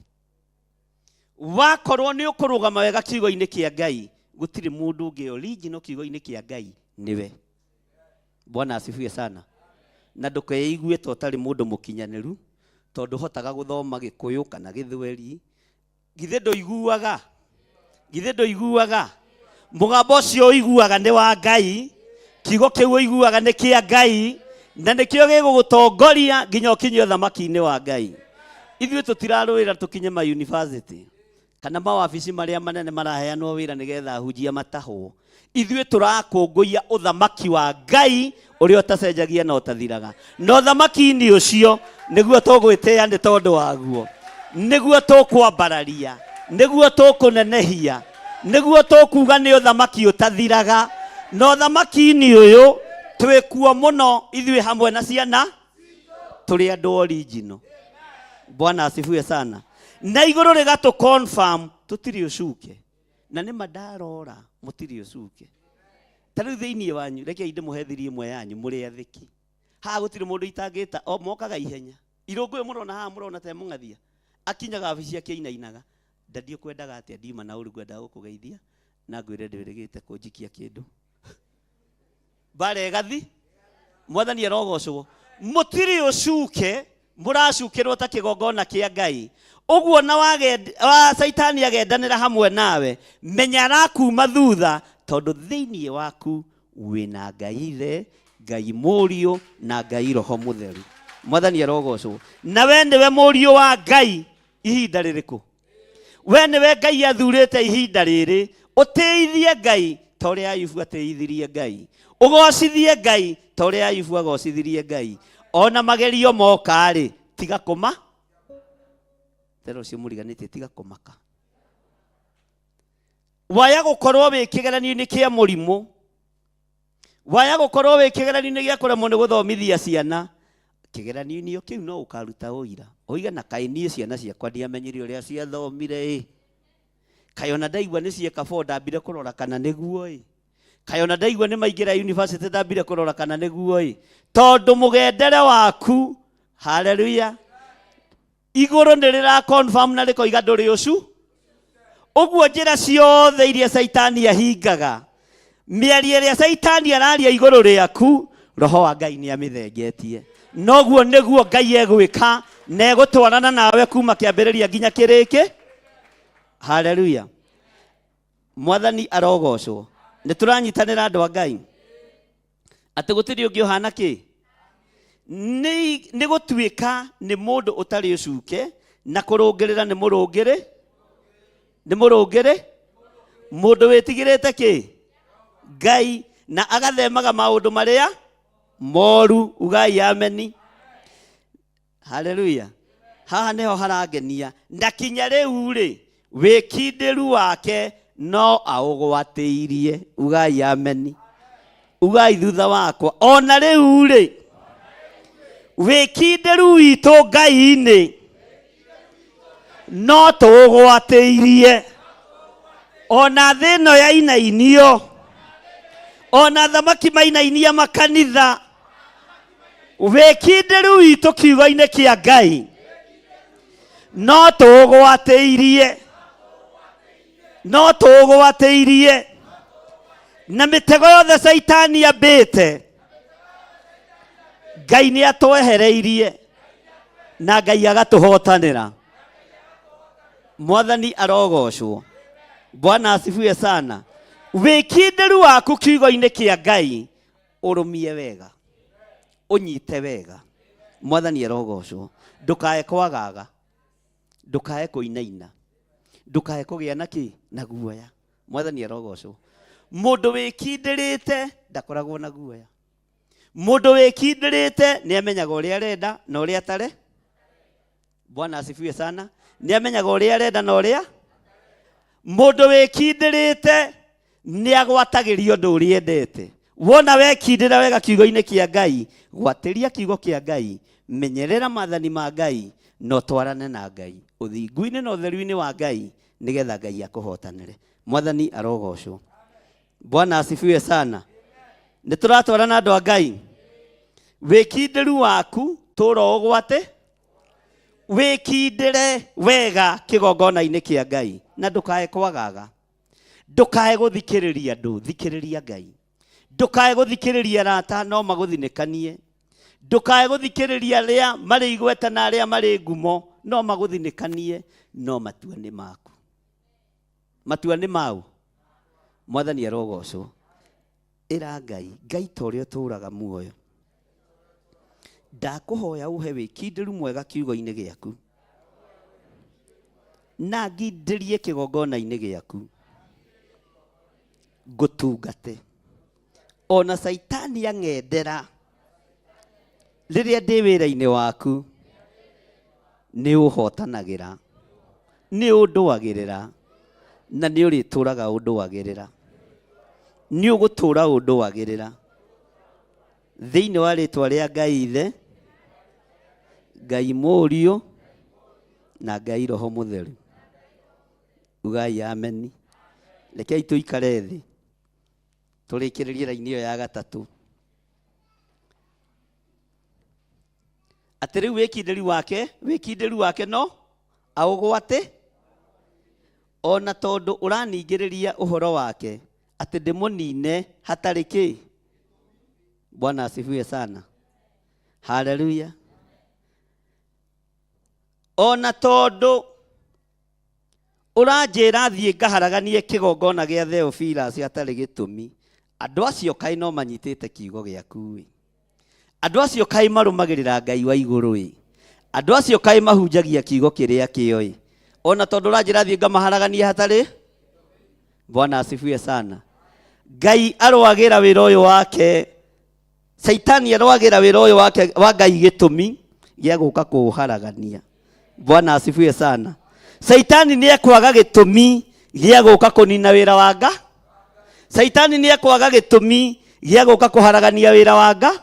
Wakorwo nĩ ũkũrũgama wega kiugo-inĩ kĩa Ngai, gũtirĩ mũndũ ũngĩ original kiugo-inĩ kĩa Ngai nĩwe. Bwana asifiwe sana. Na ndũkeigue ta ũtarĩ mũndũ mũkinyanĩru tondũ hotaga gũthoma Gĩkũyũ kana Gĩthweri. Githĩ ndũiguaga? Githĩ ndũiguaga? Mũgambo ũcio ũiguaga nĩ wa Ngai, kiugo kĩu ũiguaga nĩ kĩa Ngai, na nĩkĩo gĩgũgũtongoria nginya ũkinye ũthamaki-inĩ wa Ngai. Ithuĩ tũtirarũĩra tũkinye ma university kana mawabici marĩa manene maraheanwo wĩra nĩgetha ahunjia matahwo. Ithuĩ tũrakũngũiya ũthamaki wa Ngai ũrĩa ũtacenjagia na ũtathiraga. Na ũthamaki-inĩ ũcio nĩguo tũgwĩtĩa nĩ tondũ waguo, nĩguo tũkwambararia, nĩguo tũkũnenehia, nĩguo tũkuga nĩ ũthamaki ũtathiraga. Na ũthamaki-inĩ ũyũ twĩkuo mũno ithuĩ hamwe na ciana tũrĩ andũ original. Bwana asifiwe sana. Na igũrũ rĩgatũ confirm tũtirĩ ũcuke. Na nĩ ma ndarora mũtirĩ ũcuke. Ta rĩu thĩinĩ wanyu rekei ndĩmũhe thiri ĩmwe yanyu mũrĩ athĩki. Haha gũtirĩ mũndũ itangĩta, o mokaga ihenya. Irũngũ ũyũ mũrona haha mũrona ta mũng'athia. Akinyaga wabici akĩinainaga. Ndadi ũkwendaga atĩa ndiuma na ũru ngwendaga gũkũgeithia na ngwĩre ndwĩrĩgĩte kũnjikia kĩndũ. Mbara ĩgathi. Mwathani arogocwo. Mũtirĩ ũcuke, mũracukĩrwo ta kĩgongona kĩa Ngai. Ũguo na wa Caitani agendanĩra hamwe nawe, menya arakuma thutha tondũ thĩinĩ waku wĩna Ngai Ithe, Ngai Mũriũ na Ngai Roho Mũtheru. Mwathani arogocwo. Na we nĩwe Mũriũ wa Ngai ihinda rĩrĩkũ? We nĩwe Ngai athurĩte ihinda rĩrĩ. Ũtĩithie Ngai ta ũrĩa Ayubu atĩithirie Ngai. Ũgocithie Ngai ta ũrĩa Ayubu agocithirie Ngai. Ona magerio moka-rĩ, tiga kũma. Tera ũcio mũriganĩtie, tiga kũmaka. Waya gũkorwo wĩ kĩgeranio-inĩ kĩa mũrimũ, waya gũkorwo wĩ kĩgeranio-inĩ gĩa kũremwo nĩ gũthomithia ciana, kĩgeranio-inĩ o kĩu no ũkaruta ũira. Ũige na kaĩ niĩ ciana ciakwa ndiamenyire ũrĩa ciathomire ĩ. Kaĩ ona ndaigua nĩ cieka four ndambire kũrora kana nĩguo ĩ. Kaĩ ona ndaigua nĩ maingĩra university ndambire kũrora kana nĩguo ĩ. Tondũ mũgendere waku, haleluya, igũrũ nĩ rĩra confirm na rĩkoiga ndũrĩ ũcu. Ũguo njĩra ciothe iria Caitani ahingaga, mĩario ĩrĩa Caitani araria igũrũ rĩaku, Roho wa Ngai nĩ amĩthengetie. Noguo nĩguo Ngai egwĩka na egũtwarana nawe kuma kĩambĩrĩria nginya kĩrĩkĩ. Haleluya. Mwathani arogocwo. Nĩ tũranyitanĩra andũ a Ngai. Atĩ gũtirĩ ũngĩ ũhana kĩ? Nĩ gũtuĩka nĩ mũndũ ũtarĩ ũcuke na kũrũngĩrĩra nĩ mũrũngĩrĩ. Nĩ mũrũngĩrĩ. Mũndũ wĩtigĩrĩte kĩ? Ngai na agathemaga maũndũ marĩa moru. Ugai ameni. Haleluya. Haha nĩho harangenia. Na kinya rĩu rĩ, wĩkindĩru wake no aũgwatĩirie. Ugai ameni. Ugai thutha wakwa. Ona rĩu rĩ, wĩkindĩru witũ Ngai-inĩ no tũũgwatĩirie. Ona thĩ ĩno yainainio, ona thamaki mainainia makanitha, wĩkindĩru witũ kiugo-inĩ kĩa Ngai no tũũgwatĩirie, no tũũgwatĩirie. Na mĩtego yothe Caitani ambĩte, Ngai nĩ atwehereirie na Ngai agatũhotanĩra. Mwathani arogocwo. Bwana asifiwe sana. Wĩkindĩru waku kiugo-inĩ kĩa Ngai ũrũmie wega, ũnyite wega. Mwathani arogocwo. Ndũkae kwagaga, ndũkae kũinaina, ndũkae kũgĩa na kĩ? Na guoya. Mwathani arogocwo. Mũndũ wĩkindĩrĩte ndakoragwo na guoya. Mũndũ wĩkindĩrĩte nĩ amenyaga ũrĩa arenda na ũrĩa atare. Bwana asifiwe sana. Nĩ amenyaga ũrĩa arenda na ũrĩa. Mũndũ wĩkindĩrĩte nĩ agwatagĩria ũndũ ũrĩa endete. Wona wekindĩra wega kiugo-inĩ kĩa Ngai, gwatĩria kiugo kĩa Ngai, menyerera maathani ma Ngai, na ũtwarane na Ngai ũthingu-inĩ na ũtheru-inĩ wa Ngai, nĩgetha Ngai akũhotanĩre. Mwathani arogocwo. Bwana asifiwe sana. Nĩ tũratwarana andũ a Ngai. Wĩkindĩru waku tũra ũgwate. Wĩkindĩre wega kĩgongona-inĩ kĩa Ngai na ndũkae kwagaga. Ndũkae gũthikĩrĩria andũ, thikĩrĩria Ngai. Ndũkae gũthikĩrĩria arata no magũthinĩkanie. Ndũkae gũthikĩrĩria arĩa marĩ igweta na arĩa marĩ ngumo no magũthinĩkanie, no matua nĩ maku. Matua nĩ mau. Mwathani arogocwo. Ĩra Ngai, Ngai ta ũrĩa ũtũũraga muoyo, ndakũhoya ũhe wĩkindĩru mwega kiugo-inĩ gĩaku na ngindĩrie kĩgongona-inĩ gĩaku, ngũtungate ona Caitani ang'endera rĩrĩa ndĩ wĩra-inĩ waku, nĩ ũhotanagĩra, nĩ ũndũagĩrĩra, na nĩ ũrĩtũraga ũndũagĩrĩra, nĩ ũgũtũra ũndũagĩrĩra thĩinĩ wa rĩtwa rĩa Ngai Ithe, Ngai Mũriũ na Ngai Roho Mũtheru. Ugai ameni. Rekei tũikare thĩ tũrĩkĩrĩrie raini ĩyo ya gatatũ. Atĩ rĩu wĩkindĩru wake, wĩkindĩru wake no aũgwate, ona tondũ ũraningĩrĩria ũhoro wake atĩ ndĩmũnine hatarĩ kĩ. Bwana asifiwe sana. Haleluya. Ona tondũ ũranjĩra thiĩ ngaharaganie kĩgongona gĩa Theophilus hatarĩ gĩtũmi, andũ acio kaĩ no manyitĩte kiugo gĩaku ĩ. Andũ acio kaĩ marũmagĩrĩra Ngai wa igũrũ ĩ. Andũ acio kaĩ mahunjagia kiugo kĩrĩa kĩo ĩ. Ona tondũ ũranjĩra thiĩ ngamaharaganie hatarĩ. Bwana asifiwe sana. Ngai arwagĩra wĩra ũyũ wake, Caitani arwagĩra wĩra ũyũ wake wa Ngai gĩtũmi gĩa gũka kũũharagania. Bwana asifiwe sana. Caitani nĩ ekwaga gĩtũmi gĩa gũka kũnina wĩra wa Ngai. Caitani nĩ ekwaga gĩtũmi gĩa gũka kũharagania wĩra wa Ngai.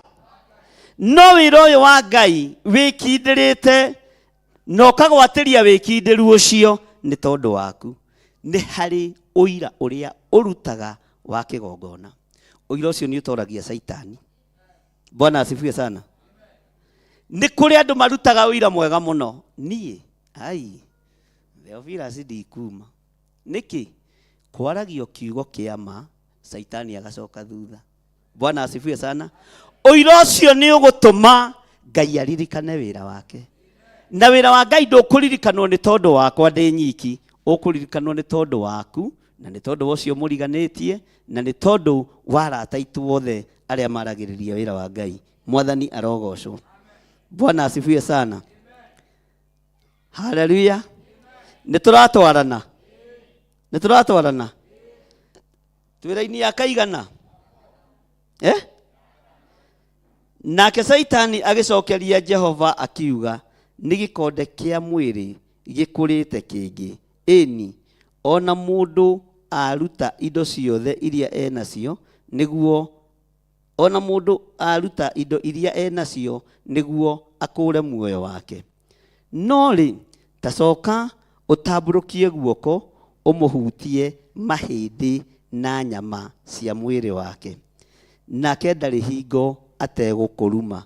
No wĩra ũyũ wa Ngai wĩkindĩrĩte na ũkagwatĩria wĩkindĩru ũcio nĩ tondũ waku. Nĩ harĩ ũira ũrĩa ũrutaga wa kĩgongona. Ũira ũcio nĩ ũtoragia Caitani. Bwana asifiwe sana. Nĩ kũrĩ andũ marutaga ũira mwega mũno. Niĩ, ai, Theophilus ndikuma. Nĩkĩ? Kwaragio kiugo kĩa ma, Caitani agacoka thutha. Bwana asifiwe sana. Ũira ũcio nĩ ũgũtũma Ngai aririkane wĩra wake. Na wĩra wa Ngai ndũkũririkanwo nĩ tondũ wakwa ndĩ nyiki, ũkũririkanwo nĩ tondũ waku, na nĩ tondũ wa ũcio mũriganĩtie, na nĩ tondũ wa arata aitũ othe arĩa maragĩrĩria wĩra wa Ngai. Mwathani arogocwo. Bwana asifiwe sana. Haleluya. Nĩ tũratwarana, nĩ tũratwarana twĩra-inĩ ya kaigana eh? Nake Caitani agĩcokeria Jehova akiuga, nĩ gĩkonde kĩa mwĩrĩ gĩkũrĩte kĩngĩ, ĩni, ona mũndũ aruta indo ciothe iria enacio nĩguo ona mũndũ aruta indo iria enacio nĩguo akũre muoyo wake. No rĩ, ta coka ũtambũrũkie guoko ũmũhutie mahĩndĩ na nyama cia mwĩrĩ wake, nake ndarĩ hingo ategũkũruma.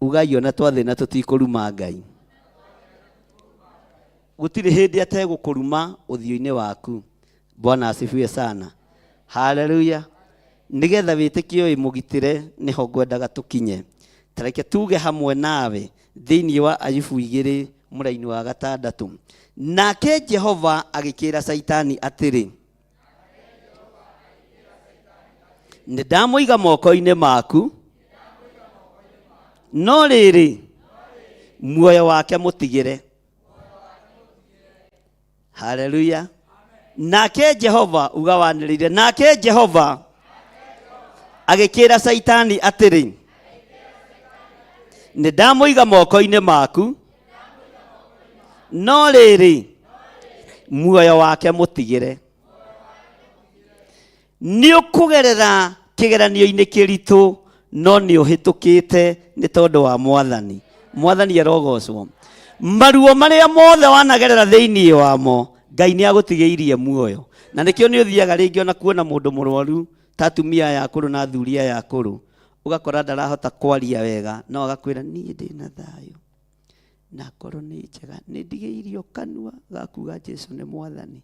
Ugai ona twathĩna tũtikũruma Ngai. Gũtirĩ hĩndĩ ategũkũruma ũthiũ-inĩ waku. Bwana asifiwe sana. Haleluya. Nĩgetha wĩtĩkio ũyũ mũgitĩre nĩho ngwendaga tũkinye. Ta reke tuge hamwe nawe thĩinĩ wa Ayubu igĩrĩ mũraini wa gatandatũ. Nake Jehova agĩkĩra Caitani atĩrĩ, nĩ ndamũiga moko-inĩ maku, no rĩrĩ, muoyo wake mũtigĩre. Haleluya. Nake Jehova uga wanĩrĩire, nake Jehova agĩkĩra Caitani atĩrĩ, nĩ ndamũiga moko-inĩ maku, no rĩrĩ, muoyo wake mũtigĩre. Nĩ ũkũgerera kĩgeranio-inĩ kĩritũ, no nĩ ũhĩtũkĩte nĩ tondũ wa Mwathani. Mwathani arogocwo. Maruo marĩa mothe wanagerera thĩinĩ wamo, Ngai nĩ agũtigĩirie muoyo. Na nĩkĩo nĩ ũthiaga rĩngĩ ona kuona mũndũ mũrwaru ta atumia aya akũrũ na athuri aya akũrũ, ũgakora ndarahota kwaria wega, no agakwĩra niĩ ndĩna thayũ. Na ngoro nĩ njega, nĩ ndigĩirio kanua ga kuga Jesu nĩ mwathani.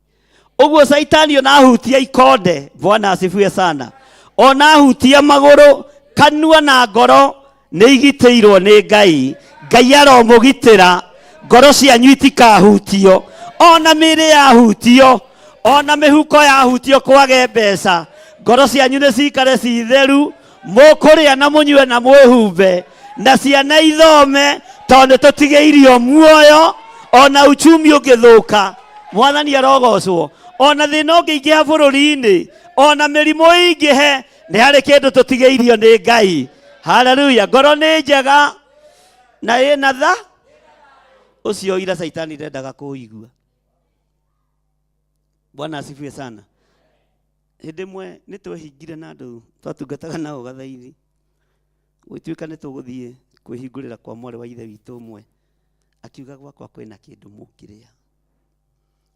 Ũguo Caitani ona ahutia ikonde, Bwana asifiwe sana, ona ahutia magũrũ, kanua na ngoro nĩ igitĩirwo nĩ Ngai. Ngai aromũgitĩra, ngoro cianyu itikahutio, ona mĩĩrĩ yahutio, ona mĩhuko yahutio kwage mbeca, ngoro cianyu nĩ cikare ci theru, mũkũrĩa na mũnyue na mwĩhumbe, na ciana ithome, tondũ nĩ tũtigĩirio muoyo, ona uchumi ũngĩthũka, Mwathani arogocwo, ona thĩna ũngĩingĩha bũrũri-inĩ, ona mĩrimũ ĩingĩhe, nĩ harĩ kĩndũ tũtigĩirio nĩ Ngai. Haleluya. Ngoro nĩ njega na ĩna tha, ũcio ira Caitani ndendaga kũũigua. Bwana asifiwe sana. Hĩndĩ ĩmwe nĩ twehingire na andũ twatungataga nao Gathaithi, gũgĩtuĩka nĩ tũgũthiĩ kwĩhingũrĩra kwa mwarĩ wa ithe witũ ũmwe, akiuga gwakwa kwĩna kĩndũ mũngĩrĩa.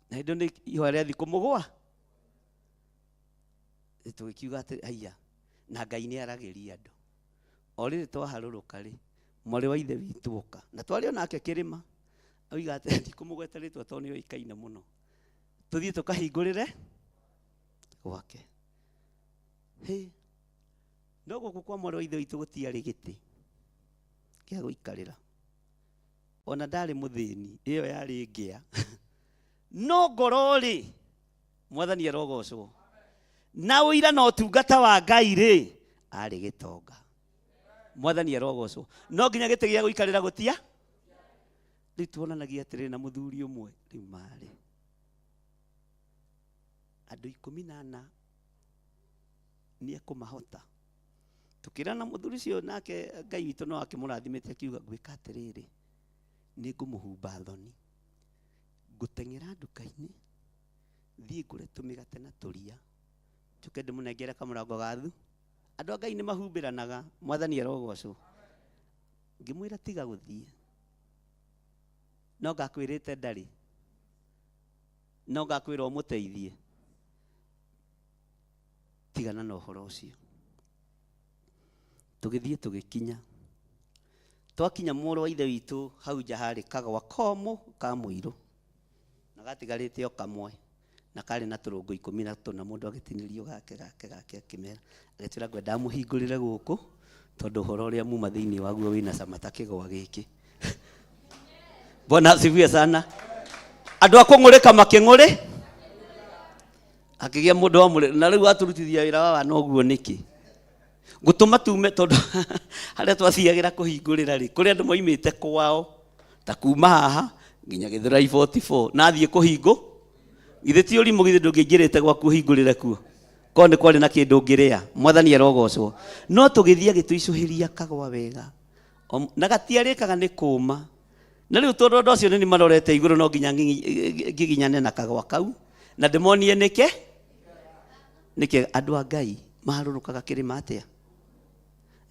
Na hĩndĩ ĩyo nĩ ihoya rĩa thikũ mũgwa, tũgĩkiuga atĩ haiya, na Ngai nĩ aragĩria andũ. O rĩrĩ twaharũrũka rĩ, mwarĩ wa ithe witũ oka, na twarĩ o nake kĩrĩma, oiga atĩ ndikũmũgweta rĩtwa tondũ nĩ oĩkaine mũno, tũthiĩ tũkahingũrĩre gwake. Hĩ, no gũkũ kwa mwarĩ wa ithe witũ gũtiarĩ gĩtĩ gĩa gũikarĩra, ona ndarĩ mũthĩni, ĩyo yarĩ ngĩa. No ngoro rĩ, Mwathani arogocwo, na ũira na ũtungata wa Ngai rĩ, arĩ gĩtonga. Mwathani arogocwo. No nginya gĩtĩ gĩa gũikarĩra gũtia. Rĩu tuonanagia atĩrĩrĩ na mũthuri ũmwe, rĩu marĩ andũ 14 nĩ ekũmahota. Tũkĩrana mũthuri ũcio nake Ngai witũ no akĩmũrathimĩte akiuga ngwĩka atĩrĩrĩ, nĩ ngũmũhumba thoni, ngũteng'era nduka-inĩ thiĩ ngũre tũmĩgate na tũria, njoke ndĩmũnengere kamũrango ga thu. Andũ a Ngai nĩ mahumbĩranaga, Mwathani arogocwo. Ngĩmwĩra tiga gũthiĩ, no ngakwĩrĩte ndarĩ, no ngakwĩra ũmũteithie, tigana na ũhoro ũcio. Tũgĩthiĩ tũgĩkinya, twakinya mũrũ wa ithe witũ hau nja harĩ kagwa komũ ka mũirũ, na gatigarĩte o kamwe, na karĩ na tũrũngo 14, mũndũ agĩtinĩrio gake gake gake, akĩmera, agĩtwĩra ngwendaga mũhingũrĩre gũkũ, tondũ ũhoro ũrĩa muma thĩinĩ waguo wĩna cama ta kĩgwa gĩkĩ. Bwana asifiwe sana. Andũ a kũng'ũrĩka makĩng'ũrĩ, akĩgĩa mũndũ wa mũrĩ, na rĩu atũrutithia wĩra wa wana ũguo nĩkĩ? Gũtũma tume, tondũ harĩa twathiagĩra kũhingũrĩra rĩ, kũrĩ andũ moimĩte kwao, ta kuma haha nginya Gĩthũrai 44, na athiĩ kũhingũ, githĩ ti ũrimũ, githĩ ndũngĩingĩrĩte gwaku ũhingũrĩre kuo, korwo nĩ kwarĩ na kĩndũ ũngĩrĩa. Mwathani arogocwo. No tũgĩthiĩ agĩtũicũhĩria kagwa wega, na gatiarĩkaga nĩ kũma. Na rĩu tondũ andũ acio nĩ marorete igũrũ, no nginya ngiginyane na kagwa kau, na ndĩmonie nĩke nĩke andũ a Ngai maharũrũkaga kĩrĩma atĩa.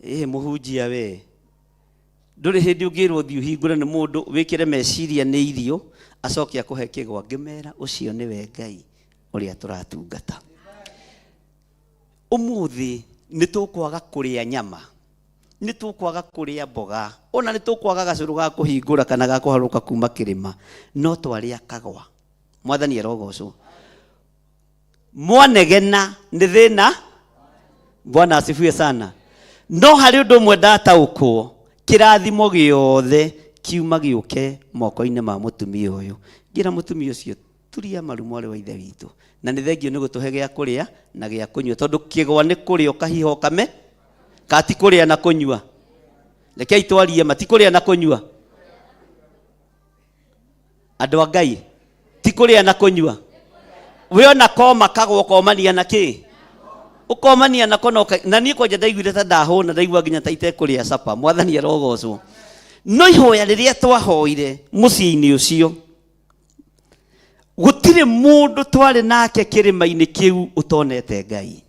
Ĩĩ mũhunjia we, ndũrĩ hĩndĩ ũngĩrwo ũthiĩ ũhingũre nĩ mũndũ wĩkĩre meciria nĩ irio acoke akũhe kĩgwa. Ngĩmera ũcio nĩwe Ngai ũrĩa tũratungata. Ũmũthĩ nĩ tũkwaga kũrĩa nyama, nĩ tũkwaga kũrĩa mboga, ona nĩ tũkwaga gacũrũ ga kũhingũra kana ga kũharũrũka kuma kĩrĩma, no twarĩa kagwa. Mwathani arogocwo. Mwanegena nĩ thĩna. Bwana asifiwe sana. No harĩ ũndũ ũmwe ndataũkwo, kĩrathimo gĩothe kiuma gĩũke moko-inĩ ma mũtumia ũyũ. Ngĩra mũtumia ũcio, turia maru mwarĩ wa ithe witũ, na nĩ thengio nĩ gũtũhe gĩa kũrĩa na gĩa kũnyua, tondũ kĩgwa nĩ kũrĩa ũkahiha ũkame, ka ti kũrĩa na kũnyua. Rekei twarie ma, ti kũrĩa na kũnyua. Andũ a Ngai, ti kũrĩa na kũnyua. We ona koma kagwa ũkomania na kĩ? Ũkomania nako na ũka-, na niĩ kwanja ndaiguire ta ndahũna, ndaigua nginya ta itekũrĩa capa. Mwathani arogocwo. No ihoya rĩrĩa twahoire mũciĩ-inĩ ũcio, gũtirĩ mũndũ twarĩ nake kĩrĩma-inĩ kĩu ũtonete Ngai.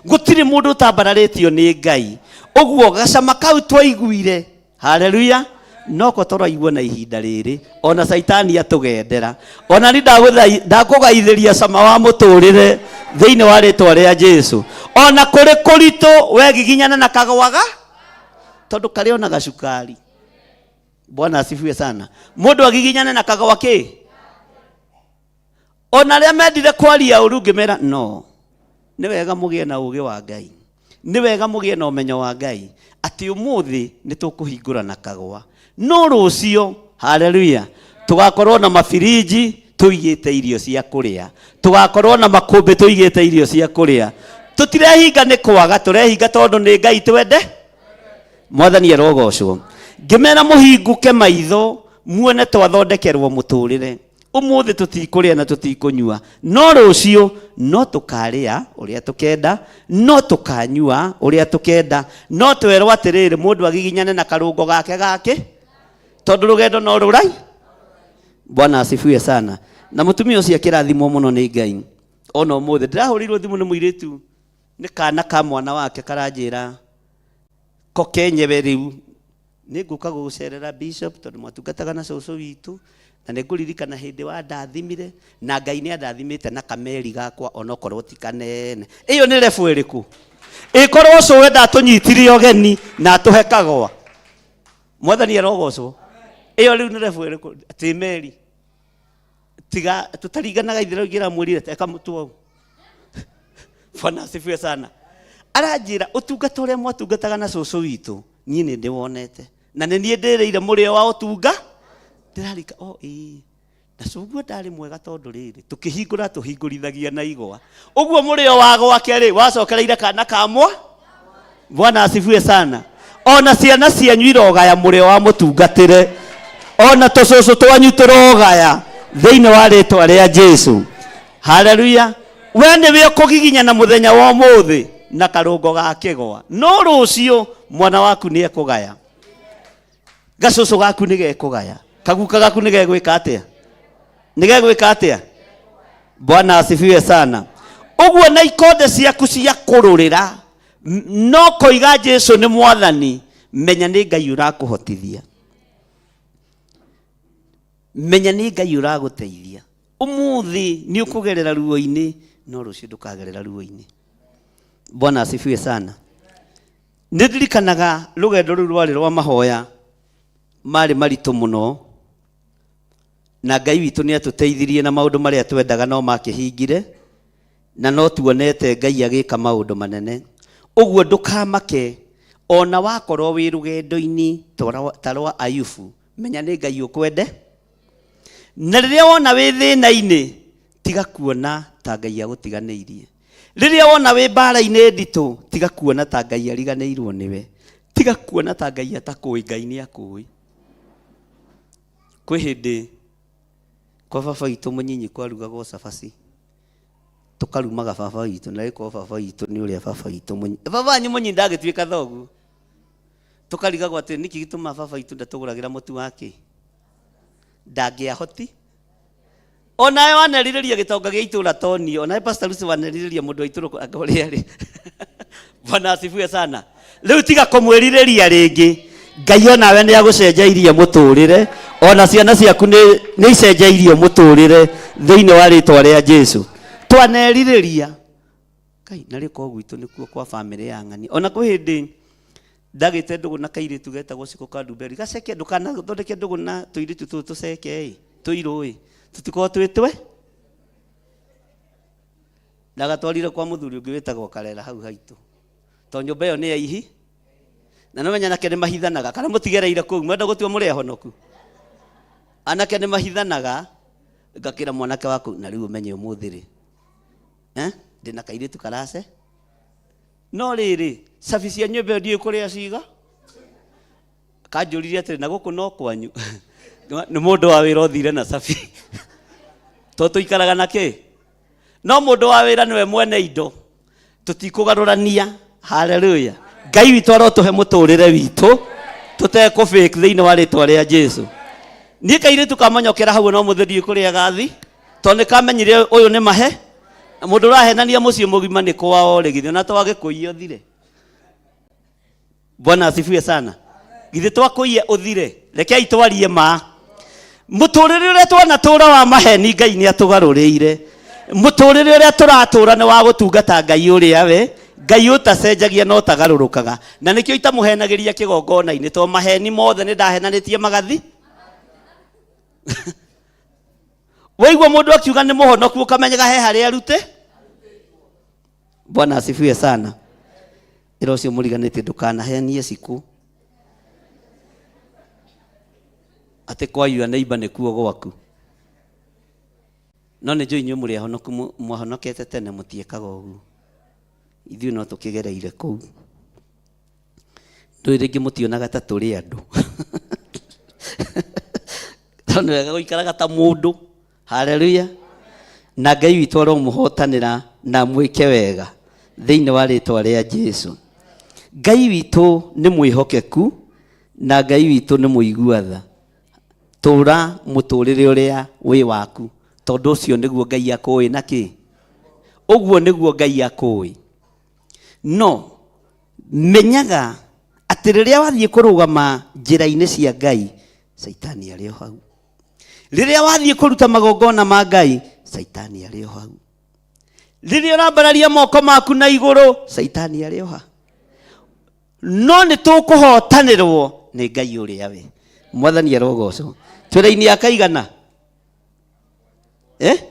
Gũtirĩ mũndũ ũtambararĩtio nĩ Ngai. Ũguo gacama kau twaiguire, haleluya, noko tũraigua na ihinda rĩrĩ, ona Caitani atũgendera. Ona ni ndakũgaithĩria cama wa mũtũrĩre thĩinĩ wa rĩtwa rĩa Jesu. Ona kũrĩ kũritũ, we giginyana na kagwaga, tondũ karĩ ona gacukari. Bwana asifiwe sana. Mũndũ agiginyane na kagwa kĩ? Ona arĩa mendire kwaria ũru ngĩmera no. Nĩ wega mũgĩe na ũũgĩ wa Ngai. Nĩ wega mũgĩe na ũmenyo wa Ngai atĩ ũmũthĩ nĩ tũkũhingũra na kagwa. No rũciũ, haleluya, tũgakorwo na mabirinji tũigĩte irio cia kũrĩa. Tũgakorwo na makũmbĩ tũigĩte irio cia kũrĩa. Tũtirehinga nĩ kwaga, tũrehinga tondũ nĩ Ngai twende. Mwathani arogocwo. Ngĩmera mũhingũke maitho muone twathondekerwo mũtũrĩre. Ũmũthĩ tũtikũrĩa na tũtikũnyua, no rũciũ no tũkarĩa ũrĩa tũkenda, no tũkanyua ũrĩa tũkenda. No twerwo atĩrĩrĩ, mũndũ agiginyane na karũngo gake gake, tondũ rũgendo no rũrai. Bwana asifiwe sana. Na mũtumia ũcio akĩrathimwo mũno nĩ Ngai. Ona ũmũthĩ ndĩrahũrĩirwo thimũ nĩ mũirĩtu, nĩ kana ka mwana wake karanjĩra ko kenyewe rĩu nĩ ngũka gũgũcerera bishop tondũ mwatungataga na cũcũ witũ na nĩ ngũririkana hĩndĩ wandathimire na Ngai nĩ andathimĩte na kameri gakwa onokorwo ti kanene. Ĩyo nĩ level ĩrĩkũ? Ĩkorwo cũwe ndatũnyitire ũgeni na atũhe kagwa. Mwathani arogocwo. Ĩyo rĩu nĩ level ĩrĩkũ? Atĩ meri. Tiga tũtaringanaga itherũ ingĩramwĩrire teka mũtu wau. Bwana asifiwe sana. Aranjĩra ũtungata ũrĩa mwatungataga na cũcũ witũ niĩ nĩ ndĩwonete na nĩ niĩ ndĩrĩire mũrĩo wa ũtunga ndĩrarika o ĩĩ na cũguo ndarĩ mwega tondũ rĩrĩ tũkĩhingũra tũhingũrithagia na igwa ũguo mũrĩo wa gwake rĩ wacokereire kana kamwa. Bwana asifiwe sana. Ona ciana cianyu irogaya mũrĩo wa mũtungatĩre, ona tũcũcũ twanyu tũrogaya thĩinĩ wa rĩtwa rĩa Jesu. Haleluya. We nĩwe ũkũgiginyana mũthenya wa ũmũthĩ na karũngo ga kĩgwa, no rũciũ mwana waku nĩ ekũgaya, gacũcũ gaku nĩ gekũgaya, kaguka gaku nĩ gegwĩka atĩa? Nĩ gegwĩka atĩa? Bwana asifiwe sana. Ũguo na ikonde ciaku cia kũrũrĩra, no koiga Jesu nĩ mwathani, menya nĩ Ngai ũrakũhotithia, menya nĩ Ngai ũragũteithia. Ũmũthĩ nĩ ũkũgerera ruo-inĩ, no rũciũ ndũkagerera ruo-inĩ. Bwana asifiwe sana. Nĩ ndirikanaga rũgendo rũu rwarĩ rwa mahoya marĩ maritũ mũno, na Ngai witũ nĩ atũteithirie na maũndũ marĩa twendaga no makĩhingire, na no tuonete Ngai agĩka maũndũ manene. Ũguo ndũkamake ona wakorwo wĩ rũgendo-inĩ ta rwa Ayubu, menya nĩ Ngai ũkwende. Na rĩrĩa wona wĩ thĩna-inĩ, tiga kuona ta Ngai agũtiganĩirie. Rĩrĩa wona wĩ mbara-inĩ nditũ, tiga kuona ta Ngai ariganĩirwo nĩwe. Tiga kuona ta Ngai atakũĩ, Ngai nĩ akũĩ. Kwĩ hĩndĩ kwa baba witũ mũnyinyi kwarugagwo cabaci, tũkarumaga baba witũ, na rĩkorwo baba witũ nĩ ũrĩa baba witũ mũnyinyi. Baba wanyu mũnyinyi ndagĩtuĩka thoguo. Tũkarigagwo atĩ nĩkĩ gĩtũmaga baba witũ ndatũgũragĩra mũtu wa kĩ? Ndangĩahoti. Onawe wanerirĩria gĩtonga gĩa itũũra toni, onawe Pastor Lucy wanerirĩria mũndũ wa itũũra anga ũrĩa arĩ. Bwana asifiwe sana. Rĩu tiga kũmwĩrirĩria rĩngĩ. Ngai onawe nĩ agũcenjeirie mũtũrĩre, ona ciana ciaku nĩ icenjeirio mũtũrĩre thĩinĩ wa rĩtwa rĩa Jesu. Twanerirĩria. Kai, na rĩko gwitũ nĩkuo kwa famĩlĩ ya ng'ani. Ona kwĩ hĩndĩ ndagĩte ndũgũ na kairĩtu getagwo Cikũ ka Ndumberi. Gaceke, ndũkanathondeke ndũgũ na tũirĩtu tũtũ tũceke ĩ, tũirũ ĩ, tũtikoragwo twĩ twe. Ndagatwarire kwa mũthuri ũngĩ wĩtagwo Karera hau haitũ. Tondũ nyũmba ĩyo nĩ ya ihi. Na nĩ ũmenya anake nĩ mahithanaga, kana mũtigereire kũu, mwenda gũtua mũrĩ ahonoku. Anake nĩ mahithanaga, ngakĩra mwanake waku, na rĩu ũmenye ũmũthĩ rĩ. Ndĩna kairĩtu karace. No rĩrĩ, cabi cia nyũmba ĩyo ndiũĩ kũrĩa ciga. Kanjũririe atĩrĩ, na gũkũ no kwanyu? Nĩ mũndũ wa wĩra ũthire na cabi. Tondũ tũikaraga na kĩ? No mũndũ wa wĩra nĩwe mwene indo. Tũtikũgarũrania. Haleluya. Ngai witũ arotũhe mũtũrĩre witũ tũtekũ fake thĩinĩ wa rĩtwa rĩa Jesu. Niĩ kairĩtu kamonyokera hau no mũthĩ ndiũĩ kũrĩa gathi, tondũ nĩ kamenyire ũyũ nĩ mahe. Na mũndũ ũrahenania mũciĩ mũgima nĩ kwao rĩ, githĩ ona twagĩkũiya ũthire? Bwana asifiwe sana. Githĩ twakũiya ũthire? Rekei twarie ma. Mũtũrĩre ũrĩa twanatũra wa maheni Ngai nĩ atũgarũrĩire. Mũtũrĩre ũrĩa tũratũra nĩ wa gũtungata Ngai ũrĩa we, Ngai ũtacenjagia na ũtagarũrũkaga. Na nĩkĩo itamũhenagĩria kĩgongona-inĩ, tondũ maheni mothe nĩ ndahenanĩtie magathi. Waigua mũndũ akiuga nĩ mũhonoku ũkamenyaga he harĩa arute. Bwana asifiwe sana. Ĩra ũcio mũriganĩtie ndũkanahenie cikũ atĩ kwa your neighbor nĩkuo gwaku. No nĩ njũĩ inyuĩ mũrĩ ahonoku mwahonokete tene mũtiĩkaga ũguo. Ithuĩ no tũkĩgereire kũu. Ndũĩ rĩngĩ mũtionaga ta tũrĩ andũ. Tondũ nĩ wega gũikaraga ta mũndũ. Haleluya. Na Ngai witũ aromũhotanĩra na mwĩke wega thĩinĩ wa rĩtwa rĩa Jesu. Ngai witũ nĩ mwĩhokeku na Ngai witũ nĩ mũigua tha. Tũra mũtũrĩre ũrĩa wĩ waku tondũ ũcio nĩguo Ngai akũĩ na kĩ? Ũguo nĩguo Ngai akũĩ. No menyaga atĩ rĩrĩa wathiĩ kũrũgama njĩra-inĩ cia Ngai, Caitani arĩ o hau. Rĩrĩa wathiĩ kũruta magongona ma Ngai, Caitani arĩ o hau. Rĩrĩa ũrambararia moko maku na igũrũ, Caitani arĩ o ha. No nĩ tũkũhotanĩrwo nĩ Ngai ũrĩa we. Mwathani arogocwo. Twĩ raini ya kaigana? Eh?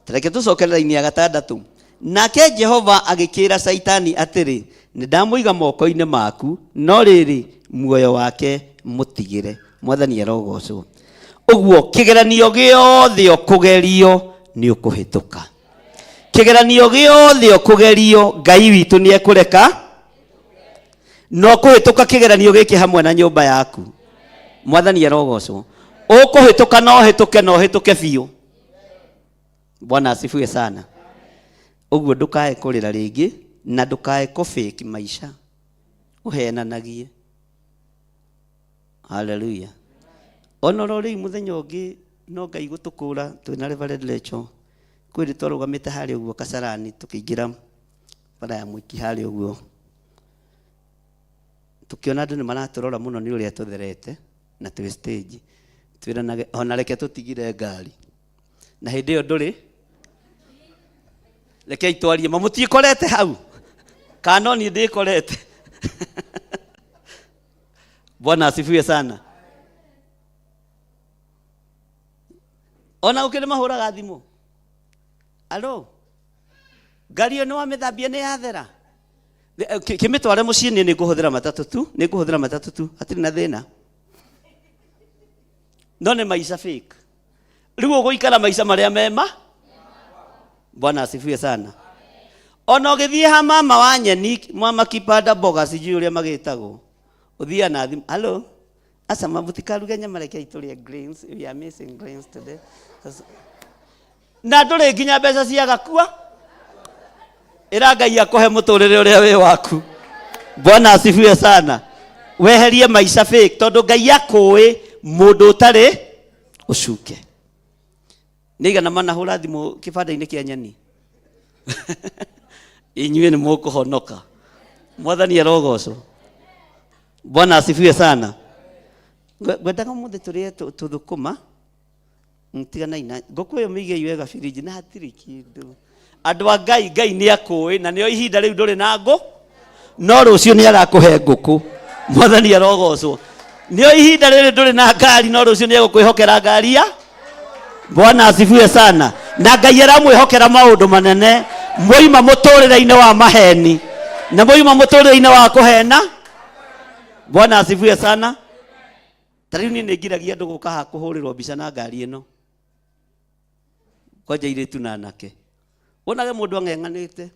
Reke tũcokere raini ya gatandatũ. Nake Jehova agĩkĩra Caitani atĩrĩ, nĩ ndamũiga moko-inĩ maku, no rĩrĩ, muoyo wake mũtigĩre. Mwathani arogocwo. Ũguo kĩgeranio gĩothe ũkũgerio nĩ ũkũhĩtũka. Kĩgeranio gĩothe ũkũgerio Ngai witũ nĩ ekũreka no kũhĩtũka kĩgeranio gĩkĩ hamwe na nyũmba yaku. Mwathani arogocwo. Ũkũhĩtũka no ũhĩtũke na ũhĩtũke biũ. Bwana asifiwe sana. Ũguo ndũkae kũrĩra rĩngĩ na ndũkae kũ fake maica ũhenanagie. Haleluya. Ona oro rĩu mũthenya ũngĩ no Ngai gũtũkũra twĩna Reverend Rachel kwĩ hĩndĩ twarũgamĩte harĩa ũguo Kasarani tũkĩingĩra bara ya Mwiki harĩa ũguo tũkĩona andũ nĩ maratũrora mũno nĩ ũrĩa tũtherete na twĩ stage twĩranage ona reke tũtigire ngari na hĩndĩ ĩyo ndũrĩ rekei twarie ma mũtiĩkorete hau kana no niĩ ndĩkorete. Bwana asifiwe sana. Ona gũkĩrĩ mahũraga thimũ, alo, ngari ĩyo nĩ wamĩthambia nĩ yathera, kĩmĩtware mũciĩ, niĩ nĩ ngũhũthĩra matatũ tu, nĩ ngũhũthĩra matatũ tu, hatirĩ na thĩna. No nĩ maica fake. Rĩu ũgũikara maica marĩa mema. Bwana asifiwe sana. Ona ũgĩthiĩ ha mama wa nyeni, mama kipanda mboga, sijui ũrĩa magĩtagwo, ũthiaga na thimũ, hello, aca mũtikaruge nyama, rekei tũrĩe greens, we are missing greens today. Sasa, na ndũrĩ nginya mbeca cia gakua. Ĩra Ngai akũhe mũtũrĩre ũrĩa wĩ waku. Bwana asifiwe sana. Weherie maica fake tondũ Ngai akũĩ mũndũ ũtarĩ ũcuke. Nĩ igana manahũra thimũ kĩbanda-inĩ kĩa nyeni. Inyuĩ nĩ mũkũhonoka. Mwathani arogocwo. Bwana asifiwe sana. Ngwendaga ũmũthĩ tũrĩe tũthũkũma. Tiganai na ngũkũ ĩyo, mĩigei wega firiji na hatirĩ kĩndũ. Andũ a Ngai, Ngai nĩ akũĩ na nĩo ihinda rĩu ndũrĩ na ngũ, no rũciũ nĩ agakũhe ngũkũ. Mwathani arogocwo. Nĩo ihinda rĩrĩ ndũrĩ na ngari, no rũciũ nĩ egũkwĩhokera ngari ya. Bwana asifiwe sana. Na Ngai aramwĩhokera maũndũ manene. Mwaima mũtũrĩre-inĩ wa maheni na mwaima mũtũrĩre-inĩ wa kũhena. Bwana asifiwe sana. Ta rĩu niĩ nĩ ngiragia andũ gũka haha kũhũrĩrwo mbica na ngari ĩno, kwanja airĩtu na anake. Wonage mũndũ ang'eng'anĩte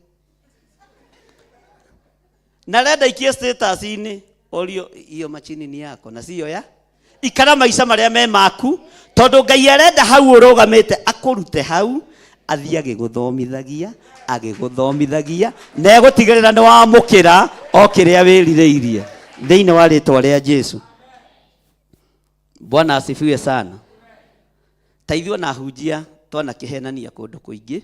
na arenda ikie status-inĩ, orio iyo machini ni yako na siyo ya ikara maica marĩa me maku, tondũ Ngai arenda hau ũrũgamĩte akũrute hau athiĩ agĩgũthomithagia agĩgũthomithagia na egũtigĩrĩra nĩ wamũkĩra o kĩrĩa wĩrirĩirie thĩinĩ wa rĩtwa rĩa Jesu. Bwana asifiwe sana. Ta ithuĩ ona ahunjia twanakĩhenania kũndũ kũingĩ.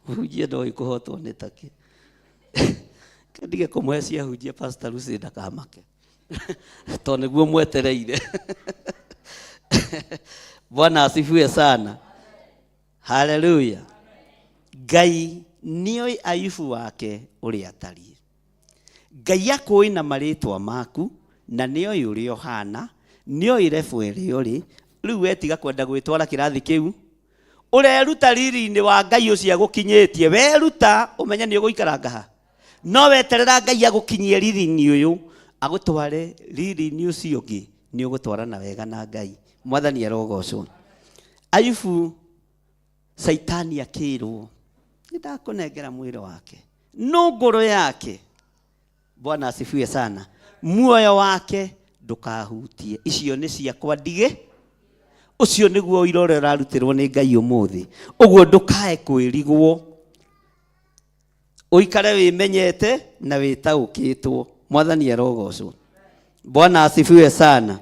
Mũhunjia ndoĩ kũhotwo nĩ takĩ. Ndige kũmũhe cia hunjia Pastor Lucy ndakamake. Tondũ nĩguo mwetereire. Bwana asifiwe sana. Haleluya. Ngai Nĩoĩ Ayubu wake ũrĩa atariĩ. Ngai akũĩ na marĩtwa maku na nĩoĩ ũrĩa ũhana, nĩoĩ level ĩrĩa ũrĩ. Rĩu we tiga kwenda gwĩtwara kĩrathi kĩu. Ũreruta riri-inĩ wa Ngai ũcio agũkinyĩtie. Weruta ũmenye nĩ ũgũikaranga ha. No weterera Ngai agũkinyie riri-inĩ ũyũ, agũtware riri-inĩ ũcio ũngĩ, nĩ ũgũtwarana wega na Ngai. Mwathani arogocwo. Ayubu Caitani akĩrwo, nĩ ndakũnengera mwĩrĩ wake, no ngoro yake, Bwana asifiwe sana, muoyo wake ndũkahutie. Icio nĩ ciakwa ndige. Ũcio nĩguo ũira ũrĩa ũrarutĩrwo nĩ Ngai ũmũthĩ. Ũguo ndũkae kwĩrigwo, ũikare wĩmenyete na wĩtaũkĩtwo. Mwathani arogocwo. Bwana asifiwe sana.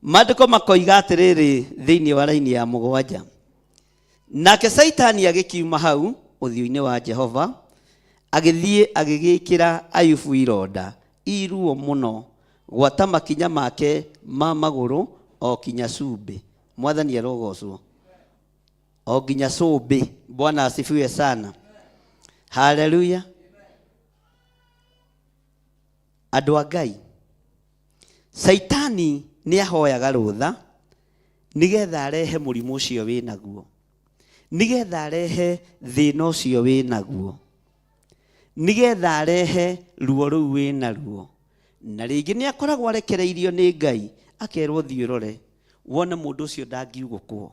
Maandĩko makoiga atĩrĩrĩ thĩinĩ wa raini ya mũgwanja, nake Caitani agĩkiuma hau ũthiũ-inĩ wa Jehova, agĩthiĩ agĩgĩĩkĩra Ayubu ironda i ruo mũno, gwata makinya make ma magũrũ o kinya cumbĩ. Mwathani arogocwo. O nginya cumbĩ. Bwana asifiwe sana. Haleluya. Andũ a Ngai, Caitani nĩ ahoyaga rũtha nĩgetha arehe mũrimũ ũcio wĩ naguo, nĩgetha arehe thĩna ũcio wĩ naguo, nĩgetha arehe ruo rũu wĩ naruo. Na rĩngĩ nĩ akoragwo arekereirio nĩ Ngai akerwo thiĩ ũrore wone mũndũ ũcio ndangiugũkwo,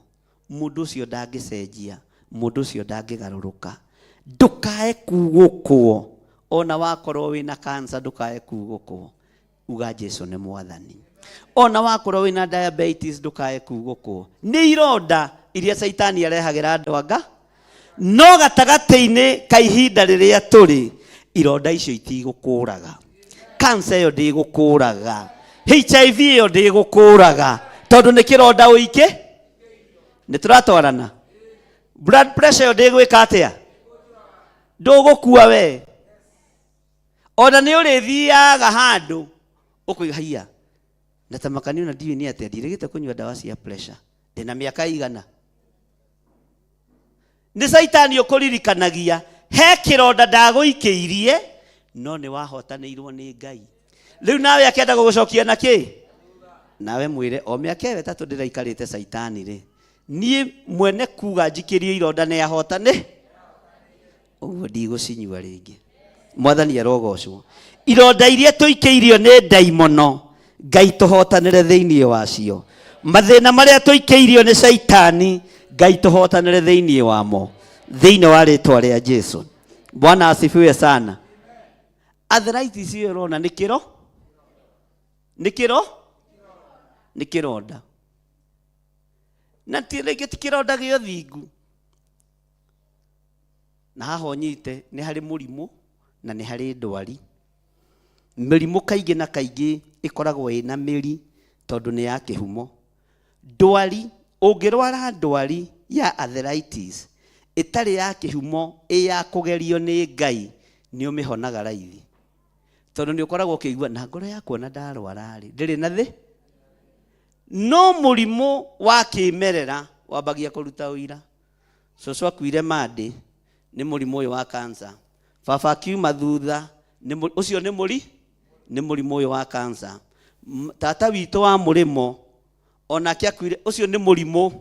mũndũ ũcio ndangĩcenjia, mũndũ ũcio ndangĩgarũrũka. Ndũkae kugũkwo, ona wakorwo wĩna cancer ndũkae kugũkwo. Uga Jesu nĩ mwathani. Ona wakorwo wĩna diabetes ndũkae kugũkwo. Nĩ ironda iria Caitani arehagĩra andũ anga, no gatagatĩ-inĩ ka ihinda rĩrĩa tũrĩ, ironda icio itigũkũraga. Cancer ĩyo ndĩgũkũraga. HIV ĩyo ndĩgũkũraga. Tondũ nĩ kĩronda ũikĩ. Nĩ tũratwarana. Blood pressure ĩyo ndĩgwĩka atĩa? Ndũgũkua we. Ona nĩ ũrĩthiaga handũ ũkoiga haiya, na ta makani ona ndiũĩ nĩ atĩa ndirĩgĩte kũnyua ndawa cia pressure ndĩna mĩaka igana. Nĩ Caitani ũkũririkanagia he kĩronda ndagũikĩirie no nĩ wahotanĩirwo nĩ Ngai. Rĩu nawe akĩenda gũgũcokia na kĩ? Nawe mwĩre o mĩaka ĩyo ĩtatũ ndĩraikarĩte Caitani rĩ, niĩ mwene kuga njikĩrio ironda nĩ ahotane, ũguo ndigũcinyua rĩngĩ. Mwathani arogocwo. Ironda iria tũikĩirio nĩ ndaimono, Ngai tũhotanĩre thĩinĩ wacio. Mathĩna marĩa tũikĩirio nĩ Caitani, Ngai tũhotanĩre thĩinĩ wamo, thĩinĩ wa rĩtwa rĩa Jesu. Bwana asifiwe sana. Arthritis ĩyo ũrona nĩ kĩro? Nĩ kĩro? Nĩ kĩronda. Na ti rĩngĩ ti kĩronda gĩa ũthingu. Na haha ũnyite nĩ harĩ mũrimũ na nĩ harĩ ndwari. Mĩrimũ kaingĩ na kaingĩ ĩkoragwo ĩna mĩri tondũ nĩ ya kĩhumo. Ndwari, ũngĩrwara ndwari ya arthritis ĩtarĩ ya kĩhumo, ĩ ya kũgerio nĩ Ngai, nĩ ũmĩhonaga raithi. Tondũ nĩ ũkoragwo ũkĩigua na ngoro yakwa ona ndarwara rĩ, ndĩrĩ na thĩ. No mũrimũ wa kĩmerera wambagia kũruta ũira. Cũcũ akuire Monday nĩ mũrimũ ũyũ wa cancer. Baba akiuma thutha nĩ mũ-, ũcio nĩ mũri-, nĩ mũrimũ ũyũ wa cancer. Tata witũ wa mũrĩmo onake akuire, ũcio nĩ mũrimũ.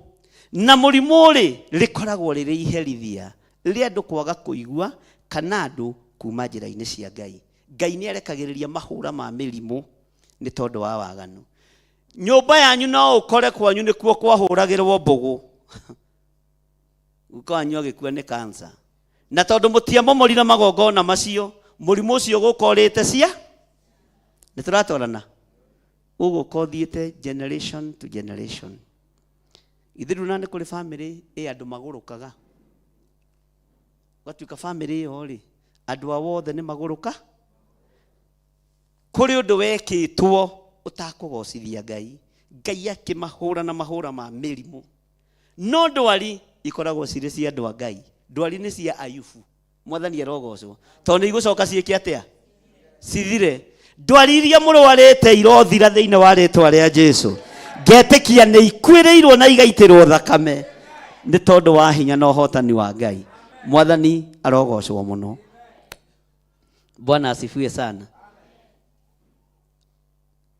Na mũrimũ rĩ, rĩkoragwo rĩrĩ iherithia rĩa andũ kwaga kũigua kana andũ kuma njĩra-inĩ cia Ngai. Ngai nĩ arekagĩrĩria mahũra ma mĩrimũ nĩ tondũ wa waganu. Nyũmba yanyu no ũkore kwanyu nĩkuo kwahũragĩrwo mbũgũ. Guka wanyu agĩkua nĩ cancer. Na tondũ mũtiamomorire magongona macio, mũrimũ ũcio ũgũka ũrĩte cia? Nĩ tũratwarana? Ũgũka ũthiĩte generation to generation. Githĩ ndũrona nĩ kũrĩ family ĩ andũ magũrũkaga? Ũgatuĩka family ĩyo rĩ, andũ ao othe nĩ magũrũka? Kũrĩ ũndũ wekĩtwo ũtakũgocithia Ngai. Ngai akĩmahũra na mahũra ma mĩrimũ. No ndwari ikoragwo cirĩ cia andũ a Ngai. Ndwari nĩ cia Ayubu. Mwathani arogocwo. Tondũ nĩ igũcoka ciĩke atĩa? Cithire. Ndwari iria mũrwarĩte irothira thĩinĩ wa rĩtwa rĩa Jesu. Ngetĩkia nĩ ikuĩrĩirwo na igaitĩrwo thakame nĩ tondũ wa hinya na ũhotani wa Ngai. Mwathani arogocwo mũno. Bwana asifiwe sana.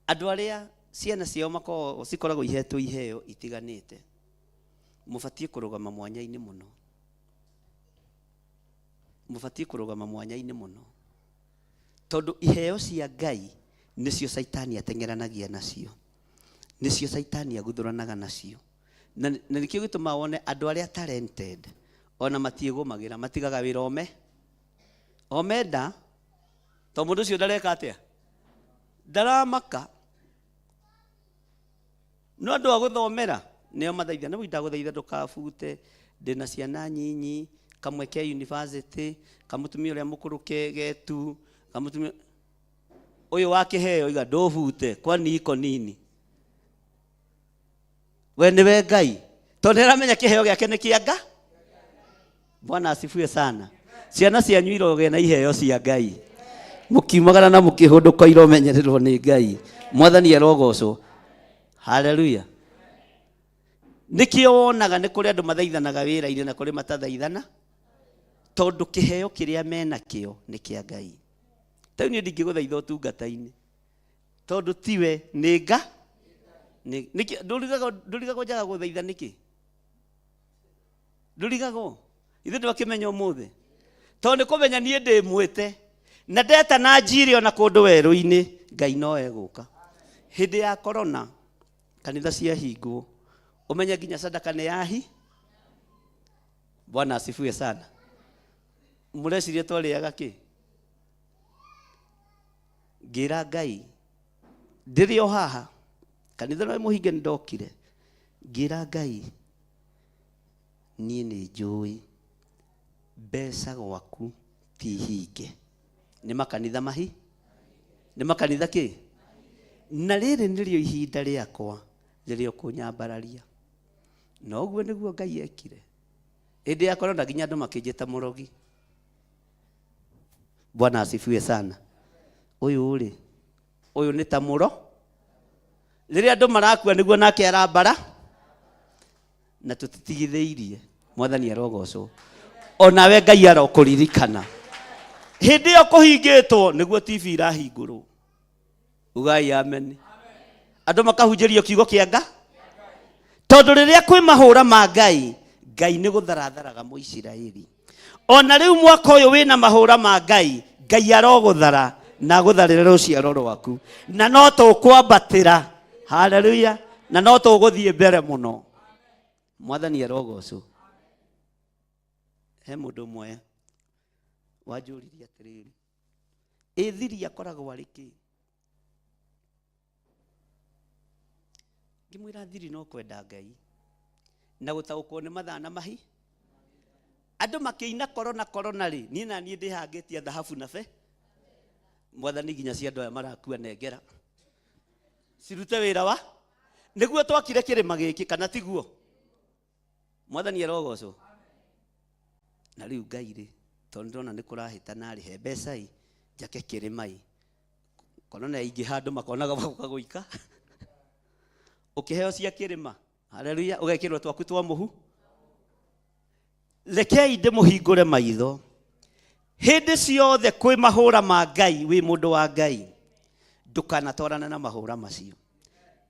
Andũ arĩa ciana ciao makoragwo cikoragwo ihetwo iheo itiganĩte, mũbatiĩ kũrũgama mwanya-inĩ mũno, mũbatiĩ kũrũgama mwanya-inĩ mũno, tondũ iheo cia Ngai nĩcio Caitani ateng'eranagia nacio, nĩcio Caitani aguthũranaga nacio. Na na nĩkĩo gĩtũmaga wone andũ arĩa talented ona matiĩgũmagĩra, matigaga wĩra ome omenda, tondũ mũndũ ũcio ndareka atĩa, ndaramaka. No andũ a gũthomera nĩo mathaitha, nĩ ndagũthaitha ndũkabute, ndĩna ciana nyinyi, kamwe ke university, kamũtumia ũrĩa mũkũrũ ke getu, kamũtumia ũyũ wa kĩheo iga ndũbute, kwani iko nini? We nĩwe Ngai, tondũ nĩaramenya kĩheo gĩake nĩ kĩa Nga. Bwana asifiwe sana. Ciana cianyu irogĩa na iheo cia Ngai, mũkiumagara na mũkĩhũndũka iromenyererwo nĩ Ngai. Mwathani arogocwo. Haleluya. Nĩkĩo wonaga nĩ kũrĩ andũ mathaithanaga wĩra-inĩ na kũrĩ matathaithana, tondũ kĩheo kĩrĩa menakĩo nĩ kĩa Ngai. Ta rĩu niĩ ndingĩgũthaitha ũtungata-inĩ tondũ tiwe nĩ nga. Nĩkĩ ndũrigagwo njaga gũthaitha nĩkĩ? Ndũrigagwo ithuĩ ndwakĩmenya ũmũthĩ, tondũ nĩ kũmenya niĩ ndĩ mwĩte na ndeta na njiri ona kũndũ werũ-inĩ, Ngai no egũka. Hĩndĩ ya korona kanitha ciahingwo, ũmenye nginya sadaka nĩ yahi. Bwana asifiwe sana. Mũreciria twarĩaga kĩ? Ngĩra Ngai ndĩrĩ o haha kanitha no mũhinge, nĩ ndokire ngĩra Ngai niĩ nĩ njũĩ mbeca gwaku ti hinge, nĩ makanitha mahi, nĩ makanitha kĩ, na rĩrĩ nĩrĩo ihinda rĩakwa rĩrĩa ũkũnyambararia. Na ũguo nĩguo Ngai ekire. Hĩndĩ ya korona nginya andũ makĩnjĩta mũrogi. Bwana asifiwe sana. Ũyũ rĩ, ũyũ nĩ ta mũro, rĩrĩa andũ marakua nĩguo nake arambara, na tũtitigithĩirie. Mwathani arogocwo. Onawe Ngai arokũririkana hĩndĩ ĩyo kũhingĩtwo nĩguo TV irahingũrwo. Ugai amen. Andũ makahunjĩrio kiugo kĩa Nga, tondũ rĩrĩa kwĩ mahũra ma Ngai, Ngai nĩ gũtharatharaga Mũisiraeli. Ona rĩu mwaka ũyũ wĩna mahũra ma Ngai, Ngai arogũthara na agũtharĩre rũciaro rwaku, na no tũkwambatĩra. Haleluya. Na no tũgũthiĩ mbere mũno. Mwathani arogocwo. He mũndũ ũmwe wanjũririe atĩrĩrĩ, ĩ thiri akoragwo arĩ kĩ? Ngĩmwĩra thiri no kwenda Ngai na gũtaũkwo nĩ mathaa na mahi. Andũ makĩina korona korona rĩ, niĩ na niĩ ndĩhangĩtie thahabu na be. Mwathani nginya cia andũ aya marakua nengera cirute wĩra wa nĩguo twakire kĩrĩma gĩkĩ, kana tiguo? Mwathani arogocwo. Na rĩu Ngai rĩ, tondũ ndĩrona nĩ kũrahĩtana rĩ, he mbeca i njake kĩrĩma i, korona yaingĩha andũ makonaga magoka gũika ũkĩheo cia kĩrĩma. Haleluya. Ũgekĩrwo twaku twa mũhu. Rekei ndĩmũhingũre maitho. Hĩndĩ ciothe kwĩ mahũra ma Ngai, wĩ mũndũ wa Ngai, ndũkanatwarane na mahũra macio.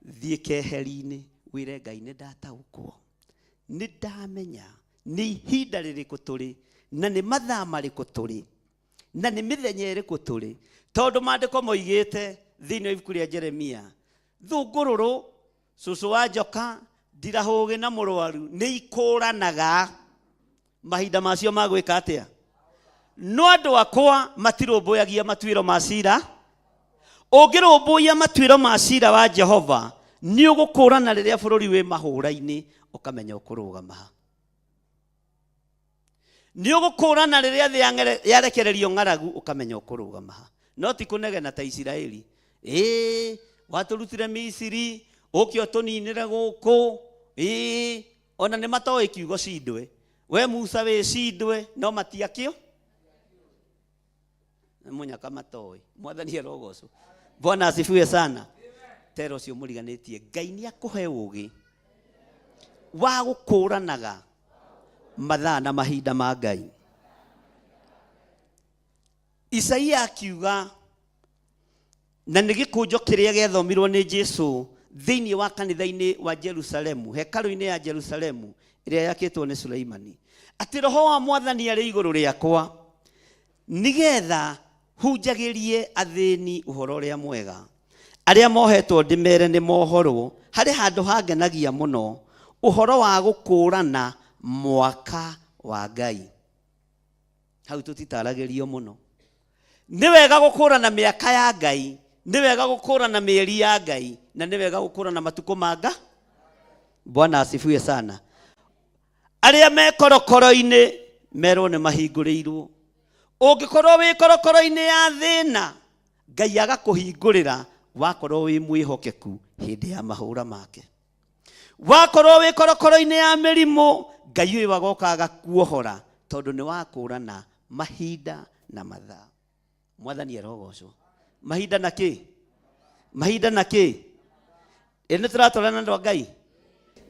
Thiĩ keheri-inĩ wĩre Ngai nĩ ndataũkwo, nĩ ndamenya nĩ ihinda rĩrĩkũ tũrĩ, na nĩ mathaa marĩkũ tũrĩ, na nĩ mĩthenya ĩrĩkũ tũrĩ. Tondũ maandĩko moigĩte thĩinĩ wa ibuku rĩa Jeremia, thũngũrũrũ, cũcũ wa njoka, ndirahũgĩ na mũrwaru nĩ ikũranaga mahinda macio ma gwĩka atĩa. No andũ akwa matirũmbũyagia matuĩro ma cira. Ũngĩrũmbũiya matuĩro ma cira wa Jehova, nĩ ũgũkũrana rĩrĩa bũrũri wĩ mahũra-inĩ, ũkamenya ũkũrũgama ha. Nĩ ũgũkũrana rĩrĩa thĩ yarekererio ng'aragu, ũkamenya ũkũrũgama ha. No ti kũnegena ta Isiraeli, ĩĩ watũrutire Misiri ũke ũtũninĩre gũkũ, ĩĩ ona nĩ matoĩ kiugo cindwe. We Musa wĩ cindwe, no matiakĩo nĩ mũnyaka matoĩ. Mwathani arogocwo. Bwana asifiwe sana. Tera ũcio mũriganĩtie, Ngai nĩ akũhe ũgĩ wa gũkũranaga mathaa na mahinda ma Ngai. Isaia akiuga na nĩ gĩkũnjo kĩrĩa gĩathomirwo nĩ Jesu thĩinĩ wa kanitha-inĩ wa Jerusalemu, hekarũ-inĩ ya Jerusalemu ĩrĩa yakĩtwo nĩ Suleimani, atĩ roho wa mwathani arĩ igũrũ rĩakwa nĩgetha hunjagĩrie athĩni ũhoro ũrĩa mwega, arĩa mohetwo ndĩmere nĩ mohorwo. Harĩ handũ hangenagia mũno, ũhoro wa gũkũũrana mwaka wa Ngai. Hau tũtitaragĩrio mũno. Nĩ wega gũkũũrana mĩaka ya Ngai, nĩ wega gũkũũrana mĩeri ya Ngai, na nĩ wega gũkũũrana matukũ ma Ngai. Bwana asifiwe sana. Arĩa me korokoro-inĩ merwo nĩ mahingũrĩirwo. Ũngĩkorwo wĩ korokoro-inĩ ya thĩna, Ngai agakũhingũrĩra wakorwo wĩ mwĩhokeku hĩndĩ ya mahũra make. Wakorwo wĩ korokoro-inĩ ya mĩrimũ, Ngai ũyũ agoka agakuohora tondũ nĩ wakũrana mahinda na mathaa. Mwathani arogocwo. Mahinda na kĩ? Mahinda na kĩ? Ĩ nĩ tũratwarana andũ a Ngai?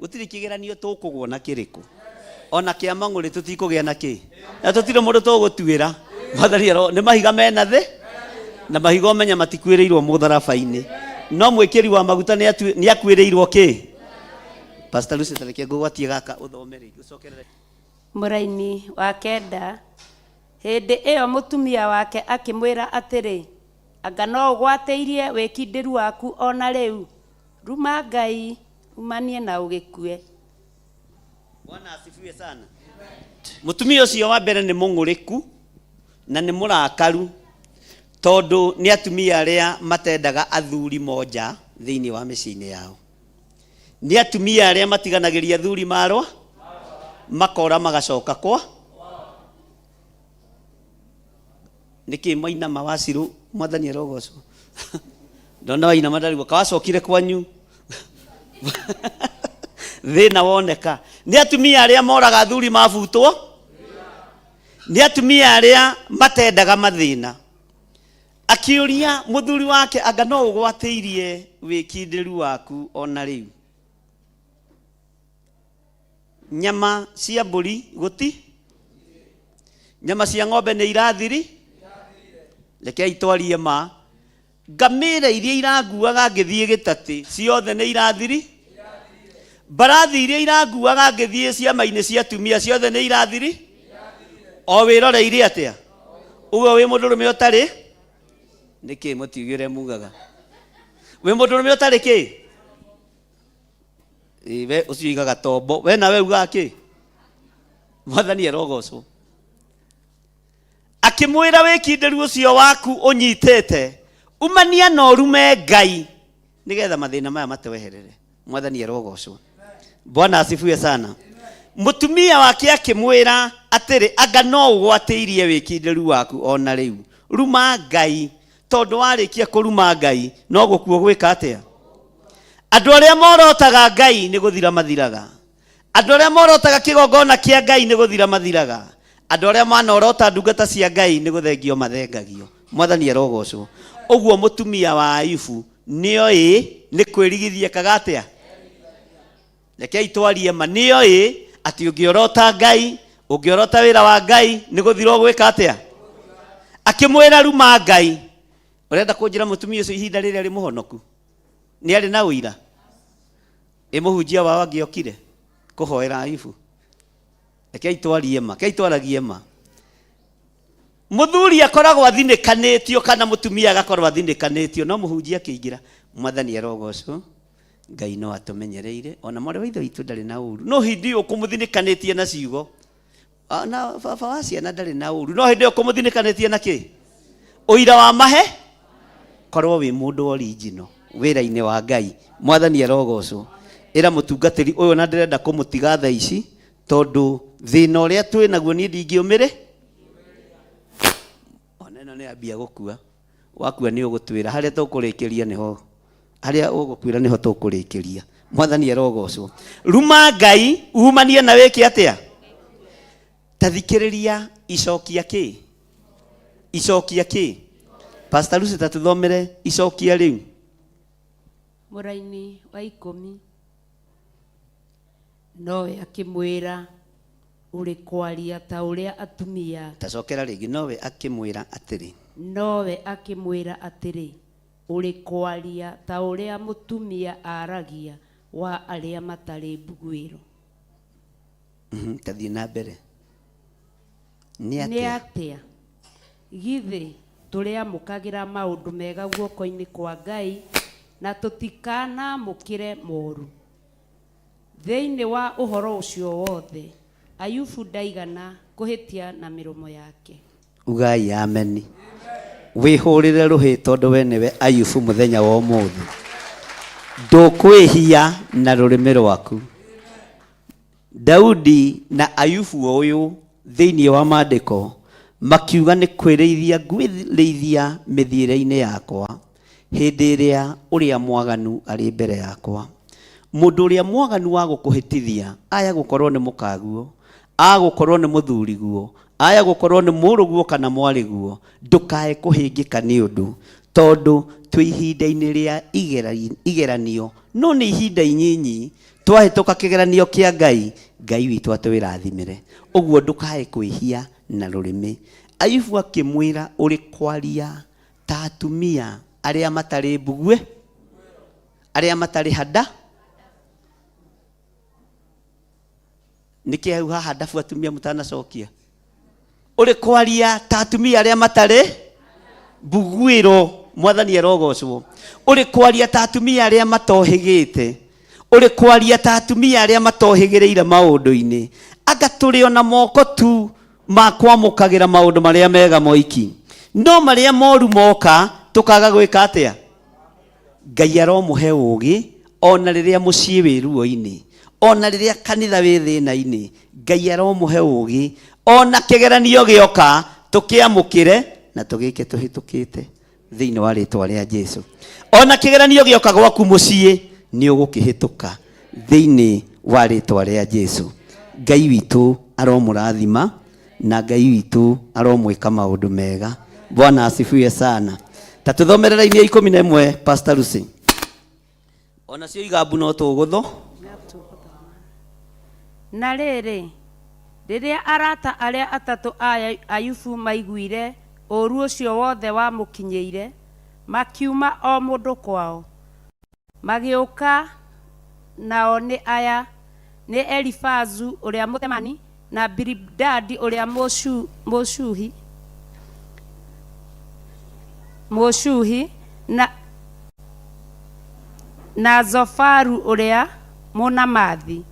Gũtirĩ kĩgeranio tũkũgwo na kĩrĩkũ, ona kĩa mang'ũrĩ tũtikũgĩa na kĩ, na tũtirĩ mũndũ tũgũtuĩra. Mwathani aro nĩ mahiga mena thĩ, na mahiga ũmenya matikuĩrĩirwo mũtharaba-inĩ, no mwĩkĩri wa maguta nĩ akuĩrĩirwo kĩ? Pastor Lucy, ta reke ngũgwatie gaka ũthome rĩngĩ ũcokerere. Mũraini wa kenda. Hĩndĩ ĩyo mũtumia wake akĩmwĩra atĩrĩ, Anga no ũgwatĩirie wĩkindĩru waku o na rĩu? Ruma Ngai, umanie na ũgĩkue. Bwana asifiwe sana. Mũtumia ũcio wa mbere nĩ mũng'ũrĩku na nĩ mũrakaru tondũ nĩ atumia arĩa matendaga athuri monja thĩinĩ wa mĩciĩ-inĩ yao. Nĩ atumia arĩa matiganagĩria athuri marwa makora magacoka kwa nĩkĩ mwainama wacirũ mwathani arogocwo ndona wainama ndarigwo kawacokire kwanyu thĩna woneka nĩ atumia arĩa moraga athuri mabutwo nĩ atumia arĩa matendaga mathĩna akiũria mũthuri wake anga no ũgwatĩirie wĩkindĩru waku ona rĩu nyama cia mbũri gũti nyama cia ng'ombe nĩ irathiri rekei twarie ma ngamĩra iria iranguaga ngĩthiĩ gĩtatĩ ciothe nĩ irathiri mbarathi iria iranguaga ngĩthiĩ ciama-inĩ cia atumia ciothe nĩ irathiri o wĩroreire atĩa ũguo wĩ mũndũrũme ũtarĩ nĩkĩ mũtiuge ũrĩa mugaga wĩ mũndũrũme ũtarĩ kĩ Ĩ, we ũcio ugaga tombo we nawe ugaga kĩ mwathani arogocwo akĩmwĩra wĩkindĩru ũcio waku ũnyitĩte umania na ũrume Ngai nĩgetha mathĩna maya matweherere mwathani arogocwo bwana asifiwe sana mũtumia wake akĩmwĩra atĩrĩ anga no ũgwatĩirie wĩkindĩru waku ona rĩu ruma Ngai tondũ warĩkia kũruma Ngai no gũkua gwĩka atĩa andũ arĩa morotaga Ngai nĩ gũthira mathiraga andũ arĩa morotaga kĩgongona kĩa Ngai nĩ gũthira mathiraga andũ arĩa manorota ndungata cia Ngai nĩ gũthengio mathengagio mwathani arogocwo ũguo mũtumia wa Ayubu nĩoĩ nĩ kwĩrigithia ekaga atĩa rekei twarie ma nĩoĩ atĩ ũngĩorota Ngai ũngĩorota wĩra wa Ngai nĩ gũthira ũgwĩka atĩa akĩmwĩra ruma Ngai ũrenda kũnjĩra mũtumia ũcio ihinda rĩrĩa arĩ mũhonoku nĩ arĩ na ũira ĩ mũhunjia wao angĩokire kũhoera Ayubu rekei twarie ma rekei twaragie ma mũthuri akoragwo athinĩkanĩtio kana mũtumia agakorwo athinĩkanĩtio no mũhunjia akĩingĩra mwathani arogocwo Ngai no atũmenyereire ona mwarĩ wa ithe witũ ndarĩ na ũru no hĩndĩ ĩyo ũkũmũthinĩkanĩtie na ciugo ona baba wa ciana ndarĩ na ũru no hĩndĩ ĩyo ũkũmũthinĩkanĩtie na kĩ ũira wa mahe korwo wĩ mũndũ original wĩra-inĩ wa Ngai mwathani arogocwo ĩra mũtungatĩri ũyũ na ndĩrenda kũmũtiga thaa ici tondũ thĩna ũrĩa twĩ naguo niĩ ndingĩũmĩrĩ ona ĩno nĩ yambia gũkua wakua nĩ ũgũtwĩra harĩa tũkũrĩkĩria nĩho harĩa ũgũkuĩra nĩho tũkũrĩkĩria mwathani arogocwo ruma Ngai umanie na wĩke atĩa ta thikĩrĩria icokia kĩ icokia kĩ Pastor Lucy ta tũthomere icokia rĩu Mũraini wa ikũmi. Nowe akĩmwĩra, Ũrĩ kwaria ta ũrĩa atumia. Tacokera rĩngĩ nowe akĩmwĩra atĩrĩ. Nowe akĩmwĩra atĩrĩ, Ũrĩ kwaria ta ũrĩa mũtumia aaragia wa arĩa matarĩ mbuguĩro. Tathiĩ na mbere. Nĩ Nĩ atĩa? atĩa? Githĩ tũrĩamũkagĩra maũndũ mega guoko-inĩ kwa Ngai na tũtikanamũkĩre moru? Thĩinĩ wa ũhoro ũcio wothe, Ayubu ndaigana kũhĩtia na mĩromo yake. Ugai ameni. Wĩhũrĩre rũhĩ tondũ we nĩwe Ayubu mũthenya wa ũmũthĩ. Ndũkwĩhia na rũrĩmĩ rwaku. Daudi na Ayubu o ũyũ thĩinĩ wa maandĩko makiuga nĩ kwĩrĩithia ngwĩrĩithia mĩthiĩre-inĩ yakwa hĩndĩ ĩrĩa ũrĩa mwaganu arĩ mbere yakwa. Mũndũ ũrĩa mwaganu wa gũkũhĩtithia aya gũkorwo nĩ mũkaguo, agũkorwo nĩ mũthuriguo, aya gũkorwo nĩ mũrũguo kana mwarĩguo, ndũkae kũhĩngĩka nĩ ũndũ, tondũ twĩ ihinda-inĩ rĩa igeranio, no nĩ ihinda inyinyi. Twahĩtũka kĩgeranio kĩa Ngai, Ngai witũ atwĩrathimĩre. Ũguo ndũkae kwĩhia na rũrĩmĩ. Ayubu akĩmwĩra, ũrĩ kwaria ta atumia arĩa matarĩ mbuguĩ, arĩa matarĩ handa. Nĩkĩ hau haha ndabu atumia mũtanacokia? Ũrĩ kwaria ta atumia arĩa matarĩ mbuguĩro. Mwathani arogocwo. Ũrĩ kwaria ta atumia arĩa matohĩgĩte. Ũrĩ kwaria ta atumia arĩa matohĩgĩrĩire maũndũ-inĩ. Anga tũrĩ ona moko tu ma kwamũkagĩra maũndũ marĩa mega moiki, no marĩa moru moka tũkaga gwĩka atĩa? Ngai aromũhe ũũgĩ ona rĩrĩa mũciĩ wĩ ruo-inĩ, ona rĩrĩa kanitha wĩ thĩna-inĩ. Ngai aromũhe ũũgĩ ona kĩgeranio gĩoka tũkĩamũkĩre na tũgĩke tũhĩtũkĩte thĩinĩ wa rĩtwa rĩa Jesu. Ona kĩgeranio gĩoka gwaku mũciĩ nĩ ũgũkĩhĩtũka thĩinĩ wa rĩtwa rĩa Jesu. Ngai witũ aromũrathima na Ngai witũ aromwĩka maũndũ mega. Bwana asifiwe sana. Ta tũthomere raini ya 11, Pastor Lucy. Onacio igambu no tũgũtho. Na rĩrĩ, rĩrĩa arata arĩa atatũ a Ayubu maiguire ũũru ũcio wothe wamũkinyĩire, makiuma o mũndũ kwao, magĩũka nao nĩ aya, nĩ Elifazu ũrĩa Mũtemani, na Bilidadi ũrĩa Mũshuhi, na Zofaru ũrĩa Mũnamathi.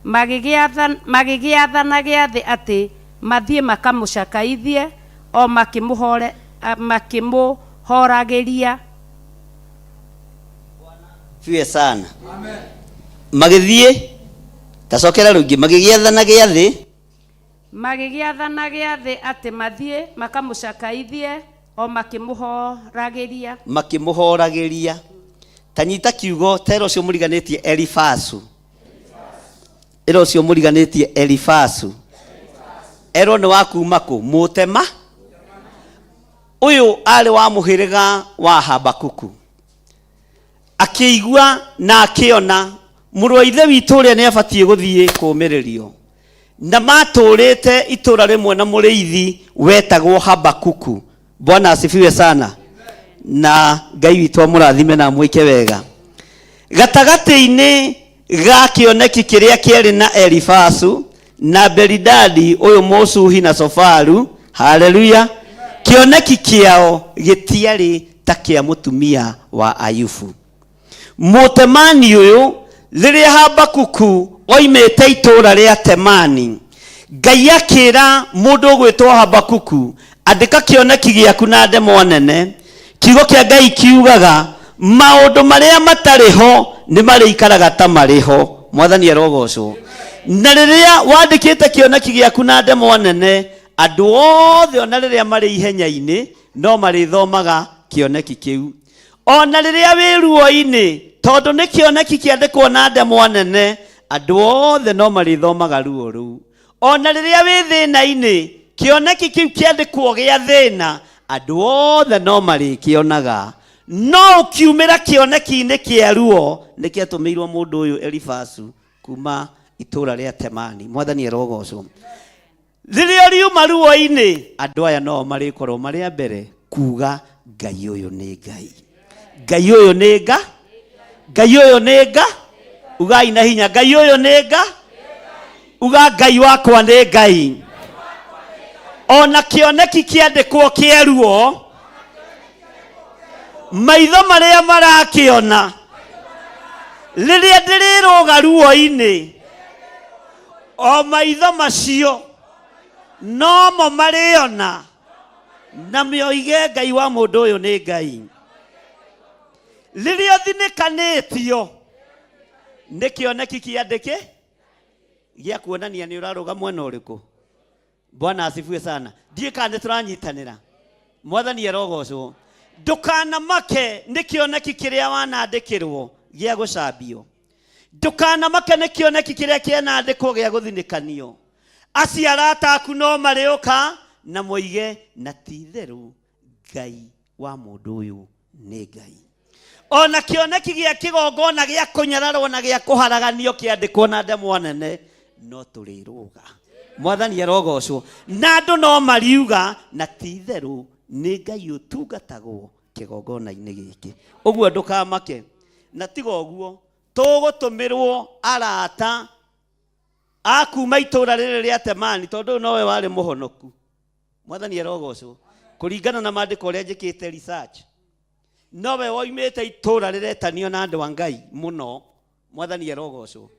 Magĩgĩathana gĩathĩ atĩ mathiĩ makamũcakaithie o makĩmũhoragĩria. Fiwe sana. Magĩthiĩ, tacokera rũngĩ, magĩgĩathana gĩathĩ. Magĩgĩathana gĩathĩ atĩ mathiĩ makamũcakaithie o makĩmũhoragĩria. Makĩmũhoragĩria. Ta nyita kiugo tera ũcio mũriganĩtie Elifasu. Ĩra ũcio mũriganĩtie Elifasu. Erwo nĩ wa kuma kũ? Mũtema. Ũyũ arĩ wa mũhĩrĩga wa Habakuku. Akĩigua na akĩona mũrũ wa ithe witũ ũrĩa nĩ abatiĩ gũthiĩ kũũmĩrĩrio. Na matũũrĩte itũũra rĩmwe na mũrĩithi wetagwo Habakuku. Bwana asifiwe sana. Na Ngai witũ amũrathime na amwĩke wega. Gatagatĩ-inĩ ga kĩoneki kĩrĩa kĩarĩ na Elifasu na Belidadi ũyũ Mũsuhi na Sofaru, haleluya, kĩoneki kĩao gĩtiarĩ ta kĩa mũtumia wa Ayubu. Mũtemani ũyũ rĩrĩa Habakuku oimĩte itũũra rĩa Temani, Ngai akĩra mũndũ ũgwĩtwo Habakuku, andĩka kĩoneki gĩaku na ndemwa nene. Kiugo kĩa Ngai kiugaga maũndũ marĩa matarĩ ho nĩ marĩikaraga ta marĩ ho. Mwathani arogocwo. Na rĩrĩa wandĩkĩte kĩoneki gĩaku na ndemwa nene, andũ othe ona rĩrĩa marĩ ihenya-inĩ no marĩthomaga kĩoneki kĩu. Ona rĩrĩa wĩ ruo-inĩ, tondũ nĩ kĩoneki kĩandĩkwo na ndemwa nene, andũ othe no marĩthomaga ruo rũu. Ona rĩrĩa wĩ thĩna-inĩ, kĩoneki kĩu kĩandĩkwo gĩa thĩna, andũ othe no marĩkĩonaga. No ũkiumĩra kĩoneki-inĩ kĩa ruo, nĩ kĩatũmĩirwo mũndũ ũyũ Elifasu kuma itũũra rĩa Temani. Mwathani arogocwo. Rĩrĩa ũriuma ruo-inĩ, andũ aya no marĩkorwo marĩ a mbere Kuga Ngai ũyũ nĩ Ngai. Ngai ũyũ nĩ nga. Ngai ũyũ nĩ nga. Ugai na hinya Ngai ũyũ nĩ nga. Uga Ngai wakwa nĩ Ngai. Ona kĩoneki kĩandĩkwo kĩa ruo, maitho marĩa marakĩona rĩrĩa ndĩrĩrũga ruo-inĩ, o maitho macio nomo marĩona na mĩoige Ngai wa mũndũ ũyũ nĩ Ngai. Rĩrĩa ũthinĩkanĩtio nĩ kĩoneki kĩandĩke gĩa kuonania nĩ ũrarũga mwena ũrĩkũ. Bwana asifiwe sana. Ndiĩ kana nĩ tũranyitanĩra. Mwathani arogocwo. Ndũkanamake nĩ kĩoneki kĩrĩa wanandĩkĩrwo gĩa gũcambio. Ndũkanamake nĩ kĩoneki kĩrĩa kĩanandĩkwo gĩa gũthinĩkanio. Acio arata aku no marĩũka na moige na ti itherũ Ngai wa mũndũ ũyũ nĩ Ngai. Ona kĩoneki gĩa kĩgongona gĩa kũnyararwo na gĩa kũharaganio kĩandĩkwo na ndemwa nene no tũrĩrũga. Mwathani arogocwo. Na andũ no mariuga na ti itherũ nĩ Ngai ũtungatagwo kĩgongona-inĩ gĩkĩ. Ũguo ndũkamake. Na tiga ũguo, tũgũtũmĩrwo arata a kuma itũũra rĩrĩ rĩa Temani, tondũ ũyũ nowe warĩ mũhonoku. Mwathani arogocwo. Kũringana na maandĩko ũrĩa njĩkĩte research, nowe woimĩte itũũra rĩretanio na andũ a Ngai mũno. Mwathani arogocwo.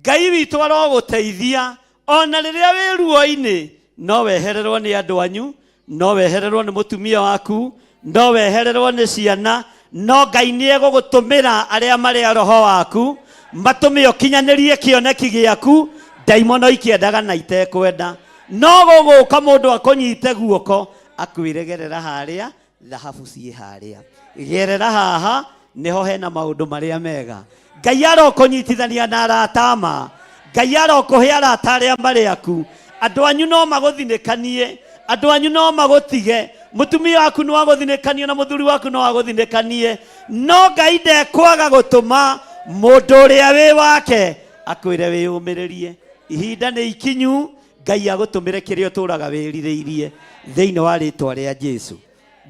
Ngai witũ arogũteithia ona rĩrĩa wĩ ruo-inĩ, no wehererwo nĩ andũ anyu, no wehererwo nĩ mũtumia waku, no wehererwo nĩ ciana, no Ngai nĩ egũgũtũmĩra arĩa marĩ a roho waku matũme ũkinyanĩrie kĩoneki gĩaku. Ndaimono ikĩendaga na itekwenda, no gũgũka mũndũ akũnyite guoko akwĩre gerera harĩa thahabu ciĩ harĩa, gerera haha nĩho hena maũndũ marĩa mega. Ngai arokũnyitithania na arata ma, Ngai arokũhe arata arĩa marĩ aku. Andũ anyu no magũthinĩkanie, andũ anyu no magũtige, mũtumia waku no agũthinĩkanie na mũthuri waku no agũthinĩkanie, no Ngai ndekwaga gũtũma mũndũ ũrĩa wĩ wake akwĩre wĩyũmĩrĩrie. Ihinda nĩ ikinyu Ngai agũtũmĩre kĩrĩa ũtũraga wĩrirĩirie thĩinĩ wa rĩtwa rĩa Jesu.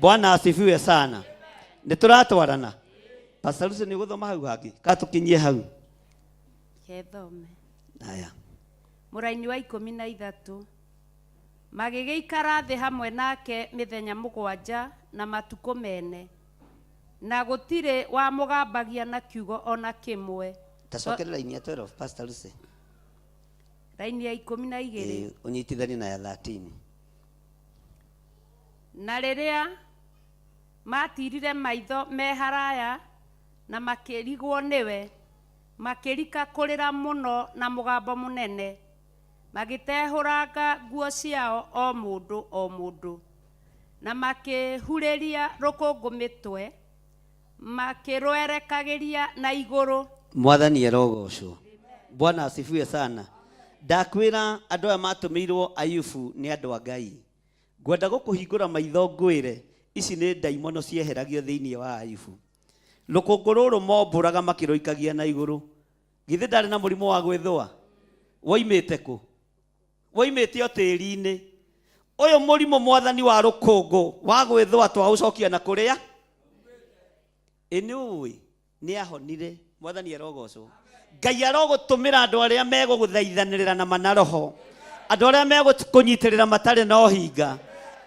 Bwana asifiwe sana. Nĩ tũratwarana. Pastor Lucy nĩ ũgũthoma hau hangĩ ka tũkinyie hau? Kethome. Haya. Mũraini wa 13. Magĩgĩikara thĩ hamwe nake mĩthenya 7 na matukũ mene, na gũtirĩ wamũgambagia na kiugo o na kĩmwe. Tacokere raini ya 12 Pastor Lucy. Raini ya 12. Ĩĩ, ũnyitithanie na ya 13. Na rĩrĩa matirire maitho me haraya na makĩrigwo nĩwe, makĩrika kũrĩra mũno na mũgambo mũnene, magĩtehũranga nguo ciao o mũndũ o mũndũ, na makĩhurĩria rũkũngũ mĩtwe, makĩrwerekagĩria na igũrũ. Mwathani arogocwo. Bwana asifiwe sana. Ndakwĩra andũ aya matũmĩirwo Ayubu nĩ andũ a Ngai. Ngwenda gũkũhingũra maitho ngwĩre ici nĩ ndaimono cieheragio thĩinĩ wa Ayubu. Rũkũngũ rũrũ mombũraga makĩrũikagia na igũrũ. Githĩ ndarĩ na mũrimũ wa gwĩthũa? Woimĩte kũ? Woimĩte o tĩri-inĩ. Ũyũ mũrimũ mwathani wa rũkũngũ wa gwĩthũa twaũcokia na kũrĩa? Ĩ nĩ ũĩ nĩ ahonire. Mwathani arogocwo. Ngai arogũtũmĩra andũ arĩa megũgũthaithanĩrĩra na manaroho, andũ arĩa megũkũnyitĩrĩra matarĩ na ũhinga,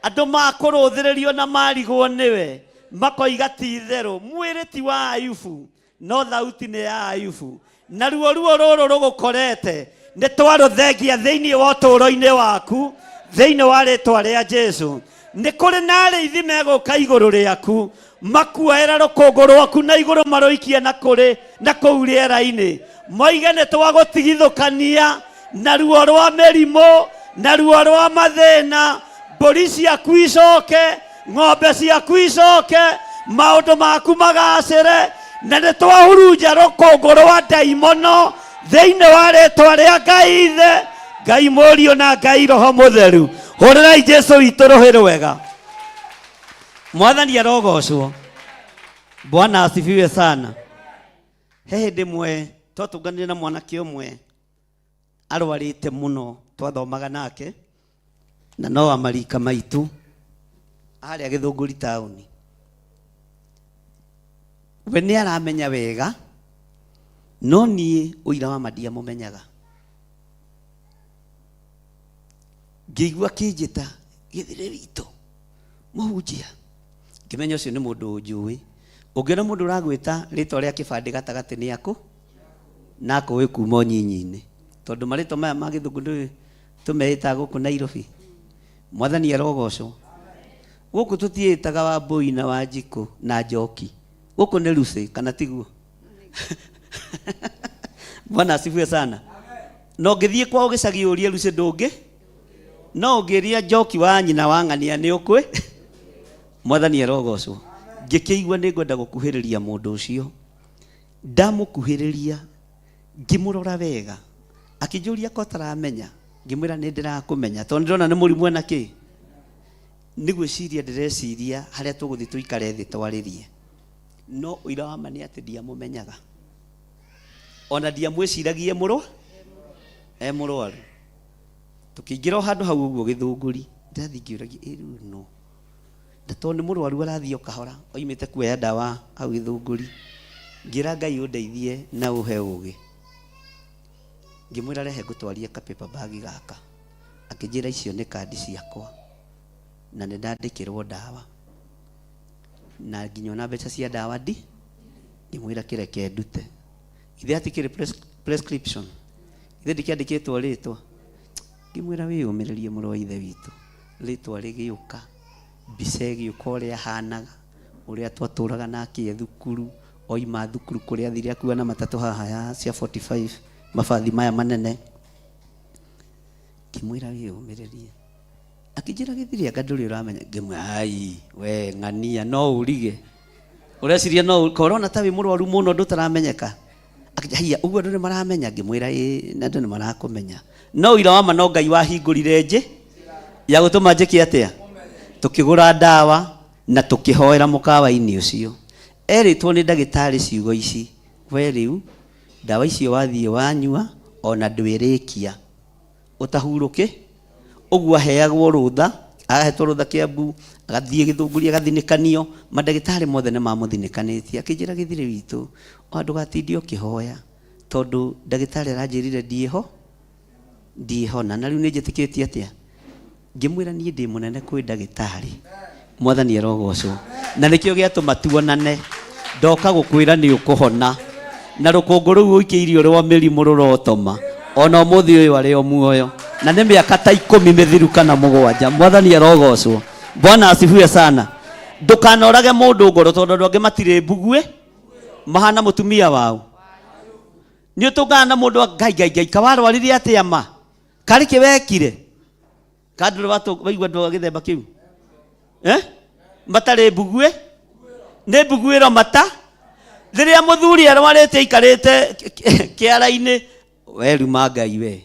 andũ makũrũthĩrĩrio na marigwo nĩwe, makoiga ti itherũ mwĩrĩ ti wa Ayubu no thauti nĩ ya Ayubu. Na ruo ruo rũrũ rũgũkorete nĩ twarũthengia thĩinĩ wa ũtũũro-inĩ waku thĩinĩ wa rĩtwa rĩa Jesu. Nĩ kũrĩ na arĩithi megũka igũrũ rĩaku makuoera rũkũngũ rwaku na igũrũ marũikie na kũrĩ na kũu rĩera-inĩ, moige nĩ twagũtigithũkania na ruo rwa mĩrimũ na ruo rwa mathĩna, mbũri ciaku icoke, ng'ombe ciaku icoke, maũndũ maku magacĩre, na nĩ twahurunja rũkũngũ rwa ndaimono thĩinĩ wa rĩtwa rĩa Ngai Ithe, Ngai Mũriũ na Ngai Roho Mũtheru. Hũrĩrai Jesu witũ rũhĩ rwega. Mwathani arogocwo. Bwana asifiwe sana. He hĩndĩ ĩmwe twatũnganire na mwanake ũmwe arwarĩte mũno, twathomaga nake na no wa marika maitũ. Harĩa Gĩthũngũri taũni. We nĩ aramenya wega, no niĩ ũira wa ma ndiamũmenyaga. Ngĩigua akĩnjĩta, Gĩthĩrĩ witũ, mũhunjia. Ngĩmenya ũcio nĩ mũndũ ũnjũĩ. Ũngĩona mũndũ ũragwĩta rĩtwa rĩa kĩbandĩ gatagatĩ nĩ akũ na akũĩ kuma ũnyinyi-inĩ. Tondũ marĩtwa maya ma gĩthũngũ ndũĩ tũmeĩtaga gũkũ Nairobi. Mwathani arogocwo. Gũkũ tũtiĩtaga Wambũi na Wanjikũ na Njoki. Gũkũ nĩ Lucy, kana tiguo? Bwana asifiwe sana. Na ũngĩthiĩ kwao gĩcagi ũrie Lucy ndũngĩ, no ũngĩria Njoki wa nyina wa ng'ania nĩ ũkwĩ. Mwathani arogocwo. Ngĩkĩigua nĩ ngwenda gũkuhĩrĩria mũndũ ũcio. Ndamũkuhĩrĩria, ngĩmũrora wega, akĩnjũria ko ũtaramenya, ngĩmwĩra nĩ ndĩrakũmenya tondũ ndĩrona nĩ mũrimũ ena kĩ. Nĩ gwĩciria ndĩreciria harĩa tũgũthiĩ tũikare thĩ twarĩrie. No ũira wa ma nĩ atĩ ndiamũmenyaga. Ona ndiamwĩciragia e mũrwaru. Tũkĩingĩra o handũ hau ũguo gĩthũngũri, ndĩrathiĩ ngĩũragia ĩ rĩu nũ? Na tondũ nĩ mũrwaru arathiĩ o kahora, oimĩte kuoya ndawa hau gĩthũngũri. Ngĩra Ngai ũndeithie na ũhe ũgĩ. Ngĩmwĩra rehe ngũtwarie ka paper bag gaka. Akĩnjĩra icio nĩ kandi ciakwa na nĩ ndandĩkĩrwo ndawa na nginya ona mbeca cia ndawa ndi ngĩmwĩra kĩreke ndute. Githĩ hatikĩrĩ prescription? Githĩ ndikĩandĩkĩtwo rĩtwa? Ngĩmwĩra wĩyũmĩrĩrie mũrũ wa ithe witũ. Rĩtwa rĩgĩũka, mbica ĩgĩũka ũrĩa ahanaga, ũrĩa twatũraga nake e thukuru, oima thukuru kũrĩa athire akua na matatũ haha ya cia 45 mabathi maya manene. Ngĩmwĩra wĩyũmĩrĩrie. Akĩnjĩra gĩthiri anga ndũrĩ ũramenya. Ngĩmwĩra ai we ng'ania no ũrige. Ũreciria no korona ta wĩ mũrwaru mũno ndũtaramenyeka. Akĩnjĩra haiya ũguo andũ nĩ maramenya. Ngĩmwĩra ĩĩ na andũ nĩ marakũmenya. No ũira wa ma no Ngai wahingũrire njĩ ya gũtũma njĩke atĩa? Tũkĩgũra ndawa na tũkĩhoera mũkawa-inĩ ũcio. Erĩtwo nĩ ndagĩtarĩ ciugo ici, we rĩu ndawa icio wathiĩ wanyua ona ndwĩrĩkia. Ũtahurũkĩ, ũguo aheagwo rũtha, ahetwo rũtha Kĩambu, agathiĩ Gĩthũngũri agathinĩkanio, mandagĩtarĩ mothe nĩ mamũthinĩkanĩtie. Akĩnjĩra gĩthirĩ witũ, ona ndũgatinde ũkĩhoya, tondũ ndagĩtarĩ aranjĩrire ndiĩho, ndiĩhona, na rĩu nĩ njĩtĩkĩtie atĩa? Ngĩmwĩra niĩ ndĩ mũnene kwĩ ndagĩtarĩ. Mwathani arogocwo. Na nĩkĩo gĩatũma tuonane. Ndoka gũkwĩra nĩ ũkũhona. Na rũkũngũ rũu ũikĩirio rwa mĩrimũ rũrotoma. Ona ũmũthĩ ũyũ arĩ o muoyo. Na nĩ mĩaka ta ikũmi mĩthiru kana mũgwanja. Mwathani arogocwo. Bwana asifiwe sana. Ndũkanorage mũndũ ngoro tondũ andũ angĩ matirĩ mbuguĩ. Mahana mũtumia wao. Nĩ ũtũngana na mũndũ ngai ngai ngai kawarwarire atĩa ma? Karĩ kĩ wekire? Ka ndũrĩ waigua andũ a gĩthemba kĩu? Eh? Matarĩ mbuguĩ? Nĩ mbuguĩro mata? Rĩrĩa mũthuri arwarĩte aikarĩte kĩara-inĩ, we ruma Ngai we.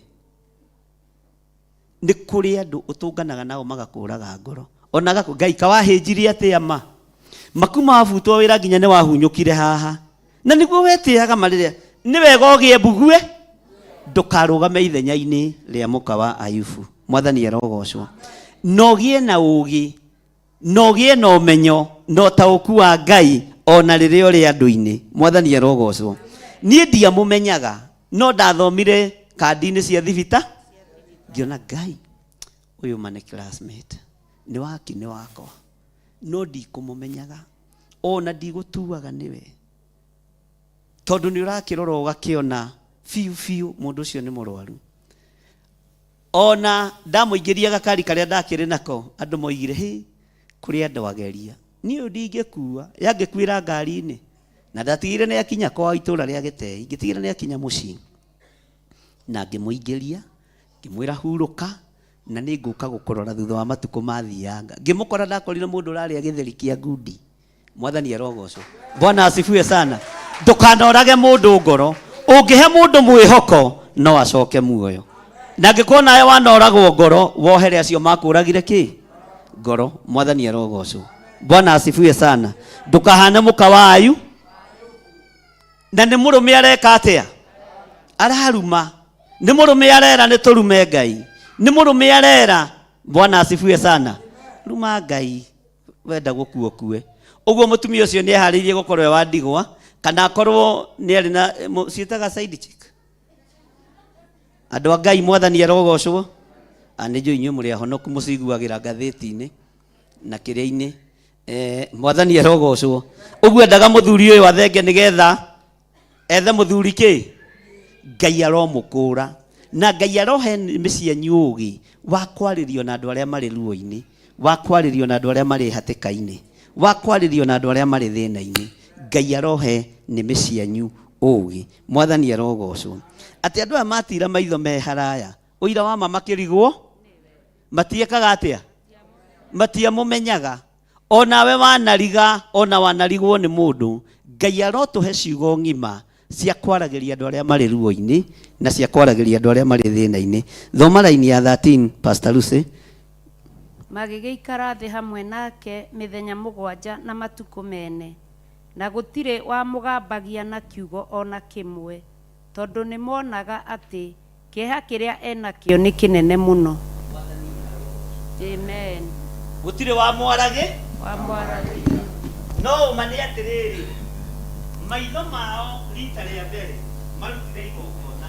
Nĩ kũrĩ andũ ũtũnganaga nao magakũraga ngoro. Ona agakũ, Ngai kawahĩnjirie atĩa ma? Makuma wabutwo wĩra nginya nĩ wahunyũkire haha. Na nĩguo wetĩaga ma rĩrĩa nĩ wega ũgĩe mbugue ndũkarũgame ithenya-inĩ rĩa mũka wa Ayubu. Mwathani arogocwo. Na ũgĩe na ũũgĩ, na ũgĩe na ũmenyo na ũtaũku wa Ngai ona rĩrĩa ũrĩ andũ-inĩ. Mwathani arogocwo. Niĩ ndiamũmenyaga no ndathomire kandi-inĩ cia thibita ngĩona Ngai ũyũ ma nĩ classmate, nĩ waki nĩ wakwa no ndikũmũmenyaga ona ndigũtuaga nĩwe tondũ nĩ ũrakĩrora ũgakĩona biũ biũ mũndũ ũcio nĩ mũrwaru. Ona ndamũingĩria gakari karĩa ndakĩrĩ nako andũ moigire hĩ kũrĩ andũ ageria niĩ ũyũ ndingĩkua yangĩkuĩra ngari-inĩ na ndatigĩire nĩ akinya kwao itũra rĩa Gĩtei ngĩtigĩra nĩ akinya mũciĩ na ngĩmũingĩria ngĩmwĩra hurũka na nĩ ngũka gũkũrora thutha wa matukũ mathianga. Ngĩmũkora ndakorire mũndũ ũrarĩa gĩtheri kĩa ngundi. Mwathani arogocwo. Bwana asifiwe sana. Ndũkanorage mũndũ ngoro. Ũngĩhe mũndũ mwĩhoko no acoke muoyo. Na angĩkorwo nawe wanoragwo ngoro wohere acio makũragire kĩ ngoro. Mwathani arogocwo. Bwana asifiwe sana. Ndũkahane mũka wa Ayu na nĩ mũrũme areka atĩa? Araruma. Nĩ mũrũme arera nĩ tũrume Ngai. Nĩ mũrũme arera. Bwana asifiwe sana. Ruma Ngai. Wenda gũkua ũkue. Ũguo mũtumia ũcio nĩ eharĩirie gũkorwo e wa ndigwa kana akorwo nĩ arĩ na ciĩtaga side chick. Andũ a Ngai mwathani arogocwo. Ah, nĩ njũĩ inyuĩ mũrĩ ahonoku mũciguagĩra ngathĩti-inĩ na kĩrĩa-inĩ. Eh, mwathani arogocwo. Ũguo endaga mũthuri ũyũ athenge nĩgetha ethe mũthuri kĩ Ngai aromũkũra na Ngai arohe nĩmĩ cianyu ũgĩ wa kwarĩrio na andũ arĩa marĩ ruo-inĩ, wa kwarĩrio na andũ arĩa marĩ hatĩka-inĩ, wa kwarĩrio na andũ arĩa marĩ thĩna-inĩ. Ngai arohe nĩmĩ cianyu ũgĩ. Mwathani arogocwo. Atĩ andũ aya matira maitho me haraya, ũira wa ma makĩrigwo matiekaga atĩa? Matiamũmenyaga. O nawe wanariga, o na wanarigwo nĩ mũndũ, Ngai arotũhe ciugo ng'ima cia kwaragĩria andũ arĩa marĩ ruo-inĩ na cia kwaragĩria andũ arĩa marĩ thĩna-inĩ. Thoma raini ya 13, Pastor Lucy. Magĩgĩikara thĩ hamwe nake mĩthenya mũgwanja na matukũ mene, na gũtirĩ wamũgambagia na kiugo o na kĩmwe, tondũ nĩmonaga atĩ Kĩeha kĩrĩa enakĩo nĩ kĩnene mũno. Amen. Gũtirĩ wamwaragĩ. Wamwaragĩria. No ũma nĩ atĩrĩrĩ, maitho mao rita rĩa mbere marutire igongona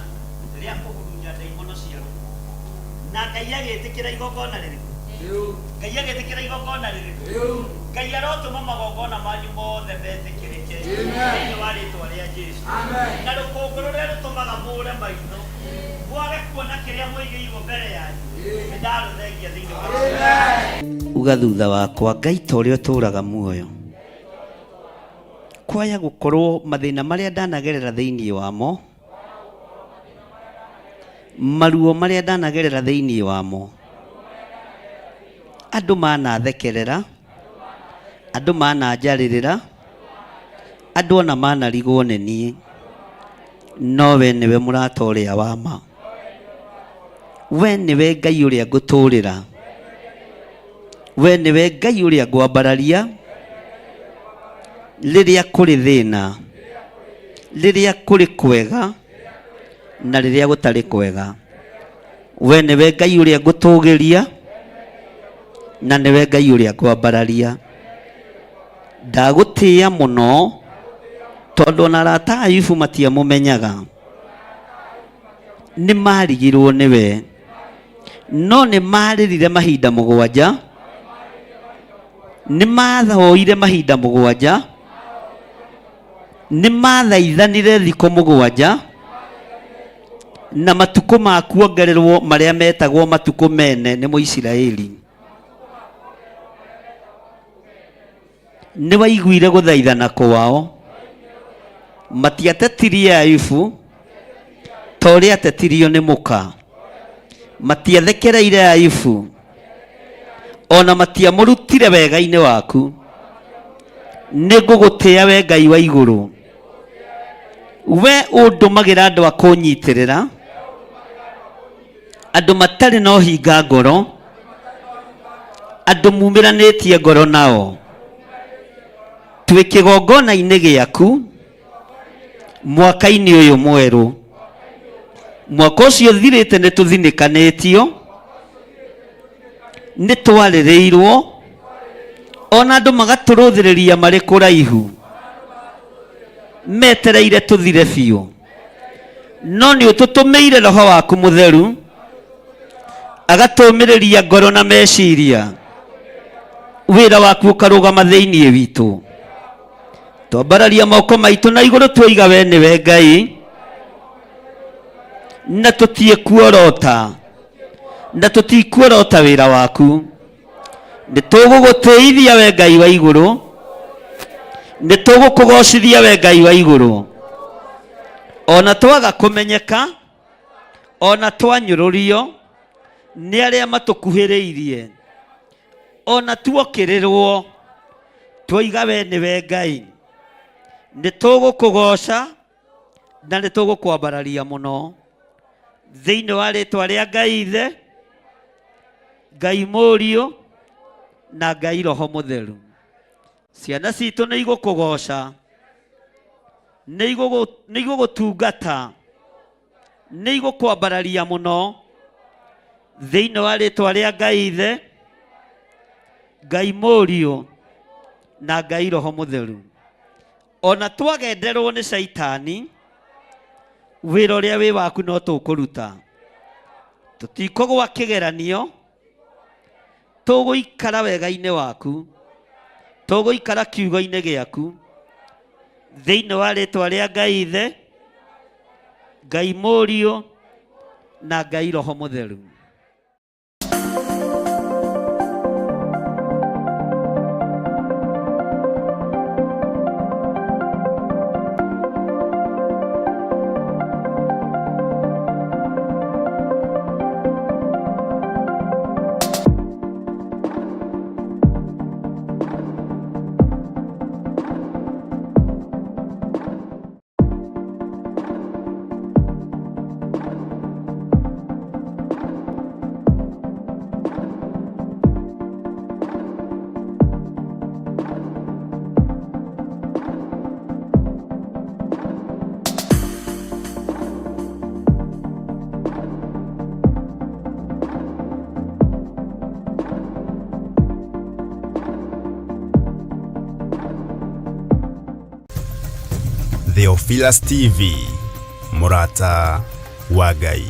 rĩa kũhurunja ndaimono cia rũkũngũ. Na Ngai agĩtĩkĩra igongona rĩrĩkũ? Ngai agĩtĩkĩra igongona rĩrĩkũ? Ngai arotũma magongona manyu mothe metĩkĩrĩke thĩinĩ wa rĩtwa rĩa Jesu. Na rũkũngũ rũrĩa rũtũmaga mũre maitho mwage kuona kĩrĩa mũigĩirwo mbere yanyu, nĩ ndarũthengia thĩinĩ wa rĩtwa. Uga thutha wakwa, Ngai ta ũrĩa ũtũũraga muoyo, kwaya gũkorwo mathĩna marĩa ndanagerera thĩinĩ wamo, maruo marĩa ndanagerera thĩinĩ wamo, andũ manathekerera, andũ mananjarĩrĩra, andũ ona manarigwo nĩ niĩ, no we nĩwe mũrata ũrĩa wa ma. We nĩwe Ngai ũrĩa ngũtũũrĩra, we nĩwe Ngai ũrĩa ngwambararia rĩrĩa kũrĩ thĩna, rĩrĩa kũrĩ kwega na rĩrĩa gũtarĩ kwega. We nĩwe Ngai ũrĩa ngũtũgĩria na nĩwe Ngai ũrĩa ngwambararia. Ndagũtĩĩa mũno tondũ ona arata a Ayubu matiamũmenyaga. Nĩ marigirwo nĩwe no nĩ marĩrire mahinda mũgwanja, nĩ mathoire mahinda mũgwanja, nĩ mathaithanire thikũ mũgwanja, na matukũ ma kuongererwo marĩa metagwo matukũ mene nĩ Mũisiraeli. Nĩ waiguire gũthaithana kwao, matiatetirie Ayubu ta ũrĩa atetirio nĩ mũka, matiathekereire Ayubu, ona matiamũrutire wega-inĩ waku. Nĩ ngũgũtĩa we Ngai wa igũrũ, we ũndũmagĩra andũ a kũnyitĩrĩra, andũ matarĩ na ũhinga ngoro, andũ mumĩranĩtie ngoro nao. Twĩ kĩgongona-inĩ gĩaku mwaka-inĩ ũyũ mwerũ. Mwaka ũcio ũthirĩte nĩ tũthinĩkanĩtio, nĩ twarĩrĩirwo, ona andũ magatũrũthĩrĩria marĩ kũraihu, metereire tũthire biũ. No nĩ ũtũtũmĩire Roho waku Mũtheru, agatũmĩrĩria ngoro na meciria, wĩra waku ũkarũgama thĩinĩ witũ. Twambararia moko maitũ na igũrũ twoiga we nĩwe Ngai, na tũtiĩ kuorota, na tũtikuorota wĩra waku. Nĩ tũgũgũtĩithia we Ngai wa igũrũ, nĩ tũgũkũgocithia we Ngai wa igũrũ. Ona twaga kũmenyeka, ona twanyũrũrio nĩ arĩa matũkuhĩrĩirie, ona tuokĩrĩrwo, twoiga we nĩwe Ngai. Nĩ tũgũkũgoca na nĩ tũgũkwambararia mũno thĩinĩ wa rĩtwa rĩa Ngai Ithe, Ngai Mũriũ na Ngai Roho Mũtheru. Ciana citũ nĩ igũkũgoca, nĩ igũgũtungata, nĩ igũkwambararia mũno thĩinĩ wa rĩtwa rĩa Ngai Ithe, Ngai Mũriũ. Na Ngai Roho Mũtheru. Ona twagenderwo nĩ Caitani, wĩra ũrĩa wĩ waku no tũkũruta. Tũtikũgwa kĩgeranio, tũgũikara wega-inĩ waku, tũgũikara kiugo-inĩ gĩaku, thĩinĩ wa rĩtwa rĩa Ngai Ithe, Ngai Mũriũ, na Ngai Roho Mũtheru. Theophilus TV, mũrata wa Ngai.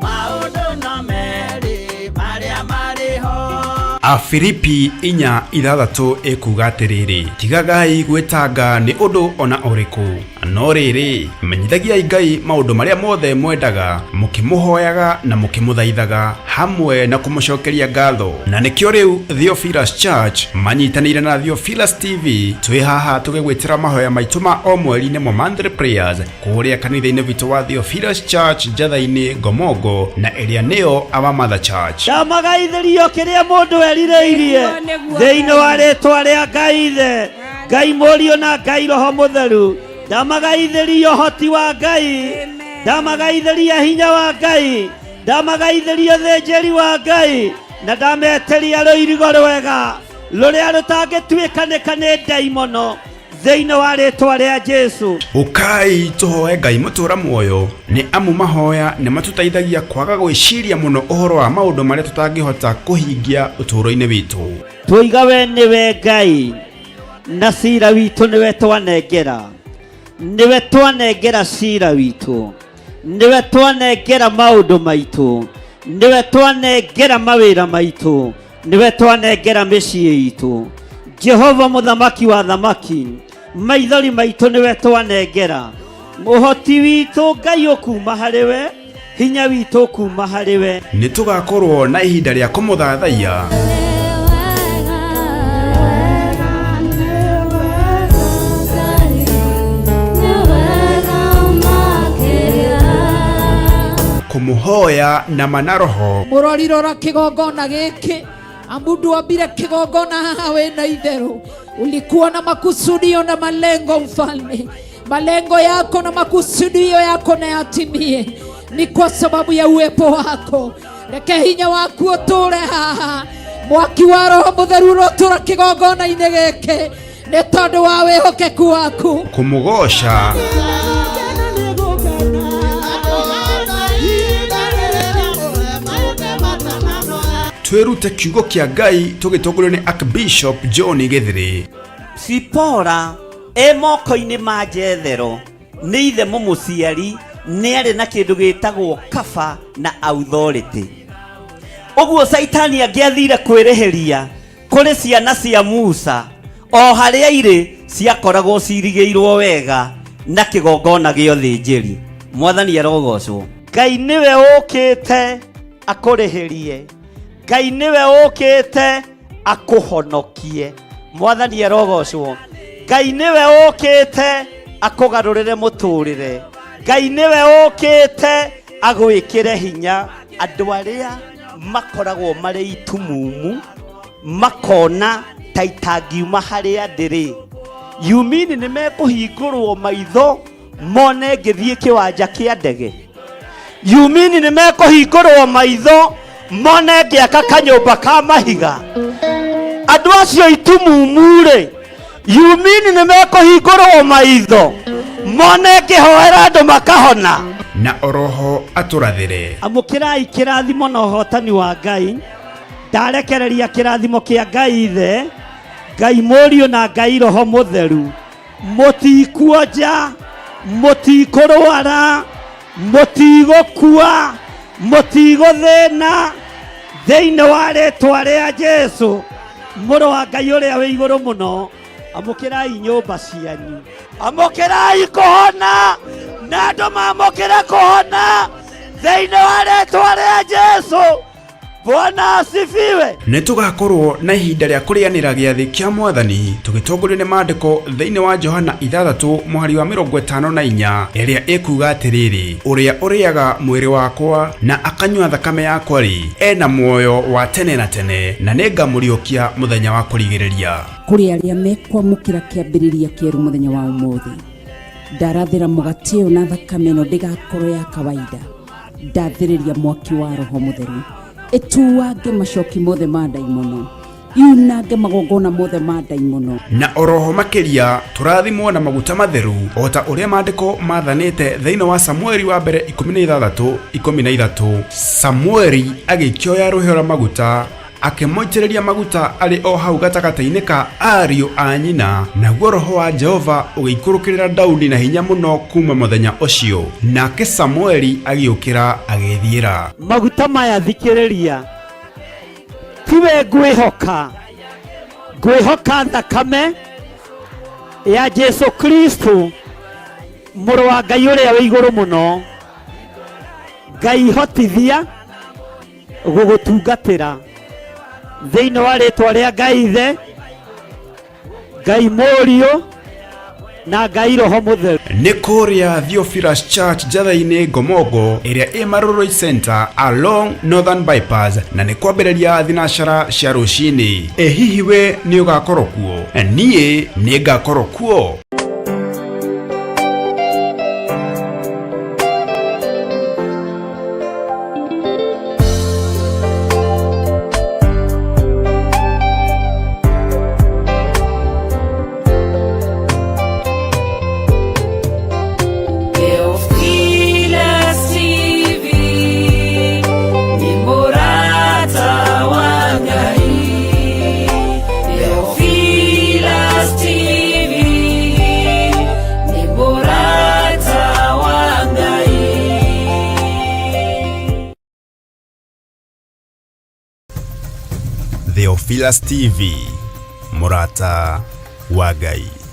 Maũndũ no merĩ marĩa marĩ ho. Afilipi 4:6 ĩkuuga atĩrĩrĩ, tigagai gwĩtanga nĩ ũndũ ona ũrĩkũ, no rĩrĩ, menyithagiai Ngai maũndũ marĩa mothe mwendaga, mũkĩmũhoyaga na mũkĩmũthaithaga, hamwe na kũmũcokeria ngatho. Na nĩkĩo rĩu Theophilus Church manyitanĩire na Theophilus TV twĩ haha tũgĩgwĩtĩra mahoya maitũ ma o mweri nĩmo monthly prayers kũrĩa kanitha-inĩ witũ wa Theophilus Church Njatha-inĩ Ngomongo na ĩrĩa nĩyo Our Mother Church. Ndamagaithĩrio kĩrĩa mũndũ erirĩirie Nĩguo, nĩguo, thĩinĩ wa Ngai. rĩtwa rĩa Ngai Ithe, Ngai Mũriũ na Ngai Roho Mũtheru. Ndamagaithĩria ũhoti wa Ngai, ndamagaithĩria hinya wa Ngai, ndamagaithĩria ũthĩnjĩri wa Ngai, na ndametĩria rũirigo rwega rũrĩa rũtangĩtuĩkanĩka nĩ ndaimono thĩinĩ wa rĩtwa rĩa Jesu. Ũkai tũhoe Ngai mũtũra muoyo, nĩ amu mahoya nĩ matũteithagia kwaga gwĩciria mũno ũhoro wa maũndũ marĩa tũtangĩhota kũhingia ũtũũro-inĩ witũ. Twoiga we nĩwe Ngai, na cira witũ nĩwe twanengera, nĩwe twanengera cira witũ, nĩwe twanengera maũndũ maitũ, nĩwe twanengera mawĩra maitũ, nĩwe twanengera mĩciĩ itũ. Jehova mũthamaki wa thamaki, maithori maitũ nĩwe twanengera, ũhoti witũ Ngai ũkuma harĩ we, hinya witũ ũkuma harĩ we. Nĩ tũgakorwo na ihinda rĩa kũmũthathaiya, kũmũhoya na ma na roho, Mũrori rora kĩgongona gĩkĩ, amu ndwambire kĩgongona haha wĩna itherũ. Ulikuwa na makusudio na malengo mfalme, malengo yako na makusudio yako na yatimie, ni kwa sababu ya uwepo wako. Reke hinya waku ũtũre haha, mwaki wa Roho Mũtheru ũrotũra kĩgongona-inĩ gĩkĩ nĩ tondũ wa wĩhokeku waku. Kũmũgoca, twĩrute kiugo kĩa Ngai tũgĩtongorio nĩ Archbishop John Gĩthĩrĩ. Sipora e moko-inĩ ma Jethero nĩ ithe mũmũciari, nĩ arĩ na kĩndũ gĩtagwo kaba na authority. Ũguo Caitani angĩathire kwĩrĩhĩria kũrĩ ciana cia Musa, o harĩa irĩ ciakoragwo cirigĩirwo wega na kĩgongona gĩa ũthĩnjĩri. Mwathani arogocwo. Ngai nĩwe ũkĩte akũrĩhĩrie, Ngai nĩwe ũkĩte akũhonokie. Mwathani arogocwo. Ngai nĩwe ũkĩte akũgarũrĩre mũtũrĩre, Ngai nĩwe ũkĩte agwĩkĩre hinya. Andũ arĩa makoragwo marĩ itumumu makona ta itangiuma harĩa ndĩrĩ, yumini nĩ mekũhingũrwo maitho mone ngĩthiĩ kĩwanja kĩa ndege. Yumini nĩ mekũhingũrwo maitho mone ngĩaka kanyũmba ka mahiga. Andũ acio itumumu-rĩ, yumini nĩ mekũhingũrwo maitho mone ngĩhoera andũ makahona. Na oroho atũrathĩre. Amũkĩrai kĩrathimo na ũhotani wa Ngai. Ndarekereria kĩrathimo kĩa Ngai Ithe, Ngai Mũriũ na Ngai Roho Mũtheru. Mũtikuonja, mũtikũrwara, mũtigũkua, mũtigũthĩna, thĩinĩ wa rĩtwa rĩa Jesu, mũrũ wa Ngai ũrĩa wĩ igũrũ mũno. Amũkĩrai nyũmba cianyu, amũkĩrai kũhona, na andũ mamũkĩre kũhona thĩinĩ wa rĩtwa rĩa Jesu. Bwana asifiwe. Nĩ tũgakorwo na ihinda rĩa kũrĩanĩra gĩathĩ kĩa Mwathani tũgĩtongorio nĩ maandĩko thĩinĩ wa Johana 6 mũhari wa 54 ĩrĩa ĩkuga atĩrĩrĩ, ũrĩa ũrĩaga mwĩrĩ wakwa na akanyua thakame yakwa-rĩ, ena muoyo wa tene na tene, na nĩngamũriũkia mũthenya wa kũrigĩrĩria. Kũrĩ arĩa mekwamũkĩra kĩambĩrĩria kĩerũ mũthenya wa ũmũthĩ, ndarathĩra mũgate ũyũ na thakame ĩno ndĩgakorwo ya kawaida. Ndathĩrĩria mwaki wa Roho Mũtheru ĩtuange macoki mothe ma ndaimono, yunange magongona mothe ma ndaimono. Na oroho makĩria tũrathimwo na maguta matheru o ta ũrĩa maandĩko mathanĩte thĩinĩ wa Samueli wa mbere 16:13. Samueli agĩkĩoya rũhĩa rwa maguta akĩmũitĩrĩria maguta arĩ o hau gatagatĩ-inĩ ka ariũ a nyina, naguo roho wa Jehova ũgĩikũrũkĩrĩra Daudi na hinya mũno kuma mũthenya ũcio. Nake Samueli agĩũkĩra agĩĩthiĩra. Maguta maya thikĩrĩria, tiwe ngwĩhoka, ngwĩhoka thakame ya Jesu Kristo, mũrũ wa Ngai ũrĩa wĩ igũrũ mũno. Ngai hotithia gũgũtungatĩra thĩinĩ wa rĩtwa rĩa Ngai Ithe, Ngai Mũriũ na Ngai Roho Mũtheru. Nĩ kũrĩa Theophilus Church Njatha-inĩ Ngomongo ĩrĩa ĩ Marurui Center along Northern Bypass, na nĩ kwambĩrĩria thinacara cia rũcinĩ. Ĩ hihi we nĩ ũgakorwo kuo? Niĩ nĩ ngakorwo kuo. Theophilus TV ni murata wa Ngai. Theophilus TV ni murata wa Ngai. Theophilus TV, mũrata wa Ngai.